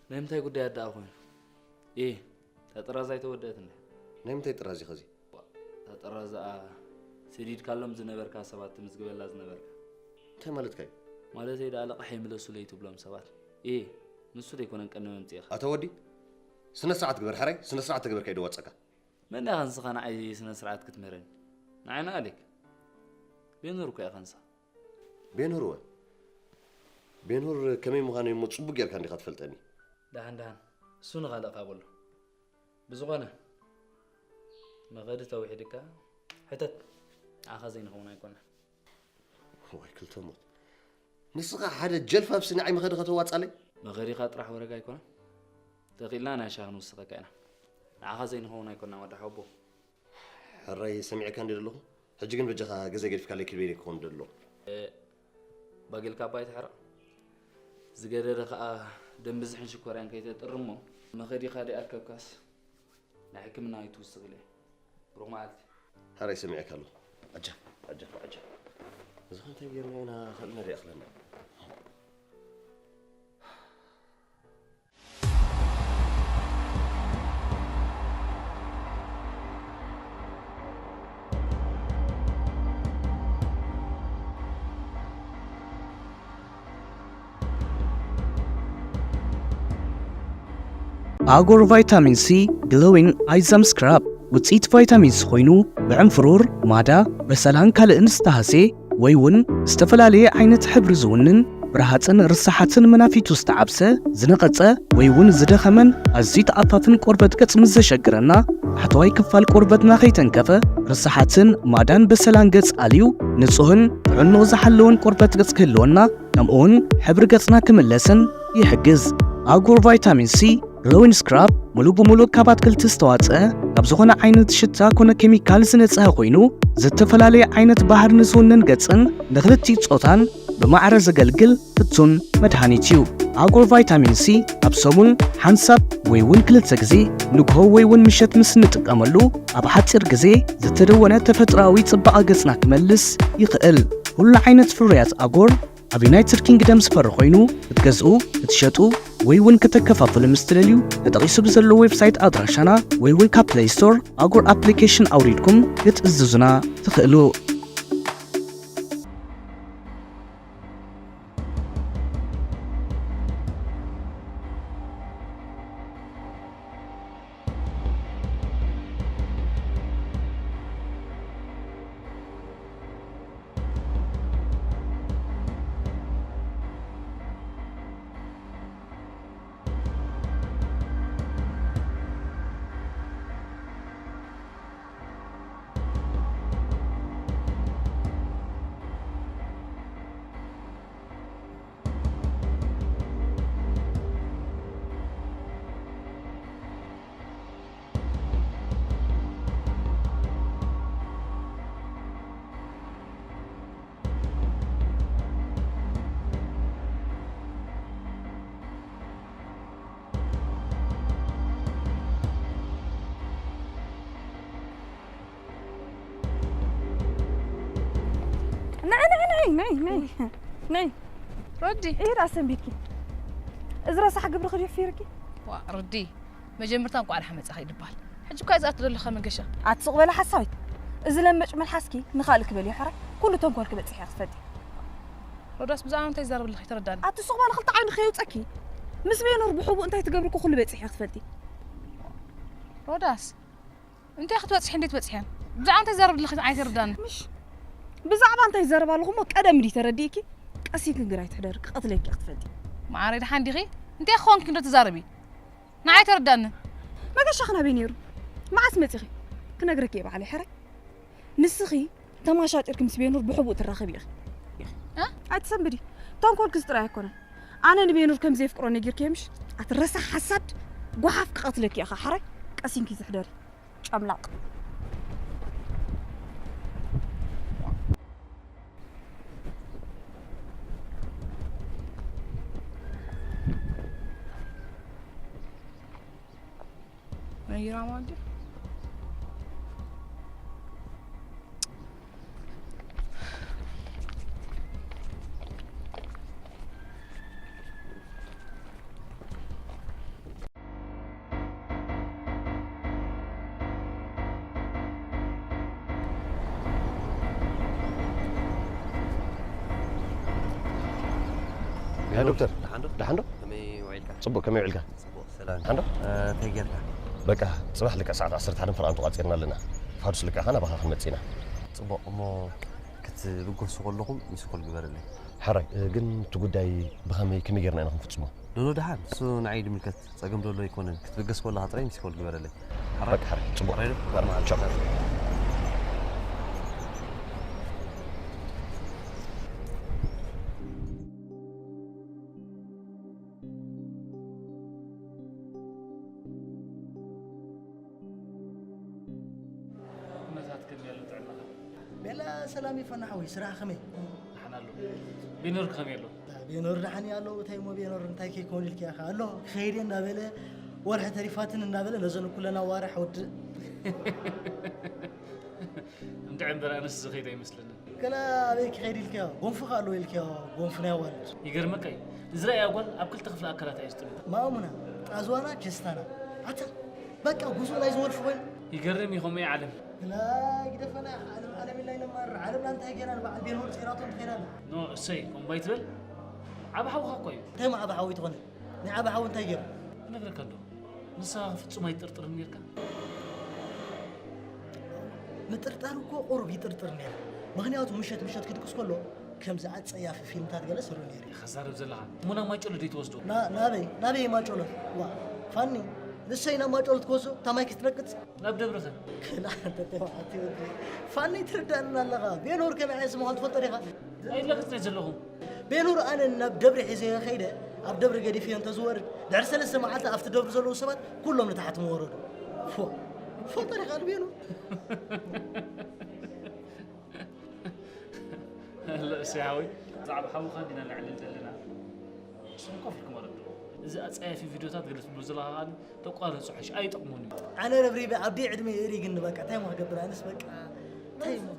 ናይ ምንታይ ጉዳያት ደኣ ኮይኑ? ኢ፣ እታ ጥራዝ ኣይተወደአትን ድያ? ናይ ምንታይ ጥራዝ ኢኻ እዚ? እታ ጥራዝ ደኣ ሰዲድካሎም ዝነበርካ ሰባት ትምዝግበላ ዝነበርካ። እንታይ ማለትካ እዩ? ማለተይ ደኣ ልቓሕ ይምለሱለይ ትብሎም ሰባት። እየ፣ ንሱ ዘይኮነን ቀንዲ መምጽኢኻ። ኣታ ወዲ፣ ስነ ስርዓት ግበር ሕራይ፣ ስነ ስርዓት ተገበርካ እዩ ደዋጸካ። መን ኢኻ ንስኻ ንዓይ ስነ ስርዓት ክትምህረኒ? ንዓይ ንኣሌክ ቤንሁር እኮ ኢኻ ንስኻ። ቤንሁር ወ ቤንሁር ከመይ ምዃነይ እሞ ጽቡቅ ጌርካ እንዲኻ ትፈልጠኒ። ደሓን ደሓን፣ እሱ ንኻልእኻ በሎ። ብዝኾነ መኸዲ ተውሒድካ ሕተት፣ ንዓኻ ዘይንኸውን ኣይኮነን። ዋይ ክልተ ሞት። ንስኻ ሓደ ጀልፋፍሲ ንዓይ መኸዲ ከተዋጻለይ? መኸዲኻ ጥራሕ ወረጋ ኣይኮነን። ተኺእልና ናይ ሻሂ ንውስኸካ ኢና። ንዓኻ ዘይንኸውን ኣይኮንና ወዲ ሓቦ። ሕራይ ሰሚዕካ እንዲ ዘለኹ። ሕጂ ግን በጃኻ ገዛ ገዲፍካለይ ክልቤኒ ክኾን ደሎ። ባጌልካ ኣባይ ትሕረቕ። ዝገደደ ከኣ ደም ብዝሕን ሽኮርያን ከይተጥሪ እሞ መኸዲኻ ደኣ ኣርከብካስ ናይ ሕክምና ኣይትውስኽ ኢለ። ብሩኽ መዓልቲ። ሓራይ ሰሚዐካ ኣለኹ። ዓጃ ዓጃ ዓጃ። እዚ ኸ እንታይ ጌርና ኢና ኸልና ደይኣኽለና። ኣጎር ቫይታሚን ሲ ግሎዊንግ ኣይዛም ስክራብ ውፅኢት ቫይታሚን ሲ ኮይኑ ብዕንፍሩር፣ ማዳ፣ በሰላን ካልእን ዝተሃሴ ወይ እውን ዝተፈላለየ ዓይነት ሕብሪ ዝውንን ብረሃፅን ርሳሓትን መናፊቱ ዝተዓብሰ ዝነቐፀ ወይ እውን ዝደኸመን ኣዝዩ ተኣፋፍን ቆርበት ገፅ ምስ ዘሸግረና ታሕተዋይ ክፋል ቆርበትና ከይተንከፈ ርሳሓትን ማዳን በሰላን ገፅ ኣልዩ ንፁህን ጥዕንኡ ዝሓለወን ቆርበት ገፅ ክህልወና ከምኡውን ሕብሪ ገፅና ክምለስን ይሕግዝ። ኣጉር ቫይታሚን ሲ ግሎዊን ስክራብ ሙሉእ ብሙሉእ ካብ ኣትክልቲ ዝተዋፀአ ካብ ዝኾነ ዓይነት ሽታ ኮነ ኬሚካል ዝነፅሀ ኮይኑ ዝተፈላለየ ዓይነት ባህሪ ንዝውንን ገፅን ንክልቲኡ ፆታን ብማዕረ ዘገልግል ፍቱን መድሃኒት እዩ። ኣጉር ቫይታሚን ሲ ኣብ ሰሙን ሓንሳብ ወይ እውን ክልተ ግዜ ንግሆ ወይ እውን ምሸት ምስ እንጥቀመሉ ኣብ ሓፂር ግዜ ዝተደወነ ተፈጥሮኣዊ ፅባቐ ገፅና ክመልስ ይኽእል። ኩሉ ዓይነት ፍርያት ኣጎር ኣብ ዩናይትድ ኪንግደም ዝፈሪ ኮይኑ ክትገዝኡ፣ ክትሸጡ ወይ እውን ከተከፋፍሉ ምስ ትደልዩ ተጠቒሱ ብዘሎ ዌብሳይት ኣድራሻና ወይ እውን ካብ ፕለይ ስቶር ኣጎር ኣፕሊኬሽን ኣውሪድኩም ክትእዝዙና ትኽእሉ። ነይ ነይ ነይ ነይ ነይ ነይ ረዲ ኢራ ሰንቢትኪ እዚ ረሳሕ ግብሪ ክድዩ ፊርኪ ዋ ረዲ መጀመርታ እንቋዕ ደሓን መጻኺ ድባል ሕጂ እኳ ዝኣቱ ዘለኻ መገሻ ኣትስቕ በለ ሓሳዊት እዚ ለመጭ መልሓስኪ ንኻልእ ክበል ይሕራ ኩሉ ተንኮል ክበጽሕ እያ ክትፈልጢ ሮዳስ ብዛዕባ እንታይ ይዛረብ ኣለኺ ተረዳኒ ኣትስቕ በለ ክልተ ዓይኒ ከየውጸኪ ምስ ቤኖር ብሕቡእ እንታይ ትገብርኩ ኩሉ በጽሕ እያ ክትፈልጢ ሮዳስ እንታይ ክትበፅሒ እንዴት በፅሕያን ብዛዕባ እንታይ ዘረብ ኣለኺ ኣይተረዳኒ ምሽ ብዛዕባ እንታይ ይዘረብ ኣለኹ እሞ ቀደም ድዩ ተረዲእኪ ቀሲንኪ ግር ኣይትሕደሪ ክቐትለኪ ክትፈልጢ ማዓረይ ደሓን ዲኺ እንታይ ክኾንኪ እንዶ ትዛረቢ ንዓይ ተረዳኒ መገሻ ክናበይ ነይሩ መዓስ መፂኺ ክነግረኪ እየ ባዕለይ ሕራይ ንስኺ ተማሻጢርኪ ምስ ቤኑር ብሕቡእ ትራኸቢ ኢኺ ኣይትሰንብዲ ተንኮልኪ ዝጥራይ ኣይኮነን ኣነ ንቤኑር ከም ዘየፍቅሮ ነጊርኪ ምሽ ኣቲ ረሳሕ ሓሳድ ጓሓፍ ክቐትለኪ ኢኻ ሓራይ ቀሲንኪ ዝሕደሪ ጨምላቕ ነይራ ማለት ዶክተር፣ ደሓን ዶ? ደሓን ዶ? ከመይ ውዒልካ? ጽቡቕ፣ ከመይ ውዒልካ? ጽቡቕ፣ ሰላም። ደሓን ዶ? እ፣ እንታይ ጌርካ? በቃ፣ ጽባሕ ልክዕ ሰዓት ዓሰርተ ሓደን ፈረቓን ተቋጺርና ኣለና። ፍቓዱ ስልካ ኸኣ ናባኻ ክንመጽእ ኢና። ጽቡቕ፣ እሞ ክትብገሱ ከለኹም ሚስኮል ግበረለይ። ሕራይ፣ እ፣ ግን እቲ ጉዳይ ብኸመይ፣ ከመይ ጌርና ኢና ክንፍጽሞ? ኖኖ፣ ደሓን፣ እሱ ንዓይ ድምልከት ጸገም ደሎ ኣይኮነን። ክትብገስ ከለኻ ጥራይ ሚስኮል ግበረለይ። ሕራይ? በቃ፣ ሕራይ፣ ጽቡቕ። ሕራይ ዶ? ሕራይ፣ ቻው። ኩነታት ከመይ ኣሎ ጥዕናኻ? ቤላ ሰላም ይፈና ሓወይ፣ ስራሕ ከመይ? ደሓን ኣሎ። ቤኖር ከመይ ኣሎ? ቤኖር ደሓን እዩ ኣሎ። እንታይ እሞ ቤኖር እንታይ ከይከውን ኢልካ ኢኻ? ኣሎ ክኸይድ እየ እናበለ ወርሒ ተሪፋትን እናበለ ነዘን ኩለን ኣዋርሕ ወድእ። እንድዒ እምበር ኣነስ ዝኸይድ ኣይመስለንን። ገላ ኣበይ ክኸይድ ኢልካዮ? ጎንፉ ከ ኣሎ ኢልካዮ? ጎንፉ ናይ ኣዋልድ። ይገርመካ እዩ። እዚ ረኣያ ጓል ኣብ ክልተ ክፍሊ ኣካላት እያ ዝጥምታ። ማእሙና፣ ጣዝዋና፣ ጀስታና። ኣታ፣ በቃ ጉዞ ናይ ዝወልፊ ኮይኑ። ይገርም እዩ ከምኡ እዩ ዓለም። ግላይ ግደፈና ኢኻ፣ ዓለም ዓለም ኢልና ኢነማርር። ዓለምና እንታይ ጌራ ንበዓል ቤንሆር ጼራቶ ትኸይዳ ኣላ። ኖ፣ እሰይ፣ ከምኡ ኣይትበል። ዓቢ ሓውኻ እኮ እዩ። እንታይ እሞ ዓቢ ሓወይ ትኾነ? ናይ ዓቢ ሓው እንታይ ገይሩ? ክነግረካ እንዶ። ንስኻ ፍጹም ኣይትጥርጥርን ኔርካ። ምጥርጣር እኮ ቁሩብ ይጥርጥር ነይረ። ምኽንያቱ ምሸት ምሸት ክድቅስ ከሎ ከምዚ ኣጸያፊ ፊልምታት ገለ ስርሑ ነይሩ። ክዛረብ ዘለኻ። እሞ ናብ ማይጨሎ ደይ ትወስዶ? ና-፣ ናበይ? ናበይ ማይጨሎ? ዋ፣ ፋኒ፣ ንሰይ ናብ ማይጨሎ ትወስዶ? እታ ማይ ክትረግጽ? ናብ ደብርኸ? ክላ፣ እንተ ተባዕቲ ወዲ። ፋኒ ትርዳእና ኣለኻ። ቤኖር ከመይ ዓይነት ስምኻ ትፈልጦ ዲኻ? ኣይለኽጽ ዘለኹ። ቤኑር ኣነ ናብ ደብሪ ሒዘዮ ከይደ፣ ኣብ ደብሪ ገዲፈዮ እንተዝወርድ፣ ድሕሪ ሰለስተ መዓልቲ ኣብቲ ደብሪ ዘለዉ ሰባት ኩሎም ንታሕቲ ምወረዱ። ፎ፣ ፎ፣ ጠሪኻ ቤኑር። እሰይ ሓወይ፣ ብዛዕባ ሓውኻ እንዲና ነዕልል ዘለና። ንስኹም ኮፍ ኢልኩም ኣረድኡ። እዚ ኣጸያፊ ቪድዮታት ገለ ትብሉ ዘለኻ ከኣ ተቋረጹ፣ ሕሽ ኣይጠቕሙን እዩ። ኣነ ረብሪበ ኣብዲ ዕድመ የእሪ ግን በቃ፣ እንታይ እሞ ክገብር ኣነስ በቃ፣ እንታይ እሞ።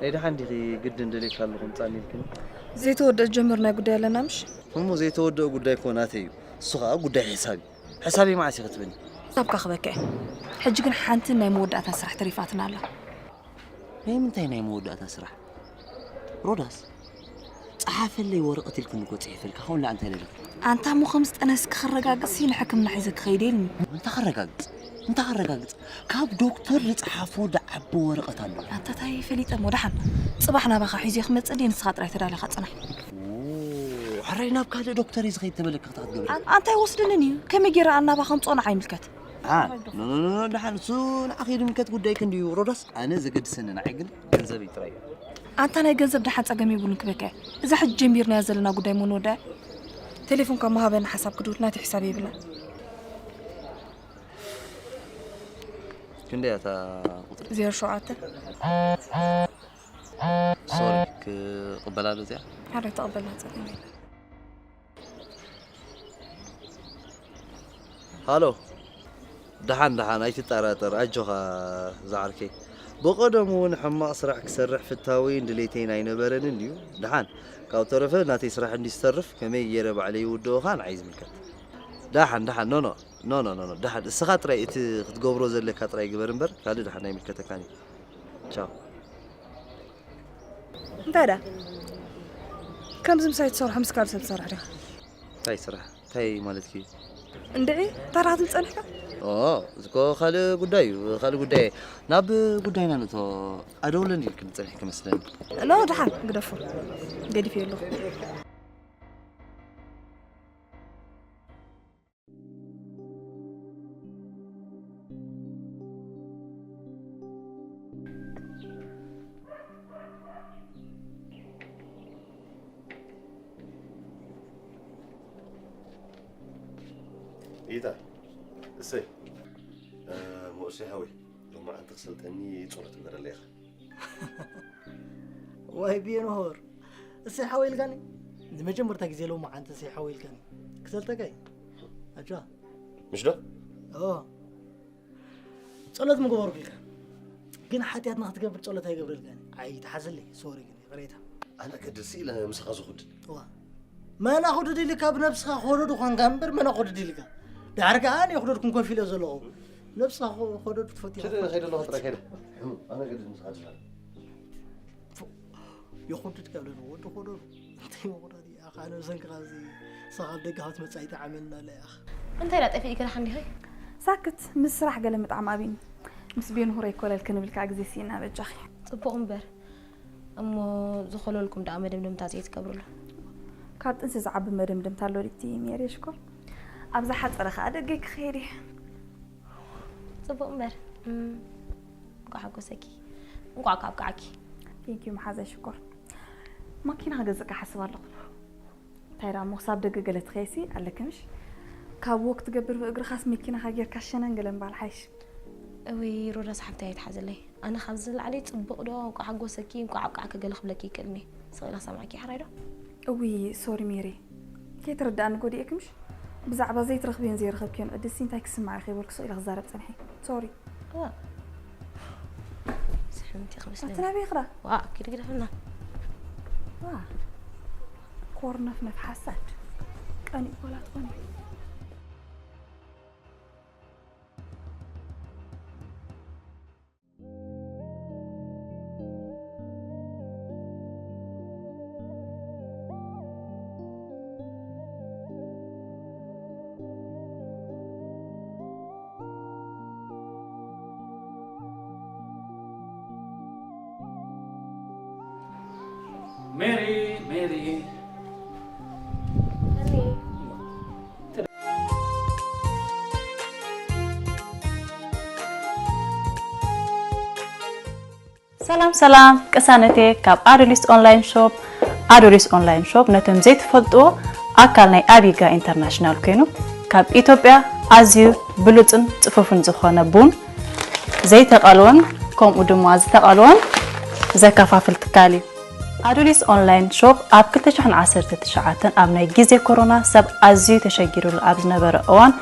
ናይ ደሓን ዲኺ ግድን ደልየካ ኣለኹ ምጻኒ ኢልክኒ? ዘይተወደአ ጀመርናዮ ጉዳይ ኣለና ምሽ? እሞ ዘይተወደአ ጉዳይ እኮ ናተይ እዩ። እሱ ኸኣ ጉዳይ ሕሳብ እዩ። ሕሳበይ መዓስ እዩ ክትብኒ? ሓሳብካ ክበካ እየ። ሕጂ ግን ሓንቲ ናይ መወዳእታ ስራሕ ተሪፋትና ኣላ። ናይ ምንታይ ናይ መወዳእታ ስራሕ? ሮዳስ፣ ጸሓፈለይ ወረቐት ኢልክኒ እኮ ጽሒፈልካ፣ ከምኡ እንታይ ደለኺ? ኣንታ እሞ ከም ዝጠነስኪ ክረጋግጽሲ ንሕክምና ሒዘኪ ከይደ ኢልኒ። እንታይ ከረጋግጽ? እንታይ ከረጋግጽ? ካብ ዶክተር ዝጸሓፎ ዝዓቢ ወረቐት ኣሎ። ኣንታ ታይ ፈሊጠ እሞ ደሓን ጽባሕ ናባኻ ሒዘዮ ክመጽእ ድየ ንስኻ ጥራይ ተዳሊኻ ጽናሕ። ኦ፣ ሕራይ ናብ ካልእ ዶክተር እዩ ዝኸይድ ተበለኪ እንታይ ክትገብሪ? ኣን-፣ ኣንታ ኣይወስደንን እዩ። ከመይ ገይረ ኣናባ ከምጽኦ ንዓይ ይምልከት። አ፣ ኖ፣ ኖ፣ ኖ፣ ኖ፣ ደሓን እሱ ንዓኺ ድምልከት ጉዳይኪ እንድዩ ሮዳስ። ኣነ ዘገድሰኒ ንዓይ ግን ገንዘበይ ጥራይ እዩ። ኣንታ ናይ ገንዘብ ደሓን ጸገም የብሉን ክበካ እየ። እዛ ሕጂ ጀሚርናያ ዘለና ጉዳይ እሞ ንወዳእ። ቴሌፎንካ እሞ ሃበኒ ሓሳብ ክድውል ናተይ ሕሳብ የብላን። ክንደይ እያ እታ ቁጽሪ? ዜሮ ሸውዓተ። ሶሪ፣ ክቕበላ ዶ እዚኣ? ሓደ ተቐበልና ጸገም የለን። ሃሎ፣ ደሓን ደሓን፣ ኣይትጠራጠር፣ ኣጆኻ ዝዓርከይ። ብቐደሙ እውን ሕማቕ ስራሕ ክሰርሕ ፍታወይን ድሌተይን ኣይነበረንን ድዩ? ደሓን፣ ካብ ተረፈ ናተይ ስራሕ እንድዩ ዝተርፍ፣ ከመይ ገይረ ባዕለይ ይውድኦ ኸኣ ንዓይ ዝምልከት። ደሓን ደሓን፣ ኖ ኖ፣ ኖ ኖ ኖ ኖ፣ ደሓን፣ እስኻ ጥራይ እቲ ክትገብሮ ዘለካ ጥራይ ግበር እምበር፣ ካልእ ደሓን ኣይምልከተካን እዩ። ቻው። እንታይ ደኣ? ከምዚ ምሳይ ትሰርሖ ምስ ካልእ ሰብ ትሰርሕ ዲኻ? እንታይ ስራሕ? እንታይ ማለትኪ? እንድዒ፣ ታራ ክትብል ጸኒሕካ? ኦ፣ እዚ እኮ ካልእ ጉዳይ እዩ፣ ካልእ ጉዳይ። ናብ ጉዳይና ንእቶ። ኣደውለን ኢልክኒ ጸኒሕኪ መስለኒ። ኖ፣ ደሓን ግደፎ። ገዲፈዮ ኣለኹ። ኢታ፣ እሰይ፣ እ፣ መኡሰይ ሓወይ፣ ሎማዓንቲ ክሰልጠኒ ጸሎት ግበረለይ ኢኻ። ዋይ ቤንሆር፣ እሰይ ሓወይ ኢልካኒ። ንመጀመርታ ግዜ ሎማዓንቲ እሰይ ሓወይ ኢልካኒ። ክሰልጠካ እዩ። ኣጆኻ። ምሽ ዶ? ኦ። ጸሎት ምገበርኩልካ። ግን ሓጢኣት ንኽትገብር ጸሎት ኣይገብረልካን። ኣይትሓዘለይ፣ ሶሪ ግን ይቕሬታ። ኣነ ከድልሲ ኢለ ምሳኻ ዝኹድድ። እዋ። መን ኣኹድድ ኢልካ? ብነብስኻ ኮደዱ ኳንካ እምበር መን ኣኹድድ ኢልካ? ድሓር ከኣ ኣነ የኹደድኩም ኮፍ ኢለ ዘለኹ። ነብስኻ ኮ-፣ ኮደዱ ትፈትያ። ከይደ፣ ከይደ ኣለኹ ጥራይ ከይደ። ኣነ ከድል ምሳኻ ዝፋል። ፎ-፣ የኹድድ ካብ ደሎ ወዲ ኮደዱ። እንታይ መቑረዲ? ኣኻ ኣነ ብሰንኪ ካብዚ ሳኻብ ደገ ካብ ትመጽእ ኣይጠዓመና ኣለ ያኽ። እንታይ ደኣ ጠፊእኪ ደሓን ዲኺ? ሳክት፣ ምስ ስራሕ ገለ ምጥዓም ኣብይኒ። ምስ ቤንሁረይ ኮለል ክንብል ከኣ ግዜ ስኢና በጃኺ። ጽቡቕ እምበር። እሞ ዝኾለልኩም ደኣ መደምደምታ ዘይትገብርሉ? ካብ ጥንሲ ዝዓቢ መደምደምታ ኣሎ ድቲ ሜሪ ሽኮር። ኣብ ዝሓጸረ ከኣ ደገ ክኸይድ እየ። ጽቡቕ እምበር። እም፣ እንቋዕ ሓጎሰኪ። እንቋዕ ከኣ ኣብቅዓኪ። Thank you መሓዛ ሽኮር። ማኪና ክገዝእ ክሓስብ ኣለኹ። እንታይ ደኣ እሞ ክሳብ ደገ ገለ ትኸይሲ ኣለኪ ምሽ? ካብ ወክ ትገብር ብእግርኻስ መኪናኻ ጌርካ ሸነን ገለ ምባል ሓይሽ። እውይ ሮዳስ ሓብተይ ኣይትሓዝለይ። ኣነ ካብዚ ንላዕሊ ጽቡቕ ዶ እንቋዕ ሓጎሰኪ እንቋዕ ኣብቅዓኪ ገለ ክብለኪ ይክእልኒ። ስቕ ኢለ ክሰምዓኪ ሓራይ ዶ? እውይ ሶሪ ሜሪ። ከይትርድኣኒ ጎዲኤኪ ምሽ? ብዛዕባ ዘይትረኽብዮን ዘይረኸብክዮን ዕድልሲ እንታይ ክስማዕ እዩ ከይበልኩ ስቕ ኢለ ክዛረብ ጸኒሐ። ሶሪ። እዋ። ስሕምቲ ክመስለኒ። ኣቲ ናበይ ክዳ? ዋ፣ ኪዲ ግደፈና። ዋ። ኮርነፍነፍ ሓሳድ። ቀኒእ ኮላ ትኾኒ። ሜሪ፣ ሜሪ። ሰላም ሰላም ቅሳነቴ ካብ ኣዶሊስ ኦንላይን ሾፕ። ኣዶሊስ ኦንላይን ሾፕ ነቶም ዘይትፈልጥዎ ኣካል ናይ ኣቢጋ ኢንተርናሽናል ኮይኑ ካብ ኢትዮጵያ ኣዝዩ ብሉጽን ጽፉፍን ዝኾነ ቡን ዘይተቐልወን ከምኡ ድማ ዝተቐልወን ዘከፋፍል ትካል እዩ። ኣዶሊስ ኦንላይን ሾፕ ኣብ ክልተ ሽሕን ዓሰርተ ትሽዓተን ኣብ ናይ ግዜ ኮሮና ሰብ ኣዝዩ ተሸጊሩሉ ኣብ ዝነበረ እዋን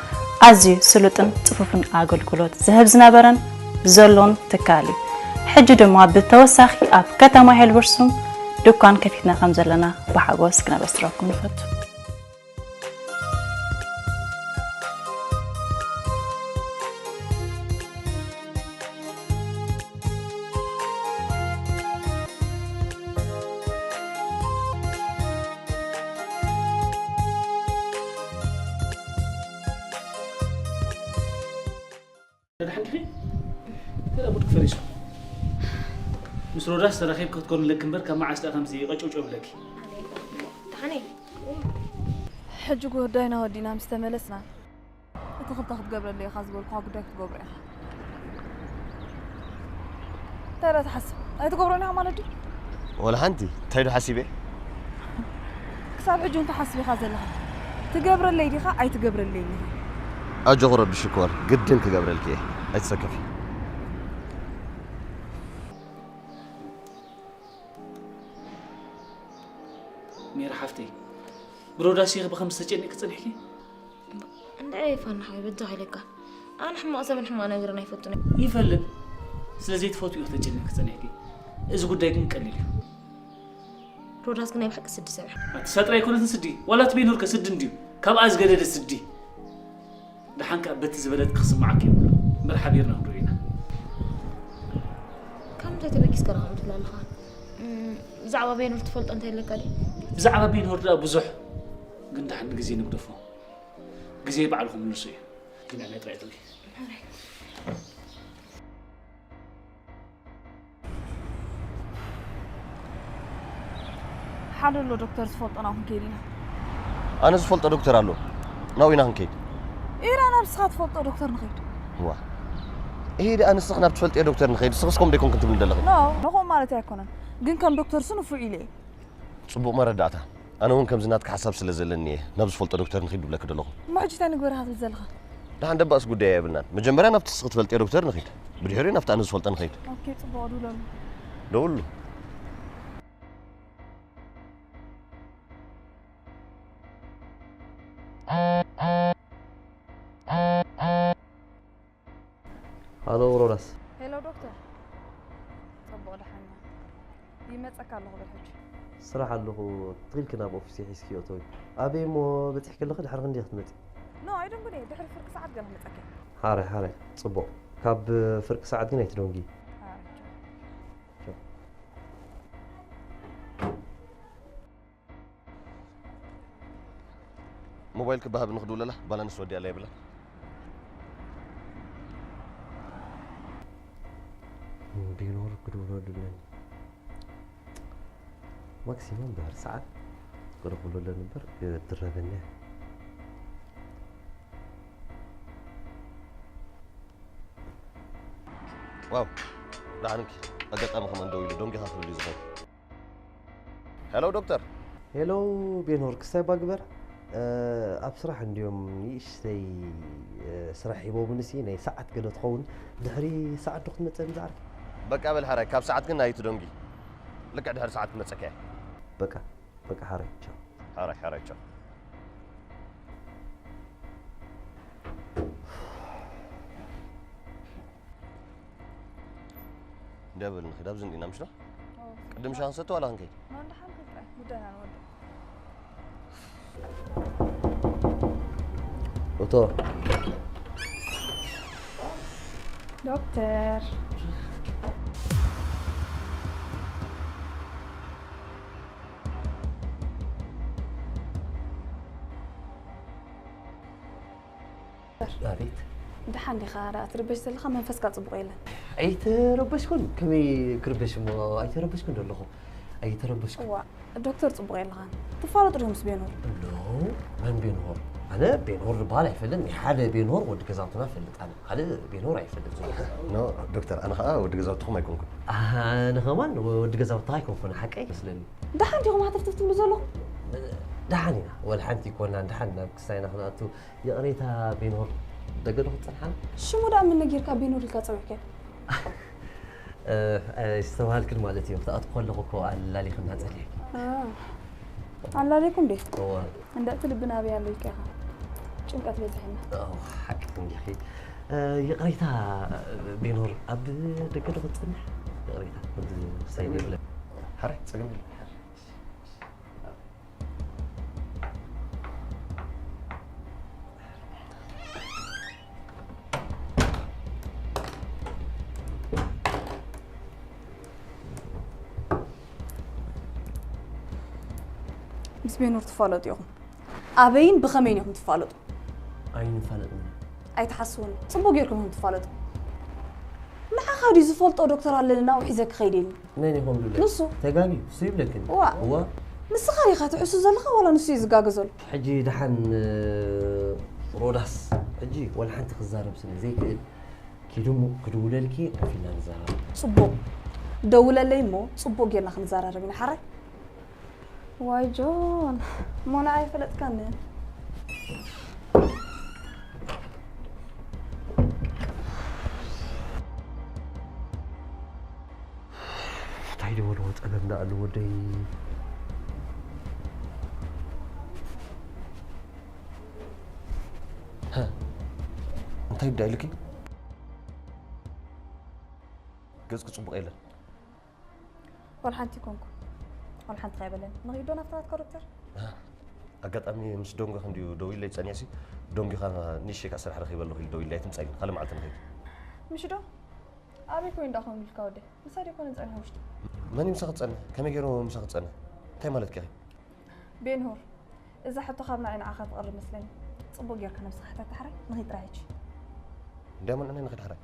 ኣዝዩ ስሉጥን ጽፉፍን ኣገልግሎት ዝህብ ዝነበረን ዘሎን ትካል እዩ። ሕጂ ድማ ብተወሳኺ ኣብ ከተማ ሄልበርሱም ድኳን ከፊትና ከም ዘለና ብሓጎስ ክነበስረኩም ንፈቱ። ደሓን ዲኺ? ገለ ሙድ ፈሪሱ። ምስ ሮዳስ ተራኺብ ክትኮን ለክ እምበር ካብ መዓስ ደኣ ከምዚ ቀጭውጭው ብለኪ? ደሓን እየ። ሕጂ ጉዳይና ወዲና ምስ ተመለስና፣ እቲ ክልተ ክትገብረለይ ኢኻ ዝበልኩኻ ጉዳይ ክትገብሮ ኢኻ። እንታይ ደኣ ትሓስብ? ኣይትገብሮን ኢኻ ማለት ድዩ? ወላ ሓንቲ። እንታይ ዶ ሓሲበ? ክሳብ ሕጂ እንታይ ሓስብ ኢኻ ዘለኻ? ትገብረለይ ዲኻ ኣይትገብረለይን ኢኻ? ኣጆኺ ረቢ ሽኮር፣ ግድን ክገብረልኪ እየ። ኣይትሰከፊ። ሜሪ ሓፍተይ፣ ብሮዳስ ኢኺ ብኸምዚ ተጨኒቕኪ ጸኒሕኪ? እንድዒ ፋና ሓወይ፣ በጃኻ ኢለካ። ኣነ ሕማቕ ሰብን ሕማቕ ነገርን ኣይፈቱን እየ። ይፈልጥ። ስለ ዘይትፈትዊ ኢኺ ተጨኒቕኪ ጸኒሕኪ። እዚ ጉዳይ ግን ቀሊል እዩ። ሮዳስ ግን ናይ ብሓቂ ስዲ ሰብ እዩ። ኣቲ ሳጥራ ኣይኮነትን ስዲ፣ ዋላ እቲ ቤኑርከ ስዲ እንድዩ። ካብኣ ዝገደደ ስዲ። ደሓን ከኣ በቲ ዝበለጽ ክስምዓኪ የብሉ። እምበር ሓቢርና ክንሪኦ ኢና። ካብ ምንታይ ተበጊስካ ደኣ ከምኡ ትብል ኣለኻ? እም፣ ብዛዕባ ቤኑር ትፈልጦ እንታይ ኣለካ ድዩ? ብዛዕባ ቤኑር ደኣ ብዙሕ፣ ግን ደሓን ንግዜ ንግደፎ። ግዜ ባዕሉ ክምልሶ እዩ። ግን ዕላል ጥራይ ጥሪ። ሓደ ኣሎ ዶክተር ዝፈልጦ፣ ናብኡ ክንከይድ ኢና። ኣነ ዝፈልጦ ዶክተር ኣሎ፣ ናብኡ ኢና ክንከይድ። ኢራ ናብ ንስኻ ትፈልጦ ዶክተር ንኸይድ። ዋ። ይሄ ደኣ ንስኽ ናብ ትፈልጥዮ ዶክተር ንኸይድ፣ ንስኽስ ከምኡ ዶ ኣይኮንክን ትብሊ ዘለኺ? ኖ፣ ንኹም ማለት ኣይኮነን። ግን ከም ዶክተርሲ ንፉዕ ኢለ እየ። ጽቡቕ መረዳእታ። ኣነ እውን ከምዚ ናትካ ሓሳብ ስለ ዘለኒ እየ ናብ ዝፈልጦ ዶክተር ንኺድ ዝብለኪ ዘለኹ። እሞ ሕጂ እንታይ ንግበር ኢኻ ትብል ዘለኻ? ደሓን ደባእስ ጉዳይ የብልናን። መጀመርያ ናብቲ ንስኺ ትፈልጥዮ ዶክተር ንኺድ። ብድሕሪኡ ናብቲ ኣነ ዝፈልጦ ንኺድ። ኦኬ፣ ጽቡቕ፣ ደውለሉ። ደውሉ። ሃሎ ሮዳስ። ሄሎ ዶክተር። ጽቡቕ ደሓን ኢና። ይመጸካ ኣለኹ በል ሕጂ። ስራሕ ኣለኹ፣ ትኺልኪ ናብ ኦፊሰይ ሒዝክዮ እተዊ። ኣበይ እሞ በጺሕኪ ኣለኺ፣ ድሕሪ ክንደይ ክትመጺ? ኖ፣ ኣይደንጉን እየ፣ ድሕሪ ፍርቂ ሰዓት ገለ ክመጸካ እየ። ሓራይ፣ ሓራይ፣ ጽቡቕ። ካብ ፍርቂ ሰዓት ግን ኣይትደንጉ። ሓራይ፣ ቻው። ቻው። ቻው። ሞባይል ክበሃብ ንክድውለላ ባላንስ ወዲኣላ የብላን። ቢኖር ክድውሎ ድለን ማክሲመም ድሕሪ ሰዓት ክረኽብሎ ኣሎ ነበር ክድረበኒ። ዋው፣ ደሓንኪ? ኣጋጣሚ ከማን ደው ኢሉ ዶንጊኻ ክብል እዩ ዝኾን። ሄሎ ዶክተር። ሄሎ ቤኖር፣ ክስታይ ባግበር። ኣብ ስራሕ እንዲዮም ንእሽተይ ስራሕ ሂቦምንሲ ናይ ሰዓት ገለ ትኸውን። ድሕሪ ሰዓት ዶ ክትመፀኒ ዝዓርኪ? በቃ በል ሓራይ፣ ካብ ሰዓት ግን ኣይትደንጊ። ልክዕ ድሕሪ ሰዓት ክመፀካ እየ። በቃ በቃ ሓራይ ቻው። ሓራይ ሓራይ ቻው። እንዲያ በል ንኺድ፣ ኣብዚ እንዲና ምሽ ዶ? ቅድም ሻ ክንሰቲ ዋላ ክንከይድ? ኡቶ። ዶክተር። ኣቤት። ደሓን ዲኻ? ደኣ ትርበሽ ዘለኻ መንፈስካ ጽቡቕ የለን። ኣይተረበሽኩን። ከመይ ክርበሽ እሞ? ኣይተረበሽኩን ዘለኹ። ኣይተረበሽኩን። እዋ፣ ዶክተር ጽቡቕ የለኻን። ትፋለጡ ዲኹም ምስ ቤኖር? ኖ፣ መን ቤኖር? ኣነ ቤኖር ዝበሃል ኣይፈልጥን። ናይ ሓደ ቤኖር ወዲ ገዛውትና እፈልጥ ኣነ። ካልእ ቤኖር ኣይፈልጥን። ኖ፣ ዶክተር፣ ኣነ ኸኣ ወዲ ገዛውትኹም ኣይኮንኩን። ኣነ ኸማን ወዲ ገዛውትኻ ኣይኮንኩን። ሓቀይ መስለኒ። ደሓን ዲኹም ሃተፍተፍ ትብሉ ዘለኹም? ደሓን ኢና። ወላ ሓንቲ ኣይኮናን። ደሓን ናብ ክስታይና ክንኣቱ። ይቕሬታ ቤኖር፣ ደገ ዶ ክትጸንሓና? ሽሙ ደኣ መን ነጊርካ ቤኖር ኢልካ ጸዊዕካዮ? እ፣ ኣይስተብሃልክን ማለት እዩ። ክትኣትዊ ከለኹ እኮ ኣላሊኽና ጸኒሕኪ። እ፣ ኣላሊኹ እንዴ? እወ። እንዳ እቲ ልቢ ናበይ ኣሎ ኢልካ ኢኻ። ጭንቀት በዚሕና። ኦ፣ ሓቂ እንዲኺ። እ፣ ይቕሬታ ቤኖር፣ ኣብ ደገ ዶ ክትጸንሕ? ይቕሬታ፣ ወዲ ሳይድ የብለ። ሓራይ፣ ጸገም የለን። ምስ ቤኖር ትፋለጡ ኢኹም። ኣበይን ብኸመይን ኢኹም ትፋለጡ? ኣይንፋለጥን። ኣይትሓስውን። ጽቡቕ ጌርኩም ኢኹም ትፋለጡ። ንዓኻ ድዩ ዝፈልጦ ዶክተር ኣለኒ፣ ናብኡ ሒዘ ክኸይድ ኢልኒ። መን ኢኹም ሉለ? ንሱ። ተጋግዩ፣ እሱ ይብለክን። እዋ። እዋ። ንስኻ ዲኻ ትሕሱ ዘለኻ ዋላ ንሱ እዩ ዝጋገ ዘሎ? ሕጂ ደሓን፣ እ፣ ሮዳስ፣ ሕጂ ወላ ሓንቲ ክዛረብ ስለ ዘይክእል፣ ኪዱ እሞ ክድውለልኪ ኮፍ ኢልና ንዛረብ። ጽቡቕ። ደውለለይ እሞ ጽቡቕ ጌርና ክንዘራረብ ኢና፣ ሓራይ። ዋይ ጆን፣ እሞ ንዓይ ኣይፈለጥካንን። እንታይ ዝበልዎ ጸገም ደኣ ኣሎ ወደይ? ሃ፣ እንታይ ድኣ ኢልኪ? ገጽኪ ጽቡቕ የለን። ዋላ ሓንቲ ኣይኮንኩ። ዋላ ሓንቲ ከይበለኒ። ንኺዶ ናብታ ናትካ ዶክተር? ኣጋጣሚ ምስ ዶንጎ ክንድዩ ደው ኢለይ ጸኒሕሲ፣ ዶንጊኻ ንእሽተይ ከኣ ስራሕ ረኺበ ኣለኹ ኢሉ ደው ኢለይ ኣይትምጻኢኒ። ካልእ መዓልቲ ንኸይድ። ምሽ ዶ? ኣበይ ኮይኑ ደኣ ከምኡ ኢልካ ወደይ? ምሳይ ደይኮነ ጸኒሑ ውሽጢ? መን እዩ ምሳኺ ዝጸንሕ? ከመይ ገይሩ ምሳኺ ዝጸንሕ? እንታይ ማለትኪ ኢኺ? ቤንሁር፣ እዛ ሕቶ ካብ ንዓይ ንዓኻ ትቐርብ መስለኒ። ጽቡቕ ጌርካ ነብስኻ ሕተታ ሕራይ፣ ንኺድ ጥራይ ሕጂ። እንድያ መንዕናይ ንኺድ ሕራይ።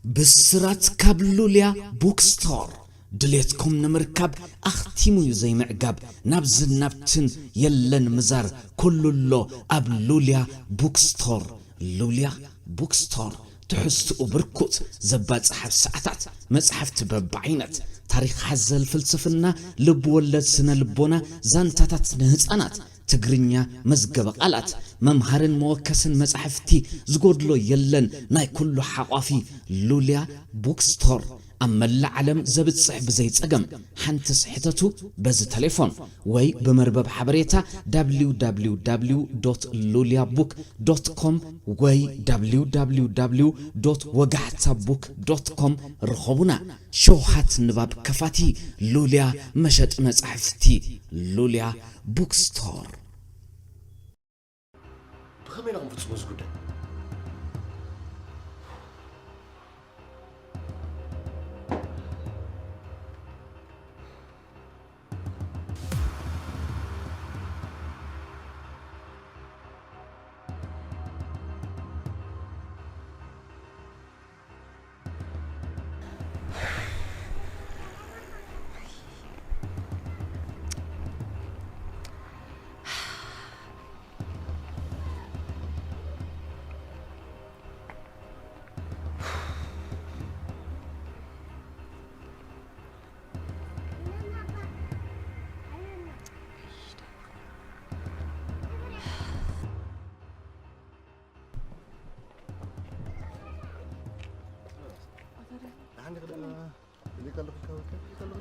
ብስራት ካብ ሉልያ ቡክስቶር። ድሌትኩም ንምርካብ ኣኽቲሙ እዩ ዘይምዕጋብ። ናብዝን ናብትን የለን ምዛር፣ ኩሉ ኣሎ ኣብ ሉልያ ቡክስቶር። ሉልያ ቡክስቶር፣ ትሕዝትኡ ብርኩት፣ ዘባጽሕ ኣብ ሰዓታት፣ መጻሕፍቲ በብዓይነት፣ ታሪኽ ሓዘል ፍልስፍና፣ ልብ ወለድ ስነ ልቦና፣ ዛንታታት ንህጻናት፣ ትግርኛ፣ መዝገበ ቃላት፣ መምሃርን መወከስን መጻሕፍቲ፣ ዝጎድሎ የለን። ናይ ኩሉ ሓቋፊ ሉልያ ቡክስቶር፣ ኣብ መላእ ዓለም ዘብጽሕ ብዘይ ጸገም። ሓንትስ ሕተቱ በዚ ተሌፎን ወይ ብመርበብ ሓበሬታ www.luliabook.com ወይ www.ወጋሕታቡክ.com ርኸቡና። ሸውሃት ንባብ ከፋቲ ሉልያ መሸጢ መጻሕፍቲ፣ ሉልያ ቡክስቶር። ብኸመይ ኢና ክንፍጽሞ እዚ ጉዳይ?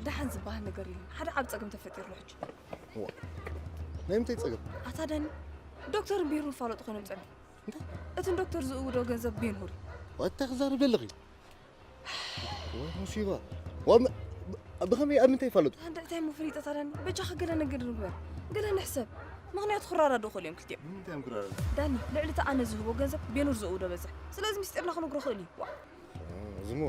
ደሓን ዝበሃል ነገር የለን። ሓደ ዓብ ጸገም ተፈጢርሉ ሕጂ። እዋ። ናይ ምንታይ ጸገም? ኣታ ዳኒ፣ ዶክተርን ቤኑር ይፋለጡ ኮይኖም ጸኒሑ። እንታይ? እቲ ንዶክተር ዝእውዶ ገንዘብ ቤኑር እዩ። እንታይ ክዛረብ ዘለኺ? ወይ ሙሲባ። ወም-፣ ብ-፣ ብኸመይ ኣብ ምንታይ ይፋለጡ? ኣንተ እንታይ እሞ ፈሊጠ ኣታ ዳኒ? በጃኻ ገለ ነገር ንግበር። ገለ ንሕሰብ። ምኽንያቱ ክረዳድኡ ክእሉ እዮም ክልቲኦም። ንምንታይ እዮም ክረዳድኡ? ዳኒ፣ ልዕሊ እቲ ኣነ ዝህቦ ገንዘብ ቤኑር ዝእውዶ በዝሕ። ስለዚ ምስጢርና ክነግሮ ክእል እዩ። ዋ። እዚሞ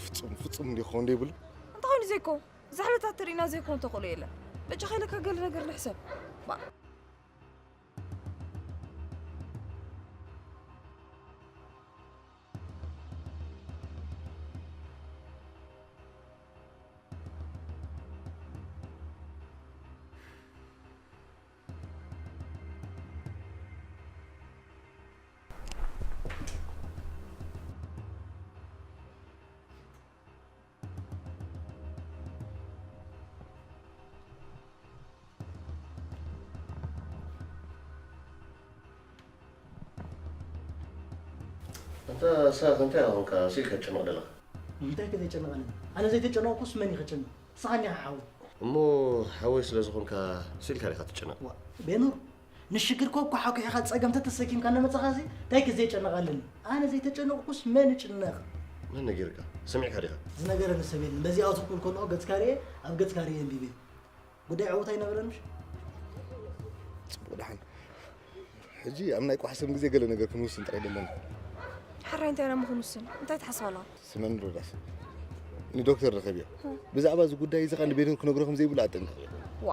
ፍጹም፣ ፍጹም እንዲ ክኸውን ዘይብሉ። እንታይ ኮይኑ ዘይኮ? ዛሕልታት ትርኢና ዘይኮን ተኽእሎ የለን። በጃኻ ኢለካ ገለ ነገር ንሕሰብ። ባ። ኣንታ ሳኽ፣ እንታይ ኾንካ ስኢልካ ትጨነቕ ዘለኻ? እንታይ ከ ዘጨነቐኒ? ኣነ ዘይተጨነቕኩስ መን እዩ ከጨንቕ? ንስኻ እኒኻ ሓወይ። እሞ ሓወይ ስለ ዝኾንካ ስኢልካ ዲኻ ትጨነቕ? ዋ፣ ቤኑር፣ ንሽግር ኮኮ ሓኩሒኻ ጸገም ተተሰኪምካ እናመጻኻሲ እንታይ ከ ዘጨነቐልኒ? ኣነ ዘይተጨነቕኩስ መን ይጭነቕ? መን ነጊርካ? ሰሚዕካ ዲኻ? ዝነገረኒ ሰብ የለን። በዚኣ ትኩል ከለኹ ገጽካ ርኤ፣ ኣብ ገጽካ ርኤ ኣንቢበ። ጉዳይ ዕውት ኣይነበረን ምሽ? ጽቡቕ ደሓን። ሕጂ ኣብ ናይ ቋሕሰም ግዜ ገለ ነገር ክንውስን ጥራይ ደለና። ሕራይ እንታይ ኢና እሞ ክንውስን? እንታይ ትሓስብ ኣለኻ? ስመን ሮዳስ። ንዶክተር ርኸብዮ። ብዛዕባ እዚ ጉዳይ እዚ ኸኣ ንቤኑር ክነግሮ ከም ዘይብሉ ኣጠንቅቕዮ። ዋ፣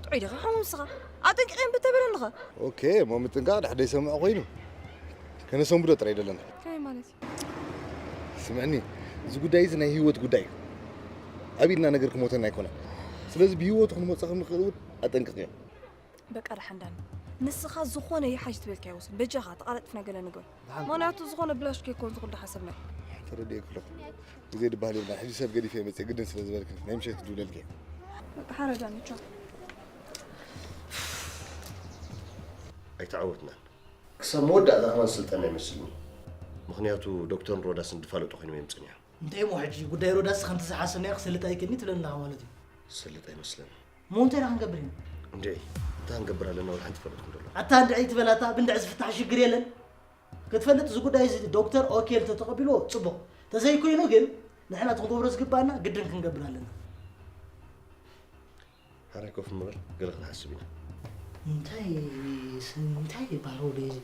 ጥዑይ ዲኻ ሕሙም ንስኻ? ኣጠንቂቐ እምቢ ተበለኒ ኸ? ኦኬ፣ እሞ ምጥንቃቕ ድሕር ዘይሰምዖ ኮይኑ። ከነሰንብዶ ጥራይ ደለና። ከመይ ማለት እዩ? ስምዕኒ፣ እዚ ጉዳይ እዚ ናይ ህይወት ጉዳይ እዩ። ኣብ ኢድና ነገር ክሞተና ኣይኮነን። ስለዚ ብህይወቱ ክንመጽእ ከም ንኽእል እውን ኣጠንቅቕዮ። በቃ ደሓን ዳኒ፣ ንስኻ ዝኾነ ይሓይሽ ዝበልካዮ ውሰድ። በጃኻ ተቓላጥፍና ገለ ንግበር። ደሓን። ምኽንያቱ ዝኾነ ብላሽ ከይኮን ዝኹሉ ሓሰብና። ተረዲኤኪ ኣለኹ። ግዜ ድበሃል የብልና። ሕጂ ሰብ ገዲፈ መጽእ ግድን ስለ ዝበልክን ናይ ምሸት ክድውለልኪ እየ። በቃ ሓረ ዳኒ፣ ቻው። ኣይተዓወትናን። ክሳብ መወዳእታ ከማን ስልጠና ይመስልኒ። ምኽንያቱ ዶክተርን ሮዳስን ዝፋለጡ ኮይኖም እዮም ጸኒሖም። እንታይ እሞ ሕጂ ጉዳይ ሮዳስ ከምቲ ዝሓሰብናዮ ክሰልጥ ኣይክእልኒ ትብለኒ ኣለኻ ማለት እዩ? ዝሰልጥ ኣይመስለንን። እሞ እንታይ ደኣ ክንገብር ኢና? እንድዒ፣ እንታይ ክንገብር ኣለና? ወላ ሓንቲ ፈለጥኩም ዘሎ። ኣታ እንድዒ ትበል ኣታ፣ ብእንድዒ ዝፍታሕ ሽግር የለን። ክትፈልጥ እዚ ጉዳይ እዚ ዶክተር ኦኬ እንተተቐቢልዎ ጽቡቕ። ተዘይኮይኑ ግን ንሕና እቲ ክንገብሮ ዝግባኣና ግድን ክንገብር ኣለና። ሓራይ ኮፍ ምበል፣ ገለ ክንሓስብ ኢና። እንታይ ስ-፣ እንታይ ይበሃል ወደይ እዚ?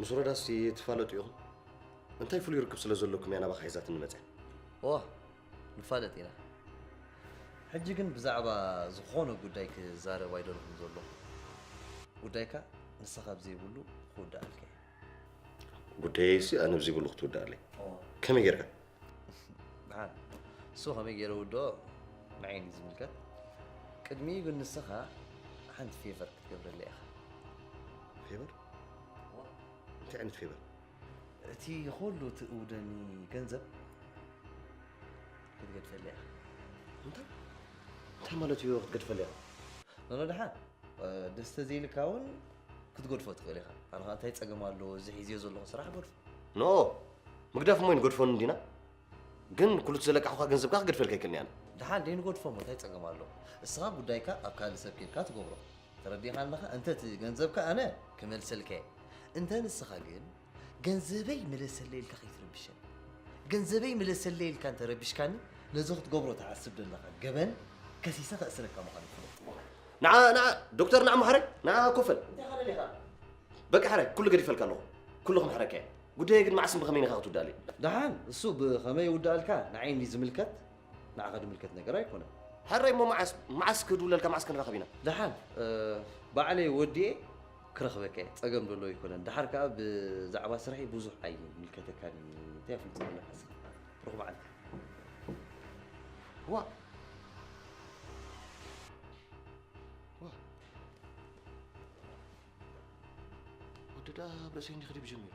ምስ ሮዳስ ትፋለጡ ኢኹም? እንታይ ፍሉይ ርክብ ስለ ዘለኩም እያ ናባኻ ሒዛትኒ መጽያ? እዋ፣ ንፋለጥ ኢና። ሕጂ ግን ብዛዕባ ዝኾነ ጉዳይ ክዛረብ ኣይደለኹን ዘለኹ። ጉዳይካ ንስኻ ኣብ ዘይብሉ ክውዳኣልካ እዩ። ጉዳየይሲ ኣነ ኣብ ዘይብሉ ክትውዳኣለይ? እዋ። ከመይ ጌርካ? ደሓን፣ እሱ ከመይ ገይረ ውድኦ ንዓይ እዩ ዝምልከት። ቅድሚኡ ግን ንስኻ ሓንቲ ፌቨር ክትገብረለይ ኢኻ። ፌቨር? እንታይ ዓይነት ፌቨር? እቲ ኩሉ ትእውደኒ ገንዘብ ክትገድፈለይ ኢኻ። እንታይ? እንታይ ማለት እዩ ክትገድፈለይ ኢኻ? ኖኖ፣ ደሓን፣ እ፣ ደስ ተዘይልካ እውን ክትገድፎ ትኽእል ኢኻ። ኣነ ኸኣ እንታይ ጸገም ኣለዎ? እዚ ሒዝዮ ዘለኹ ስራሕ ገድፎ። ኖ፣ ምግዳፍ እሞ ኣይንገድፎን እንዲና። ግን ኩሉ እቲ ዘለቃሕኳ ገንዘብካ ክገድፈልካ ኣይክእልን እየ ኣነ። ደሓን ደይንገድፎ እሞ እንታይ ጸገም ኣለዎ? እስኻ ጉዳይካ ኣብ ካልእ ሰብ ኬድካ ትገብሮ። ተረዲእኻ ኣለኻ? እንተ እቲ ገንዘብካ ኣነ ክመልሰልካ እየ። እንተ ንስኻ ግን ገንዘበይ ምለሰለይ ኢልካ ከይትረብሸኒ። ገንዘበይ ምለሰለይ ኢልካ እንተ ረቢሽካኒ፣ ነዚ ክትገብሮ ትሓስብ ዘለኻ ገበን ከሲሰ ከእስረካ ምዃነይ ፍለጥ። ንዓ፣ ንዓ፣ ዶክተር፣ ንዓ፣ መሓረይ፣ ንዓ፣ ኮፈል። እንታይ ኻ ደሊኻ? በቃ፣ ሓራይ፣ ኩሉ ገዲፈልካ ኣለኹ። ኩሉ ክምሕረካ እየ። ጉዳየይ ግን መዓስን ብኸመይን ኢኻ ክትውዳእለይ? ደሓን፣ እሱ ብኸመይ ይውዳእልካ ንዓይ እንድዩ ዝምልከት፣ ንዓኻ ዝምልከት ነገር ኣይኮነን። ሕራይ እሞ መዓስ፣ መዓስ ክድውለልካ፣ መዓስ ክንራኸብ ኢና? ደሓን፣ እ፣ ባዕለይ ወዲኤ ክረኽበካ እየ። ጸገም ዘሎ ኣይኮነን። ደሓር ከኣ ብዛዕባ ስርሐይ ብዙሕ ኣይምልከተካን እዩ። እንታይ ኣፍልጦ ኣለካ እስኻ? ርኹብ መዓልቲ። ዋ። ዋ። ወዲ ደኣ ኣብ ርእሰይ እንዲኺ ድዩ ጀሚሩ?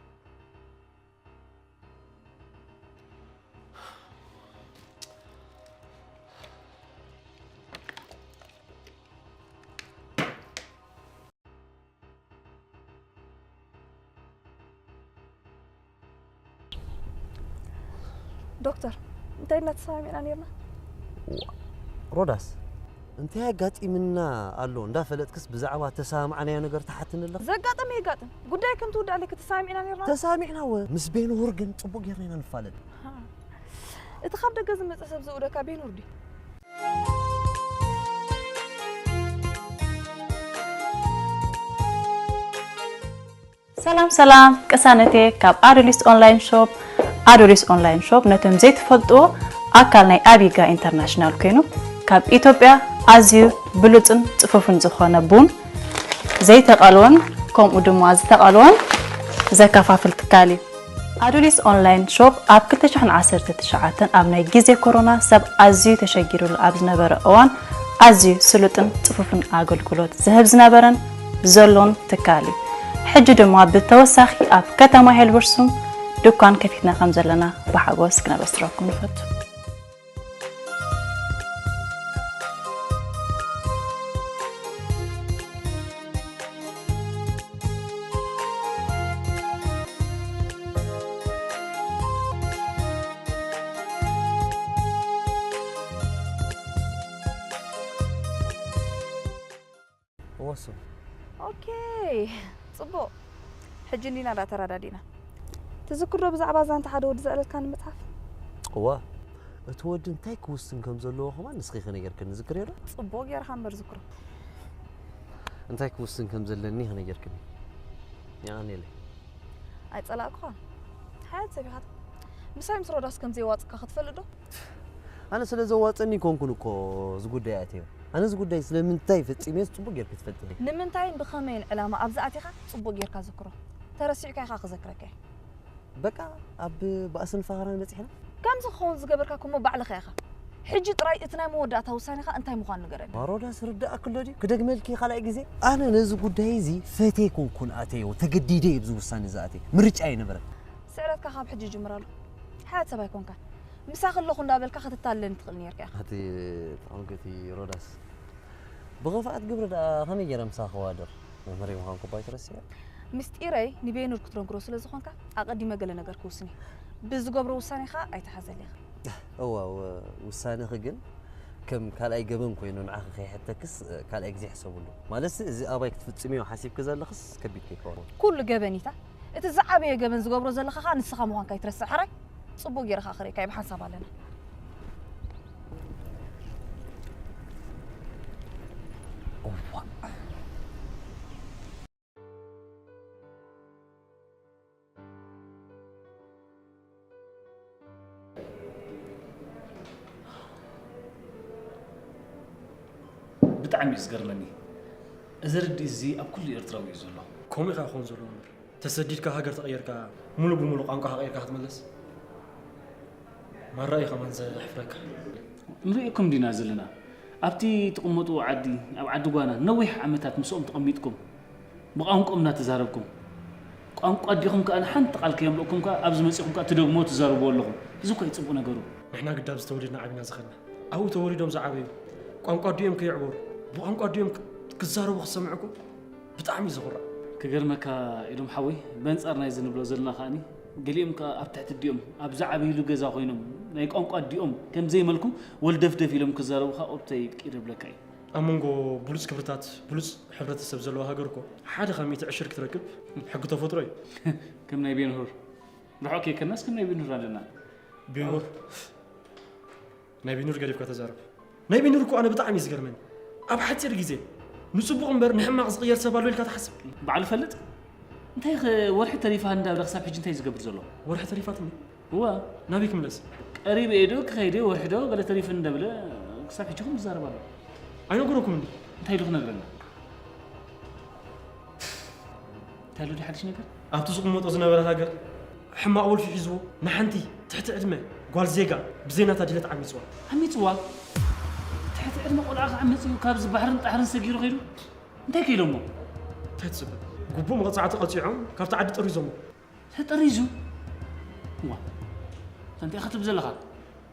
ዶክተር፣ እንታይ ኢልና ተሰማሚዕና ነይርና? ዋ፣ ሮዳስ፣ እንታይ ኣጋጢምና ኣሎ እንዳፈለጥክስ ብዛዕባ ተሰማማዕናዮ ነገር ትሓትኒ ኣለኺ? ዘጋጠመ የጋጥም። ጉዳይ ከም ትውዳእለይ ተሰማሚዕና ነይርና። ተሰማሚዕና ወ፣ ምስ ቤንሁር ግን ጽቡቕ ጌርና ኢና ንፋለጥ። ሃ። እቲ ካብ ደገ ዝመጽእ ሰብ ዝእውደካ ቤንሁር ድዩ? ሰላም ሰላም፣ ቅሳነቴ ካብ ኣዶሊስ ኦንላይን ሾፕ። ኣዶሊስ ኦንላይን ሾፕ ነቶም ዘይትፈልጥዎ ኣካል ናይ ኣቢጋ ኢንተርናሽናል ኮይኑ፣ ካብ ኢትዮጵያ ኣዝዩ ብሉጽን ጽፉፍን ዝኾነ ቡን ዘይተቐልወን ከምኡ ድማ ዝተቐልወን ዘከፋፍል ትካል እዩ። ኣዱሊስ ኦንላይን ሾፕ ኣብ ክልተ ሽሕን ዓሰርተ ትሽዓተን ኣብ ናይ ግዜ ኮሮና ሰብ ኣዝዩ ተሸጊሩሉ ኣብ ዝነበረ እዋን ኣዝዩ ስሉጥን ጽፉፍን ኣገልግሎት ዝህብ ዝነበረን ዘሎን ትካል እዩ። ሕጂ ድማ ብተወሳኺ ኣብ ከተማ ሄልበርሱም ድኳን ከፊትና ከም ዘለና ብሓጎስ ክነበስረኩም ንፈቱ። እወ፣ እሱ። ኦኬ፣ ጽቡቕ። ሕጂ እንዲና ዳ ተረዳዲእና። ትዝክር ዶ ብዛዕባ ዛንታ ሓደ ወዲ ዘዕለልካኒ መጽሓፍ? እዋ፣ እቲ ወዲ እንታይ ክውስን ከም ዘለዎ ከማን ንስኺ ኢኺ ነጊርክኒ፣ ዝክርዮ ዶ? ጽቡቕ ጌርካ እምበር ዝክሮ። እንታይ ክውስን ከም ዘለኒ ኢኺ ነጊርክኒ። የቐንየለይ። ኣይጸላእኩኻን። ሓያል ሰብ ኢኻ። ምሳይ ምስ ሮዳስ ከም ዘይዋጽካ ክትፈልጥ ዶ? ኣነ ስለ ዘዋጸኒ ኣይኮንኩን እኮ እዚ ጉዳይ ኣትየ። ኣነ እዚ ጉዳይ ስለምንታይ ፈጺመዮስ ጽቡቕ ጌርኪ ትፈልጢ ኢኺ። ንምንታይን ብኸመይን ዕላማ ኣብዚ ኣቲኻ ጽቡቕ ጌርካ ዝክሮ። ተረሲዑካ ኢኻ ክዘክረካ እየ። በቃ ኣብ ባእስን ፈኸራን በጺሕና። ከምዚ ክኸውን ዝገበርካ እኮ እሞ ባዕልኻ ኢኻ። ሕጂ ጥራይ እቲ ናይ መወዳእታ ውሳኔኻ እንታይ ምዃኑ ንገረኒ። ሮዳስ ርዳእኪ ኣሎ ድዩ? ክደግመልኪ ካልኣይ ግዜ? ኣነ ነዚ ጉዳይ እዚ ፈትየ ኣይኮንኩን ኣተዮ፣ ተገዲደ እየ ኣብዚ ውሳኔ ዝኣትየ። ምርጫ ኣይነበረን። ስዕረትካ ካብ ሕጂ ይጅምር ኣሎ። ሓያል ሰብ ኣይኮንካን። ምሳኺ ኣለኹ እንዳበልካ ክትታለለኒ ትኽእል ነይርካ ኢኻ። ኣቲ ተቐምቅቲ ሮዳስ፣ ብኽፍኣት ግብሪ ደኣ ከመይ ገይረ ምሳኺ ክዋደር? መምህረይ ምዃንኩ እባ ኣይትረስዕዮ። ምስጢረይ ንቤኑር ክትነግሮ ስለ ዝኾንካ ኣቐዲመ ገለ ነገር ክውስን እየ። ብዝገብሮ ውሳኔ ኸኣ ኣይትሓዘለይ ኢኻ። እዋ፣ እወ፣ ውሳኔኺ ግን ከም ካልኣይ ገበን ኮይኑ ንዓኺ ከይሕተክስ፣ ካልኣይ ግዜ ሕሰብሉ። ማለትሲ፣ እዚ ኣባይ ክትፍጽምዮ ሓሲብኪ ዘለኽስ ከቢድ ከይከውን። ኩሉ ገበን ኢታ። እቲ ዝዓበየ ገበን ዝገብሮ ዘለኻ ኸኣ ንስኻ ምዃንካ ኣይትረስዕ። ሕራይ፣ ጽቡቕ ገይረ ኸኣ ክርእየካ እየ፣ ብሓንሳብ ኣለና። እዋእ። ብጣዕሚ እዩ ዝገርመኒ። እዚ ርድኢት እዚ ኣብ ኩሉ ኤርትራዊ እዩ ዘሎ። ከምኡ ኢኻ ክኾን ዘለዎ እምበር፣ ተሰዲድካ ሃገር ተቐየርካ፣ ሙሉ ብሙሉ ቋንቋኻ ቀይርካ ክትምለስ? ማራ እዩ ከማን ዘሕፍረካ። ንርእየኩም ዲና ዘለና? ኣብቲ ትቕመጡ ዓዲ፣ ኣብ ዓዲ ጓና ነዊሕ ዓመታት ምስኦም ተቐሚጥኩም፣ ብቋንቆም እናተዛረብኩም፣ ቋንቋ ኣዲኹም ከኣ ሓንቲ ቃል ከየምለእኩም ከኣ ኣብዚ መጺኹም ከኣ ትደግሞ ትዛረብዎ ኣለኹም። እዚ እኮ እዩ ጽቡቕ ነገሩ። ንሕና ግዳ ኣብዚ ተወሊድና ዓቢና ዝኸድና፣ ኣብኡ ተወሊዶም ዝዓበዩ፣ ቋንቋ ኣዲኦም ከየዕበሩ፣ ብቋንቋ ኣዲኦም ክ-፣ ክዛረቡ ክሰምዑ እኮ ብጣዕሚ እዩ ዘኹርዕ። ክገርመካ ኢሎም ሓወይ፣ በንጻር ናይዚ ንብሎ ዘለና ከኣኒ፣ ገሊኦም ከኣ ኣብ ትሕቲ ኣዲኦም ኣብ ዝዓበይሉ ገዛ ኮይኖም ናይ ቋንቋ ኣዲኦም ከም ዘይመልኩ ወልደፍደፍ ኢሎም ክዛረቡ ከኣ ኦብተይ ቂር ይብለካ እዩ። ኣብ መንጎ ብሉጽ ክብርታት፣ ብሉጽ ሕብረተሰብ ዘለዋ ሃገር እኮ ሓደ ካብ ሚእቲ ዕሽር ክትረክብ ሕጊ ተፈጥሮ እዩ። ከም ናይ ቤንሁር። ርሑቕ ከይከድናስ ከም ናይ ቤንሁር ኣለና። ቤንሁር? ናይ ቤንሁር ገዲፍካ ተዛረብ። ናይ ቤንሁር እኮ ኣነ ብጣዕሚ እዩ ዝገርመኒ። ኣብ ሓጺር ግዜ ንጽቡቕ እምበር ንሕማቕ ዝቕየር ሰብ ኣሎ ኢልካ ትሓስብ? ባዕሉ ፈልጥ? እንታይ ኸ ወርሒ ተሪፋ እንዳበለ ክሳብ ሕጂ እንታይ ዝገብር ዘሎ? ወርሒ ተሪፋትኒ? እወ። ናበይ ክምለስ? ቀሪበ እየ ዶ ክኸይደ ወርሒ ዶ ገለ ተሪፍኒ እንዳበለ ክሳብ ሕጂ ከም ዝዛረብ ኣሎ። ኣይነገረኩምን ድዩ? እንታይ ኢሉ ክነግረና? እንታይ ኣሎ ድዩ ሓድሽ ነገር? ኣብቲ ዝቕመጦ ዝነበረ ሃገር ሕማቕ ወልፊ ሒዝዎ ንሓንቲ ትሕቲ ዕድመ ጓል ዜጋ ብዘይ ናታ ድሌት ዓሚጽዋ። ዓሚጽዋ? ትሕቲ ዕድመ ቆልዓ ክዓምጽ እዩ ካብዚ ባሕርን ጣሕርን ሰጊሩ ከይዱ? እንታይ ከ ኢሎሞ? እንታይ ትጽበ? ግቡእ መቕጻዕቲ ቀጺዖም ካብቲ ዓዲ ጠሪዞሞ። ተጠሪዙ? ዋ፣ እንታይ ኢኻ ትብል ዘለኻ?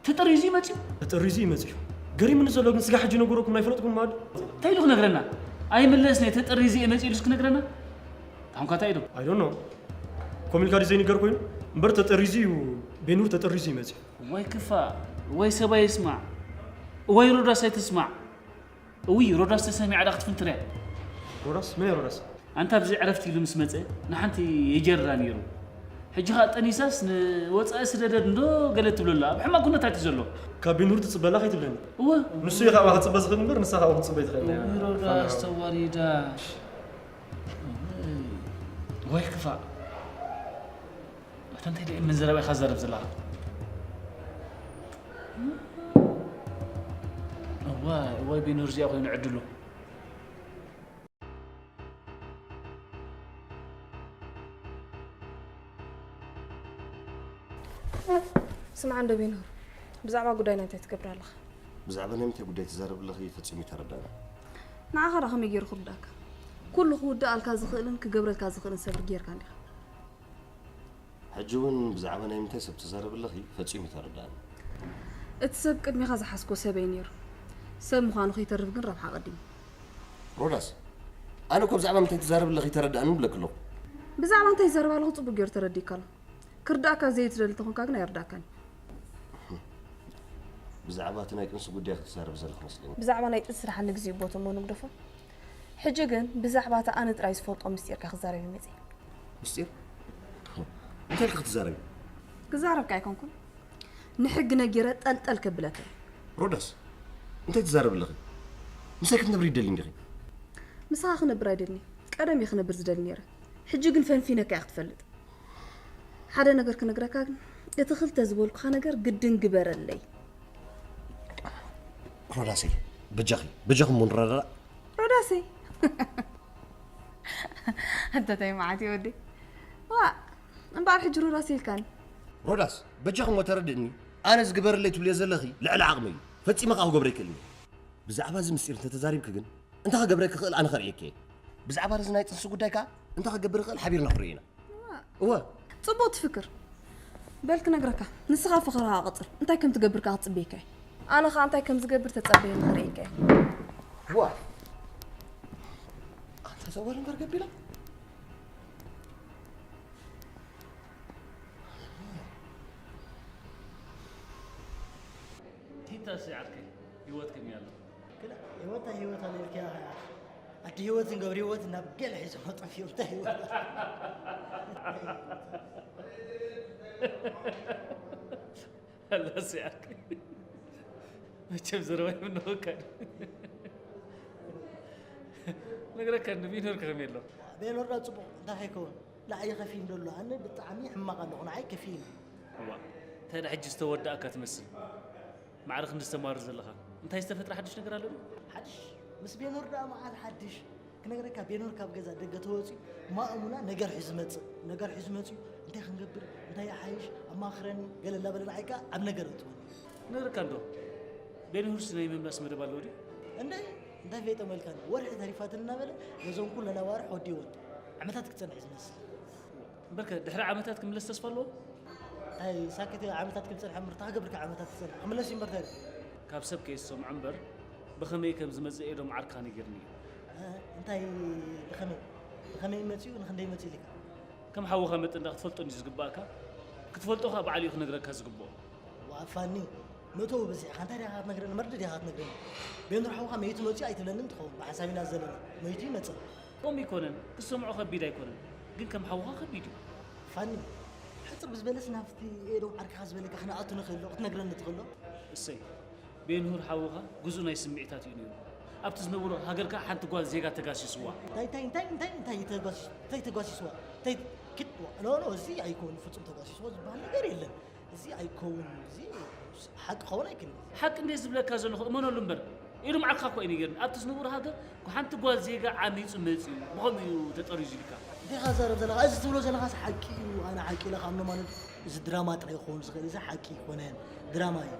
ተጠሪዙ እዩ መጺኡ? ተጠሪዙ እዩ መጺኡ። ገሪሙኒ ዘሎ ግን ስጋ ሕጂ ነገረኩም ኣይፈለጥኩም ማለት? እንታይ ኢሉ ክነግረና? ኣይምለስን እየ፣ ተጠሪዙ እየ መጺኡ ኢሉስ ክነግረና? ታንኳ እንታይ ኢሉ? I don't know። ኮም ኢልካ ድዩ ዘይንገር ኮይኑ? እምበር ተጠሪዙ እዩ፣ ቤኑር ተጠሪዙ እዩ መጺኡ። ወይ ክፋእ፣ ወይ ሰብኣይ ይስማዕ፣ ወይ ሮዳስ ኣይትስማዕ። እውይ፣ ሮዳስ ተሰሚዓ ዳ ክትፍንትር እያ። ሮዳስ? መን እያ ሮዳስ? ኣንታ ኣብዚ ዕረፍቲ ኢሉ ምስ መጸ ንሓንቲ የጀርራ ነይሩ። ሕጂ ኸኣ ጠኒሳስ ንወጻኢ ስደደድ እንዶ ገለ ትብለላ። ኣብ ሕማቕ ኩነታት እዩ ዘሎ። ካብ ቤኑር ትጽበላ ከይትብለኒ። እወ። ንሱ እዩ ካብኣ ክጽበ ዝኽእል እምበር ንሳ ካብኡ ክትጽበ ኣይትኽእልን እያ። እውይ፣ ሮዳስ ተዋሪዳ። ወይ ክፋእ። ኣታ እንታይ ደኣ ምን ዘረባ ኢኻ ትዛረብ ዘለኻ? እዋይ፣ እዋይ፣ ቤኑር እዚኣ ኮይኑ ዕድሉ። ስምዓ እንዶ ቤኑር፣ ብዛዕባ ጉዳይና እንታይ ትገብር ኣለኻ? ብዛዕባ ናይ ምንታይ ጉዳይ ትዛረቢ ኣለኺ ፈጺሙ ኣይተረድኣንን። ንዓኻ ደኣ ከመይ ገይሩ ክርድኣካ? ኩሉ ክውድኣልካ ዝኽእልን ክገብረልካ ዝኽእልን ሰብ ጌርካ እንዲኻ። ሕጂ እውን ብዛዕባ ናይ ምንታይ ሰብ ትዛረቢ ኣለኺ ፈጺሙ ኣይተረድኣንን። እቲ ሰብ ቅድሚኻ ዝሓዝኮ ሰበይ ነይሩ። ሰብ ምዃኑ ከይተርፍ ግን ረብሓ ኣቐዲሙ። ሮዳስ፣ ኣነ እኮ ብዛዕባ ምንታይ ትዛረቢ ኣለኺ ኣይተረድኣንን እብለኪ ኣለኹ። ብዛዕባ እንታይ ይዛረብ ኣለኹ ጽቡቕ ገይሩ ተረዲእካ ኣሎ። ክርድኣካ ዘይትደሊ እንተኾንካ ግን ኣይርድኣካን እዩ። ብዛዕባ እቲ ናይ ጥንሲ ጉዳይ ክትዛረቢ ዘለኺ መስለኒ። ብዛዕባ ናይ ጥንሲ ደሓን ንግዚኡ ቦትኡ እሞ ንግደፎ። ሕጂ ግን ብዛዕባ እቲ ኣነ ጥራይ ዝፈልጦ ምስጢር እየ ክዛረብ መጺአ። ምስጢር? እንታይ ኢልኪ ክትዛረቢ? ክዛረብካ ኣይኮንኩን። ንሕጊ ነጊረ ጠልጠል ከብለካ እየ። ሮዳስ፣ እንታይ ትዛረቢ ኣለኺ? ምሳይ ክትነብሪ ይደሊ እንዲኺ? ምሳኻ ክነብር ኣይደልን እየ። ቀደም እየ ክነብር ዝደሊ ነይረ። ሕጂ ግን ፈንፊነካ እየ ክትፈልጥ። ሓደ ነገር ክነግረካ ግን፣ እቲ ክልተ ዝበልኩኻ ነገር ግድን ግበረለይ። ሮዳሰይ፣ በጃኺ፣ በጃኹም እሞ ንረዳዳእ። ሮዳሰይ። ኣንታ ታይ መዓት እዩ ወደይ። ዋ፣ እምበኣር ሕጂ ሮዳስ ኢልካኒ። ሮዳስ፣ በጃኺ እሞ ተረድእኒ። ኣነ ዝግበረለይ ትብልዮ ዘለኺ ልዕሊ ዓቕመይ እዩ። ፈጺመ ከኣ ክገብሮ ኣይክእልን እየ። ብዛዕባ እዚ ምስጢር እንተተዛሪብኪ ግን፣ እንታይ ክገብረ ክኽእል ኣነ ከርእየኪ እየ። ብዛዕባ እዚ ናይ ጥንሲ ጉዳይ ከኣ እንታይ ክገብር ይኽእል ሓቢርና ክንርእዮ ኢና። እወ። ጽቡቕ ትፍክር። በል ክነግረካ፣ ንስኻ ፈኸራኻ ቀጽል። እንታይ ከም ትገብር ከኣ ክትጽበየካ እየ። ኣነ ኸኣ እንታይ ከም ዝገብር ተጸበየኒ ክርእየካ እየ። ዋ! ኣንታ ዘዋሪ እምበር ገቢላ። ቲታሲ ዓርከይ፣ ህይወት ከመይ ኣሎ? ክላ፣ ህይወታ ህይወት ኣነ ኢልክያ ኸዓ። ኣዲ ህይወትን ገብሪ ህይወትን ናብ ገለ ሒዞም ጠፊኦም፣ እንታይ ህይወት? ኣላስ ዓርከይ። መቸም ዘረባ ይምነወካ ድዩ? ነግረካ፣ ንቢኖር ከመይ ኣሎ? ቤኖር ዳ ጽቡቕ፣ እንታይ ከይከውን? ንዓይ ከፊእኒ ደሎ፣ ኣነ ብጣዕሚ ሕማቕ ኣለኹ፣ ንዓይ ከፊእኒ። እዋ፣ እንታይ ደኣ ሕጂ ዝተወደኣካ ትመስል? ማዕረ ክንዲ ዝተማርር ዘለኻ። እንታይ ዝተፈጥረ ሓድሽ ነገር ኣሎ ድዩ? ሓድሽ? ምስ ቤኖር ደኣ መዓት ሓድሽ ክነግረካ፣ ቤኖር ካብ ገዛ ደገ ተወፂኡ ማእሙና ነገር ሒዙ መፅእ፣ ነገር ሒዙ መፅኡ፣ እንታይ ክንገብር፣ እንታይ ይሓይሽ፣ ኣማኽረኒ፣ ገለ እናበለ ንዓይ ከዓ ኣብ ነገር እትወኒ። ክነግረካ እንዶ፣ ቤኖርሲ ናይ ምምላስ መደብ ኣለዎ ድዩ? እንደ እንታይ ፈይጠ መልካኒ፣ ወርሒ ተሪፋትን እናበለ ነዞም ኩለን ኣዋርሕ ወዲወን። ዓመታት ክፀንሕ እዩ ዝመስል። እምበርከ ድሕሪ ዓመታት ክምለስ ተስፋ ኣለዎ? ኣይ ሳክት ዓመታት ክምፀንሕ እምበር፣ እንታይ ክገብር ካብ ዓመታት ክፀንሕ? ክምለስ እዩ እምበር እንታይ? ካብ ሰብ ከይሰምዖ እምበር፣ ብኸመይ ከም ዝመጽእ ኤዶም ዓርካ ነጊርኒ እዩ። እ፣ እንታይ ብኸመይ? ብኸመይ መጺኡ ንኽንደይ መጺኡ ኢልካ? ከም ሓውኻ መጠን ደኣ ክትፈልጦ እንድዩ ዝግባእካ። ክትፈልጦ ኸኣ ባዕሉ እዩ ክነግረካ ዝግብኦ። ዋእ ፋኒ፣ መእተዊ በዚሕካ እንታይ ዲኻ ክትነግረኒ? መርድእ ዲኻ ክትነግረኒ? ቤንዱር ሓውኻ መይቱ መጺኡ ኣይትብለንን ትኸውን፣ ብሓንሳብ ኢና ዘለና። መይቱ ይመጽእ። ከምኡ ኣይኮነን፣ ክትሰምዖ ከቢድ ኣይኮነን፣ ግን ከም ሓውኻ ከቢድ እዩ። ፋኒ፣ ሕጽር ብዝበለስ ናብቲ ኤዶም ዓርክኻ ዝበለካ ክነኣቱ ንኽእል ዶ? ክትነግረኒ ትኽእል ዶ? እሰይ፣ ቤንሁር ሓውኻ ግዙእ ናይ ስምዒታት እዩ ነይሩ። ኣብቲ ዝነብሮ ሃገር ከኣ ሓንቲ ጓል ዜጋ ተጋሲስዋ። እንታይ፣ እንታይ፣ እንታይ፣ እንታይ፣ እንታይ ተጋሲ-፣ እንታይ ተጋሲስዋ? እንታይ ኪድ-፣ ኖ፣ ኖ፣ እዚ ኣይኮን ፍጹም ተጋሲስዋ ዝበሃል ነገር የለን። እዚ ኣይከውን፣ እዚ ሓቂ ክኸውን ኣይክእልን። ሓቂ እንዴ ዝብለካ ዘለኹ እመነሉ እምበር። ኢሉ መዓልካ እኮ እዩ ነጊርኒ። ኣብቲ ዝነብሮ ሃገር ሓንቲ ጓል ዜጋ ዓሚጹ መጺኡ፣ ብኸምኡ እዩ ተጠሪዙ ኢልካ። እንታይ ኢኻ ትዛረብ ዘለኻ? እዚ ትብሎ ዘለኻስ ሓቂ እዩ። ኣነ ሓቂ ኢለ ክኣምኖ ማለት እዚ ድራማ ጥራይ ክኸውን ዝኽእል፣ እዚ ሓቂ ኣይኮነን። ድራማ እዩ።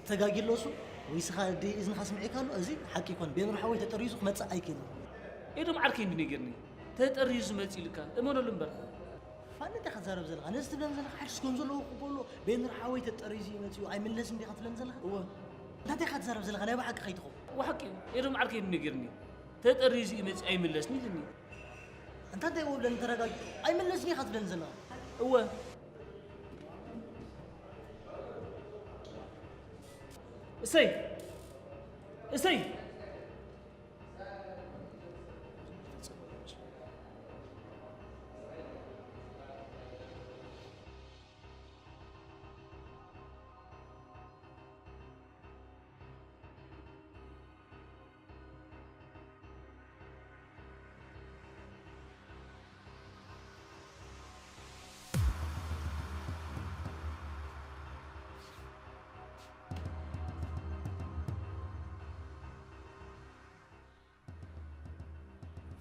ተጋጊ ኣሎ እሱ፣ ወይ ስኻ ድ-፣ እዝንኻ ስምዒካ ኣሎ፣ እዚ ሓቂ ኣይኮነን። ቤንር ሓወይ ተጠሪዙ ክመጽእ ኣይክእልን። ኢሉ መዓልከ እንዲ ነጊርኒ። ተጠሪዙ መጺኡ ኢልካ፣ እመነሉ እምበር። ፋኒ እንታይ ኢኻ ትዛረብ ዘለኻ? ነዚ ትብለን ዘለኻ ሓድሽ ከም ዘለዎ ክቕበሎ፣ ቤንር ሓወይ ተጠሪዙ እዩ መጺኡ፣ ኣይምለስን ዲኻ ትብለን ዘለኻ? እወ። እንታይ ኢኻ ትዛረብ ዘለኻ? ናይ ብሓቂ ከይትኸውን። እወ ሓቂ እዩ። ኤዶም ዓርከይ እዩ ነጊርኒ። ተጠሪዙ እዩ መጺኡ፣ ኣይምለስን ኢልኒ። እንታ እንታይ እወ ብለኒ ተረጋጊ። ኣይምለስን ኢኻ ትብለኒ ዘለኻ? እወ። እሰይ! እሰይ!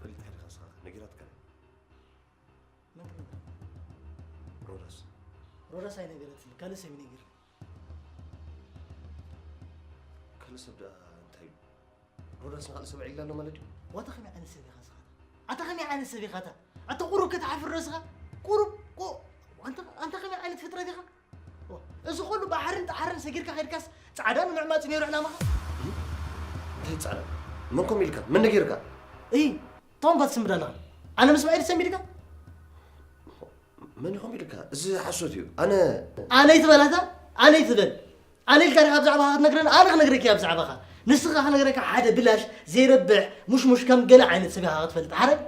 ፈሊጥካ ዲኻ ንስኻ? ነጊራትካ ድያ? መን ትነግራ? ሮዳስ። ሮዳስ ኣይነገረትኒ፣ ካልእ ሰብ እዩ ነጊርኒ። ካልእ ሰብ ደኣ እንታይ ኢሉ? ሮዳስ ንኻልእ ሰብ ኣዕሊላ ኣሎ ማለት ድዩ? ዋታ ከመይ ዓይነት ሰብ ኢኻ ንስኻ? ኣታ ከመይ ዓይነት ሰብ ኢኻ ኣታ? ኣታ ቁሩብ ከተሓፍር ዶ ንስኻ? ቁሩብ፣ ቁ-፣ ኣንታ፣ ኣንታ ከመይ ዓይነት ፍጥረት ኢኻ? ኦ፣ እዚ ኹሉ ባሕርን ጣሕርን ሰጊርካ ከይድካስ ጻዕዳ ንምዕማጽ ነይሩ ዕላማኻ? እንታይ ጻዕዳ? መን ከምኡ ኢልካ? መን ነጊርካ? እይ፣ እቶም ባት ትስምድ ኣለኻ? ኣነ ምስ ማይ ትሰሚድካ? መን ኢኹም ኢልካ? እዚ ሓሶት እዩ። ኣነ ኣነ ይትበል ኣታ? ኣነ ይትበል። ኣነ ኢልካ ዲኻ ብዛዕባኻ ክትነግረኒ? ኣነ ክነግረኪ እያ ብዛዕባኻ። ንስኻ ክነግረካ ሓደ ብላሽ ዘይረብሕ ሙሽሙሽ ከም ገለ ዓይነት ሰብ ኢኻ ክትፈልጥ። ሓረግ?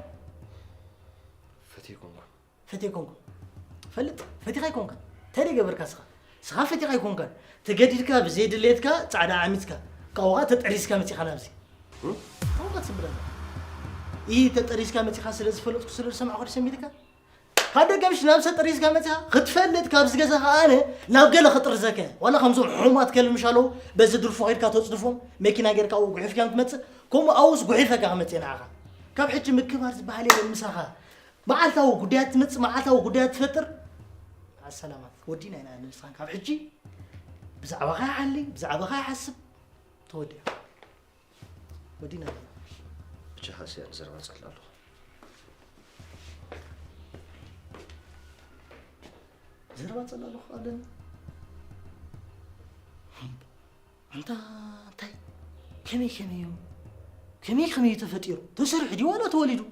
ፈትየ ኣይኮንኩን። ፈትየ ኣይኮንኩን። ፈልጥ፣ ፈቲኻ ኣይኮንካን። እንታይ ደኣ ገበርካ ስኻ? ስኻ ፈቲኻ ኣይኮንካን። ተገዲድካ ብዘይ ድሌትካ ጻዕዳ ዓሚጽካ። ካብኡ ኸኣ ተጠሪዝካ መጺኻ ናብዚ። እም? ካብኡ ኸኣ ትስምብለና። ይህ ተጠሪዝካ መጺኻ ስለ ዝፈለጥኩ ስለ ዝሰማዕኩ ድዩ ሰሚድካ? ካብ ደገ ምሽ ናብ ሰብ ጠሪዝካ መጺኻ? ክትፈልጥ ካብዚ ገዛ ኸኣ ኣነ ናብ ገለ ክጥርዘካ እየ። ዋላ ከምዞም ሕሙማት ከልቢ ምሽ ኣለዉ፣ በዚ ድርፎ ኸይድካ ተጽድፎም፣ መኪና ጌርካ ኣብኡ ጉሒፍካዮም ትመጽእ፣ ከምኡ ኣብኡስ ጉሒፈካ ክመጽእ እየ ንዓኻ። ካብ ሕጂ ምክባር ዝበሃል የለን ምሳኻ። መዓልታዊ ጉዳያት ትመጽእ፣ መዓልታዊ ጉዳያት ትፈጥር። ኣሰላማት፣ ወዲና ኢና ንስኻን። ካብ ሕጂ ብዛዕባኻ ይሓሊ፣ ብዛዕባኻ ይሓስብ። ተወዲኣ። ወዲና ኢና። ብቻ ሃስያን ዘረባ ጸላ ኣለኹ። ዘረባ ጸላ ኣለኹ ኣለና። ኣንታ እንታይ? ከመይ ከመይ እዩ? ከመይ ከመይ እዩ ተፈጢሩ? ተሰሪሑ ድዩ ዋላ ተወሊዱ?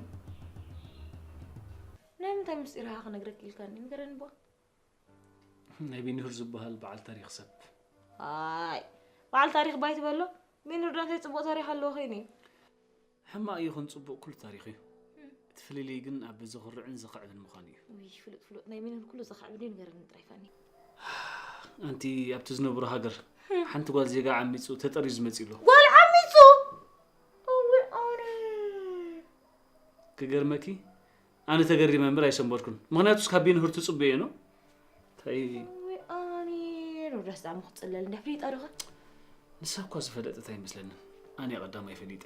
ናይ ምንታይ ምስጢር ኢኻ ክነግረኪ ኢልካኒ? ንገረኒ እባ። ናይ ቢንሁር ዝበሃል በዓል ታሪኽ ሰብ። ኣይ፣ በዓል ታሪኽ ባይ ትበሎ? ቢንሁር ዶ እንታይ ጽቡቕ ታሪኽ ኣለዎ ኮይኑ እዩ? ሕማቕ ይኹን ጽቡቕ ኩሉ ታሪኽ እዩ። እም። እቲ ፍልልይ ግን ኣብ ዘኹርዕን ዘኽዕብን ምዃኑ እዩ። ውይ፣ ፍሉጥ ፍሉጥ ናይ ቢንሁር ኩሉ ዘኽዕብን እዩ ንገረኒ ጥራይ ፋኒ። ኣንቲ ኣብቲ ዝነብሮ ሃገር እም። ሓንቲ ጓል ዜጋ ዓሚጹ ተጠርዩ ዝመጽእ ኣሎ። ጓል ዓሚጹ? እውይ ኣነ። ክገርመኪ ኣነ ተገሪመ እምበር ኣይሰንበድኩን። ምኽንያቱስ ካብ ቢንሁር ትጽበዮ ነው። እንታይ እውይ ኣነ። ሮዳስ ደኣ እሞ ክጽለል እንዳ ፍሊጣ ዶ ኸ? ንሳ እኳ ዝፈለጠት ኣይመስለንን። ኣነ ቀዳማይ ፈሊጠ።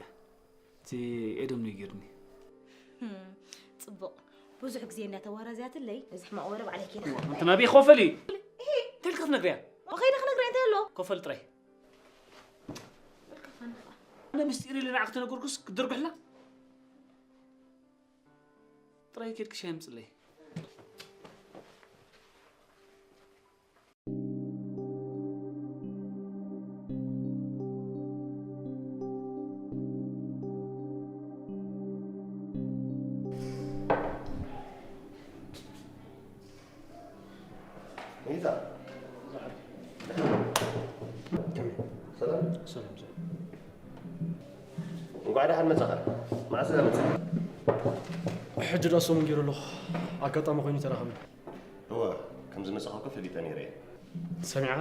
እቲ ኤዶም ነጊርኒ። ጽቡቕ። ብዙሕ ግዜ እናተዋራዝያትለይ፣ እዚ ሕማቕ ወረ ባዕለይ ከይደ። ኣንቲ ናበይ ኮፈሊ? እንታይ ኢልካ ትነግርያ? ከይደ ክነግርያ እንታይ ኣሎ? ኮፈል ጥራይ። ኣነ ምስጢር ኢለ ንዓኺ ተነገርኩስ ክትድርብሕላ? ጥራይ ኬድኪ ሻሂ ኣምጽለይ። መይዛ። ሰላም። ሰላም ሰላም። እንኳዕ ደሓን መጻኻ። መዓስ ኢኻ መጻኻ? ሕጂ ዳ ሰሙን ገይሩ ኣለኹ። ኣጋጣሚ ኮይኑ ተራኸብና። እወ፣ ከም ዝመጻኻ እኮ ፈሊጠ ነይረ እየ። ሰሚዓ?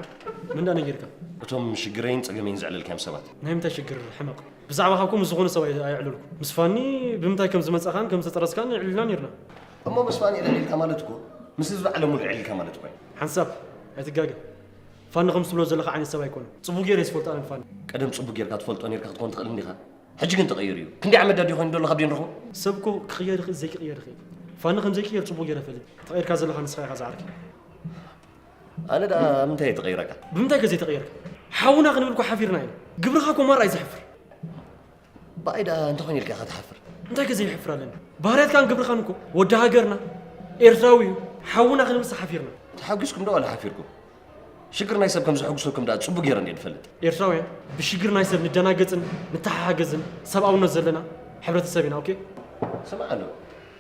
ምን ዳ ነጊርካ? እቶም ሽግረይን ጸገመይን ዘዕለልካዮም ሰባት። ናይ ምንታይ ሽግር ሕመቕ? ብዛዕባ ካብኩም ዝኾነ ሰብ ኣይ- ኣይዕለልኩ። ምስ ፋኒ ብምንታይ ከም ዝመጻኻን ከም ዝተጠረስካን ይዕልልና ነይርና። እሞ ምስ ፋኒ ዕልልካ ማለት እኮ ምስ ህዝቢ ዓለም ሙሉእ ዕልልካ ማለት እኮ እዩ። ሓንሳብ ኣይትጋገ። ፋኒ ከም ትብሎ ዘለኻ ዓይነት ሰብ ኣይኮነን። ጽቡቕ ገይረ እየ ዝፈልጦ ኣነ ንፋኒ። ቀደም ጽቡቕ ጌርካ ትፈልጦ ኔርካ ክትኮን ትኽእል እንዲኻ። ሕጂ ግን ተቐይሩ እዩ። ክንደይ ዓመት ዳ ድዩ ኮይኑ ዘሎ ካብ ዴንረኽቦ? ሰብ እኮ ክቕየር ይኽእል ዘይክቕየር ይኽእል። ፋኒ ከም ዘይቅየር ጽቡቕ ገይረ እፈልጥ። ተቐይርካ ዘለኻ ንስኻ ኢኻ ዝዓርከይ። ኣነ ደኣ ምንታይ እየ ተቐይረካ? ብምንታይ ከ ዘይተቐየርካ? ሓውና ክንብል እኮ ሓፊርና ኢና። ግብርኻ እኮ ማራ እዩ ዘሕፍር። ብኣይ ደኣ እንታይ ኮይኑ ኢልካ ኢኻ ትሓፍር? እንታይ ከ ዘየሕፍር ኣለኒ? ባህርያትካን ግብርኻን እኮ ወዲ ሃገርና ኤርትራዊ እዩ፣ ሓውና ክንብልስ ሓፊርና። ተሓጒስኩም ዶ ዋላ ሓፊርኩም? ሽግር ናይ ሰብ ከም ዘሐጉሰኩም ደኣ ጽቡቕ ገይረ እንድየ ዝፈልጥ። ኤርትራውያን ብሽግር ናይ ሰብ ንደናገጽን ንተሓሓገዝን ሰብኣውነት ዘለና ሕብረተሰብ ኢና። ኦኬ። ስማዕ ኣሎ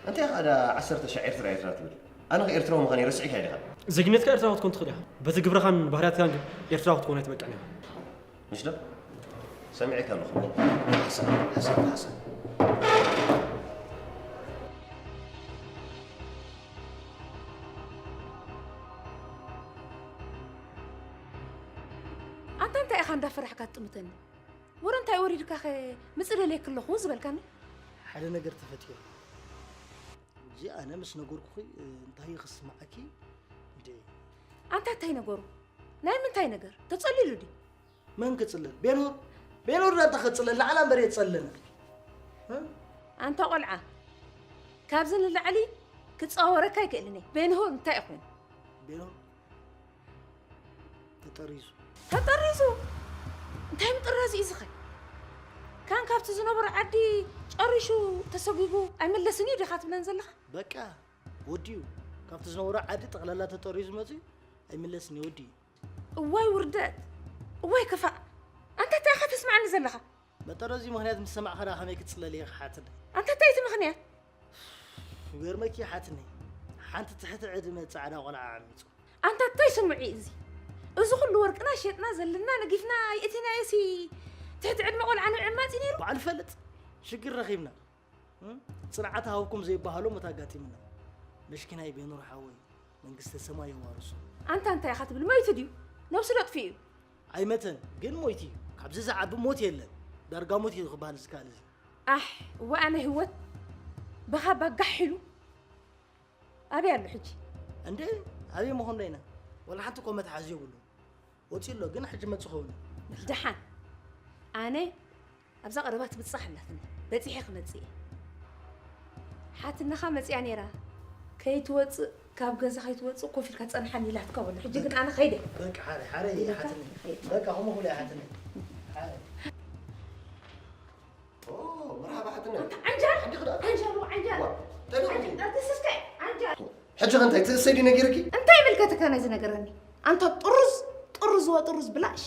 እንታይ ኢኻ ደኣ ዓሰርተ ሻዕ ኤርትራ ኤርትራ ትብል? ኣነ ከ ኤርትራዊ ምዃነይ ረሲዕካዮ ዲኻ? ዜግነትካ ኤርትራዊ ክትኮን ትኽእል ኢኻ። በቲ ግብርኻን ባህርያትካን ግን ኤርትራዊ ክትኮን ኣይትበቅዕን ኢኻ። ምሽ ዶ? ሰሚዐካ ኣለኹ። ሓሰን፣ ሓሰን፣ ሓሰን። ኣንታ እንታይ ኢኻ እንዳፈራሕካ ትጥምተኒ? ወረ እንታይ ወሪድካኸ ምጽእ ደልየኪ ኣለኹ ዝበልካኒ? ሓደ ነገር ተፈጢሩ። ሕጂ ኣነ ምስ ነገርኩኺ እንታይ እዩ ክስምዓኪ? እንዴ! ኣንታ እንታይ ነገሩ? ናይ ምንታይ ነገር? ተጸሊሉ ድዩ? መን ክጽለል? ቤንሁር? ቤንሁር ዳንታ ክጽለል ንዓና እምበር የጸለና። እ? ኣንታ ቆልዓ፣ ካብዚ ንላዕሊ ክጻወረካ ኣይክእልን እየ። ቤንሁር እንታይ እዩ ኮይኑ? ቤንሁር ተጠሪዙ። ተጠሪዙ? እንታይ ምጥራዝ እዩ ዝኸ? ካን ካብቲ ዝነበሮ ዓዲ ጨሪሹ ተሰጒጉ ኣይምለስን እዩ ዲኻ ትብለን ዘለኻ? በቃ ወዲኡ። ካብቲ ዝነበሮ ዓዲ ጠቕላላ ተጠሪዙ መጺኡ ኣይምለስን እዩ ወዲኡ። እዋይ ውርደት! እዋይ ክፋእ! ኣንታ እንታይ ኢኻ ተስምዓኒ ዘለኻ? መጠረዚ ምኽንያት ምስ ሰማዕኻ ደኣ ከመይ ክትጽለሊ ኢኺ ሓትነይ? ኣንታ እንታይ እቲ ምኽንያት? ይገርመኪ ሓትነይ፣ ሓንቲ ትሕቲ ዕድመ ጻዕዳ ቆልዓ ዓሚጹ። ኣንታ እንታይ ስምዒ እዚ? እዚ ኩሉ ወርቅና ሸጥና ዘለና ነጊፍና ይእቲናዮሲ ትሕቲ ዕድመ ቆልዓ ንብዕማጽ እዩ ነይሩ? ባዕሉ ይፈልጥ። ሽግር ረኺብና። እም? ጽንዓት ሃብኩም ዘይበሃሎ ሞት ኣጋጢምና። መሽኪናይ ቤኑር ሓወይ መንግስተ ሰማይ የዋርሶ። ኣንታ እንታይ ኢኻ ትብል? መይቱ ድዩ? ነብሱ ዶ ኣጥፊኡ እዩ? ኣይመተን፣ ግን ሞይቱ እዩ። ካብዚ ዝዓቢ ሞት የለን። ዳርጋ ሞት እዩ ክበሃል ዝከኣል እዚ። ኣሕ፣ እወ ኣነ ህይወት ብኻባ ጋሕ ኢሉ ኣበይ ኣሎ ሕጂ? እንዴ፣ ኣበይ ምኾን ዶ ኢና? ወላ ሓንቲ እኮ መትሓዚ የብሉን። ወፂኡ ኣሎ፣ ግን ሕጂ መፂ ኸውን። ደሓን። ኣነ ኣብዛ ቀረባ ትብጻሕ ኣላትኒ። በጺሐ ክመጽእ እየ። ሓትነኻ መጺኣ ነይራ። ከይትወጽእ፣ ካብ ገዛ ከይትወጽእ ኮፍ ኢልካ ጸንሓኒ ኢላትካ ወላ። ሕጂ ግን ኣነ ኸይደ። በቃ ሓረ፣ ሓረ እየ ሓትኒ። በቃ ከምኡ ኹሉ እየ ሓትኒ። ሓረ። ኦ፣ መርሓባ ሓትኒ። ኣንታ ዓንጃል! ሓድኺ ደኣ። ዓንጃል፣ ዓንጃል! ዋ፣ እንታይ ደኣ ዓንጃል፣ ኣቲ ስስከ፣ ዓንጃል! ሕጂ ኸ እንታይ ትእሰይ ድዩ ነጊርኪ? እንታይ ይምልከተካ ነዚ ነገረኒ? ኣንታ ጥሩዝ፣ ጥሩዝ ወጥሩዝ ብላሽ።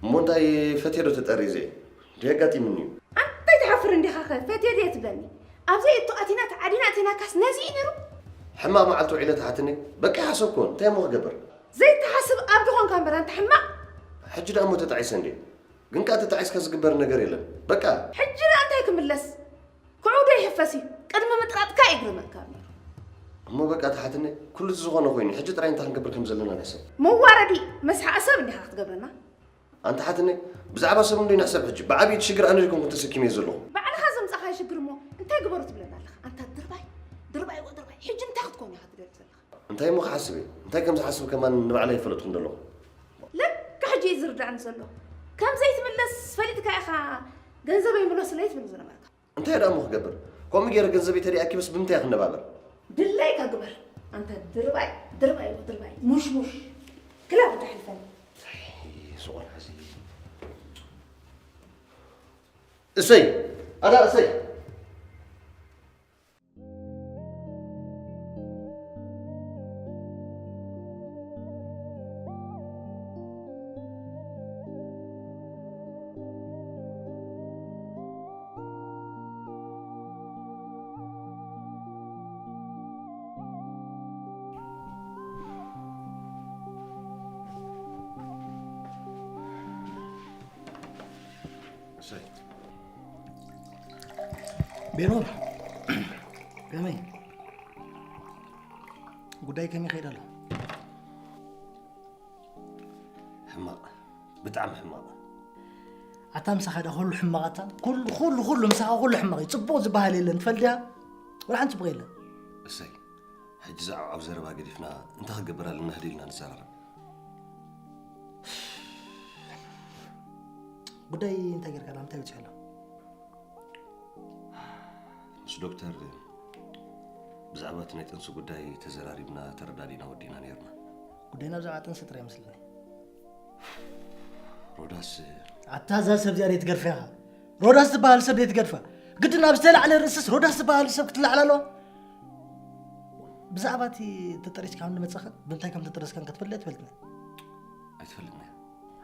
እሞ እንታይ ፈትየ ዶ ተጠሪዘ? እንታይ ኣጋጢሙኒ እዩ? ኣንታይ ትሓፍር እንዲኻ ኸ ፈትየ ድየ ትብለኒ? ኣብ ዘይእቱ ኣቲና ተዓዲና ኣቲናካስ ነዚ እዩ ነይሩ? ሕማቕ መዓልቲ ውዒለ ትሓትኒ? በቃ ይሓሰብኩ፣ እንታይ እሞ ክገብር? ዘይትሓስብ ኣብ ድኾንካ እምበር ኣንታ ሕማቕ። ሕጂ ደኣ እሞ ተጣዒሰ እንድየ። ግን ከኣ ተጣዒስካ ዝግበር ነገር የለን። በቃ። ሕጂ ደኣ እንታይ ክምለስ? ክዑ ዶ ይሕፈስ እዩ? ቅድሚ ምጥራጥካ ይግርመካ ነይሩ። እሞ በቃ ትሓትኒ፣ ኩሉ እቲ ዝኾነ ኮይኑ፣ ሕጂ ጥራይ እንታይ ክንገብር ከም ዘለና ንሕሰብ። መዋረዲ መስሓቕ ሰብ እንዲኻ ክትገብረና። ኣንቲ ሓትነይ፣ ብዛዕባ ሰብ እንዶ ይንሕሰብ ሕጂ። ብዓብዪ እቲ ሽግር ኣነ ዘይኮንኩን ተሰኪመዮ ዘለኹ። ባዕልኻ ዘምጻኻዮ ሽግር እሞ እንታይ ግበሩ ትብለና ኣለኻ? ኣንታ ድርባይ፣ ድርባይ ወ ድርባይ። ሕጂ እንታይ ክትኮን ኢኻ ትደሊ ዘለኻ? እንታይ እሞ ክሓስብ እየ? እንታይ ከም ዝሓስብ ከማን ንባዕለይ ኣይፈለጥኩን ዘለኹ። ለካ ሕጂ እዩ ዝርዳእኒ ዘሎ። ከም ዘይትምለስ ፈሊጥካ ኢኻ ገንዘበይ ምለሱለይ ትብል ዝነበርካ። እንታይ ደኣ እሞ ክገብር? ከምኡ ገይረ ገንዘበይ ተደይ ኣኪበስ ብምንታይ ክነባበር? ድለይካ ግበር። ኣንታ ድርባይ፣ ድርባይ፣ ድርባይ፣ ሙሽሙሽ። ክላ ብታሕልፈን። ስቑን ሕዚ። እሰይ፣ ኣታ እሰይ። እሰይ። ቤኖር፣ ከመይ? ጉዳይ ከመይ ይኸይድ ኣሎ? ሕማቕ፣ ብጣዕሚ ሕማቕ። ኣታ ምሳኻ ዳ ኩሉ ሕማቕ ኣታ? ኩሉ፣ ኩሉ፣ ኩሉ ምሳኻ ኩሉ ሕማቕ እዩ። ጽቡቕ ዝበሃል የለን፣ ትፈልጥ ዲኻ? ወላ ሓንቲ ጽቡቕ የለን። እሰይ፣ ሕጂ እዛ ዓብዓብ ዘረባ ገዲፍና እንታይ ክገብር ኣለና ህድእ ኢልና ንዘራረብ። ጉዳይ እንታይ ጌርካ? ናብ እንታይ በጺሑ ኣሎ? ምስ ዶክተር ብዛዕባ እቲ ናይ ጥንሲ ጉዳይ ተዘራሪብና ተረዳዲእና ወዲእና ነይርና። ጉዳይና ብዛዕባ ጥንሲ ጥራይ ይመስለኒ። ሮዳስ ኣታ እዛ ሰብ እዚኣ ደይትገድፋ ኢኻ። ሮዳስ ዝበሃል ሰብ ደይትገድፋ። ግድን ኣብ ዝተላዕለ ርእስስ ሮዳስ ዝበሃል ሰብ ክትላዕል ኣለዋ? ብዛዕባ እቲ ተጠሪስካ ከም ዝመጻኻ ብምንታይ ከም ተጠረስካን ክትፈልጥ ኣይትፈልጥን? ኣይትፈልጥን እያ።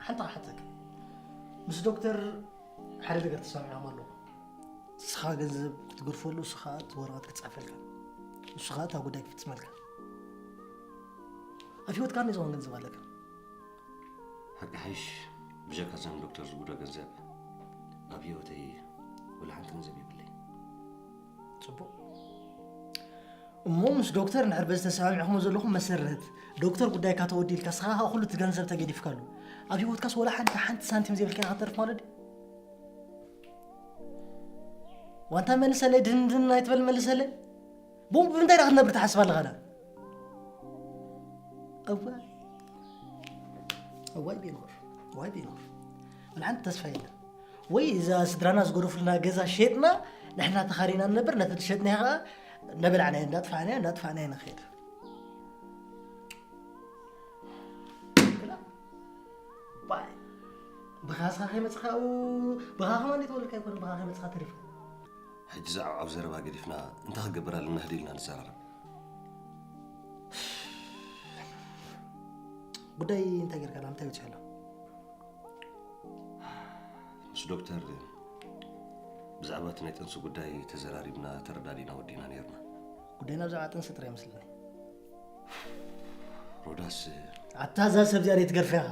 ሓንቲ ክሓተካ። ምስ ዶክተር ሓደ ነገር ተሰማሚዖም ኣለዉ። ንስኻ ገንዘብ ክትገድፈሉ፣ ንሱ ኸኣ እቲ ወረቐት ክጽሕፈልካ። ንሱ ኸኣ እታ ጉዳይ ክፍጽመልካ። ኣብ ህይወትካ ክንደይ ዝኾን ገንዘብ ኣለካ? ሓቂ ሓይሽ፣ ብጀካ እዞም ዶክተር ዝጉዶ ገንዘብ ኣብ ህይወተይ ወላ ሓንቲ ገንዘብ የብለይ። ጽቡቕ። እሞ ምስ ዶክተር እንድሕር በዚ ተሰማሚዕኹሞ ዘለኹም መሰረት፣ ዶክተር ጉዳይካ ተወዲልካ፣ ንስኻ ኸኣ ኩሉ እቲ ገንዘብ ተገዲፍካሉ። ኣብ ህይወትካስ ወላ ሓንቲ፣ ሓንቲ ሳንቲም ዘይብልካ ኢኻ ከተርፍ ማለት ድዩ? ዋንታ መልሰለይ፣ ድንድን ኣይትበል፣ መልሰለይ። ቡ-፣ ብምንታይ ዳ ክትነብር ትሓስብ ኣለኻ ዳ? እዋይ። እዋይ ቤኖር፣ እዋይ ቤኖር። ወላ ሓንቲ ተስፋ የለን። ወይ እዛ ስድራና ዝገደፉልና ገዛ ሸጥና፣ ንሕና ተኻሪና ንነብር፣ ነቲ ዝሸጥናዮ ኸኣ እናበላዕናዮ፣ እንዳጥፋእናዮ፣ እንዳጥፋእናዮ ንኸይድ። ክላ-፣ ባይ። ብኻ ስኻ ከይመጽኻ፣ ብኻ ከማን ዘይተወለድካ ኣይኮነን፣ ብኻ ከይመጽኻ ተሪፍካ። ሕጂ እዛ ዓብዓብ ዘረባ ገዲፍና እንታይ ክገብር ኣለና ህድእ ኢልና ንዘራረብ። ጉዳይ እንታይ ጌርካ? ናብ እንታይ በጺሑ ኣሎ? ምስ ዶክተር ብዛዕባ እቲ ናይ ጥንሲ ጉዳይ ተዘራሪብና ተረዳዲእና ወዲእና ነይርና። ጉዳይና ብዛዕባ ጥንሲ ጥራይ ይመስለኒ። ሮዳስ ኣታ እዛ ሰብ እዚኣ ደይትገድፋ ኢኻ።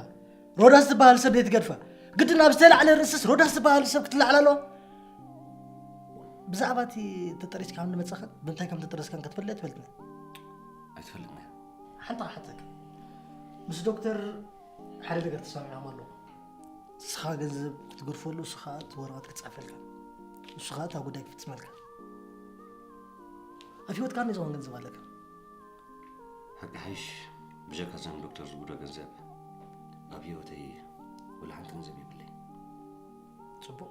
ሮዳስ ዝበሃል ሰብ ደይትገድፋ። ግድን ኣብ ዝተላዕለ ርእስስ ሮዳስ ዝበሃል ሰብ ክትላዕል ኣለዋ? ብዛዕባ እቲ ተጠሪስካ ከም ዝመጻኻን ብምንታይ ከም ተጠረስካን ክትፈልጥ ኣይትፈልጥን? ኣይትፈልጥን እያ። ሓንቲ ክሓተካ። ምስ ዶክተር ሓደ ነገር ተሰማሚዖም ኣለዉ። ንስኻ ገንዘብ ክትገድፈሉ፣ ንሱ ኸኣ እቲ ወረቐት ክጽሕፈልካ። ንሱ ኸኣ እታ ጉዳይ ክፍጽመልካ። ኣብ ህይወትካ ክንደይ ዝኾን ገንዘብ ኣለካ? ሓቂ ሓይሽ፣ ብጀካ እዞም ዶክተር ዝጉዶ ገንዘብ ኣብ ህይወተይ ወላ ሓንቲ ገንዘብ የብለይ። ጽቡቕ።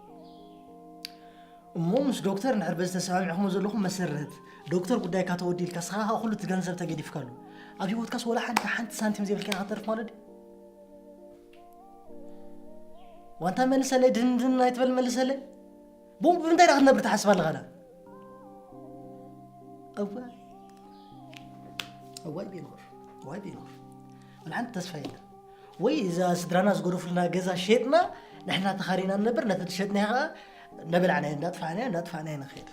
እሞ ምስ ዶክተር እንድሕር በዚ ተሰማሚዕኹሞ ዘለኹም መሰረት፣ ዶክተር ጉዳይካ ተወዲልካ፣ ንስኻ ኸኣ ኩሉ እቲ ገንዘብ ተገዲፍካሉ፣ ኣብ ህይወትካስ ወላ ሓንቲ፣ ሓንቲ ሳንቲም ዘይብልካ ኢኻ ክትተርፍ ማለት ድዩ? ዋንታ መልሰለይ፣ ድንድን ኣይትበል፣ መልሰለይ። ቡ-፣ ብምንታይ ዳ ክትነብር ትሓስብ ኣለኻ ዳ? እዋይ። እዋይ ቤኖር፣ እዋይ ቤኖር። ወላ ሓንቲ ተስፋ የለን። ወይ እዛ ስድራና ዝገደፉልና ገዛ ሸጥና፣ ንሕና ተኻሪና ንነብር፣ ነቲ ዝሸጥናዮ ኸኣ እናበላዕናዮ፣ እንዳጥፋእናዮ፣ እንዳጥፋእናዮ ንኸይድ።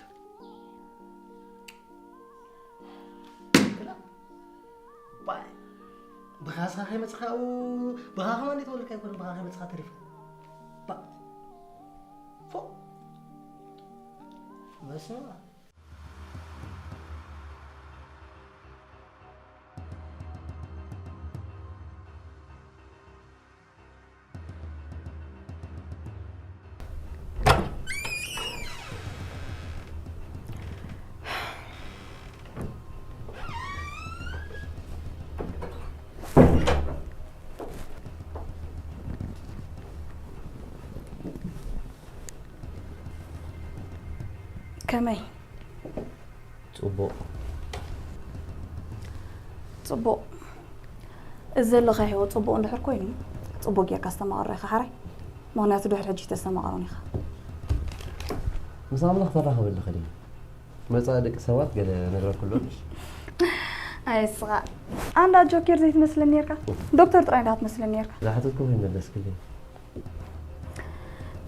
ባይ። ብኻ ስኻ ከይመጽኻ፣ ብኻ ከማን ዘይተወለድካ ኣይኮነን፣ ብኻ ከይመጽኻ ተሪፍካ። ባ-፣ ፎ-፣ በስመ ኣብ። ከመይ? ጽቡቕ። ጽቡቕ። እዚ ዘለኻዮ ህይወት ጽቡቕ እንድሕር ኮይኑ፣ ጽቡቕ ጌርካ ኣስተማቕሮ ኢኻ ሓራይ። ምኽንያቱ ድሕሪ ሕጂ ተስተማቕሮን ኢኻ። ምስ ኣምላኽ ተራኸበ ኣለኸ ድዩ? መጻኢ ደቂ ሰባት ገለ ነግረኩ ኣሎ ምሽ? ኣይ እስኻ ኣንዳ ጆኬር ዘይትመስለኒ ኔርካ። ዶክተር ጥራይ እንዳ ትመስለኒ ኔርካ። ዝሓተትኩ ከይመለስክልኝ።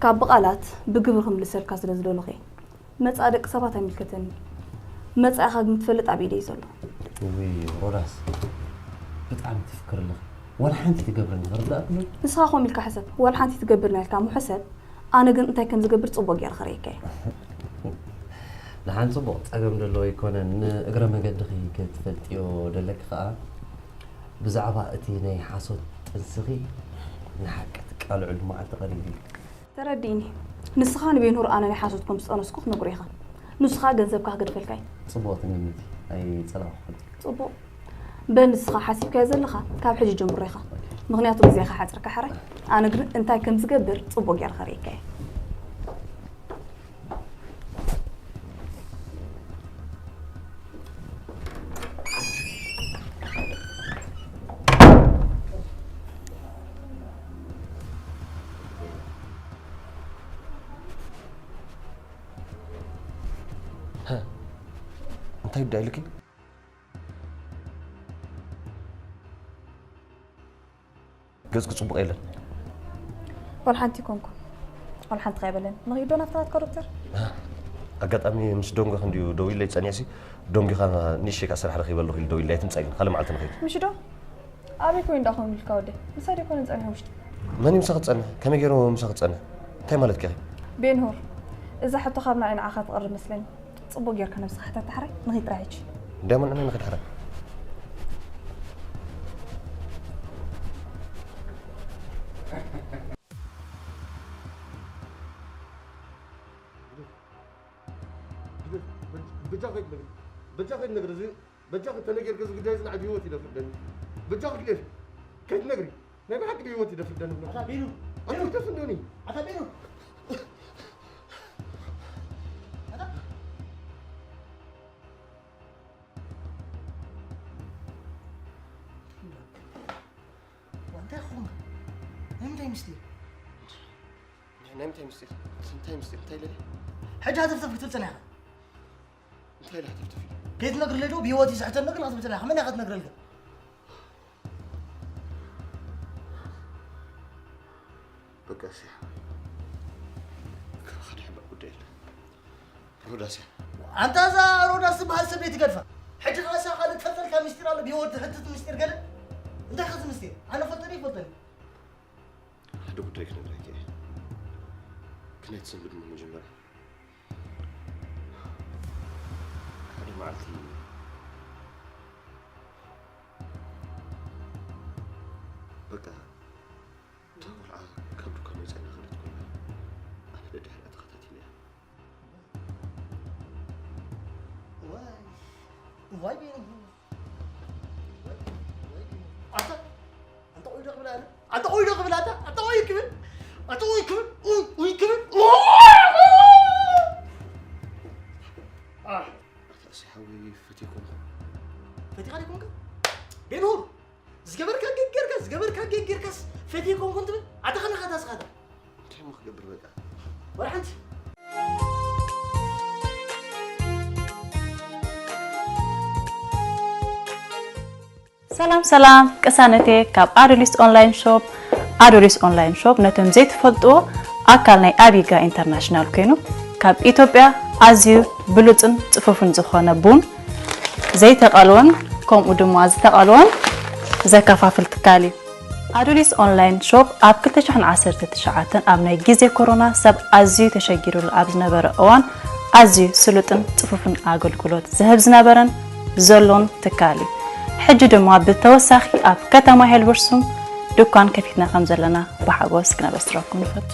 ካብ ብቓላት ብግብሪ ክምልሰልካ ስለ ዝደለኹ እየ። መጻኢ ደቂ ሰባት ኣይምልከተኒ። መጻኢኻ ግን ትፈልጥ ኣብ ኢደይ ዘሎ። ውይ ሮዳስ፣ ብጣዕሚ ትፍክር ኣለኺ። ዋላ ሓንቲ ትገብረኒ ክርዳእክ ኣሎ። ንስኻ ከምኡ ኢልካ ሕሰብ። ዋላ ሓንቲ ትገብር ናይ ኢልካ እሞ ሕሰብ። ኣነ ግን እንታይ ከም ዝገብር ጽቡቕ ገይረ ከርእየካ እየ። ደሓን ጽቡቕ ጸገም ዘለዎ ኣይኮነን። ንእግረ መገድኺ ክትፈልጥዮ ደለኪ ከኣ ብዛዕባ እቲ ናይ ሓሶት ጥንስኺ ንሓቂ ትቃልዕሉ መዓልቲ ቀሪቡ እዩ። ተረዲእኒ። ንስኻ ንቤንሁር ኣነ ናይ ሓሶት ከም ዝጠነስኩ ክትነግሮ ኢኻ። ንሱ ኸኣ ገንዘብካ ክገድፈልካ እዩ። ጽቡቕ ትምኒት ኣይጸላእኩ። ጽቡቕ። በል ንስኻ ሓሲብካዮ ዘለኻ ካብ ሕጂ ጀምሮ ኢኻ። ምኽንያቱ ግዜኻ ሓጺርካ ሕራይ። ኣነ ግን እንታይ ከም ዝገብር ጽቡቕ ጌረ ከርእየካ እየ። እንታይ ይዳ ኢልኪ? ገጽኪ ጽቡቕ የለን። ዋላ ሓንቲ ኣይኮንኩን። ዋላ ሓንቲ ከይበለን። ንኺዶ ናብታ ናትካ ዶክተር? ኣጋጣሚ ምስ ዶንጎ ክንድዩ ደው ኢለይ ጸኒሕሲ፣ ዶንጊኻ ንእሽተይ ከኣ ስራሕ ረኺበ ኣለኹ ኢሉ ደው ኢለይ፣ ኣይትምጻእ ግን፣ ካልእ መዓልቲ ንኸይድ። ምሽ ዶ? ኣበይ ኮይኑ ደኣ ከምኡ ኢልካ ወደይ? ምሳይ ደይኮነን ጸኒሑ ውሽጢ? መን እዩ ምሳኺ ዝጸንሕ? ከመይ ገይሩ ምሳኺ ዝጸንሕ? እንታይ ማለትኪ ኢኺ? ቤንሁር፣ እዛ ሕቶ ካብ ንዓይ ንዓኻ ትቐርብ መስለኒ። ጽቡቕ ጌርካ ነብስኻ ሕተት ዳሕራይ ንኺድ ጥራይ ሕጂ። እንታይ መን ንመን ንኺድ ዳሕራይ? በጃ ከይትነግሪ፣ በጃ ከይትነግሪ፣ እዚ በጃ ተነገርካ እዚ ጉዳይ እዚ ንዓይ ብህይወት ይደፍርደኒ። በጃ ክግደፍ ከይትነግሪ፣ ናይ ብሓቂ ብህይወት ይደፍርደኒ ብሎ። ኣታ ቤኑ፣ ኣታ ቤኑ። ደፍርደኒ። ኣታ ቤኑ። ኣታ እንታይ ኾንካ? ናይ ምንታይ ምስጢር? ናይ ምንታይ ምስጢር? እንታይ ምስጢር? እንታይ ኢለ? ሕጂ ሃተፍተፍ ክትብል ጸኒሕካ። እንታይ ኢለ ሃተፍተፍ ኢለ? ከይትነግርለይ ዶ ብህይወት እዩ ዝሕተኒ ግን ክትብል ጸኒሕካ። መን ኢኻ ክትነግረልካ? በቃ እሺ። ካብ ሓደ ሕማቕ ጉዳይ የለን። ሮዳስ እያ። ኣንታ እዛ ሮዳስ ትበሃል ሰብ ዘይትገድፋ። ሕጂ ኸኣ እሳ ካልእ ትፈልጠልካ ምስጢር ኣሎ፣ ብህይወት ትሕትት ምስጢር ገለ? እንታይ ኸዚ ምስጢር? ኣነ ፈልጠኒ ይፈልጠኒ። ሓደ ጉዳይ ክነግረኪ እየ። ክናይ ትሰንብድ እሞ መጀመርያ። ሓደ መዓልቲ በቃ እታ ቆልዓ ካብ ዱካን ወጺኣ እናኸደት ኮላ፣ ኣነ ደድሕሪኣ ተኸታቲለያ። ዋይ፣ ዋይ ቤኒ። ኣታ፣ ኣንታ ቆይ ዶ ክብል ኣነ? ኣንታ ቆይ ዶ ክብል ኣታ? ኣንታ ቆይ ክብል? ኣንታ ቆይ ክብል? ኡይ፣ ኡይ ክብል? ኣታ እሱ ሓወይ ፈትየኮንኩ። ፈቲኻ ዲኹምከ? ቤንሁር! ዝገበርካ ጌጌርካ ዝገበርካ ጌጌርካስ ፈትየ ኮንኩን ትብል ኣታ ከናኻ ታስኻታ እንታይ ሞ ክገብር በቃ ወላ ሓንቲ ሰላም ሰላም ቅሳነቴ ካብ ኣዶሊስ ኦንላይን ሾፕ። ኣዶሊስ ኦንላይን ሾፕ ነቶም ዘይትፈልጥዎ ኣካል ናይ ኣቢጋ ኢንተርናሽናል ኮይኑ ካብ ኢትዮጵያ ኣዝዩ ብሉፅን ፅፉፍን ዝኾነ ቡን ዘይተቐልወን ከምኡ ድማ ዝተቐልወን ዘከፋፍል ትካል እዩ። ኣዱሊስ ኦንላይን ሾፕ ኣብ ክልተ ሽሕን ዓሰርተ ትሽዓተን ኣብ ናይ ግዜ ኮሮና ሰብ ኣዝዩ ተሸጊሩሉ ኣብ ዝነበረ እዋን ኣዝዩ ስሉጥን ጽፉፍን ኣገልግሎት ዝህብ ዝነበረን ዘሎን ትካል እዩ። ሕጂ ድማ ብተወሳኺ ኣብ ከተማ ሄልበርሱም ድኳን ከፊትና ከም ዘለና ብሓጎስ ክነበስረኩም ንፈቱ።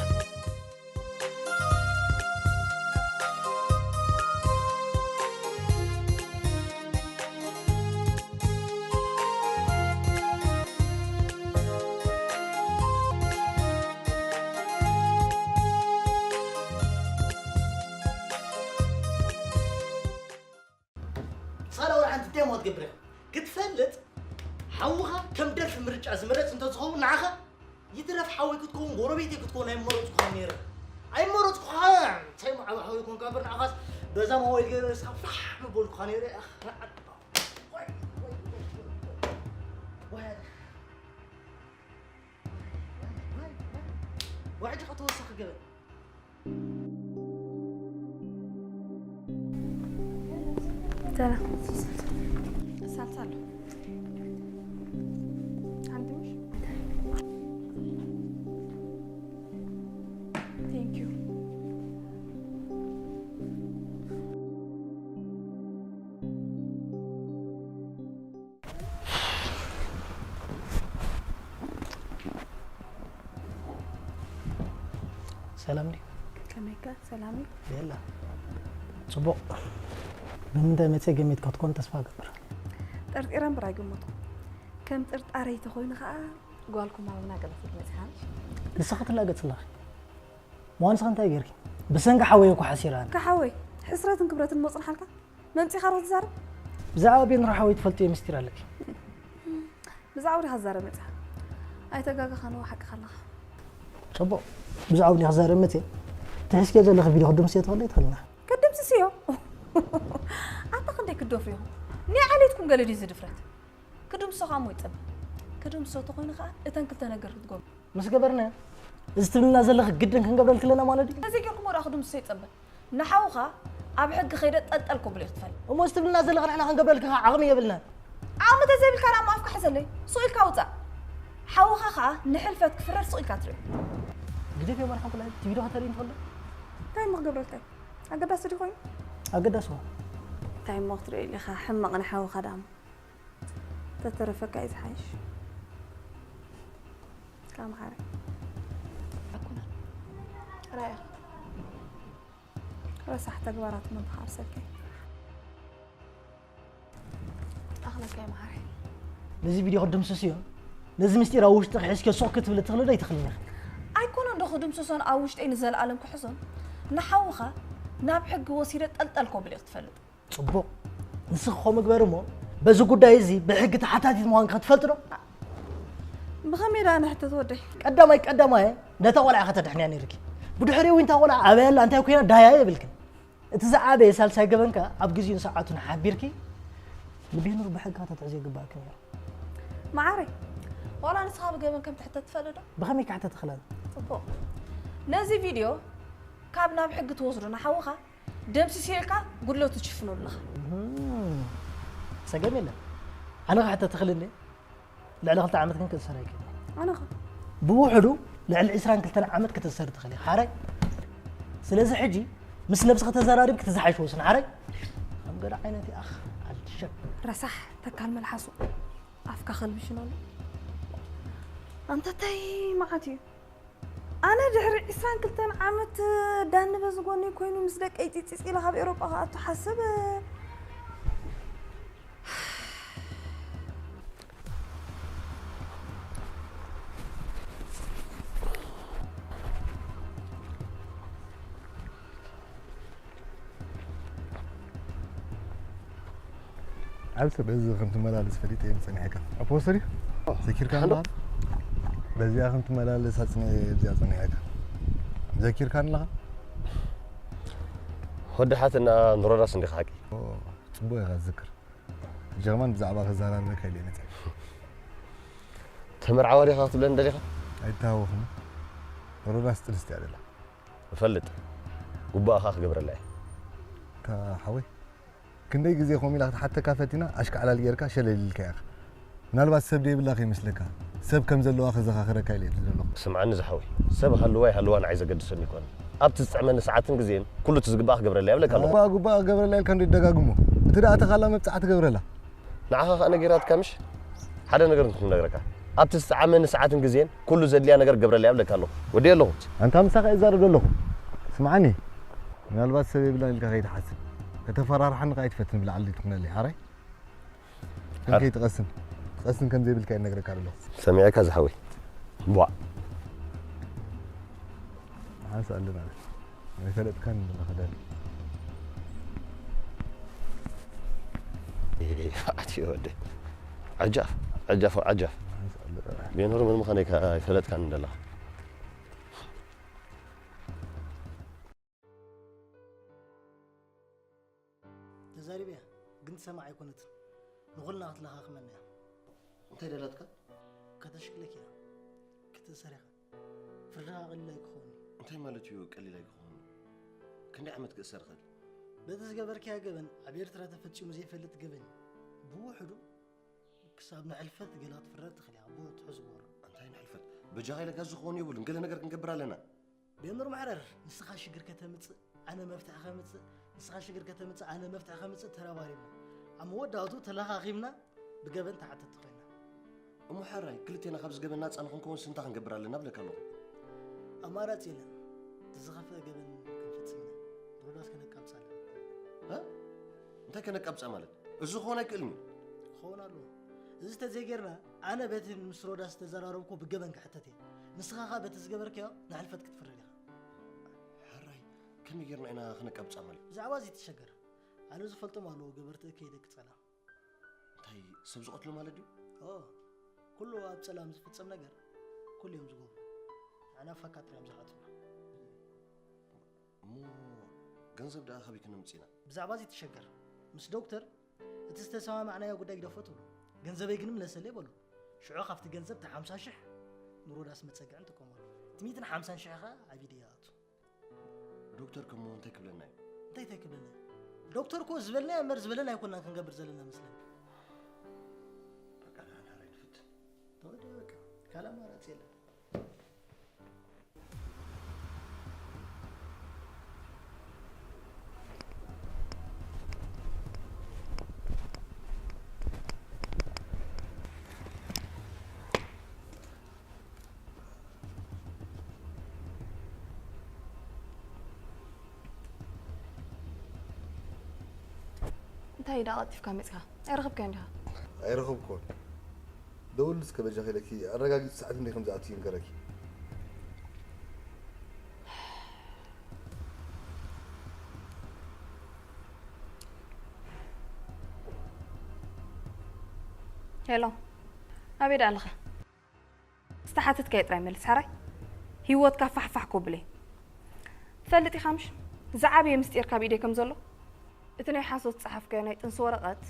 ክትከውን ጎረቤተይ ክትከውን ኣይመረፅኩኻን ነይረ። ኣይመረፅኩኻን። እንታይ መዓበ ሓወይ ኮንካ እምበር ንዓኻስ በዛ ሞባይል ገይረ ንስኻ ፋሕ ምበልኩኻ ነይረ። ኣኽ፣ ንዓድ። ዋይ፣ ዋይ፣ ዋይ፣ ዋይ፣ ዋይ፣ ዋይ፣ ዋይ፣ ሕጂ ኸዓ ተወሳኺ ገበን። ሰላም። ሳልሳ ኣሎ። ሓንቲ ምሽ? Thank you። ሰላም ድዩ? ከመይካ? ሰላም እዩ? የላ። ጽቡቕ። ብምንታይ መጽየ ገሚትካ ክትኮን ተስፋ እገብር። ጠርጢረ እምበር ኣይገመትኩ። ከም ጥርጣረይ ተኾይኑ ኸኣ ጓልኩም ኣብና ገለ ክትመጽእ ሓንሽ። ንስኺ ትላገጽ ኣለኺ። እሞ ንስኺ እንታይ ጌርኪ? ብሰንኪ ሓወይ እኮ ሓሲረ ኣነ። ከሓወይ፣ ሕስረትን ክብረትን እሞ ጽንሓልካ? መምጺኻ ዶ ትዛረብ? ብዛዕባ ቤንሮ ሓወይ ትፈልጥዮ ምስጢር ኣለኪ? ብዛዕባ ዲኻ ትዛረብ መጺኻ? ኣይተጋገኻን፣ እወ ሓቅኻ ኣለኻ። ጽቡቕ። ብዛዕባ ዲኻ ትዛረብ መጺአ? ትሕዝክዮ ዘለኺ ቪድዮ ክድምስዮ ትኽእሊ ኣይትኽእልና? ክድምስስዮ? ኣታ ክንደይ ክትደፍሩ ኢኹም? ናይ ዓሌትኩም ገለ ድዩ እዚ ድፍረት? ክድምስሶ ኸኣ እሞ ይጸበ። ክድምስሶ ተኾይኑ ኸኣ እተን ክልተ ነገር ክትገብሩ። ምስ ገበርናዮ፣ እዚ ትብልና ዘለኺ ግድን ክንገብረልኪ ኣለና ማለት ድዩ? ነዚ ጌርኩሞ ደኣ ክድምስሶ ይጸበ። ንሓውኻ ኣብ ሕጊ ከይደ ጠልጠል ከብሎ እዩ ክትፈልጥ። እሞ እዚ ትብልና ዘለኺ ንሕና ክንገብረልኪ ኸኣ ዓቕሚ የብልናን። ዓቕሚ ተዘይብልካ ደኣ እሞ ኣፍካ ሕዘለይ። ሱቕ ኢልካ ውጻእ። ሓውኻ ኸኣ ንሕልፈት ክፍረድ ሱቕ ኢልካ ትሪኦ። ግደፍዮ መርሓ ኩላ፣ እቲ ቪድዮ ከተርእይኒ ትኽእሊ ዶ? እንታይ እሞ ክገብረልካ እዩ? ኣገዳሲ ድዩ ኮይኑ? ኣገዳሲ እኮ። እንታይ እሞ ክትሪኦ ኢኻ? ሕማቕ ንሓውኻ ደኣ እሞ። ተተረፈካ እዩ ዝሓይሽ። ካብ መሓሪ። ኣኩና። ራያ። ረሳሕ ተግባራት መን ተሓርሰልከ? ኣኽለካ እዩ መሓሪ። ነዚ ቪድዮ ክድምስስ እዩ። ነዚ ምስጢር ኣብ ውሽጢ ክሕዝክዮ ሱቕ ክትብል ትኽእሊ ዶ ኣይትኽእልን ኢኺ? ኣይኮነን ዶ ክድምስሶን ኣብ ውሽጠይ ንዘለኣለም ክሕዞን? ንሓውኻ ናብ ሕጊ ወሲደ ጠልጠል ከብሎ እዩ ክትፈልጥ። ጽቡቕ። ንስኺ ከምኡ ግበሪ እሞ፣ በዚ ጉዳይ እዚ ብሕጊ ተሓታቲት ምዃንኪ ክትፈልጢ ዶ? ብኸመይ ደኣ ንሕተት ወደይ? ቀዳማይ ቀዳማይ ነታ ቆልዓ ከተድሕንያ ነይርኪ። ብድሕሪኡ እውን እታ ቆልዓ ኣበይ ኣላ፣ እንታይ ኮይና፣ ዳህያ የብልክን። እቲ ዝዓበየ ሳልሳይ ገበንካ ኣብ ግዜኡን ሰዓቱን ሓቢርኪ ንቤኑር ብሕጊ ከተትሕዝዮ ይግባእኪ ነይሩ። መዓረይ፣ ዋላ ንስኻ ብገበን ከም ትሕተት ትፈልጥ ዶ? ብኸመይ ክሕተት እኽእል? ጽቡቕ። ነዚ ቪድዮ ካብ ናብ ሕጊ ትወስዶ ንሓውኻ ደምሲሰዮ ኢልካ ጉድለቱ ትሽፍነሉ ኣለኻ። እህም። ጸገም የለን። ኣነ ክሕተት እኽእል እንዴ? ልዕሊ ክልተ ዓመት ግን ክትእሰር ኣይክእልን። ኣነ ኸ? ብውሕዱ ልዕሊ ዕስራን ክልተን ዓመት ክትእሰር ትኽእል ኢኻ። ሓራይ? ስለዚ ሕጂ ምስ ነብስኺ ተዘራሪብኪ እቲ ዝሓይሽ ወስኒ። ሓራይ? ከም ገለ ዓይነት ኢኻ። ኣልሸብ። ረሳሕ ተካል መልሓሱ። ኣፍካ ከልብሽነሉ። ኣንታ ታይ መዓት እዩ? ኣነ ድሕሪ ዕስራን ክልተን ዓመት ዳኒ በዚ ጎነይ ኮይኑ ምስ ደቀይ ጺጺጽ ኢለ ካብ ኤውሮጳ ክኣቱ ሓስብ። ዓቢ ሰብ በዚ ከም ትመላለስ ፈሊጠ እየ ጸኒሐካ። ኣፖስተል እዩ? ዘኪርካ ኣለኻ? በዚኣ ከም ትመላለስ ኣጽኒዐ እየ ኣብዚኣ ጸኒሐካ። ዘኪርካ ኣለኻ? ወዲ ሓትና ንሮዳስ እንዲኻ ሓቂ? ኦ፣ ጽቡቕ ኢኻ ትዝክር። ሕጂ ከማን ብዛዕባ ከዘራርበካ ኢለ እየ መጺአ። ተመርዓዋ ዲኻ ክትብለኒ ደሊኻ? ኣይተሃወኽን። ሮዳስ ጥንስቲ እያ ደላ። እፈልጥ። ግቡኣኻ ክገብረላ እየ። እታ ሓወይ፣ ክንደይ ግዜ ከምኡ ኢላ ክትሓተካ ፈቲና፣ ኣሽካዕላል ጌርካ ሸለል ኢልካያ ኢኻ። ምናልባት ሰብ ደይብላ ከይመስለካ፣ ሰብ ከም ዘለዋ ከዘኻኽረካ ኢለ እየ ዘለኹ። ስምዓኒ ዝሓወይ፣ ሰብ ሃልዋ ኣይሃልዋ ንዓይ ዘገድሰኒ ኣይኮነን። ኣብቲ ዝጥዕመኒ ሰዓትን ግዜን ኩሉ እቲ ዝግባኣ ክገብረላ እየ እብለካ ኣለኹ። ግቡኣ፣ ግቡኣ ክገብረላ ኢልካ እንዶ ትደጋግሞ። እቲ ደኣ ተኻላ መብጽዓ ትገብረላ። ንዓኻ ከኣ ነጊራትካ ምሽ? ሓደ ነገር እንተ ክነግረካ፣ ኣብቲ ዝጠዓመኒ ሰዓትን ግዜን ኩሉ ዘድልያ ነገር ክገብረላ እየ እብለካ ኣለኹ። ወዲኤ ኣለኹ። ኣንታ ምሳኻ እዛረብ ዘለኹ። ስምዓኒ፣ ምናልባት ሰብ የብላን ኢልካ ከይትሓስብ። ከተፈራርሓኒ ከኣ ኣይትፈትን ብላዕሊ ትኹነለይ። ሓራይ? ሓር- ክንከይ ትቐስን። ትቐስን ከም ዘይብልካ እየ እነግረካ ዘለኹ። ሰሚዐካ ዝሓወይ። ቧዕ። ሓንሳእ ኣለና። ኣይፈለጥካን ዘለኻ ዳኒ። ኣትዮ ወደ። ዓጃፍ፣ ዓጃፍ፣ ዓጃፍ። ሓንሳእ ኣለና። ቤኖር ምን ምዃነይ ከ ኣይፈለጥካን ዘለኻ። ዛሪብያ ግን ትሰማዕ ኣይኮነትን። ንኹልና ክትለኻኽመና እያ። እንታይ ደላትካ? ከተሽክለክ እያ። ክትእሰር ኢኻ። ፍርድኻ ቀሊል ኣይክኸውን እዩ። እንታይ ማለት እዩ ቀሊል ኣይክኸውን? ክንደይ ዓመት ክእሰር እኽእል? በቲ ዝገበርካዮ ገበን ኣብ ኤርትራ ተፈጺሙ ዘይፈልጥ ገበን እዩ። ብውሕዱ ክሳብ ንሕልፈት ገላ ክትፍረድ ትኽእል እያ። ብኡ ትሕዝዎ ኣሎ። እንታይ ንሕልፈት? በጃኻ ኢለካ ዝኸውን የብሉን። ገለ ነገር ክንገብር ኣለና። ቤምር ማሕረር፣ ንስኻ ሽግር ከተምጽእ ኣነ መፍትሒ ከምጽእ፣ ንስኻ ሽግር ከተምጽእ ኣነ መፍትሒ ከምጽእ ተረባሪብና። ኣብ መወዳእቱ ተለኻኺምና ብገበን ተሓተቲ ኮይና። እሞ ሓራይ፣ ክልቴና ካብዚ ገበን ናጻ ንኽንከውን ስንታ ክንገብር ኣለና ብለካ ኣለኹ። ኣማራጺ የለን። እቲ ዝኸፍአ ገበን ክንፍጽም ኢና። ሮዳስ ከነቃብጻ ኣለና። እ? እንታይ ከነቃብጻ ማለት? እዚ ክኾን ኣይክእልን እዩ። ክኸውን ኣለዎ። እዚ ተዘይጌርና፣ ኣነ በቲ ምስ ሮዳስ ዝተዘራረብኩ ብገበን ክሕተት እየ። ንስኻ ኸኣ በቲ ዝገበርካዮ ንሕልፈት ክትፍረድ ኢኻ። ሕራይ፣ ከመይ ጌርና ኢና ክነቃብጻ ማለት? ብዛዕባ እዚ ትሸገር። ኣነ ዝፈልጦም ኣለዉ ገበርቲ እከይ ደቂ ጸላም። እንታይ፣ ሰብ ዝቐትሉ ማለት ድዩ? ኦ፣ ኩሉ ኣብ ጸላም ዝፍጸም ነገር ኩሉ እዮም ዝገብሩ። ንዓና ፋካ ጥራይ እዮም ዝሓቱና። እሞ ገንዘብ ደኣ ካበይ ክነምጽእ ኢና? ብዛዕባ እዚ ትሸገር። ምስ ዶክተር እቲ ዝተሰማማዕናዮ ጉዳይ ግደፎ ትብሉ። ገንዘበይ ግን ምለሰለይ በሉ። ሽዑ ካብቲ ገንዘብ እቲ ሓምሳ ሽሕ ንሮዳስ መጸግዒ ንጥቀመሉ። እቲ ሚእትን ሓምሳን ሽሕ ኸኣ ኣብ ኢደይ ይኣቱ። ዶክተር ከሞ እንታይ ክብለና እዩ? እንታይ እንታይ ክብለና እዩ? ዶክተር እኮ ዝበልናዮ እምበር ዝበለና ኣይኮናን ክንገብር ዘለና መስለኒ። በቃ ንሓና ራይ ንፍትን። ተወደ በቃ። ካልእ ኣማራጺ የለን። እንታይ ኢዳ ቀልጢፍካ መጺኻ? ኣይረኸብካዮን ዲኻ? ኣይረኸብኩዎን። ደውል እስከ በጃኺ ኢለኪ ኣረጋጊጽ ሰዓት እንደ ከም ዝኣትዩ ይንገረኪ። ሄሎ፣ ኣበይ ደኣ ኣለኻ? ዝተሓተትካዮ ጥራይ መልስ፣ ሓራይ? ህይወትካ ፋሕፋሕ ከብሎ እየ። ትፈልጥ ኢኻ ምሽ? ዝዓበየ ምስጢር ካብ ኢደይ ከም ዘሎ? እቲ ናይ ሓሶት ዝጸሓፍካዮ ናይ ጥንሲ ወረቐት?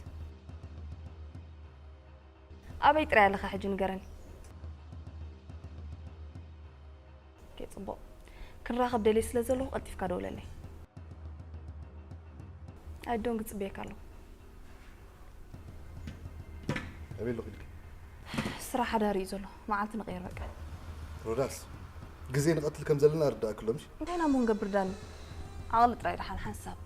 ኣበይ ጥራይ ኣለኻ ሕጂ ንገረኒ። ኦኬ፣ ጽቡቕ። ክንራኸብ ደልየ ስለ ዘለኹ ቀልጢፍካ ደውለለይ። ኣይ ዶንግ ጽበየካ ኣለኹ። ኣበይ ኣለኹ ኢልኪ? ስራሕ ሓዳር እዩ ዘሎ። መዓልቲ ንቕየር በቃ። ሮዳስ፣ ግዜ ንቐትል ከም ዘለና ርዳእኪ ኣሎ ምሽ? እንታይ ኢና እሞ ክንገብር ዳኒ? ዓቕሊ ጥራይ ደሓን ሓንሳብ።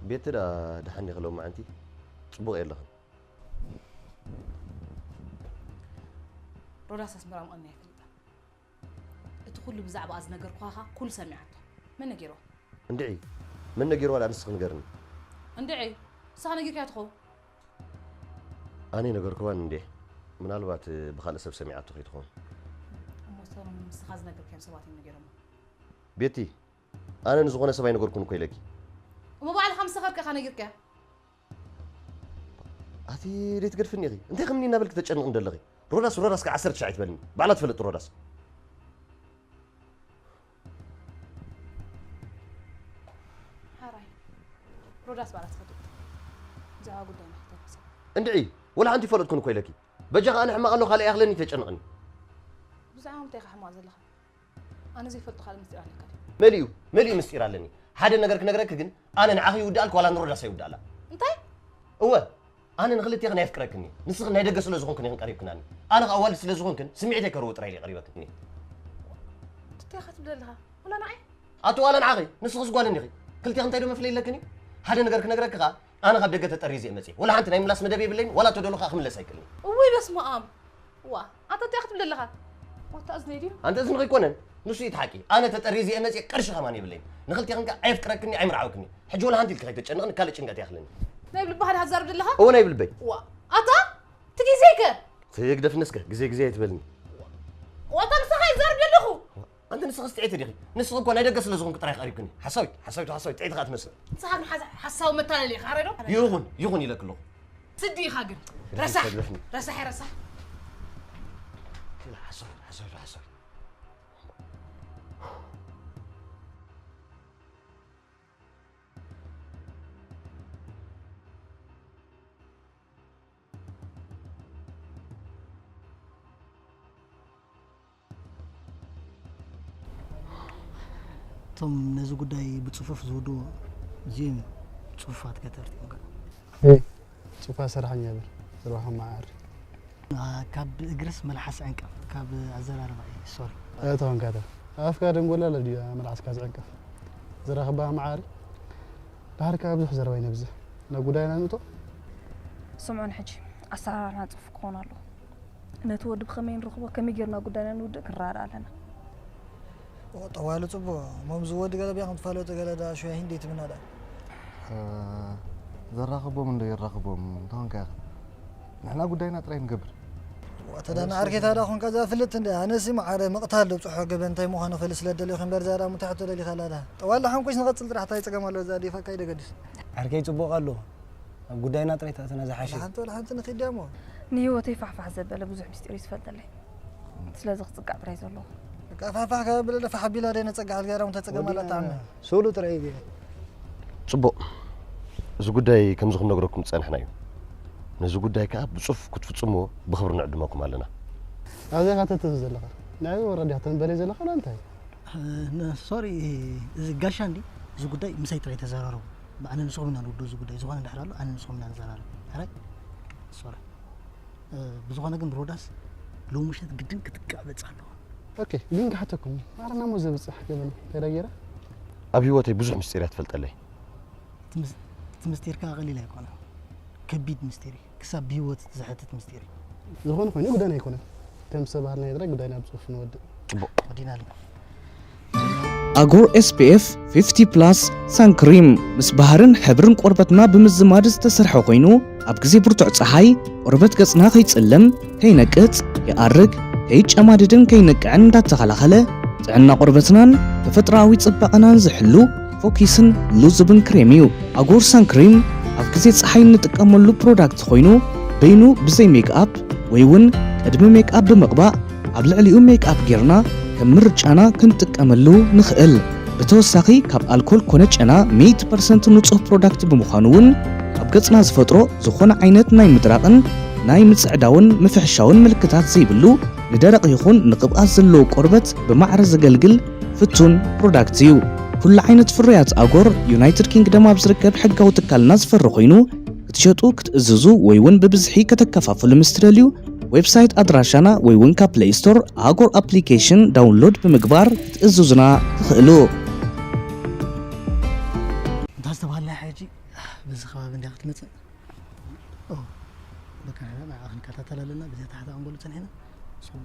ቤቲ ደኣ ደሓን ዲኺ ሎማዓንቲ? ጽቡቕ የለኽን። ሮዳስ ኣስመራ ምቐንያ ኣይፈልጣን። እቲ ኩሉ ብዛዕባኣ ዝነገርኩኻ ኩሉ ሰሚዓቶ። መን ነጊርዋ? እንድዒ፣ መን ነጊርዋ ደኣ ንስኺ ንገርኒ። እንድዒ፣ ንስኻ ነጊርካያ ትኸውን። ኣነ ነገርክዋን እንዴ? ምናልባት ብኻልእ ሰብ ሰሚዓቶ ከይትኸውን። እሞ ሰሎሞን ንስኻ ዝነገርካዮም ሰባት እዮም ነጊሮሞ። ቤቲ፣ ኣነ ንዝኾነ ሰብ ኣይነገርኩን እኮ ኢለኪ። እሞ ባዕልኻ ምስ ሰኸርካ ኢኻ ነጊርካያ። ኣቲ ደይትገድፍኒ ኢኺ። እንታይ ከምኒ እናበልኪ ተጨንቕኒ ዘለኺ? ሮዳስ፣ ሮዳስ ከ ዓሰርተ ሻዕ ኣይትበልኒ። ባዕላ ትፈልጥ ሮዳስ። ሓራይ፣ ሮዳስ ባዕላ ትፈልጥ። ብዛዕባ ጉዳይና ክትተኩሰ። እንድዒ፣ ወላ ሓንቲ ይፈለጥኩን እኮ ኢለኪ። በጃኻ ኣነ ሕማቕ ኣለኹ፣ ካልእ ኣይኣኽለኒ ተጨንቕኒ። ብዛዕባ ምንታይ ኢኻ ሕማቕ ዘለኻ? ኣነ ዘይፈልጦ ካልእ ምስጢር ኣለካ ድዩ? መሊኡ፣ መሊኡ ምስጢር ኣለኒ። ሓደ ነገር ክነግረኪ ግን፣ ኣነ ንዓኺ ይውድኣልኪ ዋላ ንሮዳስ ኣይውድኣላ። እንታይ? እወ፣ ኣነ ንኽልቴኽን ኣየፍቅረክን እየ። ንስኽን ናይ ደገ ስለ ዝኾንክን ኢኽን ቀሪብክናኒ። ኣነ ኸኣ ኣዋልድ ስለ ዝኾንክን ስምዒተይ ከርውጥ ጥራይ ኢለ ቀሪበክን እየ። እንታይ ኢኻ ትብል ዘለኻ? ወላ ንዓይ? ኣቲ ዋላ ንዓኺ፣ ንስኽስ ጓል እንዲኺ። ክልቴኽን እንታይ ዶ መፍለይ ኣለክን እዩ? ሓደ ነገር ክነግረኪ ኸኣ፣ ኣነ ካብ ደገ ተጠርየ እየ መጽየ። ወላ ሓንቲ ናይ ምላስ መደብ የብለይን፣ ዋላ ተደሎ ኸኣ ክምለስ ኣይክእልን። እውይ በስመ ኣብ። ዋ፣ ኣንታ እንታይ ክትብል ኣለኻ? ዋታ እዝነይ ድዩ? ኣንተ እዝንኺ ኣይኮነን፣ ንሱ እዩ እቲ ሓቂ። ኣነ ተጠርየ እየ መጽየ፣ ቅርሺ ከማን የብለይን። ንኽልቴኽን ከኣ ኣየፍቅረክኒ፣ ኣይምርዓወክኒ። ሕጂ ወላ ሓንቲ ኢልኪ ከይተጨንቕኒ ካልእ ጭንቀት እየኽለኒ። ናይ ብልብኻ ዲኻ ትዛረብ ዘለኻ? እወ ናይ ብልበይ። ዋ፣ ኣታ እቲ ግዜከ? ተየግደፍኒ እስከ፣ ግዜ ግዜ ኣይትበልኒ። ኣንቲ ንስኺ ጥዕይቲ ዲኺ? ንስኺ እኮ ናይ ደገ ስለ ዝኾንኩ ጥራይ ቀሪብክኒ። ሓሳዊት፣ ሓሳዊት፣ ሓሳዊት፣ ጥዕይቲ ከኣ ትመስል። ንስኻ ግን ሓሳ-፣ ሓሳዊ መታለሊ ኢኻ፣ ራይ ዶ? ይኹን፣ ይኹን ኢለኪ ኣለኹ። ስዲ ኢኻ ግን። ረሳሕ፣ ተግረፍኒ። ረሳሕ፣ ረሳሕ። ሓሳዊት፣ ሓሳዊት፣ ሓሳዊት። እቶም ነዚ ጉዳይ ብጽፉፍ ዝውድዎ እዚኦም እዮም ጽፉፋት ከተርቲ እዮም። እይ፣ ጽፉፋት ሰራሕተኛ በል፣ ዝረብሖም መዓር። አ፣ ካብ እግርስ መልሓስ ዕንቀፍ፣ ካብ ኣዘራርባ እዩ፣ ሶሪ። እቶ እንካታ፣ ኣፍካ ደንጎላ ለድዩ መልሓስካ ዝዕንቀፍ። ዝረኽባ መዓር፣ ድሓር ከኣ ብዙሕ ዘረባ ይነብዝሕ። ናብ ጉዳይና ንእቶ። ስምዑን ሕጂ፣ ኣሰራርሓና ጽፉፍ ክኸውን ኣለዎ። ነቲ ወዲ ብኸመይ ንረኽቦ፣ ከመይ ጌርና ጉዳይና ንውድእ ክንረዳዳእ ኣለና። ኦ፣ ጠዋሊ ጽቡቕ። እሞ ምስዚ ወዲ ገለ ብያ ከም ትፋለጡ ገለ ዳ ሽያ ሂንዲ ትብና ዳ። እ፣ ዘራኽቦም እንዶ የራኽቦም፣ እንታይ ኾንካ ኢኻ? ንሕና ጉዳይና ጥራይ ንገብር። ዋተ ዳ ንዓርከይ ታዳ ኾንካ እዛ ፍልጥ እንደ ኣነሲ ማዕረ ምቕታል ዶ ብጽሖ ገበን እንታይ ምዃኑ ክፈልጥ ስለ ደለኹ እምበር እዛ ዳ ሙታሕቶ ደሊኻ ኣላ ዳ። ጠዋሊ ሓንኩሽ ንቐጽል ጥራሕ ታይ ጸገም ኣሎ እዛ ዲፋ ካይደ ገድስ። ዓርከይ ጽቡቕ ኣሎ። ኣብ ጉዳይና ጥራይ ተእትና ዝሓሸ። ለሓንቲ ወላ ሓንቲ ንኺድ ድያ እሞ? ንህይወተይ ፋሕፋሕ ዘበለ ብዙሕ ምስጢር እዩ ዝፈልጠለይ። ስለዚ ክጽጋዕ ጥራይ ዘለዎ። በቃ ፋሕፋሕ ከብል ፋሕ ኣቢላ ደይ ነጸግዓ ኣልጋራ እውን ተጸገም ኣላ ወዲና ጣዕሚ። ስእሉ ጥራይ እዩ። ጽቡቕ። እዚ ጉዳይ ከምዚ ክንነግረኩም ዝጸናሕና እዩ። ነዚ ጉዳይ ከኣ ብጽፉፍ ክትፍጽምዎ ብኽብሪ ንዕድመኩም ኣለና። ኣብዚ ኢኻ ተትህዝ ዘለኻ። ንዕኡ ወረድ ኢኻ ተንበለይ ዘለኻ ወላ እንታይ? እ፣ ነ-፣ ሶሪ፣ እዚ ጋሻ እንዲ፣ እዚ ጉዳይ ምሳይ ጥራይ ተዘራረቡ። ኣነ ንስኹም ኢና ንውድኡ እዚ ጉዳይ። ዝኾነ እንድሕር ኣሎ፣ ኣነ ንስኹም ኢና ንዘራረብ። ሕራይ? ሶሪ። እ፣ ብዝኾነ ግን ሮዳስ፣ ሎሚ ምሸት ግድን ክትጋበጽ ኣለዋ። ኦኬ፣ ግን ክሓተኩም፣ ማዕረና እሞ ዘብጽሕ ገበን እንታይ ደኣ ገይራ? ኣብ ህይወተይ ብዙሕ ምስጢር እያ ትፈልጠለይ። እቲ ምስ-፣ እቲ ምስጢር ከኣ ቀሊል ኣይኮነን። ከቢድ ምስጢር እዩ። ክሳብ ብህይወት ዘሕትት ምስጢር እዩ። ዝኾነ ኮይኑ ጉዳይና ኣይኮነን። ከም ዝተባህልና ይድረግ ጉዳይና ብጽፉፍ ንወድእ። ጽቡቕ። ወዲና ኣለና። ኣጎር ኤስ ፒ ኤፍ ፊፍቲ ፕላስ ሳን ክሪም ምስ ባህርን ሕብርን ቆርበትና ብምዝማድ ዝተሰርሐ ኮይኑ፣ ኣብ ግዜ ብርቱዕ ጸሓይ ቆርበት ገጽና ከይጽልም፣ ከይነቅጽ፣ ከይኣርግ፣ ከይጨማደድን ከይነቅዕን እንዳተኸላኸለ፣ ጥዕና ቆርበትናን ተፈጥሮኣዊ ጽባቐናን ዝሕሉ ፎኪስን ሉዝብን ክሬም እዩ። ኣጎር ሳን ክሪም ኣብ ግዜ ጸሓይ እንጥቀመሉ ፕሮዳክት ኮይኑ፣ በይኑ ብዘይ ሜክኣፕ ወይ እውን ቅድሚ ሜክኣፕ ብምቕባእ ኣብ ልዕሊኡ ሜክኣፕ ጌርና ከም ምርጫና ክንጥቀመሉ ንኽእል። ብተወሳኺ ካብ ኣልኮል ኮነ ጨና ሚእቲ ፐርሰንት ንጹህ ፕሮዳክት ብምዃኑ እውን ኣብ ገጽና ዝፈጥሮ ዝኾነ ዓይነት ናይ ምድራቕን ናይ ምጽዕዳውን ምፍሕሻውን ምልክታት ዘይብሉ ንደረቕ ይኹን ንቅብኣት ዘለዎ ቆርበት ብማዕረ ዘገልግል ፍቱን ፕሮዳክት እዩ። ኩሉ ዓይነት ፍርያት ኣጎር ዩናይትድ ኪንግደም ኣብ ዝርከብ ሕጋዊ ትካልና ዝፈሪ ኮይኑ ክትሸጡ፣ ክትእዝዙ ወይ እውን ብብዝሒ ከተከፋፍሉ ምስ ትደልዩ ዌብሳይት ኣድራሻና ወይ እውን ካብ ፕለይ ስቶር ኣጎር ኣፕሊኬሽን ዳውንሎድ ብምግባር ክትእዝዙና ትኽእሉ። እንታይ ዝተባህልና ሕጂ በዚ ከባቢ እንዲያ ክትመጽእ? ኦ፣ በቃ ንሕና ንዓኻ ክንከታተል ኣለና። ብዘይ ታሕቲ ኣንጎሉ ጸኒሕና። ንስኹም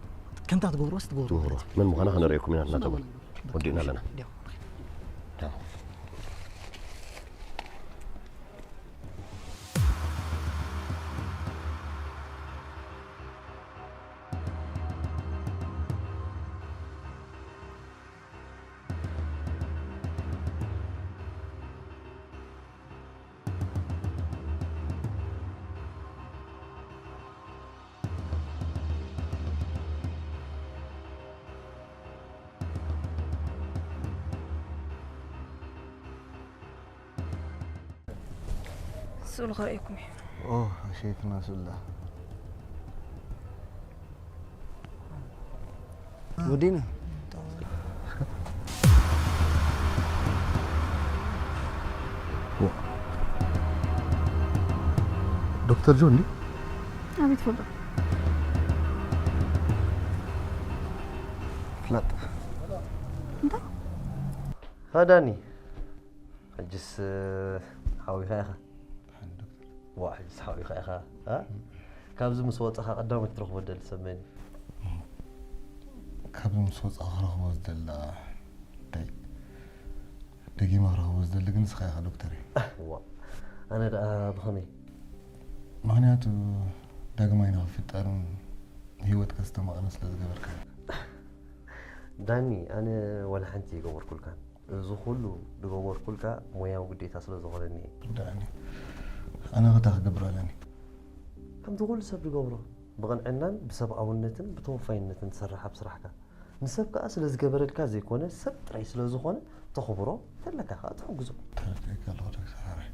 ከምታ ትገብርዎስ ትገብርዎ ትገብርዎ። ማለት እዩ። መን ምዃና ከነርእየኩም ኢና እናተብሉ በቃ። ወዲእና ኣለና። ዲያው። ዲያው። ስእሉ ከርእየኩም እየ። ኦ፣ ኣሸይትና ስእላ። ወዲና። ዋ። ዶክተር ጆን ድዩ? ኣቤት ፎሎ። ፍለጥ። እንታይ? ሃ ዳኒ። ሕጅስ ሓዊኻ ኢኻ። ደሓን ዶክተር። ዋ፣ ሕጅስ ሓዊኻ ኢኻ። ሃ? እም። ካብዚ ምስ ወጻኻ ቀዳማይ ክትረኽቦ ትደሊ ሰብ መን እዩ? እም። ካብዚ ምስ ወጻኻ ክረኽቦ ዝደሊ ደኣ እንታይ? ደጊመ ክረኽቦ ዝደሊ ግን ንስኻ ኢኻ ዶክተር። ዋ፣ ኣነ ደኣ ብኸመይ? ምኽንያቱ ዳግማይ ንኽፍጠርን ህይወት ከስተማቕርን ስለ ዝገበርካ። ዳኒ፣ ኣነ ዋላ ሓንቲ ኣይገበርኩልካን። እዚ ኩሉ ዝገበርኩልካ ሞያዊ ግዴታ ስለ ዝኾነኒ እየ። ዳኒ፣ ኣነ ኸታ ክገብር ኣለኒ። ከምቲ ኩሉ ሰብ ዝገብሮ፣ ብቕንዕናን ብሰብኣውነትን ብተወፋይነትን ትሰርሕ ኣብ ስራሕካ። ንሰብ ከኣ ስለ ዝገበረልካ ዘይኮነ፣ ሰብ ጥራይ ስለ ዝኾነ ተኽብሮ፣ ተለካ ከኣ ተሕግዞ። ተረዲእካ ኣለኹ ዶክተር ሓራይ።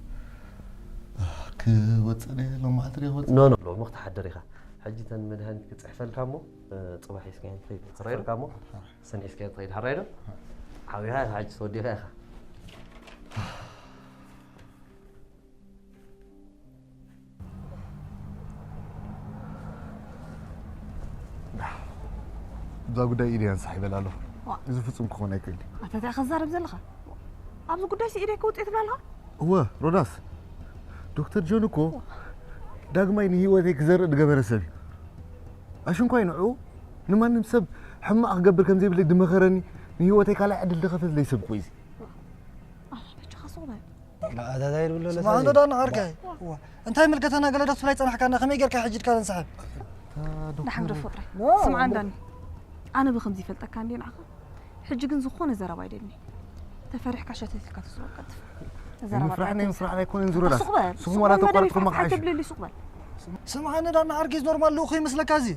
ክወፅእ ድየ ሎም መዓልቲ ድየ ክወፅእ? ኖ ኖ፣ ሎሚ ክትሓድር ኢኻ። ሕጂ እተን መድሃኒት ክፅሕፈልካ እሞ፣ እ፣ ፅባሕ ሒዝካየን ትኸይድ። ክፅሕፈልካ እሞ፣ ሰን ሒዝካየን ትኸይድ። ሓራይ ዶ? ዓቢኻ ኢኻ ሕጂ፣ ተወዲኻ ኢኻ። እዛ ጉዳይ ኢደይ ኣንሳሒበላ ኣለኹ። ዋ። እዚ ፍጹም ክኾን ኣይክእል። ኣታ እንታይ ከዛረብ ዘለኻ? ኣብዚ ጉዳይ ኢደይ ክውጥ ትብላ ኣለኻ? እወ ሮዳስ፣ ዶክተር ጆን እኮ ዳግማይ ንህይወተይ ክዘርእ ዝገበረ ሰብ እዩ። ኣሽንኳይ ንዕኡ ንማንም ሰብ ሕማቕ ክገብር ከም ዘይብለይ ዝመኸረኒ፣ ንህይወተይ ካልኣይ ዕድል ዝኸፈትለይ ሰብ እኮ እዩ እዚ። ኣታ በጃኻ ሱቕ በል። ኣታታይ ብሎ ስማ እንዶ ዳና ዓርከይ። እዋ፣ እንታይ ምልከተና ገለ ደስ ብላይ ጸናሕካና ከመይ ጌርካ ሕጂ ድካ ተንስሓብ? ደሓን ግደፎ ጥራይ። ስምዓ እንዳኒ፣ ኣነ ብኸምዚ ይፈልጠካ እንዴ ንዓኻ? ሕጂ ግን ዝኾነ ዘረባ ኣይደልኒ። ተፈሪሕካ ሸተት ኢልካ ትስወር ቀልጥፍ። ዘረባ ምፍራሕ ናይ ምፍራሕ ኣይኮነን ዙረዳ። ሱቕ በል። ስኹም ዋላ ተቋርጥኩም መቕሓሽ። ተብልሊ ሱቕ በል። ስምዓኒ ዳና ዓርከይ ኖርማል ልኡኹ ይመስለካ እዚ?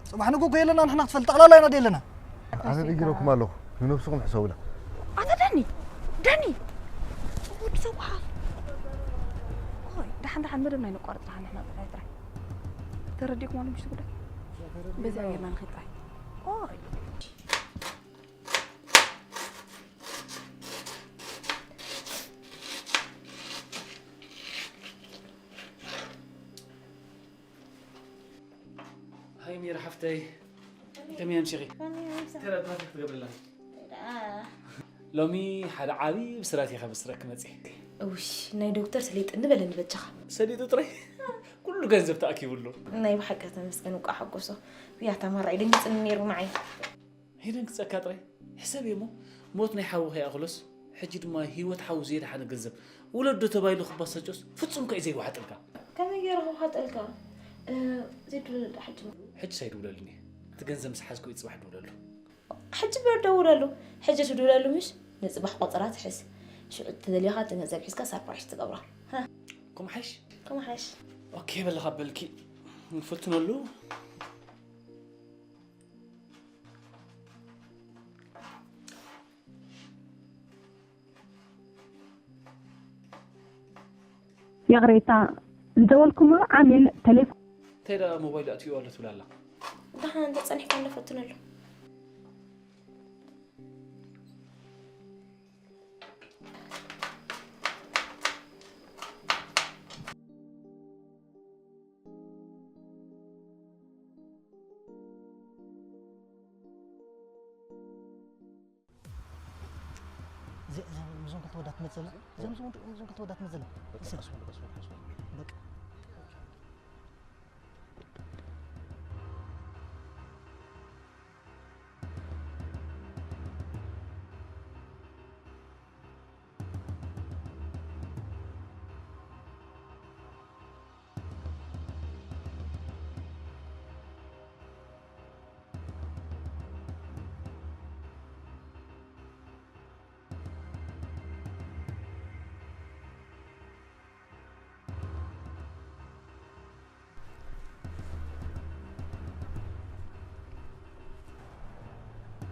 ጽባሕ ንግሆ እኮ የለና ንሕና ክትፈልጥ ጠቕላላ ኢና ደለና። ኣነ ነጊረኩም ኣለኹ፣ ንነብስኹም ሕሰቡላ። ኣታ ዳኒ፣ ዳኒ፣ ወዲ ሰብ ወሓፍ። ኦይ፣ ደሓን ደሓን መደብ ናይ ነቋርጽ ደሓን ንሕና ጥራይ ጥራይ። ተረዲእኩም ኣሎ ምሽቲ ጉዳይ? በዚኣ ጌርና ንኸይድ ጥራይ። ኦይ። ሃይ ሚራ ሓፍተይ፣ ከመይ ኣምሲኺ? ተረድናት ክትገብርላ። ሎሚ ሓደ ዓቢ ብስራት እየ ከበስረኪ መጽየ። እውሽ፣ ናይ ዶክተር ሰሊጥኒ በለኒ በጃኻ። ሰሊጡ ጥራይ ኩሉ ገንዘብ ተኣኪቡሉ። ናይ ብሓቂ ተመስገን እንቋዕ ሓጎሶ። ውይ ኣታ ማራ እዩ ደንጊጽኒ ነይሩ ንዓይ። ሄደን ክጸካ ጥራይ ሕሰብ እሞ ሞት ናይ ሓውኺ ይኣኽሎስ፣ ሕጂ ድማ ህይወት ሓው ዘየድሓነ ገንዘብ ውለዶ ተባሂሉ ክባሳጨስ ፍጹም ከ እዩ ዘይወሓጠልካ። ከመይ ገይረ ክወሓጠልካ? እ፣ ዘይድውለሉ ዶ ሕጂ? ሕጂ ሳይድውለልኒ እቲ ገንዘብ ምስ ሓዝኩ እዩ ጽባሕ ድውለሉ። ሕጂ በር ደውለሉ። ሕጂ ትድውለሉ ምሽ ንጽባሕ ቆጸራ ትሕዝ። ሽዑ ተደሊኻ እቲ ገንዘብ ሒዝካ ሳርፕራይዝ ትገብራ። ሃ፣ ከምሓሽ? ከምሓሽ። ኦኬ በለኻ በልኪ ንፍትነሉ። ይቕሬታ ዝደወልኩምሉ ዓሚል ተሌፎን። እንታይ ደኣ ሞባይል ኣእትዩ ኣሎ ትብል ኣላ። ደሓን እንተጸኒሕካ ንፈትነሉ። እዞም ክልተ ወዳት መፅእ እዞም እዞም ክልተ ወዳት መፅእ በቃ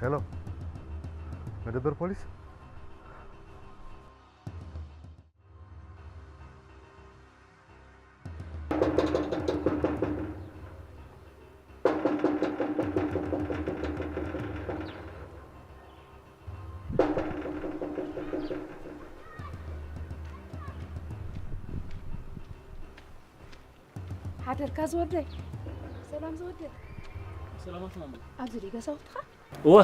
ሄሎ፣ መደበር ፖሊስ? ሓደርካ ዝወደይ። ሰላም ዝወደይ። ሰላማት ማማ። ኣብዚ ድዩ ገዛውትኻ? እወ።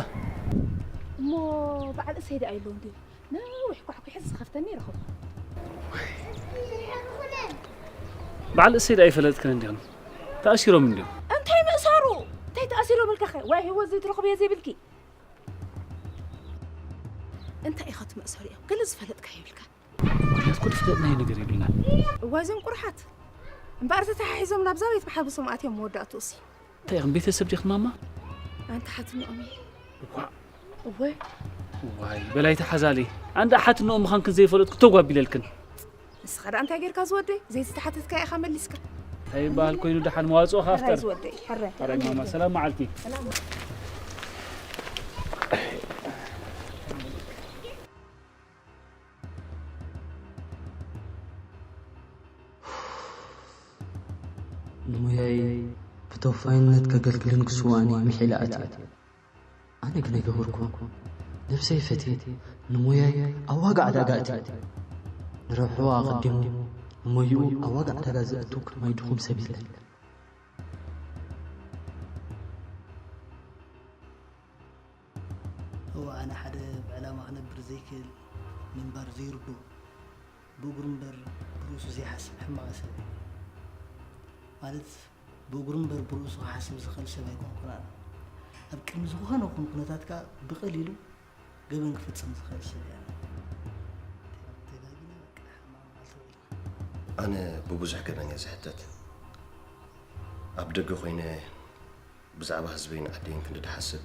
እሞ በዓል እሰይ ደኣ የለውን ድዩ? ነዊሕ ኳሕኲሐ ዝኸፍተኒ ይረኸብኩ። በዓል እሰይ ደኣ ይፈለጥክን እንዲኹም። ተኣሲሮም እንዲኹም። እንታይ ምእሳሩ? እንታይ ተኣሲሮም ኢልካኸ? ዋይ ህይወት ዘይትረኽብዮ ዘይብልኪ። እንታይ ኢኻ ትመእሰሩ እዮም? ገለ ዝፈለጥካ የብልካ። ምኽንያት እኮ ዝፈለጥናዮ ነገር የብልናን። እዋይ እዞም ቁርሓት እምበኣር ተተሓሒዞም ናብዛ ቤት መሓብሶም ኣትዮም መወዳእትኡሲ። እንታይ ኢኽን ቤተሰብ ዲኽን ማማ? ኣንታ ሓትንኦም እየ። እኳዕ እወ። ዋይ በላይ ተሓዛሊ። ኣንዳ ሓትንኦ ምዃንክን ዘይፈለጥኩ ተጓቢለልክን። ንስኻ ደኣ እንታይ ጌርካ ዝወደይ? ዘይዝተሓተትካ ኢኻ መሊስካ። እንታይ ይበሃል ኮይኑ ደሓን መዋጽኦ ካፍጠር። ሕራይ ዝወደይ፣ ሕራይ። ሕራይ ማማ፣ ሰላም መዓልቲ። ሰላም። ንሞያይ ብተወፋይነት ከገልግልን ክስዋእን እየ ምሒለ ኣትየ። ኣነ ግን ኣይገበርኩን። ነብሰይ ፈትየ ንሞያይ ኣብ ዋጋ ዕዳጋ እትየ። ንረብሕኡ ኣቐዲሙ ንሞይኡ ኣብ ዋጋ ዕዳጋ ዘእቱ ከማይ ድኹም ሰብ የለን። እወ፣ ኣነ ሓደ ብዕላማ ክነብር ዘይክእል ምንባር ዘይርድኦ፣ ብእግሩ እምበር ብርእሱ ዘይሓስብ ሕማቕ ሰብ እየ። ማለት፣ ብእግሩ እምበር ብርእሱ ክሓስብ ዝኽእል ሰብ ኣይኮንኩን ኣነ። ኣብ ቅድሚ ዝኾነ ኹን ኩነታት ከኣ ብቐሊሉ ገበን ክፍጽም ዝኽእል ሰብ እየ ኣነ። ተጋጊነ በቃ ሕማቕ መዓልቲ ውዒልና። ኣነ ብብዙሕ ገበን እየ ዝሕተት። ኣብ ደገ ኮይነ ብዛዕባ ህዝበይን ዓደይን ክንዲ ድሓስብ፣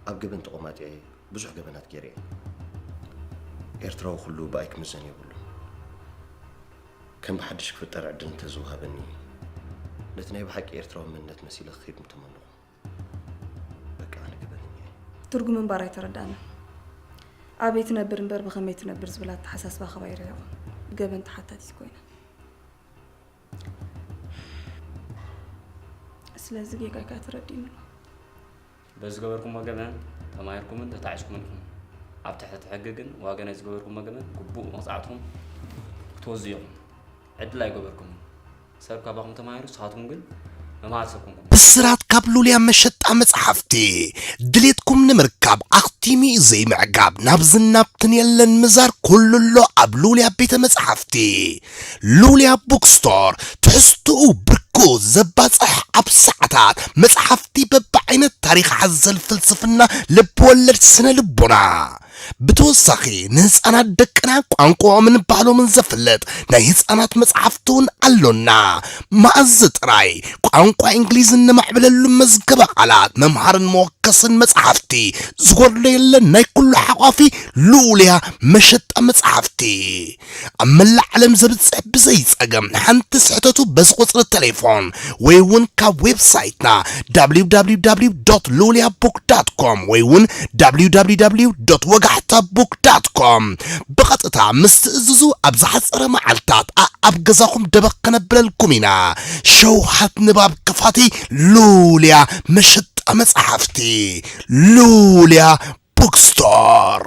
ኣብ ገበን ተቖማጢዐ ብዙሕ ገበናት ገይረ እየ። ኤርትራዊ ኩሉ ብኣይ ክምዘን የብሉን። ከም ብሓድሽ ክፍጠር ዕድል እንተዝወሃበኒ፣ ነቲ ናይ ብሓቂ ኤርትራዊ መንነት መሲለ ክኸይድ ምተመነኹ። በቃ ኣነ ገበነኛ እየ። ትርጉም እምበር ኣይተረዳእንን። ኣበይ ትነብር እምበር ብኸመይ ትነብር ዝብል ኣተሓሳስባኻ ባይ ርሒቑ፣ ብገበን ተሓታቲት ኮይነ። ስለዚ ጌጋይ ከኣ ተረዲኡኒ ኣሎ። በዚ ዝገበርኩሞ ገበን ተማሂርኩምን ተታዒስኩምን ኢኹም። ኣብ ትሕቲ ሕጊ ግን ዋጋ ናይ ዝገበርኩሞ ገበን ግቡእ መቕጻዕትኹም ክትወስዱ ኢኹም። ዕድል ኣይገበርኩምን። ሰብ ካባኹም ተማሂሩ፣ ንስኻትኩም ግን መምሃር ሰብ ኮንኩም። ብስራት ካብ ሉልያ መሸጣ መጽሓፍቲ። ድሌትኩም ንምርካብ ኣኽቲሙ እዩ ዘይምዕጋብ። ናብዝን ናብትን የለን ምዛር፣ ኩሉ ኣሎ ኣብ ሉልያ ቤተ መጽሓፍቲ። ሉልያ ቡክስቶር፣ ትሕዝትኡ ብርኩስ፣ ዘባጽሕ ኣብ ሰዓታት፣ መጽሓፍቲ በብዓይነት፣ ታሪኽ ሓዘል፣ ፍልስፍና፣ ልብ ወለድ፣ ስነ ልቦና። ብተወሳኺ ንህፃናት ደቅና ቋንቋኦምን ባህሎምን ዘፍልጥ ናይ ህፃናት መፅሓፍቲ እውን ኣሎና። መኣዝ ጥራይ ቋንቋ እንግሊዝ እነማዕብለሉ መዝገበ ቃላት፣ መምሃርን መወከስን መፅሓፍቲ ዝጎድሎ የለን። ናይ ኩሉ ሓቋፊ ልኡልያ መሸጣ መፅሓፍቲ ኣብ መላእ ዓለም ዘብፅሕ ብዘይ ፀገም። ሓንቲ ስሕተቱ በዚ ቁፅሪ ቴሌፎን ወይ እውን ካብ ዌብሳይትና www.loliabook.com ወይ እውን www.ወጋሕታbook.com ብቐጥታ ምስ ትእዝዙ ኣብ ዝሓፀረ መዓልታት ኣኣብ ገዛኹም ደበኽ ከነብለልኩም ኢና። ሸውሃት ንባብ ክፋቲ ሉልያ መሸጣ መፅሓፍቲ። ሉልያ ቡክስቶር።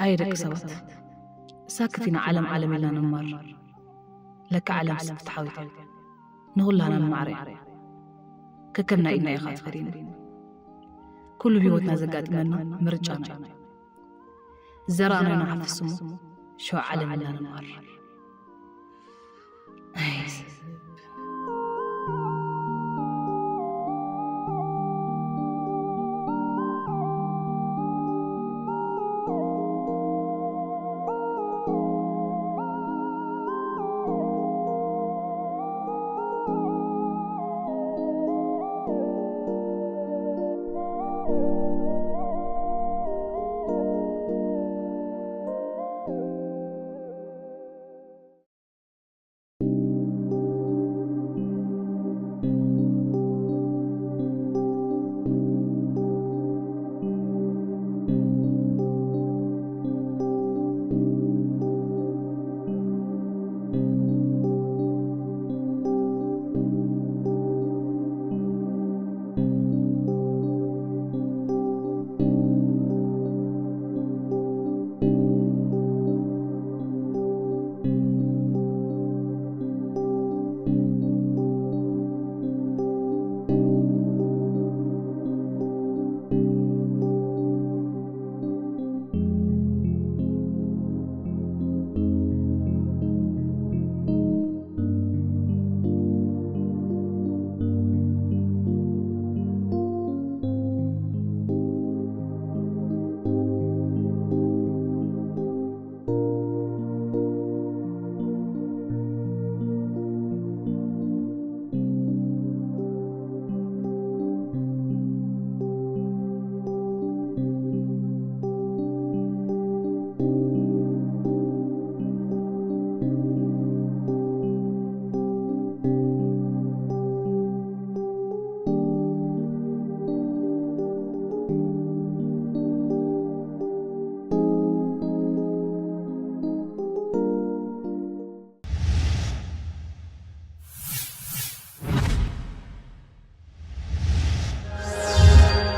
ኣየ ደቂ ሰባት፣ ሳክት ኢና ዓለም ዓለም ኢልና ንማር። ለካ ዓለምስ ፍትሓዊት እያ። ንኹላህና ንማዕረ እያ። ከከምና ኢድና እዩ ኸዓ ተፈርዩና። ኩሉ ብህይወትና ዘጋጥመና ምርጫና እዩ። ዝዘራእናዮ ንሓፍስ እሞ፣ ሸውዓለ ምና ንማር።